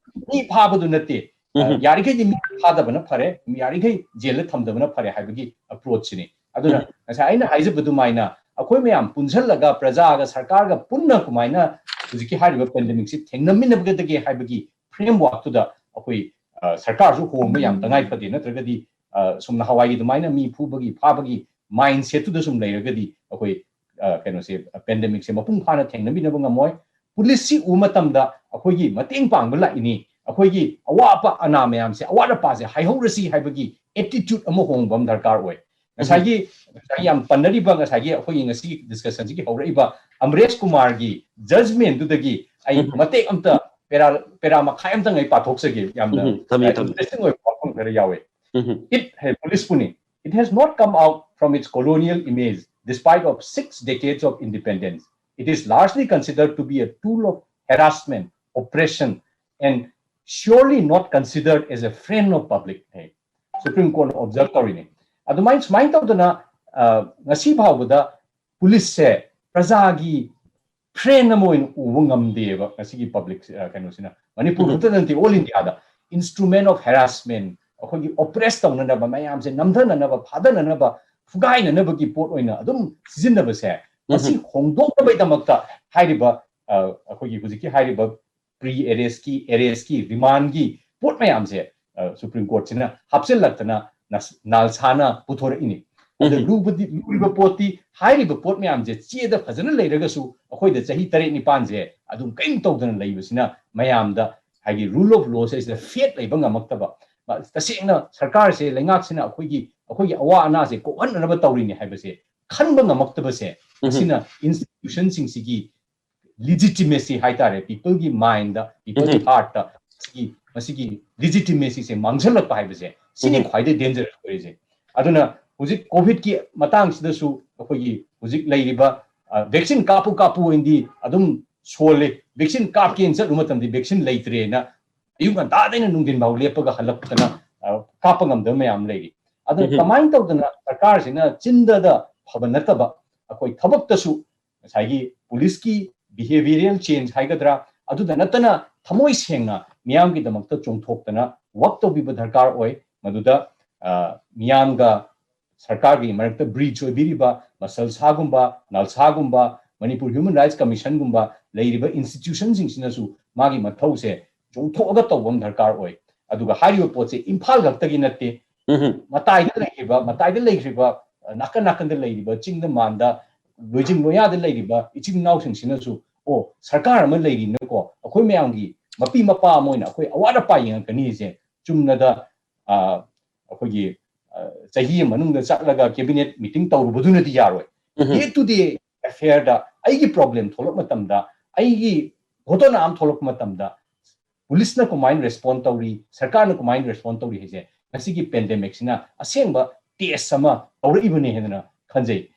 ꯃꯤ ꯐꯥꯕꯗꯨ ꯅꯠꯇꯦ꯫ ꯑ, ꯎꯝ꯫ ꯌꯥꯔꯤꯈꯩꯗꯤ ꯃꯤ ꯐꯥꯗꯕꯅ ꯐꯔꯦ, ꯌꯥꯔꯤꯈꯩ ꯖꯦꯜꯗ ꯊꯝꯗꯕꯅ ꯐꯔꯦ ꯍꯥꯏꯕꯒꯤ approach ꯁꯤꯅꯤ꯫ ꯑꯗꯨꯅ ꯎꯝ꯫ ꯉꯁꯥꯏ ꯑꯩꯅ ꯍꯥꯏꯖꯕ ꯑꯗꯨꯃꯥꯏꯅ ꯑꯩꯈꯣꯏ ꯃꯌꯥꯝ ꯄꯨꯟꯁꯤꯜꯂꯒ ꯄ꯭ꯔꯖꯥꯒ ꯁꯔꯀꯥꯔꯒ ꯄꯨꯟꯅ ꯀꯃꯥꯏꯅ ꯍꯧꯖꯤꯛꯀꯤ ꯍꯥꯏꯔꯤꯕ pandemic ꯁꯤ ꯊꯦꯡꯅꯃꯤꯟꯅꯒꯗꯒꯦ ꯍꯥꯏꯕꯒꯤ framework ꯇꯨꯗ ꯑꯩꯈꯣꯏ, ꯑ, ꯁꯔꯀꯥꯔꯁꯨ ꯍꯣꯡꯕ ꯌꯥꯝ ꯇꯉꯥꯏ ꯐꯗꯦ꯫ ꯅꯠꯇ꯭ꯔꯒꯗꯤ, ꯑ, ꯁꯨꯝ ꯅꯍꯥꯟꯋꯥꯏꯒꯤ ꯑꯗꯨꯃꯥꯏꯅ ꯃꯤ ꯐꯨꯕꯒꯤ ꯐꯥꯕꯒꯤ mindset ꯇꯨꯗ ꯁꯨꯝ ꯂꯩꯔꯒꯗꯤ ꯑꯩꯈꯣꯏ, ꯑ, ꯀꯩꯅꯣꯁꯦ, pandemic ꯁꯦ ꯃꯄꯨꯡ ꯐꯥꯅ ꯊꯦꯡꯅꯕꯤꯅꯕ ꯉꯝꯃꯣꯏ꯫ Police ꯁꯤ ꯎꯕ ꯃꯇꯝꯗ ꯑꯩꯈꯣꯏꯒꯤ ꯃꯇꯦꯡ ꯄꯥꯡꯕ ꯂꯥꯛꯏꯅꯤ, ꯑꯩꯈꯣꯏꯒꯤ ꯑꯋꯥꯕ ꯑꯅꯥ ꯃꯌꯥꯝꯁꯦ, ꯑꯋꯥꯠ ꯑꯄꯥꯁꯦ ꯍꯥꯏꯍꯧꯔꯁꯤ ꯍꯥꯏꯕꯒꯤ attitude ꯑꯃ ꯍꯣꯡꯕ ꯑꯃ ꯗꯔꯀꯥꯔ ꯑꯣꯏ꯫ ꯉꯁꯥꯏꯒꯤ, ꯉꯁꯥꯏ ꯌꯥꯝ ꯄꯟꯅꯔꯤꯕ, ꯉꯁꯥꯏꯒꯤ ꯑꯩꯈꯣꯏꯒꯤ ꯉꯁꯤꯒꯤ discussion ꯁꯤꯒꯤ ꯍꯧꯔꯛꯏꯕ ꯑꯃꯔꯦꯁ ꯀꯨꯃꯥꯔꯒꯤ judgment ꯗꯨꯗꯒꯤ ꯑꯩ ꯎꯝ꯫ ꯃꯇꯦꯛ ꯑꯝꯇ, ꯄꯦꯔꯥ, ꯄꯦꯔꯥ ꯃꯈꯥꯏ ꯑꯝꯇꯪ ꯑꯩ ꯄꯥꯊꯣꯛꯆꯒꯦ꯫ ꯌꯥꯝꯅ, ꯎꯝ, ꯊꯝꯕꯤꯌꯨ, ꯑ, ꯊꯝꯕꯤꯌꯨ꯫ Interesting ꯑꯣꯏꯕ ꯋꯥꯐꯝ ꯈꯔ ꯌꯥꯎꯋꯦ꯫ ꯎꯝ꯫ It, ꯍꯦ, police ꯄꯨꯅꯤ꯫ It has not come out from its colonial image despite of six decades of independence. It is largely considered to be a tool of harassment, oppression, and surely not considered as a friend of public. ꯍꯦ, Supreme Court ꯅ observe ꯇꯧꯔꯤꯅꯤ꯫ ꯑꯗꯨꯃꯥꯏꯅ, ꯁꯨꯃꯥꯏꯅ ꯇꯧꯗꯅ, ꯑ, ꯉꯁꯤ ꯐꯥꯎꯕꯗ police ꯁꯦ ꯄ꯭ꯔꯖꯥꯒꯤ friend ꯑꯃ ꯑꯣꯏꯅ ꯎꯕ ꯉꯝꯗꯦꯕ ꯉꯁꯤꯒꯤ public, ꯑ, ꯀꯩꯅꯣꯁꯤꯅ꯫ ꯃꯅꯤꯄꯨꯔ ꯎꯝ꯫ ꯈꯛꯇ ꯅꯠꯇꯦ, all India the instrument of harassment, ꯑꯩꯈꯣꯏꯒꯤ oppress ꯇꯧꯅꯅꯕ, ꯃꯌꯥꯝꯁꯦ ꯅꯝꯊꯅꯅꯕ, ꯐꯥꯗꯅꯅꯕ, ꯐꯨꯒꯥꯏꯅꯅꯕꯒꯤ ꯄꯣꯠ ꯑꯣꯏꯅ ꯑꯗꯨꯝ ꯁꯤꯖꯤꯟꯅꯕꯁꯦ, ꯃꯁꯤ ꯎꯝ꯫ ꯍꯣꯡꯗꯣꯛꯅꯕꯒꯤꯗꯃꯛꯇ ꯍꯥꯏꯔꯤꯕ, ꯑ, ꯑꯩꯈꯣꯏꯒꯤ ꯍꯧꯖꯤꯛꯀꯤ ꯍꯥꯏꯔꯤꯕ pre arrest ꯀꯤ, arrest ꯀꯤ, remand ꯒꯤ ꯄꯣꯠ ꯃꯌꯥꯝꯁꯦ, ꯑ, Supreme Court ꯁꯤꯅ ꯍꯥꯞꯆꯤꯜꯂꯛꯇꯅ ꯅꯁ-, ꯅꯥꯜꯁꯥꯅ ꯄꯨꯊꯣꯔꯛꯏꯅꯤ꯫ ꯑꯗ ꯎꯝ꯫ ꯂꯨꯕꯗꯤ, ꯂꯨꯔꯤꯕ ꯄꯣꯠꯇꯤ ꯍꯥꯏꯔꯤꯕ ꯄꯣꯠ ꯃꯌꯥꯝꯁꯦ ꯆꯦꯗ ꯐꯖꯅ ꯂꯩꯔꯒꯁꯨ ꯑꯩꯈꯣꯏꯗ ꯆꯍꯤ ꯇꯔꯦꯠ ꯅꯤꯄꯥꯟꯁꯦ ꯑꯗꯨꯝ ꯀꯔꯤꯝ ꯇꯧꯗꯅ ꯂꯩꯕꯁꯤꯅ ꯃꯌꯥꯝꯗ ꯍꯥꯏꯗꯤ rule of law ꯁꯤꯗ faith ꯂꯩꯕ ꯉꯝꯃꯛꯇꯕ, ꯃ-, ꯇꯁꯦꯡꯅ ꯁꯔꯀꯥꯔꯁꯦ, ꯂꯩꯉꯥꯛꯁꯤꯅ ꯑꯩꯈꯣꯏꯒꯤ, ꯑꯩꯈꯣꯏꯒꯤ ꯑꯋꯥ ꯑꯅꯥꯁꯦ ꯀꯣꯛꯍꯟꯅꯅꯕ ꯇꯧꯔꯤꯅꯤ ꯍꯥꯏꯕꯁꯦ ꯈꯟꯕ ꯉꯝꯃꯛꯇꯕꯁꯦ, ꯎꯝ꯫ ꯑꯁꯤꯅ institution ꯁꯤꯡꯁꯤꯒꯤ legitimacy ꯍꯥꯏꯇꯥꯔꯦ, people ꯒꯤ mind ꯇ, people ꯒꯤ ꯎꯝ꯫ heart ꯇ ꯁꯤꯒꯤ, ꯃꯁꯤꯒꯤ legitimacy ꯁꯦ ꯃꯥꯡꯁꯤꯜꯂꯛꯄ ꯍꯥꯏꯕꯁꯦ, ꯁꯤꯅꯤ ꯎꯝ꯫ ꯈ꯭ꯋꯥꯏꯗꯒꯤ dangerous ꯑꯣꯏꯔꯤꯁꯦ꯫ ꯑꯗꯨꯅ ꯍꯧꯖꯤꯛ COVID ꯀꯤ ꯃꯇꯥꯡꯁꯤꯗꯁꯨ ꯑꯩꯈꯣꯏꯒꯤ ꯍꯧꯖꯤꯛ ꯂꯩꯔꯤꯕ, ꯑ, vaccine ꯀꯥꯞꯄꯨ ꯀꯥꯞꯄꯨ ꯍꯥꯏꯅꯗꯤ ꯑꯗꯨꯝ ꯁꯣꯜꯂꯤ, vaccine ꯀꯥꯞꯀꯦꯅ ꯆꯠꯂꯨ ꯃꯇꯝꯗ vaccine ꯂꯩꯇ꯭ꯔꯦꯅ ꯑꯌꯨꯛ ꯉꯟꯇꯥꯗꯩꯅ ꯅꯨꯡꯊꯤꯟ ꯐꯥꯎ ꯂꯦꯞꯄꯒ ꯍꯜꯂꯛꯇꯅ, ꯑ, ꯀꯥꯞꯄ ꯉꯝꯗꯕ ꯃꯌꯥꯝ ꯂꯩꯔꯤ꯫ ꯑꯗꯨꯅ ꯎꯝ꯫ ꯀꯃꯥꯏꯅ ꯇꯧꯗꯅ ꯁꯔꯀꯥꯔꯁꯤꯅ ꯆꯤꯟꯗꯗ ꯐꯕ ꯅꯠꯇꯕ ꯑꯩꯈꯣꯏ ꯊꯕꯛꯇꯁꯨ ꯉꯁꯥꯏꯒꯤ police ꯀꯤ behavioural change ꯍꯥꯏꯒꯗ꯭ꯔꯥ, ꯑꯗꯨꯗ ꯅꯠꯇꯅ ꯊꯃꯣꯏ ꯁꯦꯡꯅ ꯃꯤꯌꯥꯝꯒꯤꯗꯃꯛꯇ ꯆꯣꯡꯊꯣꯛꯇꯅ work ꯇꯧꯕꯤꯕ ꯗꯔꯀꯥꯔ ꯑꯣꯏ꯫ ꯃꯗꯨꯗ, ꯑ, ꯃꯤꯌꯥꯝꯒ ꯁꯔꯀꯥꯔꯒꯤ ꯃꯔꯛꯇ bridge ꯑꯣꯏꯕꯤꯔꯤꯕ ꯃꯁꯜꯁꯥꯒꯨꯝꯕ, ꯅꯥꯜꯁꯥꯒꯨꯝꯕ, Manipur Human Rights Commission ꯒꯨꯝꯕ ꯂꯩꯔꯤꯕ institution ꯁꯤꯡꯁꯤꯅꯁꯨ ꯃꯥꯒꯤ ꯃꯊꯧꯁꯦ ꯆꯣꯡꯊꯣꯛꯑꯒ ꯇꯧꯕ ꯑꯃ ꯗꯔꯀꯥꯔ ꯑꯣꯏ꯫ ꯑꯗꯨꯒ ꯍꯥꯏꯔꯤꯕ ꯄꯣꯠꯁꯦ ꯏꯝꯐꯥꯜ ꯈꯛꯇꯒꯤ ꯅꯠꯇꯦ, ꯎꯝ꯫ ꯃꯇꯥꯏꯗ ꯂꯩꯈ꯭ꯔꯤꯕ, ꯃꯇꯥꯏꯗ ꯂꯩꯈ꯭ꯔꯤꯕ, ꯅꯥꯀꯟ ꯅꯥꯀꯟꯗ ꯂꯩꯔꯤꯕ ꯆꯤꯡꯗ ꯃꯥꯟꯗ ꯂꯣꯏꯖꯤꯡ ꯂꯣꯌꯥꯗ ꯂꯩꯔꯤꯕ ꯏꯆꯤꯟ ꯏꯅꯥꯎꯁꯤꯡꯁꯤꯅꯁꯨ, ꯑꯣ, ꯁꯔꯀꯥꯔ ꯑꯃ ꯂꯩꯔꯤꯅꯀꯣ, ꯑꯩꯈꯣꯏ ꯃꯌꯥꯝꯒꯤ ꯃꯄꯤ ꯃꯄꯥ ꯑꯃ ꯑꯣꯏꯅ ꯑꯩꯈꯣꯏ ꯑꯋꯥꯠ ꯑꯄꯥ ꯌꯦꯡꯉꯛꯀꯅꯤꯁꯦ ꯆꯨꯝꯅꯗ ꯑꯩꯈꯣꯏꯒꯤ ꯆꯍꯤ ꯑꯃ ꯃꯅꯨꯡꯗ ꯆꯠꯂꯒ ꯀꯦꯕꯤꯅꯦꯠ ꯃꯤꯇꯤꯡ ꯇꯧꯔꯨꯕꯗꯨꯅꯗꯤ ꯌꯥꯔꯣꯏ꯫ ꯗꯦ ꯇꯨ ꯗꯦ ꯑꯦꯐꯤꯌꯔꯗ ꯑꯩꯒꯤ ꯄ꯭ꯔꯣꯕ꯭ꯂꯦꯝ ꯊꯣꯛꯂꯛꯄ ꯃꯇꯝꯗ, ꯑꯩꯒꯤ ꯘꯣꯇꯣꯅꯥ ꯑꯃ ꯊꯣꯛꯂꯛꯄ ꯃꯇꯝꯗ ꯄꯨꯂꯤꯁꯅ ꯀꯃꯥꯏꯅ ꯔꯦꯁꯄꯣꯟ ꯇꯧꯔꯤ, ꯁꯔꯀꯥꯔꯅ ꯀꯃꯥꯏꯅ ꯔꯦꯁꯄꯣꯟ ꯇꯧꯔꯤ ꯍꯥꯏꯁꯦ ꯉꯁꯤꯒꯤ ꯄꯦꯟꯗꯦꯃꯤꯛꯁꯤꯅ ꯑꯁꯦꯡꯕ ꯇꯦꯁ ꯑꯃ ꯇꯧꯔꯛꯏꯕꯅꯤ ꯍꯥꯏꯗꯅ ꯈꯟꯖꯩ꯫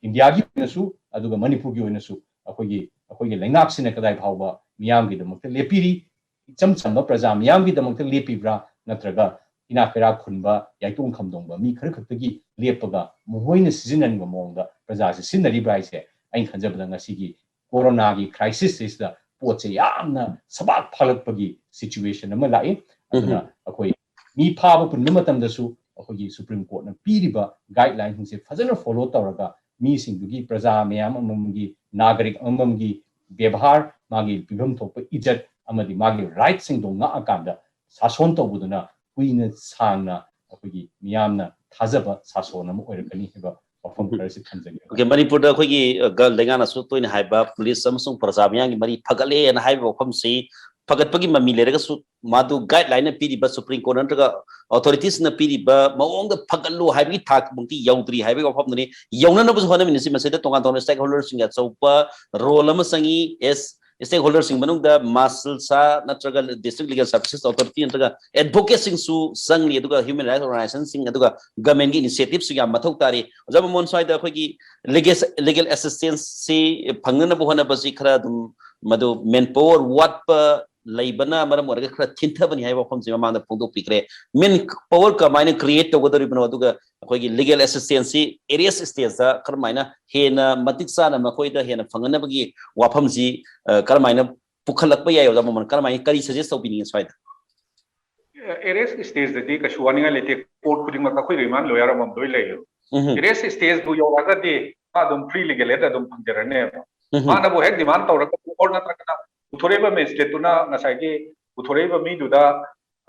ꯏꯟꯗꯤꯌꯥꯒꯤ ꯑꯣꯏꯅꯁꯨ ꯑꯗꯨꯒ ꯃꯅꯤꯄꯨꯔꯒꯤ ꯑꯣꯏꯅꯁꯨ ꯑꯩꯈꯣꯏꯒꯤ ꯑꯩꯈꯣꯏꯒꯤ ꯂꯩꯉꯥꯛꯁꯤꯅ ꯀꯗꯥꯏ ꯐꯥꯎꯕ ꯃꯤꯌꯥꯝꯒꯤꯗꯃꯛꯇ ꯂꯦꯞꯄꯤꯔꯤ, ꯏꯆꯝ ꯆꯝꯕ ꯄ꯭ꯔꯖꯥ ꯃꯤꯌꯥꯝꯒꯤꯗꯃꯛꯇ ꯂꯦꯞꯄꯤꯕ꯭ꯔꯥ, ꯅꯠꯇ꯭ꯔꯒ ꯏꯅꯥꯛ ꯀꯩꯔꯥꯛ ꯈꯨꯟꯕ, ꯌꯥꯏꯇꯣꯡ ꯈꯝꯗꯣꯡꯕ ꯃꯤ ꯈꯔ ꯈꯛꯇꯒꯤ ꯂꯦꯞꯄꯒ ꯃꯈꯣꯏꯅ ꯁꯤꯖꯤꯟꯅꯅꯤꯡꯕ ꯃꯑꯣꯡꯗ ꯄ꯭ꯔꯖꯥꯁꯦ ꯁꯤꯖꯤꯟꯅꯔꯤꯕ꯭ꯔꯥ ꯍꯥꯏꯁꯦ ꯑꯩꯅ ꯈꯟꯖꯕꯗ ꯉꯁꯤꯒꯤ ꯀꯣꯔꯣꯅꯥꯒꯤ ꯀ꯭ꯔꯥꯏꯁꯤꯁꯁꯤꯗ ꯄꯣꯠꯁꯦ ꯌꯥꯝꯅ ꯁꯕꯥꯛ ꯐꯥꯂꯛꯄꯒꯤ ꯁꯤꯆꯨꯋꯦꯁꯟ ꯑꯃ ꯂꯥꯛꯏ꯫ ꯑꯗꯨꯅ ꯑꯩꯈꯣꯏ ꯃꯤ ꯐꯥꯕ ꯄꯨꯟꯕ ꯃꯇꯝꯗꯁꯨ ꯑꯩꯈꯣꯏꯒꯤ ꯁꯨꯄ꯭ꯔꯤꯝ ꯀꯣꯔꯠꯅ ꯄꯤꯔꯤꯕ ꯒꯥꯏꯗꯂꯥꯏꯟꯁꯤꯡꯁꯦ ꯐꯖꯅ ꯐꯣꯂꯣ ꯇꯧꯔꯒ ꯃꯤꯁꯤꯡꯗꯨꯒꯤ, ꯄ꯭ꯔꯖꯥ ꯃꯌꯥꯝ ꯑꯃꯃꯝꯒꯤ, ꯅꯥꯒꯔꯤꯛ ꯑꯃꯃꯝꯒꯤ ꯕꯦꯕꯥꯔ, ꯃꯥꯒꯤ ꯄꯤꯐꯝ ꯊꯣꯛꯄ ꯏꯖꯠ ꯑꯃꯗꯤ ꯃꯥꯒꯤ ꯔꯥꯏꯠꯁꯤꯡꯗꯣ ꯉꯥꯛꯑꯀꯥꯟꯗ ꯁꯥꯁꯣꯟ ꯇꯧꯕꯗꯨꯅ ꯀꯨꯏꯅ ꯁꯥꯡꯅ ꯑꯩꯈꯣꯏꯒꯤ ꯃꯤꯌꯥꯝꯅ ꯊꯥꯖꯕ ꯁꯥꯁꯣꯟ ꯑꯃ ꯑꯣꯏꯔꯛꯀꯅꯤ ꯍꯥꯏꯕ ꯋꯥꯐꯝ ꯈꯔꯁꯤ ꯊꯝꯖꯒꯦ꯫ Okay, ꯃꯅꯤꯄꯨꯔꯗ ꯑꯩꯈꯣꯏꯒꯤ ꯂꯩꯉꯥꯛꯅꯁꯨ ꯇꯣꯏꯅ ꯍꯥꯏꯕ, ꯄꯨꯂꯤꯁ ꯑꯃꯁꯨꯡ ꯄ꯭ꯔꯖꯥ ꯃꯤꯌꯥꯝꯒꯤ ꯃꯔꯤ ꯐꯒꯠꯂꯦꯅ ꯍꯥꯏꯕ ꯋꯥꯐꯝꯁꯤ ꯐꯒꯠꯄꯒꯤ ꯃꯃꯤ ꯂꯩꯔꯒꯁꯨ ꯃꯥꯗꯨ ꯒꯥꯏꯗꯂꯥꯏꯟꯅ ꯄꯤꯔꯤꯕ, ꯁꯨꯄ꯭ꯔꯤꯝ ꯀꯣꯔꯠ ꯅꯠꯇ꯭ꯔꯒ ꯑꯣꯊꯣꯔꯤꯇꯤꯁꯅ ꯄꯤꯔꯤꯕ ꯃꯑꯣꯡꯗ ꯐꯒꯠꯂꯨ ꯍꯥꯏꯕꯒꯤ ꯊꯥꯛꯃꯛꯇꯤ ꯌꯧꯗ꯭ꯔꯤ ꯍꯥꯏꯕꯒꯤ ꯋꯥꯐꯝꯗꯨꯅꯤ꯫ ꯌꯧꯅꯅꯕꯁꯨ ꯍꯣꯠꯅꯃꯤꯟꯅꯁꯤ꯫ ꯃꯁꯤꯗ ꯇꯣꯉꯥꯟ ꯇꯣꯉꯥꯟꯕ ꯁ꯭ꯇꯦꯛ ꯍꯣꯜꯗꯔꯁꯤꯡꯒꯤ ꯑꯆꯧꯕ ꯔꯣꯜ ꯑꯃ ꯆꯪꯏ꯫ ꯑꯦꯁ ꯁ꯭ꯇꯦꯛ ꯍꯣꯜꯗꯔꯁꯤꯡ ꯃꯅꯨꯡꯗ ꯃꯥꯁꯜꯁꯥ ꯅꯠꯇ꯭ꯔꯒ District Legal Services Authority ꯅꯠꯇ꯭ꯔꯒ ꯑꯦꯗꯚꯣꯀꯦꯠꯁꯤꯡꯁꯨ ꯆꯪꯂꯤ, ꯑꯗꯨꯒ ꯍ꯭ꯌꯨꯃꯦꯟ ꯔꯥꯏꯠꯁ ꯑꯣꯔꯒꯅꯥꯏꯖꯦꯁꯟꯁꯤꯡ, ꯑꯗꯨꯒ ꯒꯃꯦꯟꯒꯤ ꯏꯅꯤꯁꯤꯌꯦꯇꯤꯞꯁꯨ ꯌꯥꯝ ꯃꯊꯧ ꯇꯥꯔꯤ꯫ ꯑꯣꯖꯥ ꯃꯃꯣꯟ, ꯁ꯭ꯋꯥꯏꯗ ꯑꯩꯈꯣꯏꯒꯤ ꯂꯤꯒꯦꯜ, ꯂꯤꯒꯦꯜ ꯑꯦꯁꯤꯁꯇꯦꯟꯁꯁꯤ ꯐꯪꯅꯅꯕ ꯍꯣꯠꯅꯕꯁꯤ ꯈꯔ ꯑꯗꯨꯝ ꯃꯗꯨ ꯃꯦꯟ ꯄꯥꯋꯔ ꯋꯥꯠꯄ ꯂꯩꯕꯅ ꯃꯔꯝ ꯑꯣꯏꯔꯒ ꯈꯔ ꯊꯤꯟꯊꯕꯅꯤ ꯍꯥꯏꯕ ꯋꯥꯐꯝꯁꯤ ꯃꯃꯥꯡꯗ ꯐꯣꯡꯗꯣꯛꯄꯤꯈ꯭ꯔꯦ꯫ ꯃꯦꯟ ꯄꯥꯋꯔ ꯀꯃꯥꯏꯅ ꯀ꯭ꯔꯤꯌꯦꯠ ꯇꯧꯒꯗꯧꯔꯤꯕꯅꯣ, ꯑꯗꯨꯒ ꯑꯩꯈꯣꯏꯒꯤ ꯂꯤꯒꯦꯜ ꯑꯦꯁꯤꯁꯇꯦꯟꯁꯁꯤ ꯑꯦꯔꯤꯌꯁ ꯁ꯭ꯇꯦꯖꯇ ꯀꯔꯝꯍꯥꯏꯅ ꯍꯦꯟꯅ ꯃꯇꯤꯛ ꯆꯥꯅ ꯃꯈꯣꯏꯗ ꯍꯦꯟꯅ ꯐꯪꯍꯟꯅꯕꯒꯤ ꯋꯥꯐꯝꯁꯤ, ꯑ, ꯀꯔꯝꯍꯥꯏꯅ ꯄꯨꯈꯠꯂꯛꯄ ꯌꯥꯏ? ꯑꯣꯖꯥ ꯃꯃꯣꯟ, ꯀꯔꯝꯍꯥꯏꯅ, ꯀꯔꯤ ꯁꯖꯦꯁ ꯇꯧꯕꯤꯅꯤꯡꯉꯤ ꯁ꯭ꯋꯥꯏꯗ? ꯑꯦꯔꯤꯌꯁ ꯁ꯭ꯇꯦꯖꯇꯗꯤ ꯀꯩꯁꯨ ꯋꯥꯅꯤꯡꯉꯥꯏ ꯂꯩꯇꯦ꯫ ꯀꯣꯔꯠ ꯈꯨꯗꯤꯡꯃꯛꯇ ꯑꯩꯈꯣꯏ ꯔꯤꯃꯥꯟ ꯂꯣꯌꯔ ꯑꯃꯃꯝ ꯂꯣꯏ ꯂꯩꯌꯦꯕ꯫ ꯎꯝ, ꯑꯦꯔꯤꯌꯁ ꯁ꯭ꯇꯦꯖꯕꯨ ꯌꯧꯔꯛꯑꯒꯗꯤ ꯃꯥ ꯑꯗꯨꯝ ꯐ꯭ꯔꯤ ꯂꯤꯒꯦꯜ ꯑꯦꯗ ꯑꯗꯨꯝ ꯐꯪꯖꯔꯅꯦꯕ꯫ ꯎꯝ, ꯃꯥꯅꯕꯨ ꯍꯦꯛ ꯗꯤꯃꯥꯟ ꯇꯧꯔꯒ ꯀꯣꯔꯠ ꯅꯠꯇ꯭ꯔꯒꯅ ꯄꯨꯊꯣꯔꯛꯏꯕ ꯃꯦꯖꯤꯁꯇ꯭ꯔꯦꯠꯇꯨꯅ ꯉꯁꯥꯏꯒꯤ ꯄꯨꯊꯣꯔꯛꯏꯕ ꯃꯤꯗꯨꯗ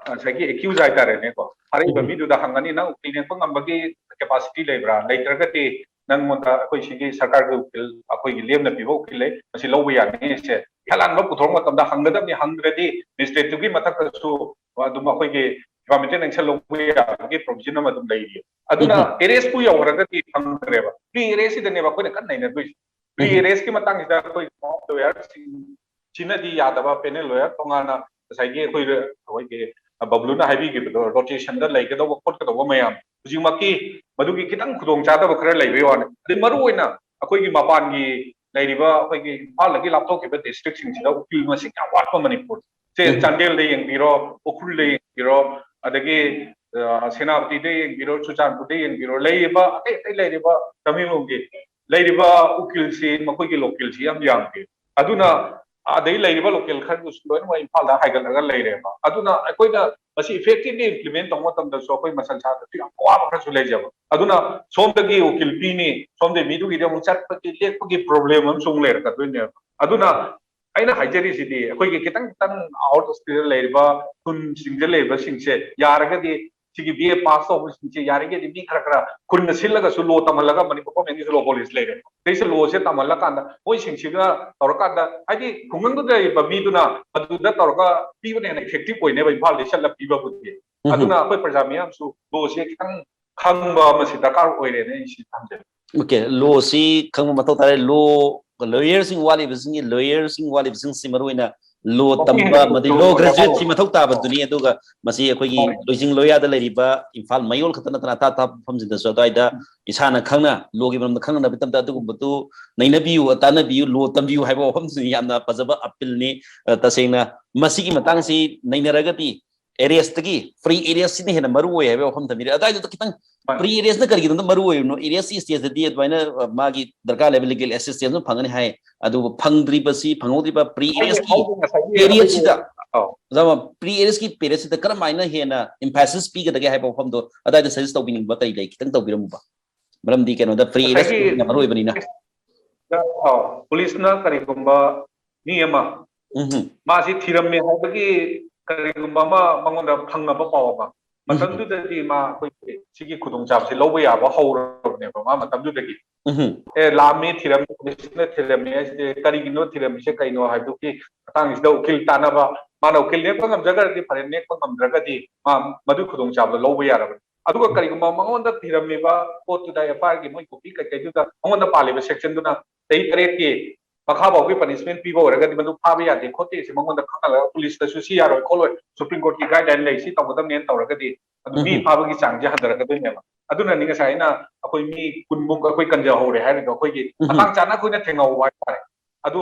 ꯉꯁꯥꯏꯒꯤ ꯑꯦꯀ꯭ꯌꯨꯖ ꯍꯥꯏꯇꯥꯔꯦꯅꯦꯀꯣ, ꯐꯥꯔꯛꯏꯕ ꯎꯝ꯫ ꯃꯤꯗꯨꯗ ꯍꯪꯒꯅꯤ, "ꯅꯪ ꯎꯀꯤꯜ ꯅꯦꯛꯄ ꯉꯝꯕꯒꯤ ꯀꯦꯄꯥꯁꯤꯇꯤ ꯂꯩꯕ꯭ꯔꯥ? ꯂꯩꯇ꯭ꯔꯒꯗꯤ ꯅꯪꯉꯣꯟꯗ ꯑꯩꯈꯣꯏ ꯁꯤꯒꯤ ꯁꯔꯀꯥꯔꯒꯤ ꯎꯀꯤꯜ, ꯑꯩꯈꯣꯏꯒꯤ ꯂꯦꯝꯅ ꯄꯤꯕ ꯎꯀꯤꯜ ꯂꯩ, ꯃꯁꯤ ꯂꯧꯕ ꯌꯥꯅꯤ"ꯁꯦ ꯍꯦꯂꯥꯟꯕ ꯄꯨꯊꯣꯔꯛꯄ ꯃꯇꯝꯗ ꯍꯪꯒꯗꯕꯅꯤ꯫ ꯍꯪꯗ꯭ꯔꯗꯤ ꯃꯦꯖꯤꯁꯇ꯭ꯔꯦꯠꯇꯨꯒꯤ ꯃꯊꯛꯇꯁꯨ ꯑꯗꯨꯝ ꯑꯩꯈꯣꯏꯒꯤ ꯗꯤꯄꯥꯔꯠꯃꯦꯟꯇꯦꯜ ꯑꯦꯛꯁꯟ ꯂꯧꯕ ꯌꯥꯕꯒꯤ ꯄ꯭ꯔꯣꯕꯤꯖꯟ ꯑꯃ ꯑꯗꯨꯝ ꯂꯩꯔꯤ꯫ ꯑꯗꯨꯅ ꯎꯝ꯫ ꯑꯦꯔꯦꯁꯄꯨ ꯌꯧꯈ꯭ꯔꯒꯗꯤ ꯐꯪꯗ꯭ꯔꯦꯕ꯫ ꯄ꯭ꯔꯤ ꯑꯦꯔꯦꯁꯁꯤꯗꯅꯦꯕ ꯑꯩꯈꯣꯏꯅ ꯀꯟꯅ ꯅꯩꯅꯗꯣꯏꯁꯦ꯫ ꯄ꯭ꯔꯤ ꯎꯝ꯫ ꯑꯦꯔꯦꯁꯀꯤ ꯃꯇꯥꯡꯁꯤꯗ ꯑꯩꯈꯣꯏ ꯂꯣꯌꯔꯁꯤꯡ ꯁꯤꯅꯗꯤ ꯌꯥꯗꯕ ꯄꯦꯅꯦꯜ ꯂꯣꯌꯔ ꯇꯣꯉꯥꯟꯅ ꯉꯁꯥꯏꯒꯤ ꯑꯩꯈꯣꯏ, ꯑꯩꯈꯣꯏꯒꯤ ꯕꯕ꯭ꯂꯨꯅ ꯍꯥꯏꯕꯤꯈꯤꯕꯗꯣ, ꯔꯣꯇꯦꯁꯟꯗ ꯂꯩꯒꯗꯧꯕ ꯈꯣꯠꯀꯗꯧꯕ ꯃꯌꯥꯝ, ꯍꯧꯖꯤꯛꯃꯛꯀꯤ ꯃꯗꯨꯒꯤ ꯈꯤꯇꯪ ꯈꯨꯗꯣꯡꯆꯥꯗꯕ ꯈꯔ ꯂꯩꯕꯩ ꯋꯥꯅꯤ꯫ ꯑꯗꯩ ꯃꯔꯨ ꯑꯣꯏꯅ ꯑꯩꯈꯣꯏꯒꯤ ꯃꯄꯥꯟꯒꯤ ꯂꯩꯔꯤꯕ ꯑꯩꯈꯣꯏꯒꯤ ꯏꯝꯐꯥꯜꯗꯒꯤ ꯂꯥꯞꯊꯣꯛꯈꯤꯕ ꯗꯤꯁꯇ꯭ꯔꯤꯛꯁꯤꯡꯁꯤꯗ ꯎꯀꯤꯜ ꯃꯁꯤꯡ ꯌꯥꯝ ꯋꯥꯠꯄ ꯃꯅꯤꯄꯨꯔ꯫ ꯁꯦ ꯎꯝ꯫ ꯆꯥꯟꯗꯦꯜꯗ ꯌꯦꯡꯕꯤꯔꯣ, ꯎꯈ꯭ꯔꯨꯜꯗ ꯌꯦꯡꯕꯤꯔꯣ, ꯑꯗꯒꯤ, ꯑ, ꯁꯦꯅꯥꯄꯇꯤꯗ ꯌꯦꯡꯕꯤꯔꯣ, ꯆꯨꯔꯆꯥꯟꯄꯨꯔꯗ ꯌꯦꯡꯕꯤꯔꯣ, ꯂꯩꯔꯤꯕ ꯑꯇꯩ ꯑꯇꯩ ꯂꯩꯔꯤꯕ ꯇꯃꯦꯡꯂꯣꯡꯒꯤ ꯂꯩꯔꯤꯕ ꯎꯀꯤꯜꯁꯤ ꯃꯈꯣꯏꯒꯤ ꯂꯣꯀꯦꯜꯁꯤ ꯌꯥꯝ ꯌꯥꯝꯗꯦ꯫ ꯑꯗꯨꯅ ꯑꯗꯩ ꯂꯩꯔꯤꯕ ꯂꯣꯀꯦꯜ ꯈꯔꯗꯨꯁꯨ ꯂꯣꯏꯅꯃꯛ ꯏꯝꯐꯥꯜꯗ ꯍꯥꯏꯒꯠꯂꯒ ꯂꯩꯔꯦꯕ꯫ ꯑꯗꯨꯅ ꯑꯩꯈꯣꯏꯅ ꯃꯁꯤ ꯏꯐꯦꯛꯇꯤꯚꯂꯤ ꯏꯝꯄ꯭ꯂꯤꯃꯦꯟ ꯇꯧꯕ ꯃꯇꯝꯗꯁꯨ ꯑꯩꯈꯣꯏ ꯃꯁꯜ ꯁꯥꯗꯁꯨ ꯌꯥꯝ ꯑꯋꯥꯕ ꯈꯔꯁꯨ ꯂꯩꯖꯕ꯫ ꯑꯗꯨꯅ ꯁꯣꯝꯗꯒꯤ ꯎꯀꯤꯜ ꯄꯤꯅꯤ, ꯁꯣꯝꯗꯒꯤ ꯃꯤꯗꯨꯒꯤꯗꯤ ꯑꯃꯨꯛ ꯆꯠꯄꯒꯤ ꯂꯦꯛꯄꯒꯤ ꯄ꯭ꯔꯣꯕ꯭ꯂꯦꯝ ꯑꯃꯁꯨ ꯑꯃꯨꯛ ꯂꯩꯔꯛꯀꯗꯣꯏꯅꯦꯕ꯫ ꯑꯗꯨꯅ ꯑꯩꯅ ꯍꯥꯏꯖꯔꯤꯁꯤꯗꯤ ꯑꯩꯈꯣꯏꯒꯤ ꯈꯤꯇꯪ ꯈꯤꯇꯪ ꯑꯥꯎꯠ ꯁ꯭ꯇꯦꯠꯇ ꯂꯩꯔꯤꯕ, ꯈꯨꯟꯁꯤꯡꯗ ꯂꯩꯔꯤꯕꯁꯤꯡꯁꯦ ꯌꯥꯔꯒꯗꯤ ꯁꯤꯒꯤ ꯕꯤ ꯑꯦ ꯄꯥꯁ ꯇꯧꯕꯁꯤꯡꯁꯦ ꯌꯥꯔꯤꯈꯩꯗꯤ ꯃꯤ ꯈꯔ ꯈꯔ ꯈꯨꯟꯗ ꯁꯤꯜꯂꯒꯁꯨ ꯂꯣ ꯇꯝꯍꯜꯂꯒ, ꯃꯅꯤꯄꯨꯔ ꯒꯣꯔꯃꯦꯟꯒꯤꯁꯨ ꯂꯣ ꯀꯣꯂꯦꯖ ꯂꯩꯔꯦ, ꯁꯤꯗꯩꯁꯤꯗ ꯂꯣꯁꯦ ꯇꯝꯍꯜꯂꯀꯥꯟꯗ ꯃꯣꯏꯁꯤꯡꯁꯤꯒ ꯇꯧꯔꯀꯥꯟꯗ, ꯍꯥꯏꯗꯤ ꯈꯨꯡꯒꯪꯗꯨꯗ ꯂꯩꯔꯤꯕ ꯃꯤꯗꯨꯅ ꯑꯗꯨꯗ ꯇꯧꯔꯒ ꯄꯤꯕꯅ ꯍꯦꯟꯅ ꯏꯐꯦꯛꯇꯤꯚ ꯑꯣꯏꯅꯦꯕ ꯏꯝꯐꯥꯜꯗ ꯆꯠꯂ ꯄꯤꯕꯕꯨꯗꯤ꯫ ꯎꯝ꯫ ꯑꯗꯨꯅ ꯑꯩꯈꯣꯏ ꯄ꯭ꯔꯖꯥ ꯃꯤꯌꯥꯝꯁꯨ ꯂꯣꯁꯦ ꯈꯤꯇꯪ ꯈꯪꯕ ꯑꯃꯁꯤ ꯗꯔꯀꯥꯔ ꯑꯣꯏꯔꯦꯅ ꯑꯩ ꯁꯤ ꯊꯝꯖꯩ꯫ ꯑꯣꯀꯦ, ꯂꯣꯁꯤ ꯈꯪꯕ ꯃꯊꯧ ꯇꯥꯔꯦ꯫ ꯂꯣ, ꯂꯣꯌꯔꯁꯤꯡ ꯋꯥꯠꯂꯤꯕꯁꯤꯡꯒꯤ, ꯂꯣꯌꯔꯁꯤꯡ ꯋꯥꯠꯂꯤꯕꯁꯤꯡꯁꯤ ꯃꯔꯨ ꯑꯣꯏꯅ ꯂꯣ ꯇꯝꯕ ꯑꯃꯗꯤ ꯂꯣ ꯒ꯭ꯔꯦꯖꯨꯑꯦꯠꯁꯤ ꯃꯊꯧ ꯇꯥꯕꯗꯨꯅꯤ꯫ ꯑꯗꯨꯒ ꯃꯁꯤ ꯑꯩꯈꯣꯏꯒꯤ ꯂꯣꯏꯖꯤꯡ ꯂꯣꯌꯥꯗ ꯂꯩꯔꯤꯕ ꯏꯝꯐꯥꯜ ꯃꯌꯣꯜ ꯈꯛꯇ ꯅꯠꯇꯅ ꯑꯇꯥ ꯑꯇꯥꯞꯄ ꯃꯐꯝꯁꯤꯡꯗꯁꯨ ꯑꯗꯨꯋꯥꯏꯗ ꯏꯁꯥꯅ ꯈꯪꯅ ꯂꯣꯒꯤ ꯃꯔꯝꯗ ꯈꯪꯅꯅꯕꯒꯤ ꯃꯇꯝꯗ ꯑꯗꯨꯒꯨꯝꯕꯗꯨ ꯅꯩꯅꯕꯤꯌꯨ, ꯇꯥꯟꯅꯕꯤꯌꯨ, ꯂꯣ ꯇꯝꯕꯤꯌꯨ ꯍꯥꯏꯕ ꯋꯥꯐꯝꯁꯤꯅꯤ꯫ ꯌꯥꯝꯅ ꯐꯖꯕ ꯑꯄꯤꯜꯅꯤ꯫ ꯑ, ꯇꯁꯦꯡꯅ ꯃꯁꯤꯒꯤ ꯃꯇꯥꯡꯁꯤ ꯅꯩꯅꯔꯒꯗꯤ ꯑꯦꯔꯦꯁꯇꯒꯤ ꯄ꯭ꯔꯤ ꯑꯦꯔꯦꯁꯁꯤꯅ ꯍꯦꯟꯅ ꯃꯔꯨ ꯑꯣꯏ ꯍꯥꯏꯕ ꯋꯥꯐꯝ ꯊꯝꯕꯤꯔꯦ꯫ ꯑꯗꯨꯋꯥꯏꯗꯨꯗ ꯈꯤꯇꯪ ꯍꯣꯏ꯫ ꯄ꯭ꯔꯤ ꯑꯦꯔꯦꯁꯅ ꯀꯔꯤꯒꯤꯗꯃꯛꯇ ꯃꯔꯨ ꯑꯣꯏꯔꯤꯕꯅꯣ? ꯑꯦꯔꯦꯁꯀꯤ ꯁ꯭ꯇꯦꯖꯇꯗꯤ ꯑꯗꯨꯃꯥꯏꯅ, ꯑ, ꯃꯥꯒꯤ ꯗꯔꯀꯥꯔ ꯂꯩꯕ ꯂꯤꯒꯦꯜ ꯑꯦꯁꯤꯁꯇꯦꯟꯁ ꯑꯃ ꯐꯪꯒꯅꯤ ꯍꯥꯏ, ꯑꯗꯨꯕꯨ ꯐꯪꯗ꯭ꯔꯤꯕꯁꯤ, ꯐꯪꯍꯧꯗ꯭ꯔꯤꯕ ꯄ꯭ꯔꯤ ꯍꯥꯏꯗꯤ ꯑꯦꯔꯦꯁꯀꯤ ꯍꯥꯏꯗꯤ ꯉꯁꯥꯏꯒꯤ ꯄꯦꯔꯤꯌꯠꯁꯤꯗ, ꯑꯩꯈꯣꯏꯒꯤ, ꯑꯧ꯫ ꯑꯣꯖꯥ, ꯄ꯭ꯔꯤ ꯑꯦꯔꯦꯁꯀꯤ ꯄꯦꯔꯤꯌꯠꯁꯤꯗ ꯀꯔꯝꯍꯥꯏꯅ ꯍꯦꯟꯅ ꯏꯝꯐꯥꯁꯤꯁ ꯄꯤꯒꯗꯒꯦ ꯍꯥꯏꯕ ꯋꯥꯐꯝꯗꯣ ꯑꯗꯨꯋꯥꯏꯗ ꯁꯖꯦꯁ ꯇꯧꯕꯤꯅꯤꯡꯕ ꯀꯔꯤ ꯂꯩ? ꯈꯤꯇꯪ ꯇꯧꯕꯤꯔꯝꯃꯨꯕ꯫ ꯃꯔꯝꯗꯤ ꯀꯩꯅꯣꯗ ꯄ꯭ꯔꯤ ꯑꯦꯔꯦꯁ ꯉꯁꯥꯏꯒꯤ ꯌꯥꯝ ꯃꯔꯨ ꯑꯣꯏꯕꯅꯤꯅ꯫ ꯑ, ꯄꯨꯂꯤꯁꯅ ꯀꯔꯤꯒꯨꯝꯕ ꯃꯤ ꯑꯃ ꯎꯝ ꯍꯨꯝ꯫ ꯃꯥꯁꯤ ꯊꯤꯔꯝꯃꯦ ꯍꯥꯏꯕꯒꯤ ꯀꯔꯤꯒꯨꯝꯕ ꯑꯃ ꯃꯉꯣꯟꯗ ꯐꯪꯉꯕ ꯄꯥꯎ ꯑꯃ, ꯃꯇꯝꯗꯨꯗꯗꯤ ꯃꯥ ꯑꯩꯈꯣꯏꯒꯤ ꯁꯤꯒꯤ ꯈꯨꯗꯣꯡꯆꯥꯕꯁꯤ ꯂꯧꯕ ꯌꯥꯕ ꯍꯧꯔꯕꯅꯦꯕ ꯃꯥ ꯃꯇꯝꯗꯨꯗꯒꯤ꯫ ꯎꯝ ꯑꯦ, ꯂꯥꯛꯑꯝꯃꯤ, ꯊꯤꯔꯝꯃꯤ, ꯄꯨꯂꯤꯁꯅ ꯊꯤꯔꯝꯃꯤ ꯍꯥꯏꯁꯤꯗꯤ ꯀꯔꯤꯒꯤꯅꯣ, ꯊꯤꯔꯝꯃꯤꯁꯦ ꯀꯩꯅꯣ ꯍꯥꯏꯕꯗꯨꯒꯤ ꯃꯇꯥꯡꯁꯤꯗ ꯎꯀꯤꯜ ꯇꯥꯟꯅꯕ, ꯃꯥꯅ ꯎꯀꯤꯜ ꯅꯦꯛꯄ ꯉꯝꯖꯈ꯭ꯔꯗꯤ ꯐꯔꯦ, ꯅꯦꯛꯄ ꯉꯝꯗ꯭ꯔꯒꯗꯤ ꯃꯥ ꯃꯗꯨꯒꯤ ꯈꯨꯗꯣꯡꯆꯥꯕꯗꯣ ꯂꯧꯕ ꯌꯥꯔꯕꯅꯤ꯫ ꯑꯗꯨꯒ ꯀꯔꯤꯒꯨꯝꯕ ꯃꯉꯣꯟꯗ ꯊꯤꯔꯝꯃꯤꯕ ꯄꯣꯠꯇꯨꯗ, ꯑꯦꯐ ꯑꯥꯏ ꯑꯥꯔꯒꯤ ꯃꯣꯏ ꯀꯣꯄꯤ ꯀꯩꯀꯩꯗꯨꯗ ꯃꯉꯣꯟꯗ ꯄꯥꯜꯂꯤꯕ ꯁꯦꯛꯁꯟꯗꯨꯅ ꯆꯍꯤ ꯇꯔꯦꯠꯀꯤ ꯃꯈꯥꯐꯥꯎꯒꯤ ꯄꯅꯤꯁꯃꯦꯟ ꯄꯤꯕ ꯑꯣꯏꯔꯒꯗꯤ ꯃꯗꯨ ꯐꯥꯕ ꯌꯥꯗꯦ ꯈꯣꯠꯇꯦ ꯁꯤ ꯃꯉꯣꯟꯗ ꯈꯪꯍꯜꯂꯒ ꯄꯨꯂꯤꯁꯇꯁꯨ ꯁꯤ ꯌꯥꯔꯣꯏ ꯈꯣꯠꯂꯣꯏ, ꯁꯨꯄ꯭ꯔꯤꯝ ꯀꯣꯔꯠꯀꯤ ꯒꯥꯏꯗꯂꯥꯏꯟ ꯂꯩ, ꯁꯤ ꯇꯧꯒꯗꯕꯅꯦꯅ ꯇꯧꯔꯒꯗꯤ ꯑꯗꯨ ꯃꯤ ꯎꯝ꯫ ꯐꯥꯕꯒꯤ ꯆꯥꯡꯁꯦ ꯍꯟꯊꯔꯛꯀꯗꯣꯏꯅꯦꯕ꯫ ꯑꯗꯨꯅꯅꯤ ꯉꯁꯥꯏ ꯑꯩꯅ ꯑꯩꯈꯣꯏ ꯃꯤ ꯀꯨꯟꯃꯨꯛ ꯑꯩꯈꯣꯏ ꯀꯟꯖꯍꯧꯔꯦ ꯍꯥꯏꯔꯤꯗꯣ, ꯑꯩꯈꯣꯏꯒꯤ ꯎꯝ꯫ ꯃꯇꯥꯡ ꯆꯥꯅ ꯑꯩꯈꯣꯏꯅ ꯊꯦꯡꯅꯍꯧꯕ ꯍꯥꯏꯇꯥꯔꯦ꯫ ꯑꯗꯨ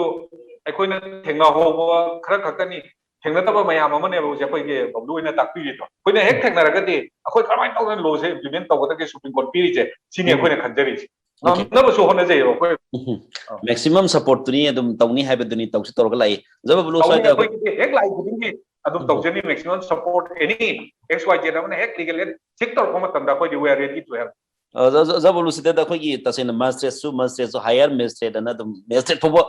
ꯑꯩꯈꯣꯏꯅ ꯊꯦꯡꯅꯍꯧꯕ ꯈꯔ ꯈꯛꯇꯅꯤ, ꯊꯦꯡꯅꯗꯕ ꯃꯌꯥꯝ ꯑꯃꯅꯦꯕ ꯍꯧꯖꯤꯛ ꯑꯩꯈꯣꯏꯒꯤ ꯕꯕꯂꯨ ꯍꯣꯏꯅ ꯇꯥꯛꯄꯤꯔꯤꯗꯣ꯫ ꯑꯩꯈꯣꯏꯅ ꯍꯦꯛ ꯊꯦꯡꯅꯔꯒꯗꯤ ꯑꯩꯈꯣꯏ ꯀꯔꯝꯍꯥꯏꯅ ꯇꯧꯗꯅ ꯂꯣꯁꯦ ꯏꯝꯄ꯭ꯂꯤꯃꯦꯟ ꯇꯧꯒꯗꯒꯦ ꯁꯨꯄ꯭ꯔꯤꯝ ꯀꯣꯔꯠ ꯄꯤꯔꯤꯁꯦ, ꯁꯤꯅꯤ ꯎꯝ꯫ ꯑꯩꯈꯣꯏꯅ ꯈꯟꯖꯔꯤꯁꯦ꯫ Okay. ꯉꯝꯅꯕꯁꯨ ꯍꯣꯠꯅꯖꯩꯌꯦꯕ ꯑꯩꯈꯣꯏ꯫ ꯃꯦꯛꯁꯤꯃꯝ ꯁꯄꯣꯔꯠꯇꯨꯅꯤ ꯑꯗꯨꯝ ꯇꯧꯅꯤ ꯍꯥꯏꯕꯗꯨꯅꯤ ꯇꯧꯁꯤ ꯇꯧꯔꯒ ꯂꯥꯛꯏ꯫ ꯖꯕ ꯕꯕꯂꯨ ꯇꯧꯅꯤ, ꯁ꯭ꯋꯥꯏꯗ ꯑꯩꯈꯣꯏꯒꯤꯗꯤ ꯍꯦꯛ ꯂꯥꯛꯏ ꯈꯨꯗꯤꯡꯒꯤ ꯑꯗꯨꯝ ꯎꯝ꯫ ꯇꯧꯖꯅꯤ, ꯃꯦꯛꯁꯤꯃꯝ ꯁꯄꯣꯔꯠ ꯑꯦꯅꯤ ꯑꯦꯛꯁ ꯋꯥꯏ ꯖꯦꯠ ꯑꯃꯅ ꯍꯦꯛ ꯂꯤꯒꯦꯜ ꯑꯦꯗ ꯁꯤꯛ ꯇꯧꯔꯛꯄ ꯃꯇꯝꯗ ꯑꯩꯈꯣꯏꯗꯤ we are ready to help꯫ ꯑ, ꯖ-, ꯖ-, ꯖꯕ ꯕꯕꯂꯨ ꯁꯤꯗ ꯑꯩꯈꯣꯏꯒꯤ ꯇꯁꯦꯡꯅ ꯃꯦꯖꯤꯁꯇ꯭ꯔꯦꯠꯁꯨ, ꯃꯦꯖꯤꯁꯇ꯭ꯔꯦꯠꯁꯨ ꯍꯥꯏꯌꯔ ꯃꯦꯖꯤꯁꯇ꯭ꯔꯦꯠ ꯑꯅ ꯑꯗꯨꯝ ꯃꯦꯖꯤꯁꯇ꯭ꯔꯦꯠ ꯐꯥꯎꯕ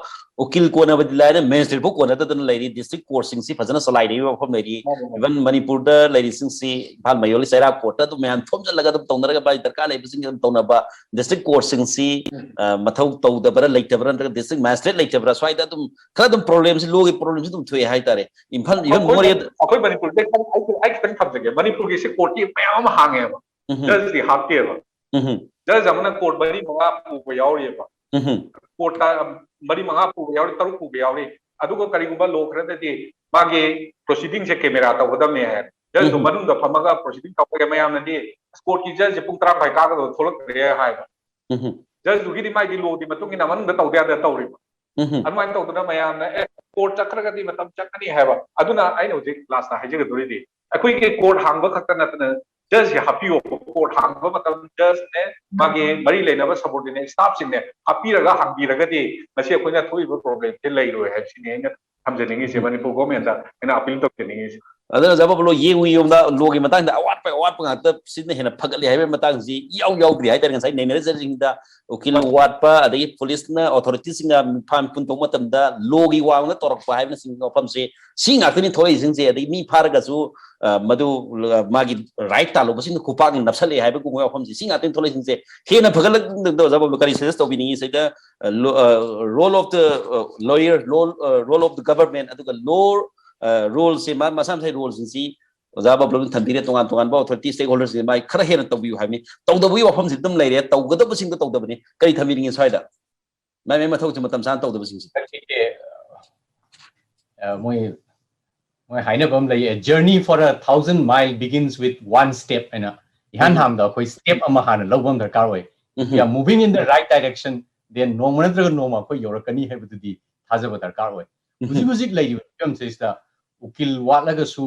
ꯎꯀꯤꯜ ꯀꯣꯟꯅꯕꯗꯤ ꯂꯥꯏꯔꯦ, ꯃꯦꯖꯤꯁꯇ꯭ꯔꯦꯠ ꯐꯥꯎ ꯀꯣꯟꯅꯗꯗꯅ ꯂꯩꯔꯤ꯫ ꯗꯤꯁꯇ꯭ꯔꯤꯛ ꯀꯣꯔꯠꯁꯤꯡꯁꯤ ꯐꯖꯅ ꯆꯂꯥꯏꯔꯤꯕ ꯃꯐꯝ ꯂꯩꯔꯤ꯫ ꯃꯥꯅꯤ, ꯃꯥꯅꯤ꯫ ꯏꯚꯟ ꯃꯅꯤꯄꯨꯔꯗ ꯂꯩꯔꯤꯁꯤꯡꯁꯤ ꯏꯝꯐꯥꯜ ꯃꯌꯣꯜꯒꯤ ꯆꯩꯔꯥꯛ ꯀꯣꯔꯠꯇ ꯑꯗꯨꯝ ꯃꯌꯥꯝ ꯊꯣꯝꯖꯤꯜꯂꯒ ꯑꯗꯨꯝ ꯇꯧꯅꯔꯒ ꯃꯥꯒꯤ ꯗꯔꯀꯥꯔ ꯂꯩꯕꯁꯤꯡ ꯑꯗꯨꯝ ꯇꯧꯅꯕ꯫ ꯗꯤꯁꯇ꯭ꯔꯤꯛ ꯀꯣꯔꯠꯁꯤꯡꯁꯤ, ꯎꯝ꯫ ꯑ, ꯃꯊꯧ ꯇꯧꯗꯕ꯭ꯔꯥ ꯂꯩꯇꯕ꯭ꯔꯥ ꯅꯠꯇ꯭ꯔꯒ ꯗꯤꯁꯇ꯭ꯔꯤꯛ ꯃꯦꯖꯤꯁꯇ꯭ꯔꯦꯠ ꯂꯩꯇꯕ꯭ꯔꯥ ꯁ꯭ꯋꯥꯏꯗ ꯑꯗꯨꯝ ꯈꯔ ꯑꯗꯨꯝ ꯄ꯭ꯔꯣꯕ꯭ꯂꯦꯝꯁꯤ, ꯂꯣꯒꯤ ꯄ꯭ꯔꯣꯕ꯭ꯂꯦꯝꯁꯤ ꯑꯗꯨꯝ ꯊꯣꯛꯑꯦ ꯍꯥꯏꯇꯥꯔꯦ꯫ ꯏꯝꯐꯥꯜ, ꯏꯚꯟ ꯑꯩꯈꯣꯏ, ꯃꯣꯔꯦ ꯑꯩꯈꯣꯏ ꯃꯅꯤꯄꯨꯔꯗ ꯑꯩ, ꯑꯩ, ꯑꯩ ꯈꯤꯇꯪ ꯊꯝꯖꯒꯦ, ꯃꯅꯤꯄꯨꯔꯒꯤ ꯁꯤ ꯀꯣꯔꯠꯀꯤ ꯃꯌꯥꯝ ꯑꯃ ꯍꯥꯡꯉꯦꯕ, ꯎꯝ꯫ ꯖꯖꯇꯤ ꯍꯥꯞꯇꯦꯕ꯫ ꯎꯝ꯫ ꯖꯖ ꯑꯃꯅ ꯀꯣꯔꯠ ꯃꯔꯤ ꯃꯉꯥ ꯄꯨꯕ ꯌꯥꯎꯔꯤꯑꯕ꯫ ꯎꯝ꯫ ꯀꯣꯔꯠ ꯃꯔꯤ ꯃꯉꯥ ꯄꯨꯕ ꯌꯥꯎꯔꯤ, ꯇꯔꯨꯛ ꯄꯨꯕ ꯌꯥꯎꯔꯤ꯫ ꯑꯗꯨꯒ ꯀꯔꯤꯒꯨꯝꯕ ꯂꯣ ꯈꯔꯗꯗꯤ ꯃꯥꯒꯤ ꯄ꯭ꯔꯣꯁꯤꯗꯤꯡꯁꯦ ꯀꯦꯃꯦꯔꯥ ꯇꯧꯒꯗꯕꯅꯦ ꯍꯥꯏ꯫ ꯖꯖꯇꯣ ꯎꯝ꯫ ꯃꯅꯨꯡꯗ ꯐꯝꯃꯒ ꯄ꯭ꯔꯣꯁꯤꯗꯤꯡ ꯇꯧꯔꯒ ꯃꯌꯥꯝꯅꯗꯤ ꯀꯣꯔꯠꯀꯤ ꯖꯖꯁꯦ ꯄꯨꯡ ꯇꯔꯥ ꯃꯈꯥꯏ ꯀꯥꯒꯗꯕ ꯊꯣꯛꯂꯛꯇ꯭ꯔꯦ ꯍꯥꯏꯕ꯫ ꯎꯝ꯫ ꯖꯖꯇꯨꯒꯤꯗꯤ ꯃꯥꯒꯤ ꯂꯣꯒꯤ ꯃꯇꯨꯡ ꯏꯟꯅ ꯃꯅꯨꯡꯗ ꯇꯧꯗ ꯌꯥꯗ ꯇꯧꯔꯤꯕ꯫ ꯎꯝ꯫ ꯑꯗꯨꯃꯥꯏꯅ ꯇꯧꯗꯅ ꯃꯌꯥꯝꯅ ꯑꯦ ꯀꯣꯔꯠ ꯆꯠꯈ꯭ꯔꯒꯗꯤ ꯃꯇꯝ ꯆꯪꯒꯅꯤ ꯍꯥꯏꯕ꯫ ꯑꯗꯨꯅ ꯑꯩꯅ ꯍꯧꯖꯤꯛ ꯂꯥꯁꯇ ꯍꯥꯏꯖꯒꯗꯧꯔꯤꯗꯤ ꯑꯩꯈꯣꯏꯒꯤ ꯀꯣꯔꯠ ꯍꯥꯡꯕ ꯈꯛꯇ ꯅꯠꯇꯅ ꯖꯖꯁꯦ ꯍꯥꯞꯄꯤꯌꯣ, ꯀꯣꯔꯠ ꯍꯥꯡꯕ ꯃꯇꯝ ꯖꯖꯅꯦ ꯃꯥꯒꯤ ꯃꯔꯤ ꯂꯩꯅꯕ ꯁꯕꯣꯔꯗꯤꯅꯦꯠ ꯁ꯭ꯇꯥꯐꯁꯤꯡꯅꯦ ꯍꯥꯞꯄꯤꯔꯒ ꯍꯥꯡꯕꯤꯔꯒꯗꯤ ꯉꯁꯤ ꯑꯩꯈꯣꯏꯅ ꯊꯣꯛꯏꯕ ꯄ꯭ꯔꯣꯕ꯭ꯂꯦꯝꯁꯦ ꯂꯩꯔꯣꯏ ꯍꯥꯏꯕꯁꯤꯅꯤ ꯑꯩꯅ ꯊꯝꯖꯅꯤꯡꯉꯤꯁꯦ, ꯃꯅꯤꯄꯨꯔ ꯒꯣꯔꯃꯦꯟꯗ ꯑꯩꯅ ꯑꯄꯤꯜ ꯇꯧꯖꯅꯤꯡꯉꯤꯁꯦ꯫ ꯑꯗꯨꯅ ꯑꯣꯖꯥ ꯕꯕꯂꯣ, ꯌꯦꯡꯉꯨ ꯌꯦꯡꯉꯨꯗ ꯂꯣꯒꯤ ꯃꯇꯥꯡꯗ ꯑꯋꯥꯠꯄ ꯑꯋꯥꯠꯄ ꯉꯥꯛꯇ ꯁꯤꯅ ꯍꯦꯟꯅ ꯐꯒꯠꯂꯤ ꯍꯥꯏꯕꯒꯤ ꯃꯇꯥꯡꯁꯤ ꯏꯌꯥꯎ ꯌꯥꯎꯗ꯭ꯔꯤ ꯍꯥꯏꯇꯥꯔꯦ꯫ ꯉꯁꯥꯏ ꯅꯩꯅꯔꯤꯕꯁꯤꯡꯗ ꯎꯀꯤꯜ ꯋꯥꯠꯄ, ꯑꯗꯒꯤ ꯄꯨꯂꯤꯁꯅ, ꯑꯣꯊꯣꯔꯤꯇꯤꯁꯤꯡꯅ ꯐꯥꯝ ꯄꯨꯟ ꯇꯧꯕ ꯃꯇꯝꯗ ꯂꯣꯒꯤ ꯋꯥꯡꯅ ꯇꯧꯔꯛꯄ ꯍꯥꯏꯕꯅꯆꯤꯡꯕ ꯋꯥꯐꯝꯁꯦ, ꯁꯤ ꯉꯥꯛꯇꯅꯤ ꯊꯣꯛꯂꯛꯏꯁꯤꯡꯁꯦ꯫ ꯑꯗꯒꯤ ꯃꯤ ꯐꯥꯔꯒꯁꯨ, ꯑ, ꯃꯗꯨ, ꯑ, ꯃꯥꯒꯤ ꯔꯥꯏꯠ ꯇꯥꯜꯂꯨꯕꯁꯤꯡꯅ ꯈꯨꯄꯥꯛꯅ ꯅꯞꯁꯜꯂꯛꯑꯦ ꯍꯥꯏꯕꯒꯨꯝꯕ ꯋꯥꯐꯝꯁꯦ, ꯁꯤ ꯉꯥꯛꯇꯅꯤ ꯊꯣꯛꯂꯛꯏꯁꯤꯡꯁꯦ꯫ ꯍꯦꯟꯅ ꯐꯒꯠꯂꯛꯅꯕ ꯑꯣꯖꯥ ꯕꯕꯂꯣ ꯀꯔꯤ ꯁꯖꯦꯁ ꯇꯧꯕꯤꯅꯤꯡꯉꯤ? ꯁꯤꯗ, ꯑ, ꯂꯣ-, ꯑ, ꯔꯣꯜ ꯑꯣꯐ ꯗ, ꯑ, ꯂꯣꯌꯔ, ꯔꯣꯜ, ꯑ, ꯔꯣꯜ ꯑꯣꯐ ꯗ ꯒꯚꯔꯟꯃꯦꯟ, ꯑꯗꯨꯒ ꯂꯣ, ꯑ, ꯔꯣꯜꯁꯦ ꯃꯥ-, ꯃꯁꯥ ꯃꯁꯥꯒꯤ ꯔꯣꯜꯁꯤꯡꯁꯤ ꯑꯣꯖꯥ ꯕꯕꯂꯣꯅ ꯊꯝꯕꯤꯔꯦ, ꯇꯣꯉꯥꯟ ꯇꯣꯉꯥꯟꯕ ꯑꯣꯊꯣꯔꯤꯇꯤ, ꯁ꯭ꯇꯦꯛ ꯍꯣꯜꯗꯔꯁꯤꯡꯁꯦ ꯃꯥꯏ ꯈꯔ ꯍꯦꯟꯅ ꯇꯧꯕꯤꯌꯨ ꯍꯥꯏꯕꯅꯤ꯫ ꯇꯧꯗꯕꯒꯤ ꯋꯥꯐꯝꯁꯤ ꯑꯗꯨꯝ ꯂꯩꯔꯦ, ꯇꯧꯒꯗꯕꯁꯤꯡꯗꯣ ꯇꯧꯗꯕꯅꯤ꯫ ꯀꯔꯤ ꯊꯝꯕꯤꯅꯤꯡꯉꯤ ꯁ꯭ꯋꯥꯏꯗ? ꯃꯥꯏ ꯃꯥꯏ ꯃꯊꯧꯁꯦ ꯃꯇꯝ ꯆꯥꯅ ꯇꯧꯗꯕꯁꯤꯡꯁꯦ꯫ ꯉꯁꯤꯒꯤ, ꯑ, ꯃꯣꯏ, ꯃꯣꯏ ꯍꯥꯏꯅꯕ ꯑꯃ ꯂꯩꯌꯦ, "A journey for a thousand mile begins with one step" ꯍꯥꯏꯅ꯫ ꯏꯍꯥꯟ ꯎꯝ꯫ ꯍꯥꯟꯕꯗ ꯑꯩꯈꯣꯏ ꯁ꯭ꯇꯦꯞ ꯑꯃ ꯍꯥꯟꯅ ꯂꯧꯕ ꯑꯃ ꯗꯔꯀꯥꯔ ꯑꯣꯏ꯫ ꯎꯝ꯫ We are moving in the right direction, then ꯅꯣꯡꯃ ꯅꯠꯇ꯭ꯔꯒ ꯅꯣꯡꯃ ꯑꯩꯈꯣꯏ ꯌꯧꯔꯛꯀꯅꯤ ꯍꯥꯏꯕꯗꯨꯗꯤ ꯊꯥꯖꯕ ꯗꯔꯀꯥꯔ ꯑꯣꯏ꯫ ꯎꯝ꯫ ꯍꯧꯖꯤꯛ ꯍꯧꯖꯤꯛ ꯂꯩꯔꯤꯕ ꯐꯤꯕꯝꯁꯤꯗ ꯎꯀꯤꯜ ꯋꯥꯠꯂꯒꯁꯨ,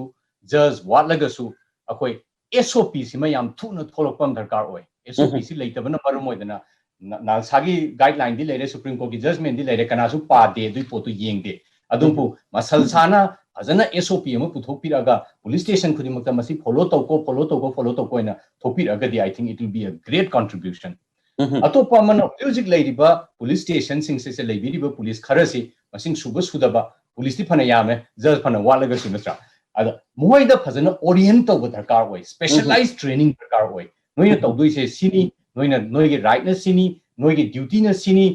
ꯖꯖ ꯋꯥꯠꯂꯒꯁꯨ, ꯑꯩꯈꯣꯏ ꯑꯦꯁ ꯑꯣ ꯄꯤ ꯁꯤꯃ ꯌꯥꯝ ꯊꯨꯅ ꯊꯣꯛꯂꯛꯄ ꯑꯃ ꯗꯔꯀꯥꯔ ꯑꯣꯏ꯫ ꯑꯦꯁ ꯑꯣ ꯄꯤ ꯁꯤ ꯂꯩꯇꯕꯅ ꯃꯔꯝ ꯑꯣꯏꯗꯅ ꯅ-, ꯅꯥꯜꯁꯥꯒꯤ ꯒꯥꯏꯗꯂꯥꯏꯟꯗꯤ ꯂꯩꯔꯦ, ꯁꯨꯄ꯭ꯔꯤꯝ ꯀꯣꯔꯠꯀꯤ ꯖꯖꯃꯦꯟꯗꯤ ꯂꯩꯔꯦ, ꯀꯅꯥꯁꯨ ꯄꯥꯗꯦ, ꯑꯗꯨꯒꯤ ꯄꯣꯠꯇꯨ ꯌꯦꯡꯗꯦ꯫ ꯑꯗꯨꯕꯨ ꯃꯁꯜꯁꯥꯅ ꯐꯖꯅ ꯑꯦꯁ ꯑꯣ ꯄꯤ ꯑꯃ ꯄꯨꯊꯣꯛꯄꯤꯔꯛꯑꯒ, ꯄꯨꯂꯤꯁ ꯁ꯭ꯇꯦꯁꯟ ꯈꯨꯗꯤꯡꯃꯛꯇ ꯃꯁꯤ ꯐꯣꯂꯣ ꯇꯧꯀꯣ, ꯐꯣꯂꯣ ꯇꯧꯀꯣ, ꯐꯣꯂꯣ ꯇꯧꯀꯣ ꯍꯥꯏꯅ ꯊꯣꯛꯄꯤꯔꯛꯑꯒꯗꯤ, I think it will be a great contribution. ꯎꯝ꯫ ꯑꯇꯣꯞꯄ ꯑꯃꯅ, ꯍꯧꯖꯤꯛ ꯍꯧꯖꯤꯛ ꯂꯩꯔꯤꯕ ꯄꯨꯂꯤꯁ ꯁ꯭ꯇꯦꯁꯟꯁꯤꯡꯁꯤꯗ ꯂꯩꯕꯤꯔꯤꯕ ꯄꯨꯂꯤꯁ ꯈꯔꯁꯤ ꯃꯁꯤꯡ ꯁꯨꯕ ꯁꯨꯗꯕ, ꯄꯨꯂꯤꯁꯇꯤ ꯐꯅ ꯌꯥꯝꯃꯦ, ꯖꯖ ꯐꯅ ꯋꯥꯠꯂꯒꯁꯨ, ꯅꯠꯇ꯭ꯔꯥ? ꯑꯗ ꯃꯈꯣꯏꯗ ꯐꯖꯅ ꯑꯣꯔꯤꯌꯦꯟ ꯇꯧꯕ ꯗꯔꯀꯥꯔ ꯑꯣꯏ, ꯁ꯭ꯄꯦꯁꯦꯂꯥꯏꯖ ꯇ꯭ꯔꯦꯅꯤꯡ ꯗꯔꯀꯥꯔ ꯑꯣꯏ꯫ ꯅꯣꯏꯅ ꯇꯧꯗꯣꯏꯁꯦ ꯁꯤꯅꯤ, ꯅꯣꯏꯅ, ꯅꯣꯏꯒꯤ ꯔꯥꯏꯠꯅ ꯁꯤꯅꯤ, ꯅꯣꯏꯒꯤ ꯗ꯭ꯌꯨꯇꯤꯅ ꯁꯤꯅꯤ,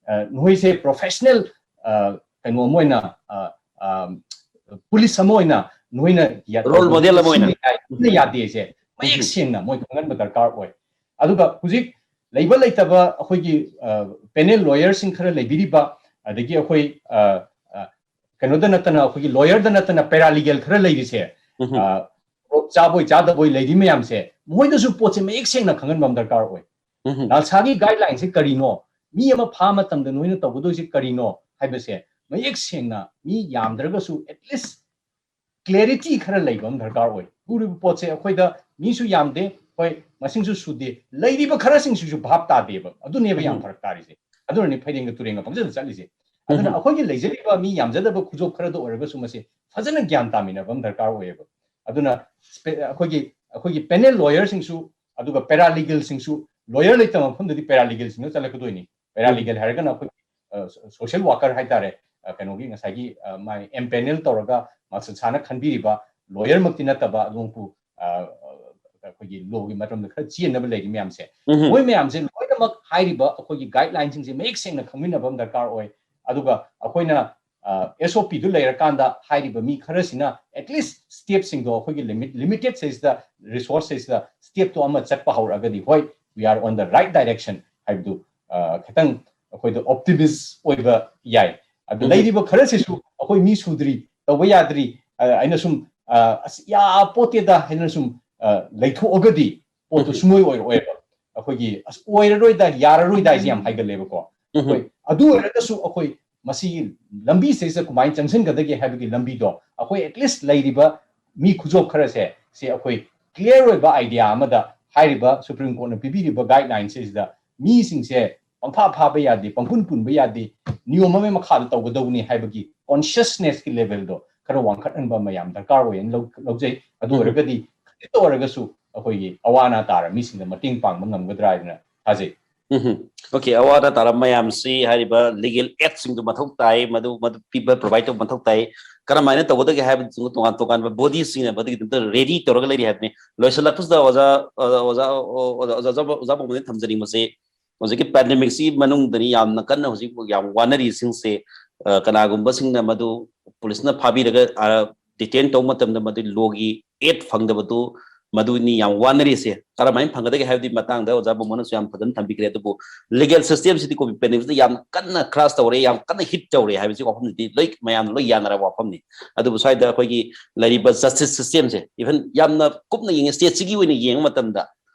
ꯑ, ꯅꯣꯏꯁꯦ ꯄ꯭ꯔꯣꯐꯦꯁꯅꯦꯜ, ꯑ, ꯀꯩꯅꯣ ꯑꯃ ꯑꯣꯏꯅ, ꯑ, ꯑ, ꯄꯨꯂꯤꯁ ꯑꯃ ꯑꯣꯏꯅ ꯅꯣꯏꯅ ꯌꯥ-, ꯔꯣꯜ ꯃꯣꯗꯦꯜ ꯑꯃ ꯑꯣꯏꯅ꯫ ꯁꯤꯅꯤ ꯍꯥꯏ-, ꯁꯤꯅ ꯌꯥꯗꯦꯁꯦ ꯃꯌꯦꯛ ꯎꯝ꯫ ꯁꯦꯡꯅ ꯃꯣꯏ ꯈꯪꯍꯟꯕ ꯗꯔꯀꯥꯔ ꯑꯣꯏ꯫ ꯑꯗꯨꯒ ꯍꯧꯖꯤꯛ ꯂꯩꯕ ꯂꯩꯇꯕ ꯑꯩꯈꯣꯏꯒꯤ, ꯑ, ꯄꯦꯅꯦꯜ ꯂꯣꯌꯔꯁꯤꯡ ꯈꯔ ꯂꯩꯕꯤꯔꯤꯕ, ꯑꯗꯒꯤ ꯑꯩꯈꯣꯏ, ꯑ, ꯑ, ꯀꯩꯅꯣꯗ ꯅꯠꯇꯅ, ꯑꯩꯈꯣꯏꯒꯤ ꯂꯣꯌꯔꯗ ꯅꯠꯇꯅ ꯄꯦꯔꯥꯂꯤꯒꯦꯜ ꯈꯔ ꯂꯩꯔꯤꯁꯦ, ꯎꯝ꯫ ꯑ, ꯇꯣꯂꯣꯞ ꯆꯥꯕꯣꯏ ꯆꯥꯗꯕꯣꯏ ꯂꯩꯔꯤ ꯃꯌꯥꯝꯁꯦ, ꯃꯣꯏꯗꯁꯨ ꯄꯣꯠꯁꯦ ꯃꯌꯦꯛ ꯁꯦꯡꯅ ꯈꯪꯍꯟꯕ ꯑꯃ ꯗꯔꯀꯥꯔ ꯑꯣꯏ꯫ ꯎꯝ꯫ ꯅꯥꯜꯁꯥꯒꯤ ꯒꯥꯏꯗꯂꯥꯏꯟꯁꯦ ꯀꯔꯤꯅꯣ? ꯃꯤ ꯑꯃ ꯐꯥ ꯃꯇꯝꯗ ꯅꯣꯏꯅ ꯇꯧꯒꯗꯣꯏꯁꯦ ꯀꯔꯤꯅꯣ ꯍꯥꯏꯕꯁꯦ ꯃꯌꯦꯛ ꯁꯦꯡꯅ, ꯃꯤ ꯌꯥꯝꯗ꯭ꯔꯒꯁꯨ at least clarity ꯈꯔ ꯂꯩꯕ ꯑꯃ ꯗꯔꯀꯥꯔ ꯑꯣꯏ꯫ ꯎꯔꯤꯕ ꯄꯣꯠꯁꯦ ꯑꯩꯈꯣꯏꯗ ꯃꯤꯁꯨ ꯌꯥꯝꯗꯦ, ꯍꯣꯏ, ꯃꯁꯤꯡꯁꯨ ꯁꯨꯗꯦ, ꯂꯩꯔꯤꯕ ꯈꯔꯁꯤꯡꯁꯤꯁꯨ ꯚꯥꯞ ꯇꯥꯗꯦꯕ꯫ ꯑꯗꯨꯅꯦꯕ ꯌꯥꯝ ꯎꯝ꯫ ꯐꯔꯛ ꯇꯥꯔꯤꯁꯦ꯫ ꯑꯗꯨꯅꯅꯦ ꯐꯩꯔꯦꯡꯒ ꯇꯨꯔꯦꯡꯒ ꯄꯪꯆꯠꯇ ꯆꯠꯂꯤꯁꯦ꯫ ꯑꯗꯨꯅ ꯑꯩꯈꯣꯏꯒꯤ ꯂꯩꯖꯔꯤꯕ ꯃꯤ ꯌꯥꯝꯖꯗꯕ ꯈꯨꯖꯣꯞ ꯈꯔꯗ ꯑꯣꯏꯔꯒꯁꯨ ꯃꯁꯤ ꯐꯖꯅ ꯒ꯭ꯌꯥꯟ ꯇꯥꯃꯤꯟꯅꯕ ꯑꯃ ꯗꯔꯀꯥꯔ ꯑꯣꯏꯌꯦꯕ꯫ ꯑꯗꯨꯅ ꯑꯩꯈꯣꯏꯒꯤ ꯑꯩꯈꯣꯏꯒꯤ ꯄꯦꯅꯦꯜ ꯂꯣꯌꯔꯁꯤꯡꯁꯨ ꯑꯗꯨꯒ ꯄꯦꯔꯥꯂꯤꯒꯦꯜꯁꯤꯡꯁꯨ, ꯂꯣꯌꯔ ꯂꯩꯇꯕ ꯃꯐꯝꯗꯗꯤ ꯄꯦꯔꯥꯂꯤꯒꯦꯜꯁꯤꯡꯅ ꯆꯠꯂꯛꯀꯗꯣꯏꯅꯤ꯫ ꯄꯦꯔꯥꯂꯤꯒꯦꯜ ꯍꯥꯏꯔꯒꯅ ꯑꯩꯈꯣꯏ ꯁꯣꯁꯤꯌꯦꯜ ꯋꯥꯀꯔ ꯍꯥꯏꯇꯥꯔꯦ, ꯀꯩꯅꯣꯒꯤ ꯉꯁꯥꯏꯒꯤ ꯃꯥꯏ ꯑꯦꯝ ꯄꯦꯅꯦꯜ ꯇꯧꯔꯒ ꯃꯥꯁꯇꯔ ꯁꯥꯅ ꯈꯟꯕꯤꯔꯤꯕ ꯂꯣꯌꯔꯃꯛꯇꯤ ꯅꯠꯇꯕ ꯑꯗꯨꯝ ꯑꯩꯈꯣꯏꯒꯤ ꯂꯣꯒꯤ ꯃꯔꯝꯗ ꯈꯔ ꯆꯦꯟꯅꯕ ꯂꯩꯔꯤ ꯃꯌꯥꯝꯁꯦ, ꯃꯣꯏ ꯃꯌꯥꯝꯁꯦ ꯂꯣꯏꯅꯃꯛ ꯍꯥꯏꯔꯤꯕ ꯑꯩꯈꯣꯏꯒꯤ ꯒꯥꯏꯗꯂꯥꯏꯟꯁꯤꯡꯁꯦ ꯃꯌꯦꯛ ꯁꯦꯡꯅ ꯈꯪꯃꯤꯟꯅꯕ ꯑꯃ ꯗꯔꯀꯥꯔ ꯑꯣꯏ꯫ ꯑꯗꯨꯒ ꯑꯩꯈꯣꯏꯅ ꯑꯦꯁ ꯑꯣ ꯄꯤꯗꯨ ꯂꯩꯔꯀꯥꯟꯗ ꯍꯥꯏꯔꯤꯕ ꯃꯤ ꯈꯔꯁꯤꯅ ꯑꯦꯠꯂꯤꯁ ꯁ꯭ꯇꯦꯞꯁꯤꯡꯗꯣ ꯑꯩꯈꯣꯏꯒꯤ ꯂꯤꯃꯤꯇꯦꯠ ꯁꯤꯗ, ꯔꯤꯁꯣꯔꯁ ꯁꯤꯗ ꯁ꯭ꯇꯦꯞꯇꯣ ꯑꯃ ꯆꯠꯄ ꯍꯧꯔꯛꯑꯒꯗꯤ, ꯍꯣꯏ, we are on the right direction ꯍꯥꯏꯕꯗꯨ ꯈꯤꯇꯪ ꯑꯩꯈꯣꯏꯗ ꯑꯣꯞꯇꯤꯃꯤꯁ ꯑꯣꯏꯕ ꯌꯥꯏ꯫ ꯑꯗꯨ ꯂꯩꯔꯤꯕ ꯈꯔꯁꯤꯁꯨ ꯑꯩꯈꯣꯏ ꯃꯤ ꯁꯨꯗ꯭ꯔꯤ, ꯇꯧꯕ ꯌꯥꯗ꯭ꯔꯤ, ꯑꯩꯅ ꯁꯨꯝ ꯑꯁ ꯌꯥ ꯄꯣꯠꯇꯦꯗ ꯍꯥꯏꯅ ꯁꯨꯝ ꯂꯩꯊꯣꯛꯑꯒꯗꯤ ꯄꯣꯠꯇꯨ ꯁꯨꯡꯑꯣꯏ ꯑꯣꯏꯔꯛꯑꯣꯏꯕ꯫ ꯑꯩꯈꯣꯏꯒꯤ ꯑꯁ ꯑꯣꯏꯔꯔꯣꯏꯗ, ꯌꯥꯔꯔꯣꯏꯗ ꯍꯥꯏꯁꯦ ꯌꯥꯝ ꯍꯥꯏꯒꯜꯂꯦꯕꯀꯣ꯫ ꯑꯩꯈꯣꯏ ꯑꯗꯨ ꯑꯣꯏꯔꯒꯁꯨ ꯑꯩꯈꯣꯏ ꯃꯁꯤꯒꯤ ꯂꯝꯕꯤꯁꯤꯗꯩꯁꯤꯗ ꯀꯃꯥꯏꯅ ꯆꯪꯁꯤꯟꯒꯗꯒꯦ ꯍꯥꯏꯕꯒꯤ ꯂꯝꯕꯤꯗꯣ ꯑꯩꯈꯣꯏ ꯑꯦꯠꯂꯤꯁ ꯂꯩꯔꯤꯕ ꯃꯤ ꯈꯨꯖꯣꯞ ꯈꯔꯁꯦ ꯁꯤ ꯑꯩꯈꯣꯏ ꯀ꯭ꯂꯤꯌꯥꯔ ꯑꯣꯏꯕ ꯑꯥꯏꯗꯤꯌꯥ ꯑꯃꯗ ꯍꯥꯏꯔꯤꯕ ꯁꯨꯄ꯭ꯔꯤꯝ ꯀꯣꯔꯠꯅ ꯄꯤꯕꯤꯔꯤꯕ ꯒꯥꯏꯗꯂꯥꯏꯟꯁꯤꯗ ꯃꯤꯁꯤꯡꯁꯦ ꯄꯪꯐꯥ ꯐꯥꯕ ꯌꯥꯗꯦ, ꯄꯪꯄꯨꯟ ꯄꯨꯟꯕ ꯌꯥꯗꯦ, ꯅꯤꯌꯣꯝ ꯑꯃꯒꯤ ꯃꯈꯥꯗ ꯇꯧꯒꯗꯧꯕꯅꯤ ꯍꯥꯏꯕꯒꯤ ꯀꯣꯟꯁꯤꯌꯁꯅꯦꯁꯀꯤ ꯂꯦꯚꯦꯜꯗꯣ ꯈꯔ ꯋꯥꯡꯈꯠꯍꯟꯕ ꯑꯃ ꯌꯥꯝ ꯗꯔꯀꯥꯔ ꯑꯣꯏꯌꯦꯅ ꯂꯧ-, ꯂꯧꯖꯩ꯫ ꯑꯗꯨ ꯑꯣꯏꯔꯒꯗꯤ ꯈꯖꯤꯛꯇ ꯑꯣꯏꯔꯒꯁꯨ ꯑꯩꯈꯣꯏꯒꯤ ꯑꯋꯥ ꯑꯅꯥ ꯇꯥꯔ ꯃꯤꯁꯤꯡꯗ ꯃꯇꯦꯡ ꯄꯥꯡꯕ ꯉꯝꯒꯗ꯭ꯔꯥ ꯍꯥꯏꯅ ꯊꯥꯖꯩ꯫ ꯎꯝ, ꯑꯣꯀꯦ, ꯑꯋꯥ ꯑꯅꯥ ꯇꯥꯔꯕ ꯃꯌꯥꯝꯁꯤ ꯍꯥꯏꯔꯤꯕ ꯂꯤꯒꯦꯜ ꯑꯦꯗꯁꯤꯡꯗꯨ ꯃꯊꯧ ꯇꯥꯏ, ꯃꯗꯨ ꯃꯗꯨ ꯄꯤꯕ ꯄ꯭ꯔꯣꯚꯥꯏꯗ ꯇꯧꯕ ꯃꯊꯧ ꯇꯥꯏ꯫ ꯀꯔꯝꯍꯥꯏꯅ ꯇꯧꯒꯗꯒꯦ ꯍꯥꯏꯕꯗꯨ ꯇꯣꯉꯥꯟ ꯇꯣꯉꯥꯟꯕ ꯕꯣꯗꯤꯁꯤꯡꯅ ꯃꯗꯨꯒꯤꯗꯃꯛꯇ ꯔꯦꯗꯤ ꯇꯧꯔꯒ ꯂꯩꯔꯤ ꯍꯥꯏꯕꯅꯤ꯫ ꯂꯣꯏꯁꯤꯜꯂꯛꯄꯁꯤꯗ ꯑꯣꯖꯥ, ꯑꯣꯖꯥ, ꯑꯣꯖꯥ, ꯑꯣꯖꯥ, ꯑꯣꯖꯥ, ꯑꯣꯖꯥ ꯄꯥꯎꯃꯩꯗ ꯊꯝꯖꯅꯤꯡꯕꯁꯤ ꯍꯧꯖꯤꯛꯀꯤ ꯄꯦꯟꯗꯦꯃꯤꯛꯁꯤ ꯃꯅꯨꯡꯗꯅꯤ ꯌꯥꯝꯅ ꯀꯟꯅ ꯍꯧꯖꯤꯛ ꯌꯥꯝ ꯋꯥꯅꯔꯤꯁꯤꯡꯁꯦ, ꯑ, ꯀꯅꯥꯒꯨꯝꯕꯁꯤꯡꯅ ꯃꯗꯨ ꯄꯨꯂꯤꯁꯅ ꯐꯥꯕꯤꯔꯒ, ꯑ, ꯗꯤꯇꯦꯟ ꯇꯧꯕ ꯃꯇꯝꯗ ꯃꯗꯨ ꯂꯣꯒꯤ ꯑꯦꯗ ꯐꯪꯗꯕꯗꯨ ꯃꯗꯨꯅꯤ ꯌꯥꯝ ꯋꯥꯅꯔꯤꯁꯦ꯫ ꯀꯔꯝꯍꯥꯏꯅ ꯐꯪꯒꯗꯒꯦ ꯍꯥꯏꯕꯗꯤ ꯃꯇꯥꯡꯗ ꯑꯣꯖꯥ ꯕꯨꯃꯣꯅꯁꯨ ꯌꯥꯝ ꯐꯖꯅ ꯊꯝꯕꯤꯈ꯭ꯔꯦ꯫ ꯑꯗꯨꯕꯨ ꯂꯤꯒꯦꯜ ꯁꯤꯁꯇꯦꯝꯁꯤꯗꯤ ꯀꯣꯚꯤꯗ ꯄꯦꯟꯗꯦꯃꯤꯛꯁꯤꯗ ꯌꯥꯝ ꯀꯟꯅ ꯀ꯭ꯔꯥꯁ ꯇꯧꯔꯦ, ꯌꯥꯝ ꯀꯟꯅ ꯍꯤꯠ ꯇꯧꯔꯦ ꯍꯥꯏꯕꯁꯤ ꯋꯥꯐꯝꯁꯤꯗꯤ ꯂꯣꯏ ꯃꯌꯥꯝꯅ ꯂꯣꯏ ꯌꯥꯅꯔꯕ ꯋꯥꯐꯝꯅꯤ꯫ ꯑꯗꯨꯕꯨ ꯁ꯭ꯋꯥꯏꯗ ꯑꯩꯈꯣꯏꯒꯤ ꯂꯩꯔꯤꯕ ꯖꯁꯇꯤꯁ ꯁꯤꯁꯇꯦꯝꯁꯦ, ꯏꯚꯟ ꯌꯥꯝꯅ ꯀꯨꯞꯅ ꯌꯦꯡꯉꯦ, ꯁ꯭ꯇꯦꯠꯁꯤꯒꯤ ꯑꯣꯏꯅ ꯌꯦꯡꯕ ꯃꯇꯝꯗ,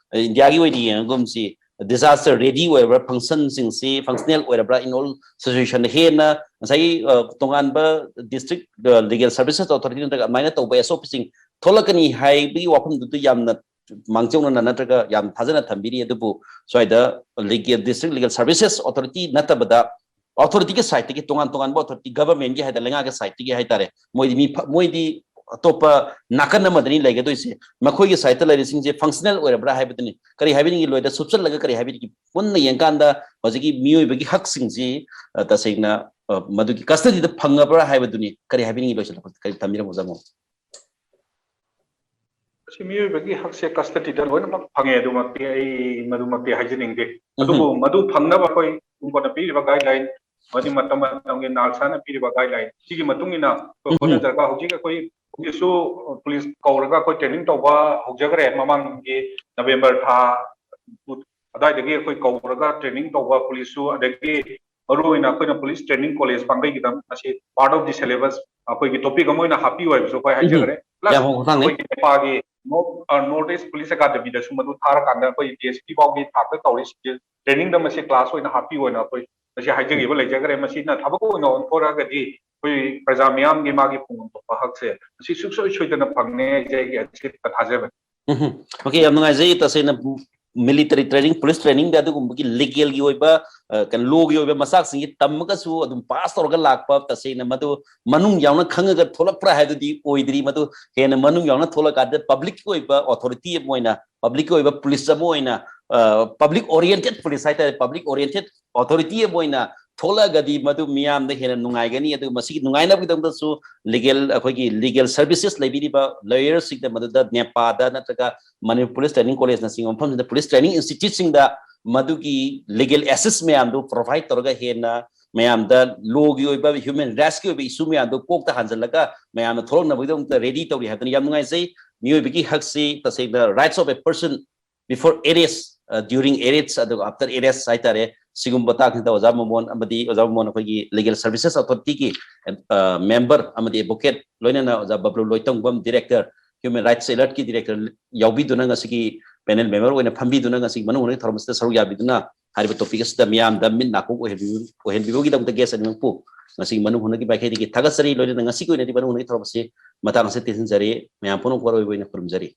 ꯏꯟꯗꯤꯌꯥꯒꯤ ꯑꯣꯏꯅ ꯌꯦꯡꯉꯒꯨꯝꯁꯤ, ꯗꯤꯖꯥꯁꯇꯔ ꯔꯦꯗꯤ ꯑꯣꯏꯔꯕ꯭ꯔꯥ, ꯐꯪꯁꯟꯁꯤꯡꯁꯤ ꯐꯪꯁꯅꯦꯜ ꯑꯣꯏꯔꯕ꯭ꯔꯥ, in all situation ꯍꯦꯟꯅ ꯉꯁꯥꯏꯒꯤ, ꯑ, ꯇꯣꯉꯥꯟꯕ ꯗꯤꯁꯇ꯭ꯔꯤꯛ, ꯑ, ꯂꯤꯒꯦꯜ ꯁꯔꯚꯤꯁꯦꯁ ꯑꯣꯊꯣꯔꯤꯇꯤ ꯅꯠꯇ꯭ꯔꯒ ꯑꯗꯨꯃꯥꯏꯅ ꯇꯧꯕ ꯑꯦꯁ ꯑꯣ ꯄꯤꯁꯤꯡ ꯊꯣꯛꯂꯛꯀꯅꯤ ꯍꯥꯏꯕꯒꯤ ꯋꯥꯐꯝꯗꯨꯗ ꯌꯥꯝꯅ ꯃꯥꯡꯖꯧꯅꯅ ꯅꯠꯇ꯭ꯔꯒ ꯌꯥꯝ ꯊꯥꯖꯅ ꯊꯝꯕꯤꯔꯤ꯫ ꯑꯗꯨꯕꯨ ꯁ꯭ꯋꯥꯏꯗ legal, district legal services authority ꯅꯠꯇꯕꯗ ꯑꯣꯊꯣꯔꯤꯇꯤꯒꯤ ꯁꯥꯏꯠꯇꯒꯤ ꯇꯣꯉꯥꯟ ꯇꯣꯉꯥꯟꯕ ꯑꯣꯊꯣꯔꯤꯇꯤ, ꯒꯚꯔꯟꯃꯦꯟꯒꯤ ꯍꯥꯏꯇꯥꯔꯦ, ꯂꯩꯉꯥꯛꯀꯤ ꯁꯥꯏꯠꯇꯒꯤ ꯍꯥꯏꯇꯥꯔꯦ, ꯃꯣꯏꯗꯤ ꯃꯤ ꯐ- ꯃꯣꯏꯗꯤ ꯑꯇꯣꯞꯄ ꯅꯥꯀꯟ ꯑꯃꯗꯅꯤ ꯂꯩꯒꯗꯣꯏꯁꯦ꯫ ꯃꯈꯣꯏꯒꯤ ꯁꯥꯏꯠꯇ ꯂꯩꯔꯤꯁꯤꯡꯁꯦ ꯐꯪꯁꯅꯦꯜ ꯑꯣꯏꯔꯕ꯭ꯔꯥ ꯍꯥꯏꯕꯗꯨꯅꯤ꯫ ꯀꯔꯤ ꯍꯥꯏꯕꯤꯅꯤꯡꯉꯤ? ꯂꯣꯏꯗ ꯁꯨꯞꯆꯜꯂꯒ ꯀꯔꯤ ꯍꯥꯏꯕꯤꯅꯤꯡꯉꯤ? ꯄꯨꯟꯅ ꯌꯦꯡꯀꯥꯟꯗ ꯍꯧꯖꯤꯛꯀꯤ ꯃꯤꯑꯣꯏꯕꯒꯤ ꯍꯛꯁꯤꯡꯁꯤ, ꯑ, ꯇꯁꯦꯡꯅ, ꯑ, ꯃꯗꯨꯒꯤ ꯀꯁꯇꯗꯤꯗ ꯐꯪꯉꯕ꯭ꯔꯥ ꯍꯥꯏꯕꯗꯨꯅꯤ꯫ ꯀꯔꯤ ꯍꯥꯏꯕꯤꯅꯤꯡꯉꯤ? ꯂꯣꯏꯁꯤꯜꯂꯛꯄꯗ ꯀꯔꯤ ꯊꯝꯕꯤꯔꯝꯃꯣ, ꯖꯥꯃꯣ? ꯃꯁꯤ ꯃꯤꯑꯣꯏꯕꯒꯤ ꯍꯛꯁꯦ ꯀꯁꯇꯗꯤꯗ ꯂꯣꯏꯅꯃꯛ ꯐꯪꯉꯦ, ꯑꯗꯨꯃꯛꯇꯤ ꯑꯩ ꯃꯗꯨꯃꯛꯇꯤ ꯍꯥꯏꯖꯅꯤꯡꯗꯦ꯫ ꯑꯗꯨꯕꯨ ꯃꯗꯨ ꯐꯪꯅꯕ ꯑꯩꯈꯣꯏ ꯇꯨꯡ ꯀꯣꯟꯅ ꯄꯤꯔꯤꯕ ꯒꯥꯏꯗꯂꯥꯏꯟ, ꯃꯗꯨ ꯃꯇꯝ ꯃꯇꯝꯒꯤ ꯅꯥꯔꯁꯥꯅ ꯄꯤꯔꯤꯕ ꯒꯥꯏꯗꯂꯥꯏꯟ, ꯁꯤꯒꯤ ꯃꯇꯨꯡ ꯏꯟꯅ ꯑꯩꯈꯣꯏ ꯍꯣꯠꯅꯖꯔꯒ ꯍꯧꯖꯤꯛ ꯑꯩꯈꯣꯏ ꯍꯧꯖꯤꯛꯁꯨ ꯄꯨꯂꯤꯁ ꯀꯧꯔꯒ ꯑꯩꯈꯣꯏ ꯇ꯭ꯔꯦꯅꯤꯡ ꯇꯧꯕ ꯍꯧꯖꯈ꯭ꯔꯦ꯫ ꯃꯃꯥꯡꯒꯤ ꯅꯕꯦꯝꯕꯔ ꯊꯥ ꯑꯗꯨꯋꯥꯏꯗꯒꯤ ꯑꯩꯈꯣꯏ ꯀꯧꯔꯒ ꯇ꯭ꯔꯦꯅꯤꯡ ꯇꯧꯕ ꯄꯨꯂꯤꯁꯁꯨ, ꯑꯗꯒꯤ ꯃꯔꯨꯑꯣꯏꯅ ꯑꯩꯈꯣꯏꯅ ꯄꯨꯂꯤꯁ ꯇ꯭ꯔꯦꯅꯤꯡ ꯀꯣꯂꯦꯖ ꯄꯥꯡꯒꯩꯒꯤꯗꯃꯛ ꯃꯁꯤ ꯄꯥꯔꯠ ꯑꯣꯐ ꯗꯤ ꯁꯦꯂꯦꯕꯁ ꯑꯩꯈꯣꯏꯒꯤ ꯇꯣꯄꯤꯛ ꯑꯃ ꯑꯣꯏꯅ ꯍꯥꯞꯄꯤꯌꯨ ꯍꯥꯏꯕꯁꯨ ꯑꯩꯈꯣꯏ ꯍꯥꯏꯖꯈ꯭ꯔꯦ꯫ ꯄ꯭ꯂꯁ ꯌꯥꯝ ꯍꯣꯡꯕ ꯊꯥꯡꯅꯩ꯫ ꯑꯩꯈꯣꯏꯒꯤ ꯅꯦꯄꯥꯒꯤ ꯅꯣꯔꯠ ꯏꯁ ꯄꯨꯂꯤꯁ ꯑꯦꯀꯥꯗꯃꯤꯗꯁꯨ ꯃꯗꯨ ꯊꯥꯔꯀꯥꯟꯗ ꯑꯩꯈꯣꯏ ꯗꯤ ꯑꯦꯁ ꯄꯤ ꯐꯥꯎꯒꯤ ꯊꯥꯛꯇ ꯇꯧꯔꯤꯁꯤꯡꯁꯦ ꯇ꯭ꯔꯦꯅꯤꯡꯗ ꯃꯁꯤ ꯀ꯭ꯂꯥꯁ ꯑꯣꯏꯅ ꯍꯥꯞꯄꯤꯌꯨ ꯍꯥꯏꯅ ꯑꯩꯈꯣꯏ ꯃꯁꯤ ꯍꯥꯏꯖꯈꯤꯕ ꯂꯩꯖꯈ꯭ꯔꯦ꯫ ꯃꯁꯤꯅ ꯊꯕꯛ ꯑꯣꯏꯅ ꯑꯣꯟꯊꯣꯔꯛꯑꯒꯗꯤ ꯑꯩꯈꯣꯏ ꯄ꯭ꯔꯖꯥ ꯃꯤꯌꯥꯝꯒꯤ ꯃꯥꯒꯤ ꯐꯪꯐꯝ ꯊꯣꯛꯄ ꯍꯛꯁꯦ ꯃꯁꯤ ꯁꯨꯡꯁꯣꯏ ꯁꯣꯏꯗꯅ ꯐꯪꯅꯤ ꯍꯥꯏꯖꯩ ꯑꯩꯒꯤ ꯑꯆꯦꯠꯄ ꯊꯥꯖꯕꯅꯤ꯫ ꯎꯝ, ꯑꯣꯀꯦ, ꯌꯥꯝ ꯅꯨꯡꯉꯥꯏꯖꯩ꯫ ꯇꯁꯦꯡꯅ ꯃꯤꯂꯤꯇꯔꯤ ꯇ꯭ꯔꯦꯅꯤꯡ, ꯄꯨꯂꯤꯁ ꯇ꯭ꯔꯦꯅꯤꯡꯗ ꯑꯗꯨꯒꯨꯝꯕꯒꯤ ꯂꯤꯒꯦꯜꯒꯤ ꯑꯣꯏꯕ, ꯑ, ꯀꯩꯅꯣ, ꯂꯣꯒꯤ ꯑꯣꯏꯕ ꯃꯆꯥꯛꯁꯤꯡꯁꯤ ꯇꯝꯃꯒꯁꯨ ꯑꯗꯨꯝ ꯄꯥꯁ ꯇꯧꯔꯒ ꯂꯥꯛꯄ, ꯇꯁꯦꯡꯅ ꯃꯗꯨ ꯃꯅꯨꯡ ꯌꯥꯎꯅ ꯈꯪꯉꯒ ꯊꯣꯛꯂꯛꯄ꯭ꯔꯥ ꯍꯥꯏꯗꯨꯗꯤ ꯑꯣꯏꯗ꯭ꯔꯤ꯫ ꯃꯗꯨ ꯍꯦꯟꯅ ꯃꯅꯨꯡ ꯌꯥꯎꯅ ꯊꯣꯛꯂꯀꯥꯟꯗ ꯄꯕ꯭ꯂꯤꯛꯀꯤ ꯑꯣꯏꯕ ꯑꯣꯊꯣꯔꯤꯇꯤ ꯑꯃ ꯑꯣꯏꯅ, ꯄꯕ꯭ꯂꯤꯛꯀꯤ ꯑꯣꯏꯕ ꯄꯨꯂꯤꯁ ꯑꯃ ꯑꯣꯏꯅ, ꯑ, ꯄꯕ꯭ꯂꯤꯛ ꯑꯣꯔꯤꯌꯦꯟꯇꯦꯠ ꯄꯨꯂꯤꯁ ꯍꯥꯏꯇꯥꯔꯦ, ꯄꯕ꯭ꯂꯤꯛ ꯑꯣꯔꯤꯌꯦꯟꯇꯦꯠ ꯑꯣꯊꯣꯔꯤꯇꯤ ꯑꯃ ꯑꯣꯏꯅ ꯊꯣꯛꯂꯛꯑꯒꯗꯤ ꯃꯗꯨ ꯃꯤꯌꯥꯝꯗ ꯍꯦꯟꯅ ꯅꯨꯡꯉꯥꯏꯒꯅꯤ꯫ ꯑꯗꯨꯒ ꯃꯁꯤꯒꯤ ꯅꯨꯡꯉꯥꯏꯅꯕꯒꯤꯗꯃꯛꯇꯁꯨ ꯂꯤꯒꯦꯜ, ꯑꯩꯈꯣꯏꯒꯤ ꯂꯤꯒꯦꯜ ꯁꯔꯚꯤꯁꯦꯁ ꯂꯩꯕꯤꯔꯤꯕ ꯂꯣꯌꯔꯁꯤꯡꯗ ꯃꯗꯨꯗ ꯅꯦꯄꯥꯗ ꯅꯠꯇ꯭ꯔꯒ ꯃꯅꯤꯄꯨꯔ ꯄꯨꯂꯤꯁ ꯇ꯭ꯔꯦꯅꯤꯡ ꯀꯣꯂꯦꯖꯅꯆꯤꯡꯕ ꯃꯐꯝꯁꯤꯡꯗ, ꯄꯨꯂꯤꯁ ꯇ꯭ꯔꯦꯅꯤꯡ ꯏꯟꯁꯇꯤꯇ꯭ꯌꯨꯠꯁꯤꯡꯗ ꯃꯗꯨꯒꯤ ꯂꯤꯒꯦꯜ ꯑꯦꯁꯤꯁ ꯃꯌꯥꯝꯗꯨ ꯄ꯭ꯔꯣꯚꯥꯏꯗ ꯇꯧꯔꯒ ꯍꯦꯟꯅ ꯃꯌꯥꯝꯗ ꯂꯣꯒꯤ ꯑꯣꯏꯕ, ꯍ꯭ꯌꯨꯃꯦꯟ ꯔꯥꯏꯠꯁꯀꯤ ꯑꯣꯏꯕ ꯏꯁꯨ ꯃꯌꯥꯝꯗꯨ ꯀꯣꯛꯇ ꯍꯥꯟꯖꯜꯂꯒ ꯃꯌꯥꯝꯅ ꯊꯣꯛꯂꯛꯅꯕꯒꯤꯗꯃꯛꯇ ꯔꯦꯗꯤ ꯇꯧꯔꯤ ꯍꯥꯏꯕꯗꯨꯅ꯫ ꯌꯥꯝ ꯅꯨꯡꯉꯥꯏꯖꯩ꯫ ꯃꯤꯑꯣꯏꯕꯒꯤ ꯍꯛꯁꯤ ꯇꯁꯦꯡꯅ rights of a person before arrest, during arrest, ꯑꯗꯨꯒ after arrest ꯍꯥꯏꯇꯥꯔꯦ꯫ ꯁꯤꯒꯨꯝꯕ ꯃꯇꯥꯡꯁꯤꯗ ꯑꯣꯖꯥ ꯃꯣꯃꯣꯟ ꯑꯃꯗꯤ ꯑꯣꯖꯥ ꯃꯣꯃꯣꯟ ꯑꯩꯈꯣꯏꯒꯤ ꯂꯤꯒꯦꯜ ꯁꯔꯚꯤꯁꯦꯁ ꯑꯣꯊꯣꯔꯤꯇꯤꯒꯤ ꯃꯦꯝꯕꯔ ꯑꯃꯗꯤ ꯑꯦꯗꯚꯣꯀꯦꯠ, ꯂꯣꯏꯅꯅ ꯑꯣꯖꯥ ꯕꯕ꯭ꯂꯨ ꯂꯣꯏꯇꯣꯡꯕꯝ, ꯗꯤꯔꯦꯛꯇꯔ, ꯍ꯭ꯌꯨꯃꯦꯟ ꯔꯥꯏꯠꯁ ꯑꯦꯂꯔꯠꯀꯤ ꯗꯤꯔꯦꯛꯇꯔ ꯌꯥꯎꯕꯤꯗꯨꯅ ꯉꯁꯤꯒꯤ ꯄꯦꯅꯦꯜ ꯃꯦꯝꯕꯔ ꯑꯣꯏꯅ ꯐꯝꯕꯤꯗꯨꯅ ꯉꯁꯤꯒꯤ ꯃꯅꯨꯡ ꯍꯨꯠꯅꯒꯤ ꯊꯧꯔꯝ ꯑꯁꯤꯗ ꯁꯔꯨꯛ ꯌꯥꯕꯤꯗꯨꯅ ꯍꯥꯏꯔꯤꯕ ꯇꯣꯄꯤꯛ ꯑꯁꯤꯗ ꯃꯤꯌꯥꯝꯗ ꯃꯤꯠ ꯅꯥꯀꯣꯛ ꯑꯣꯏꯍꯟꯕꯤꯕ-, ꯑꯣꯏꯍꯟꯕꯤꯕꯒꯤꯗꯃꯛꯇ ꯒꯦꯁ ꯑꯅꯤꯃꯛꯄꯨ ꯉꯁꯤꯒꯤ ꯃꯅꯨꯡ ꯍꯨꯠꯅꯒꯤ ꯃꯥꯏꯀꯩꯗꯒꯤ ꯊꯥꯒꯠꯆꯔꯤ꯫ ꯂꯣꯏꯅꯅ ꯉꯁꯤꯒꯤ ꯑꯣꯏꯅꯗꯤ ꯃꯅꯨꯡ ꯍꯨꯠꯅꯒꯤ ꯊꯧꯔꯝ ꯑꯁꯤ ꯃꯇꯥꯡ ꯑꯁꯤꯗ ꯇꯦꯟꯁꯤꯟꯖꯔꯤ꯫ ꯃꯌꯥꯝ ꯄꯨꯝꯅꯃꯛꯄꯨ ꯑꯔꯣꯏꯕ ꯑꯣꯏꯅ ꯈꯨꯔꯨꯝꯖꯔꯤ꯫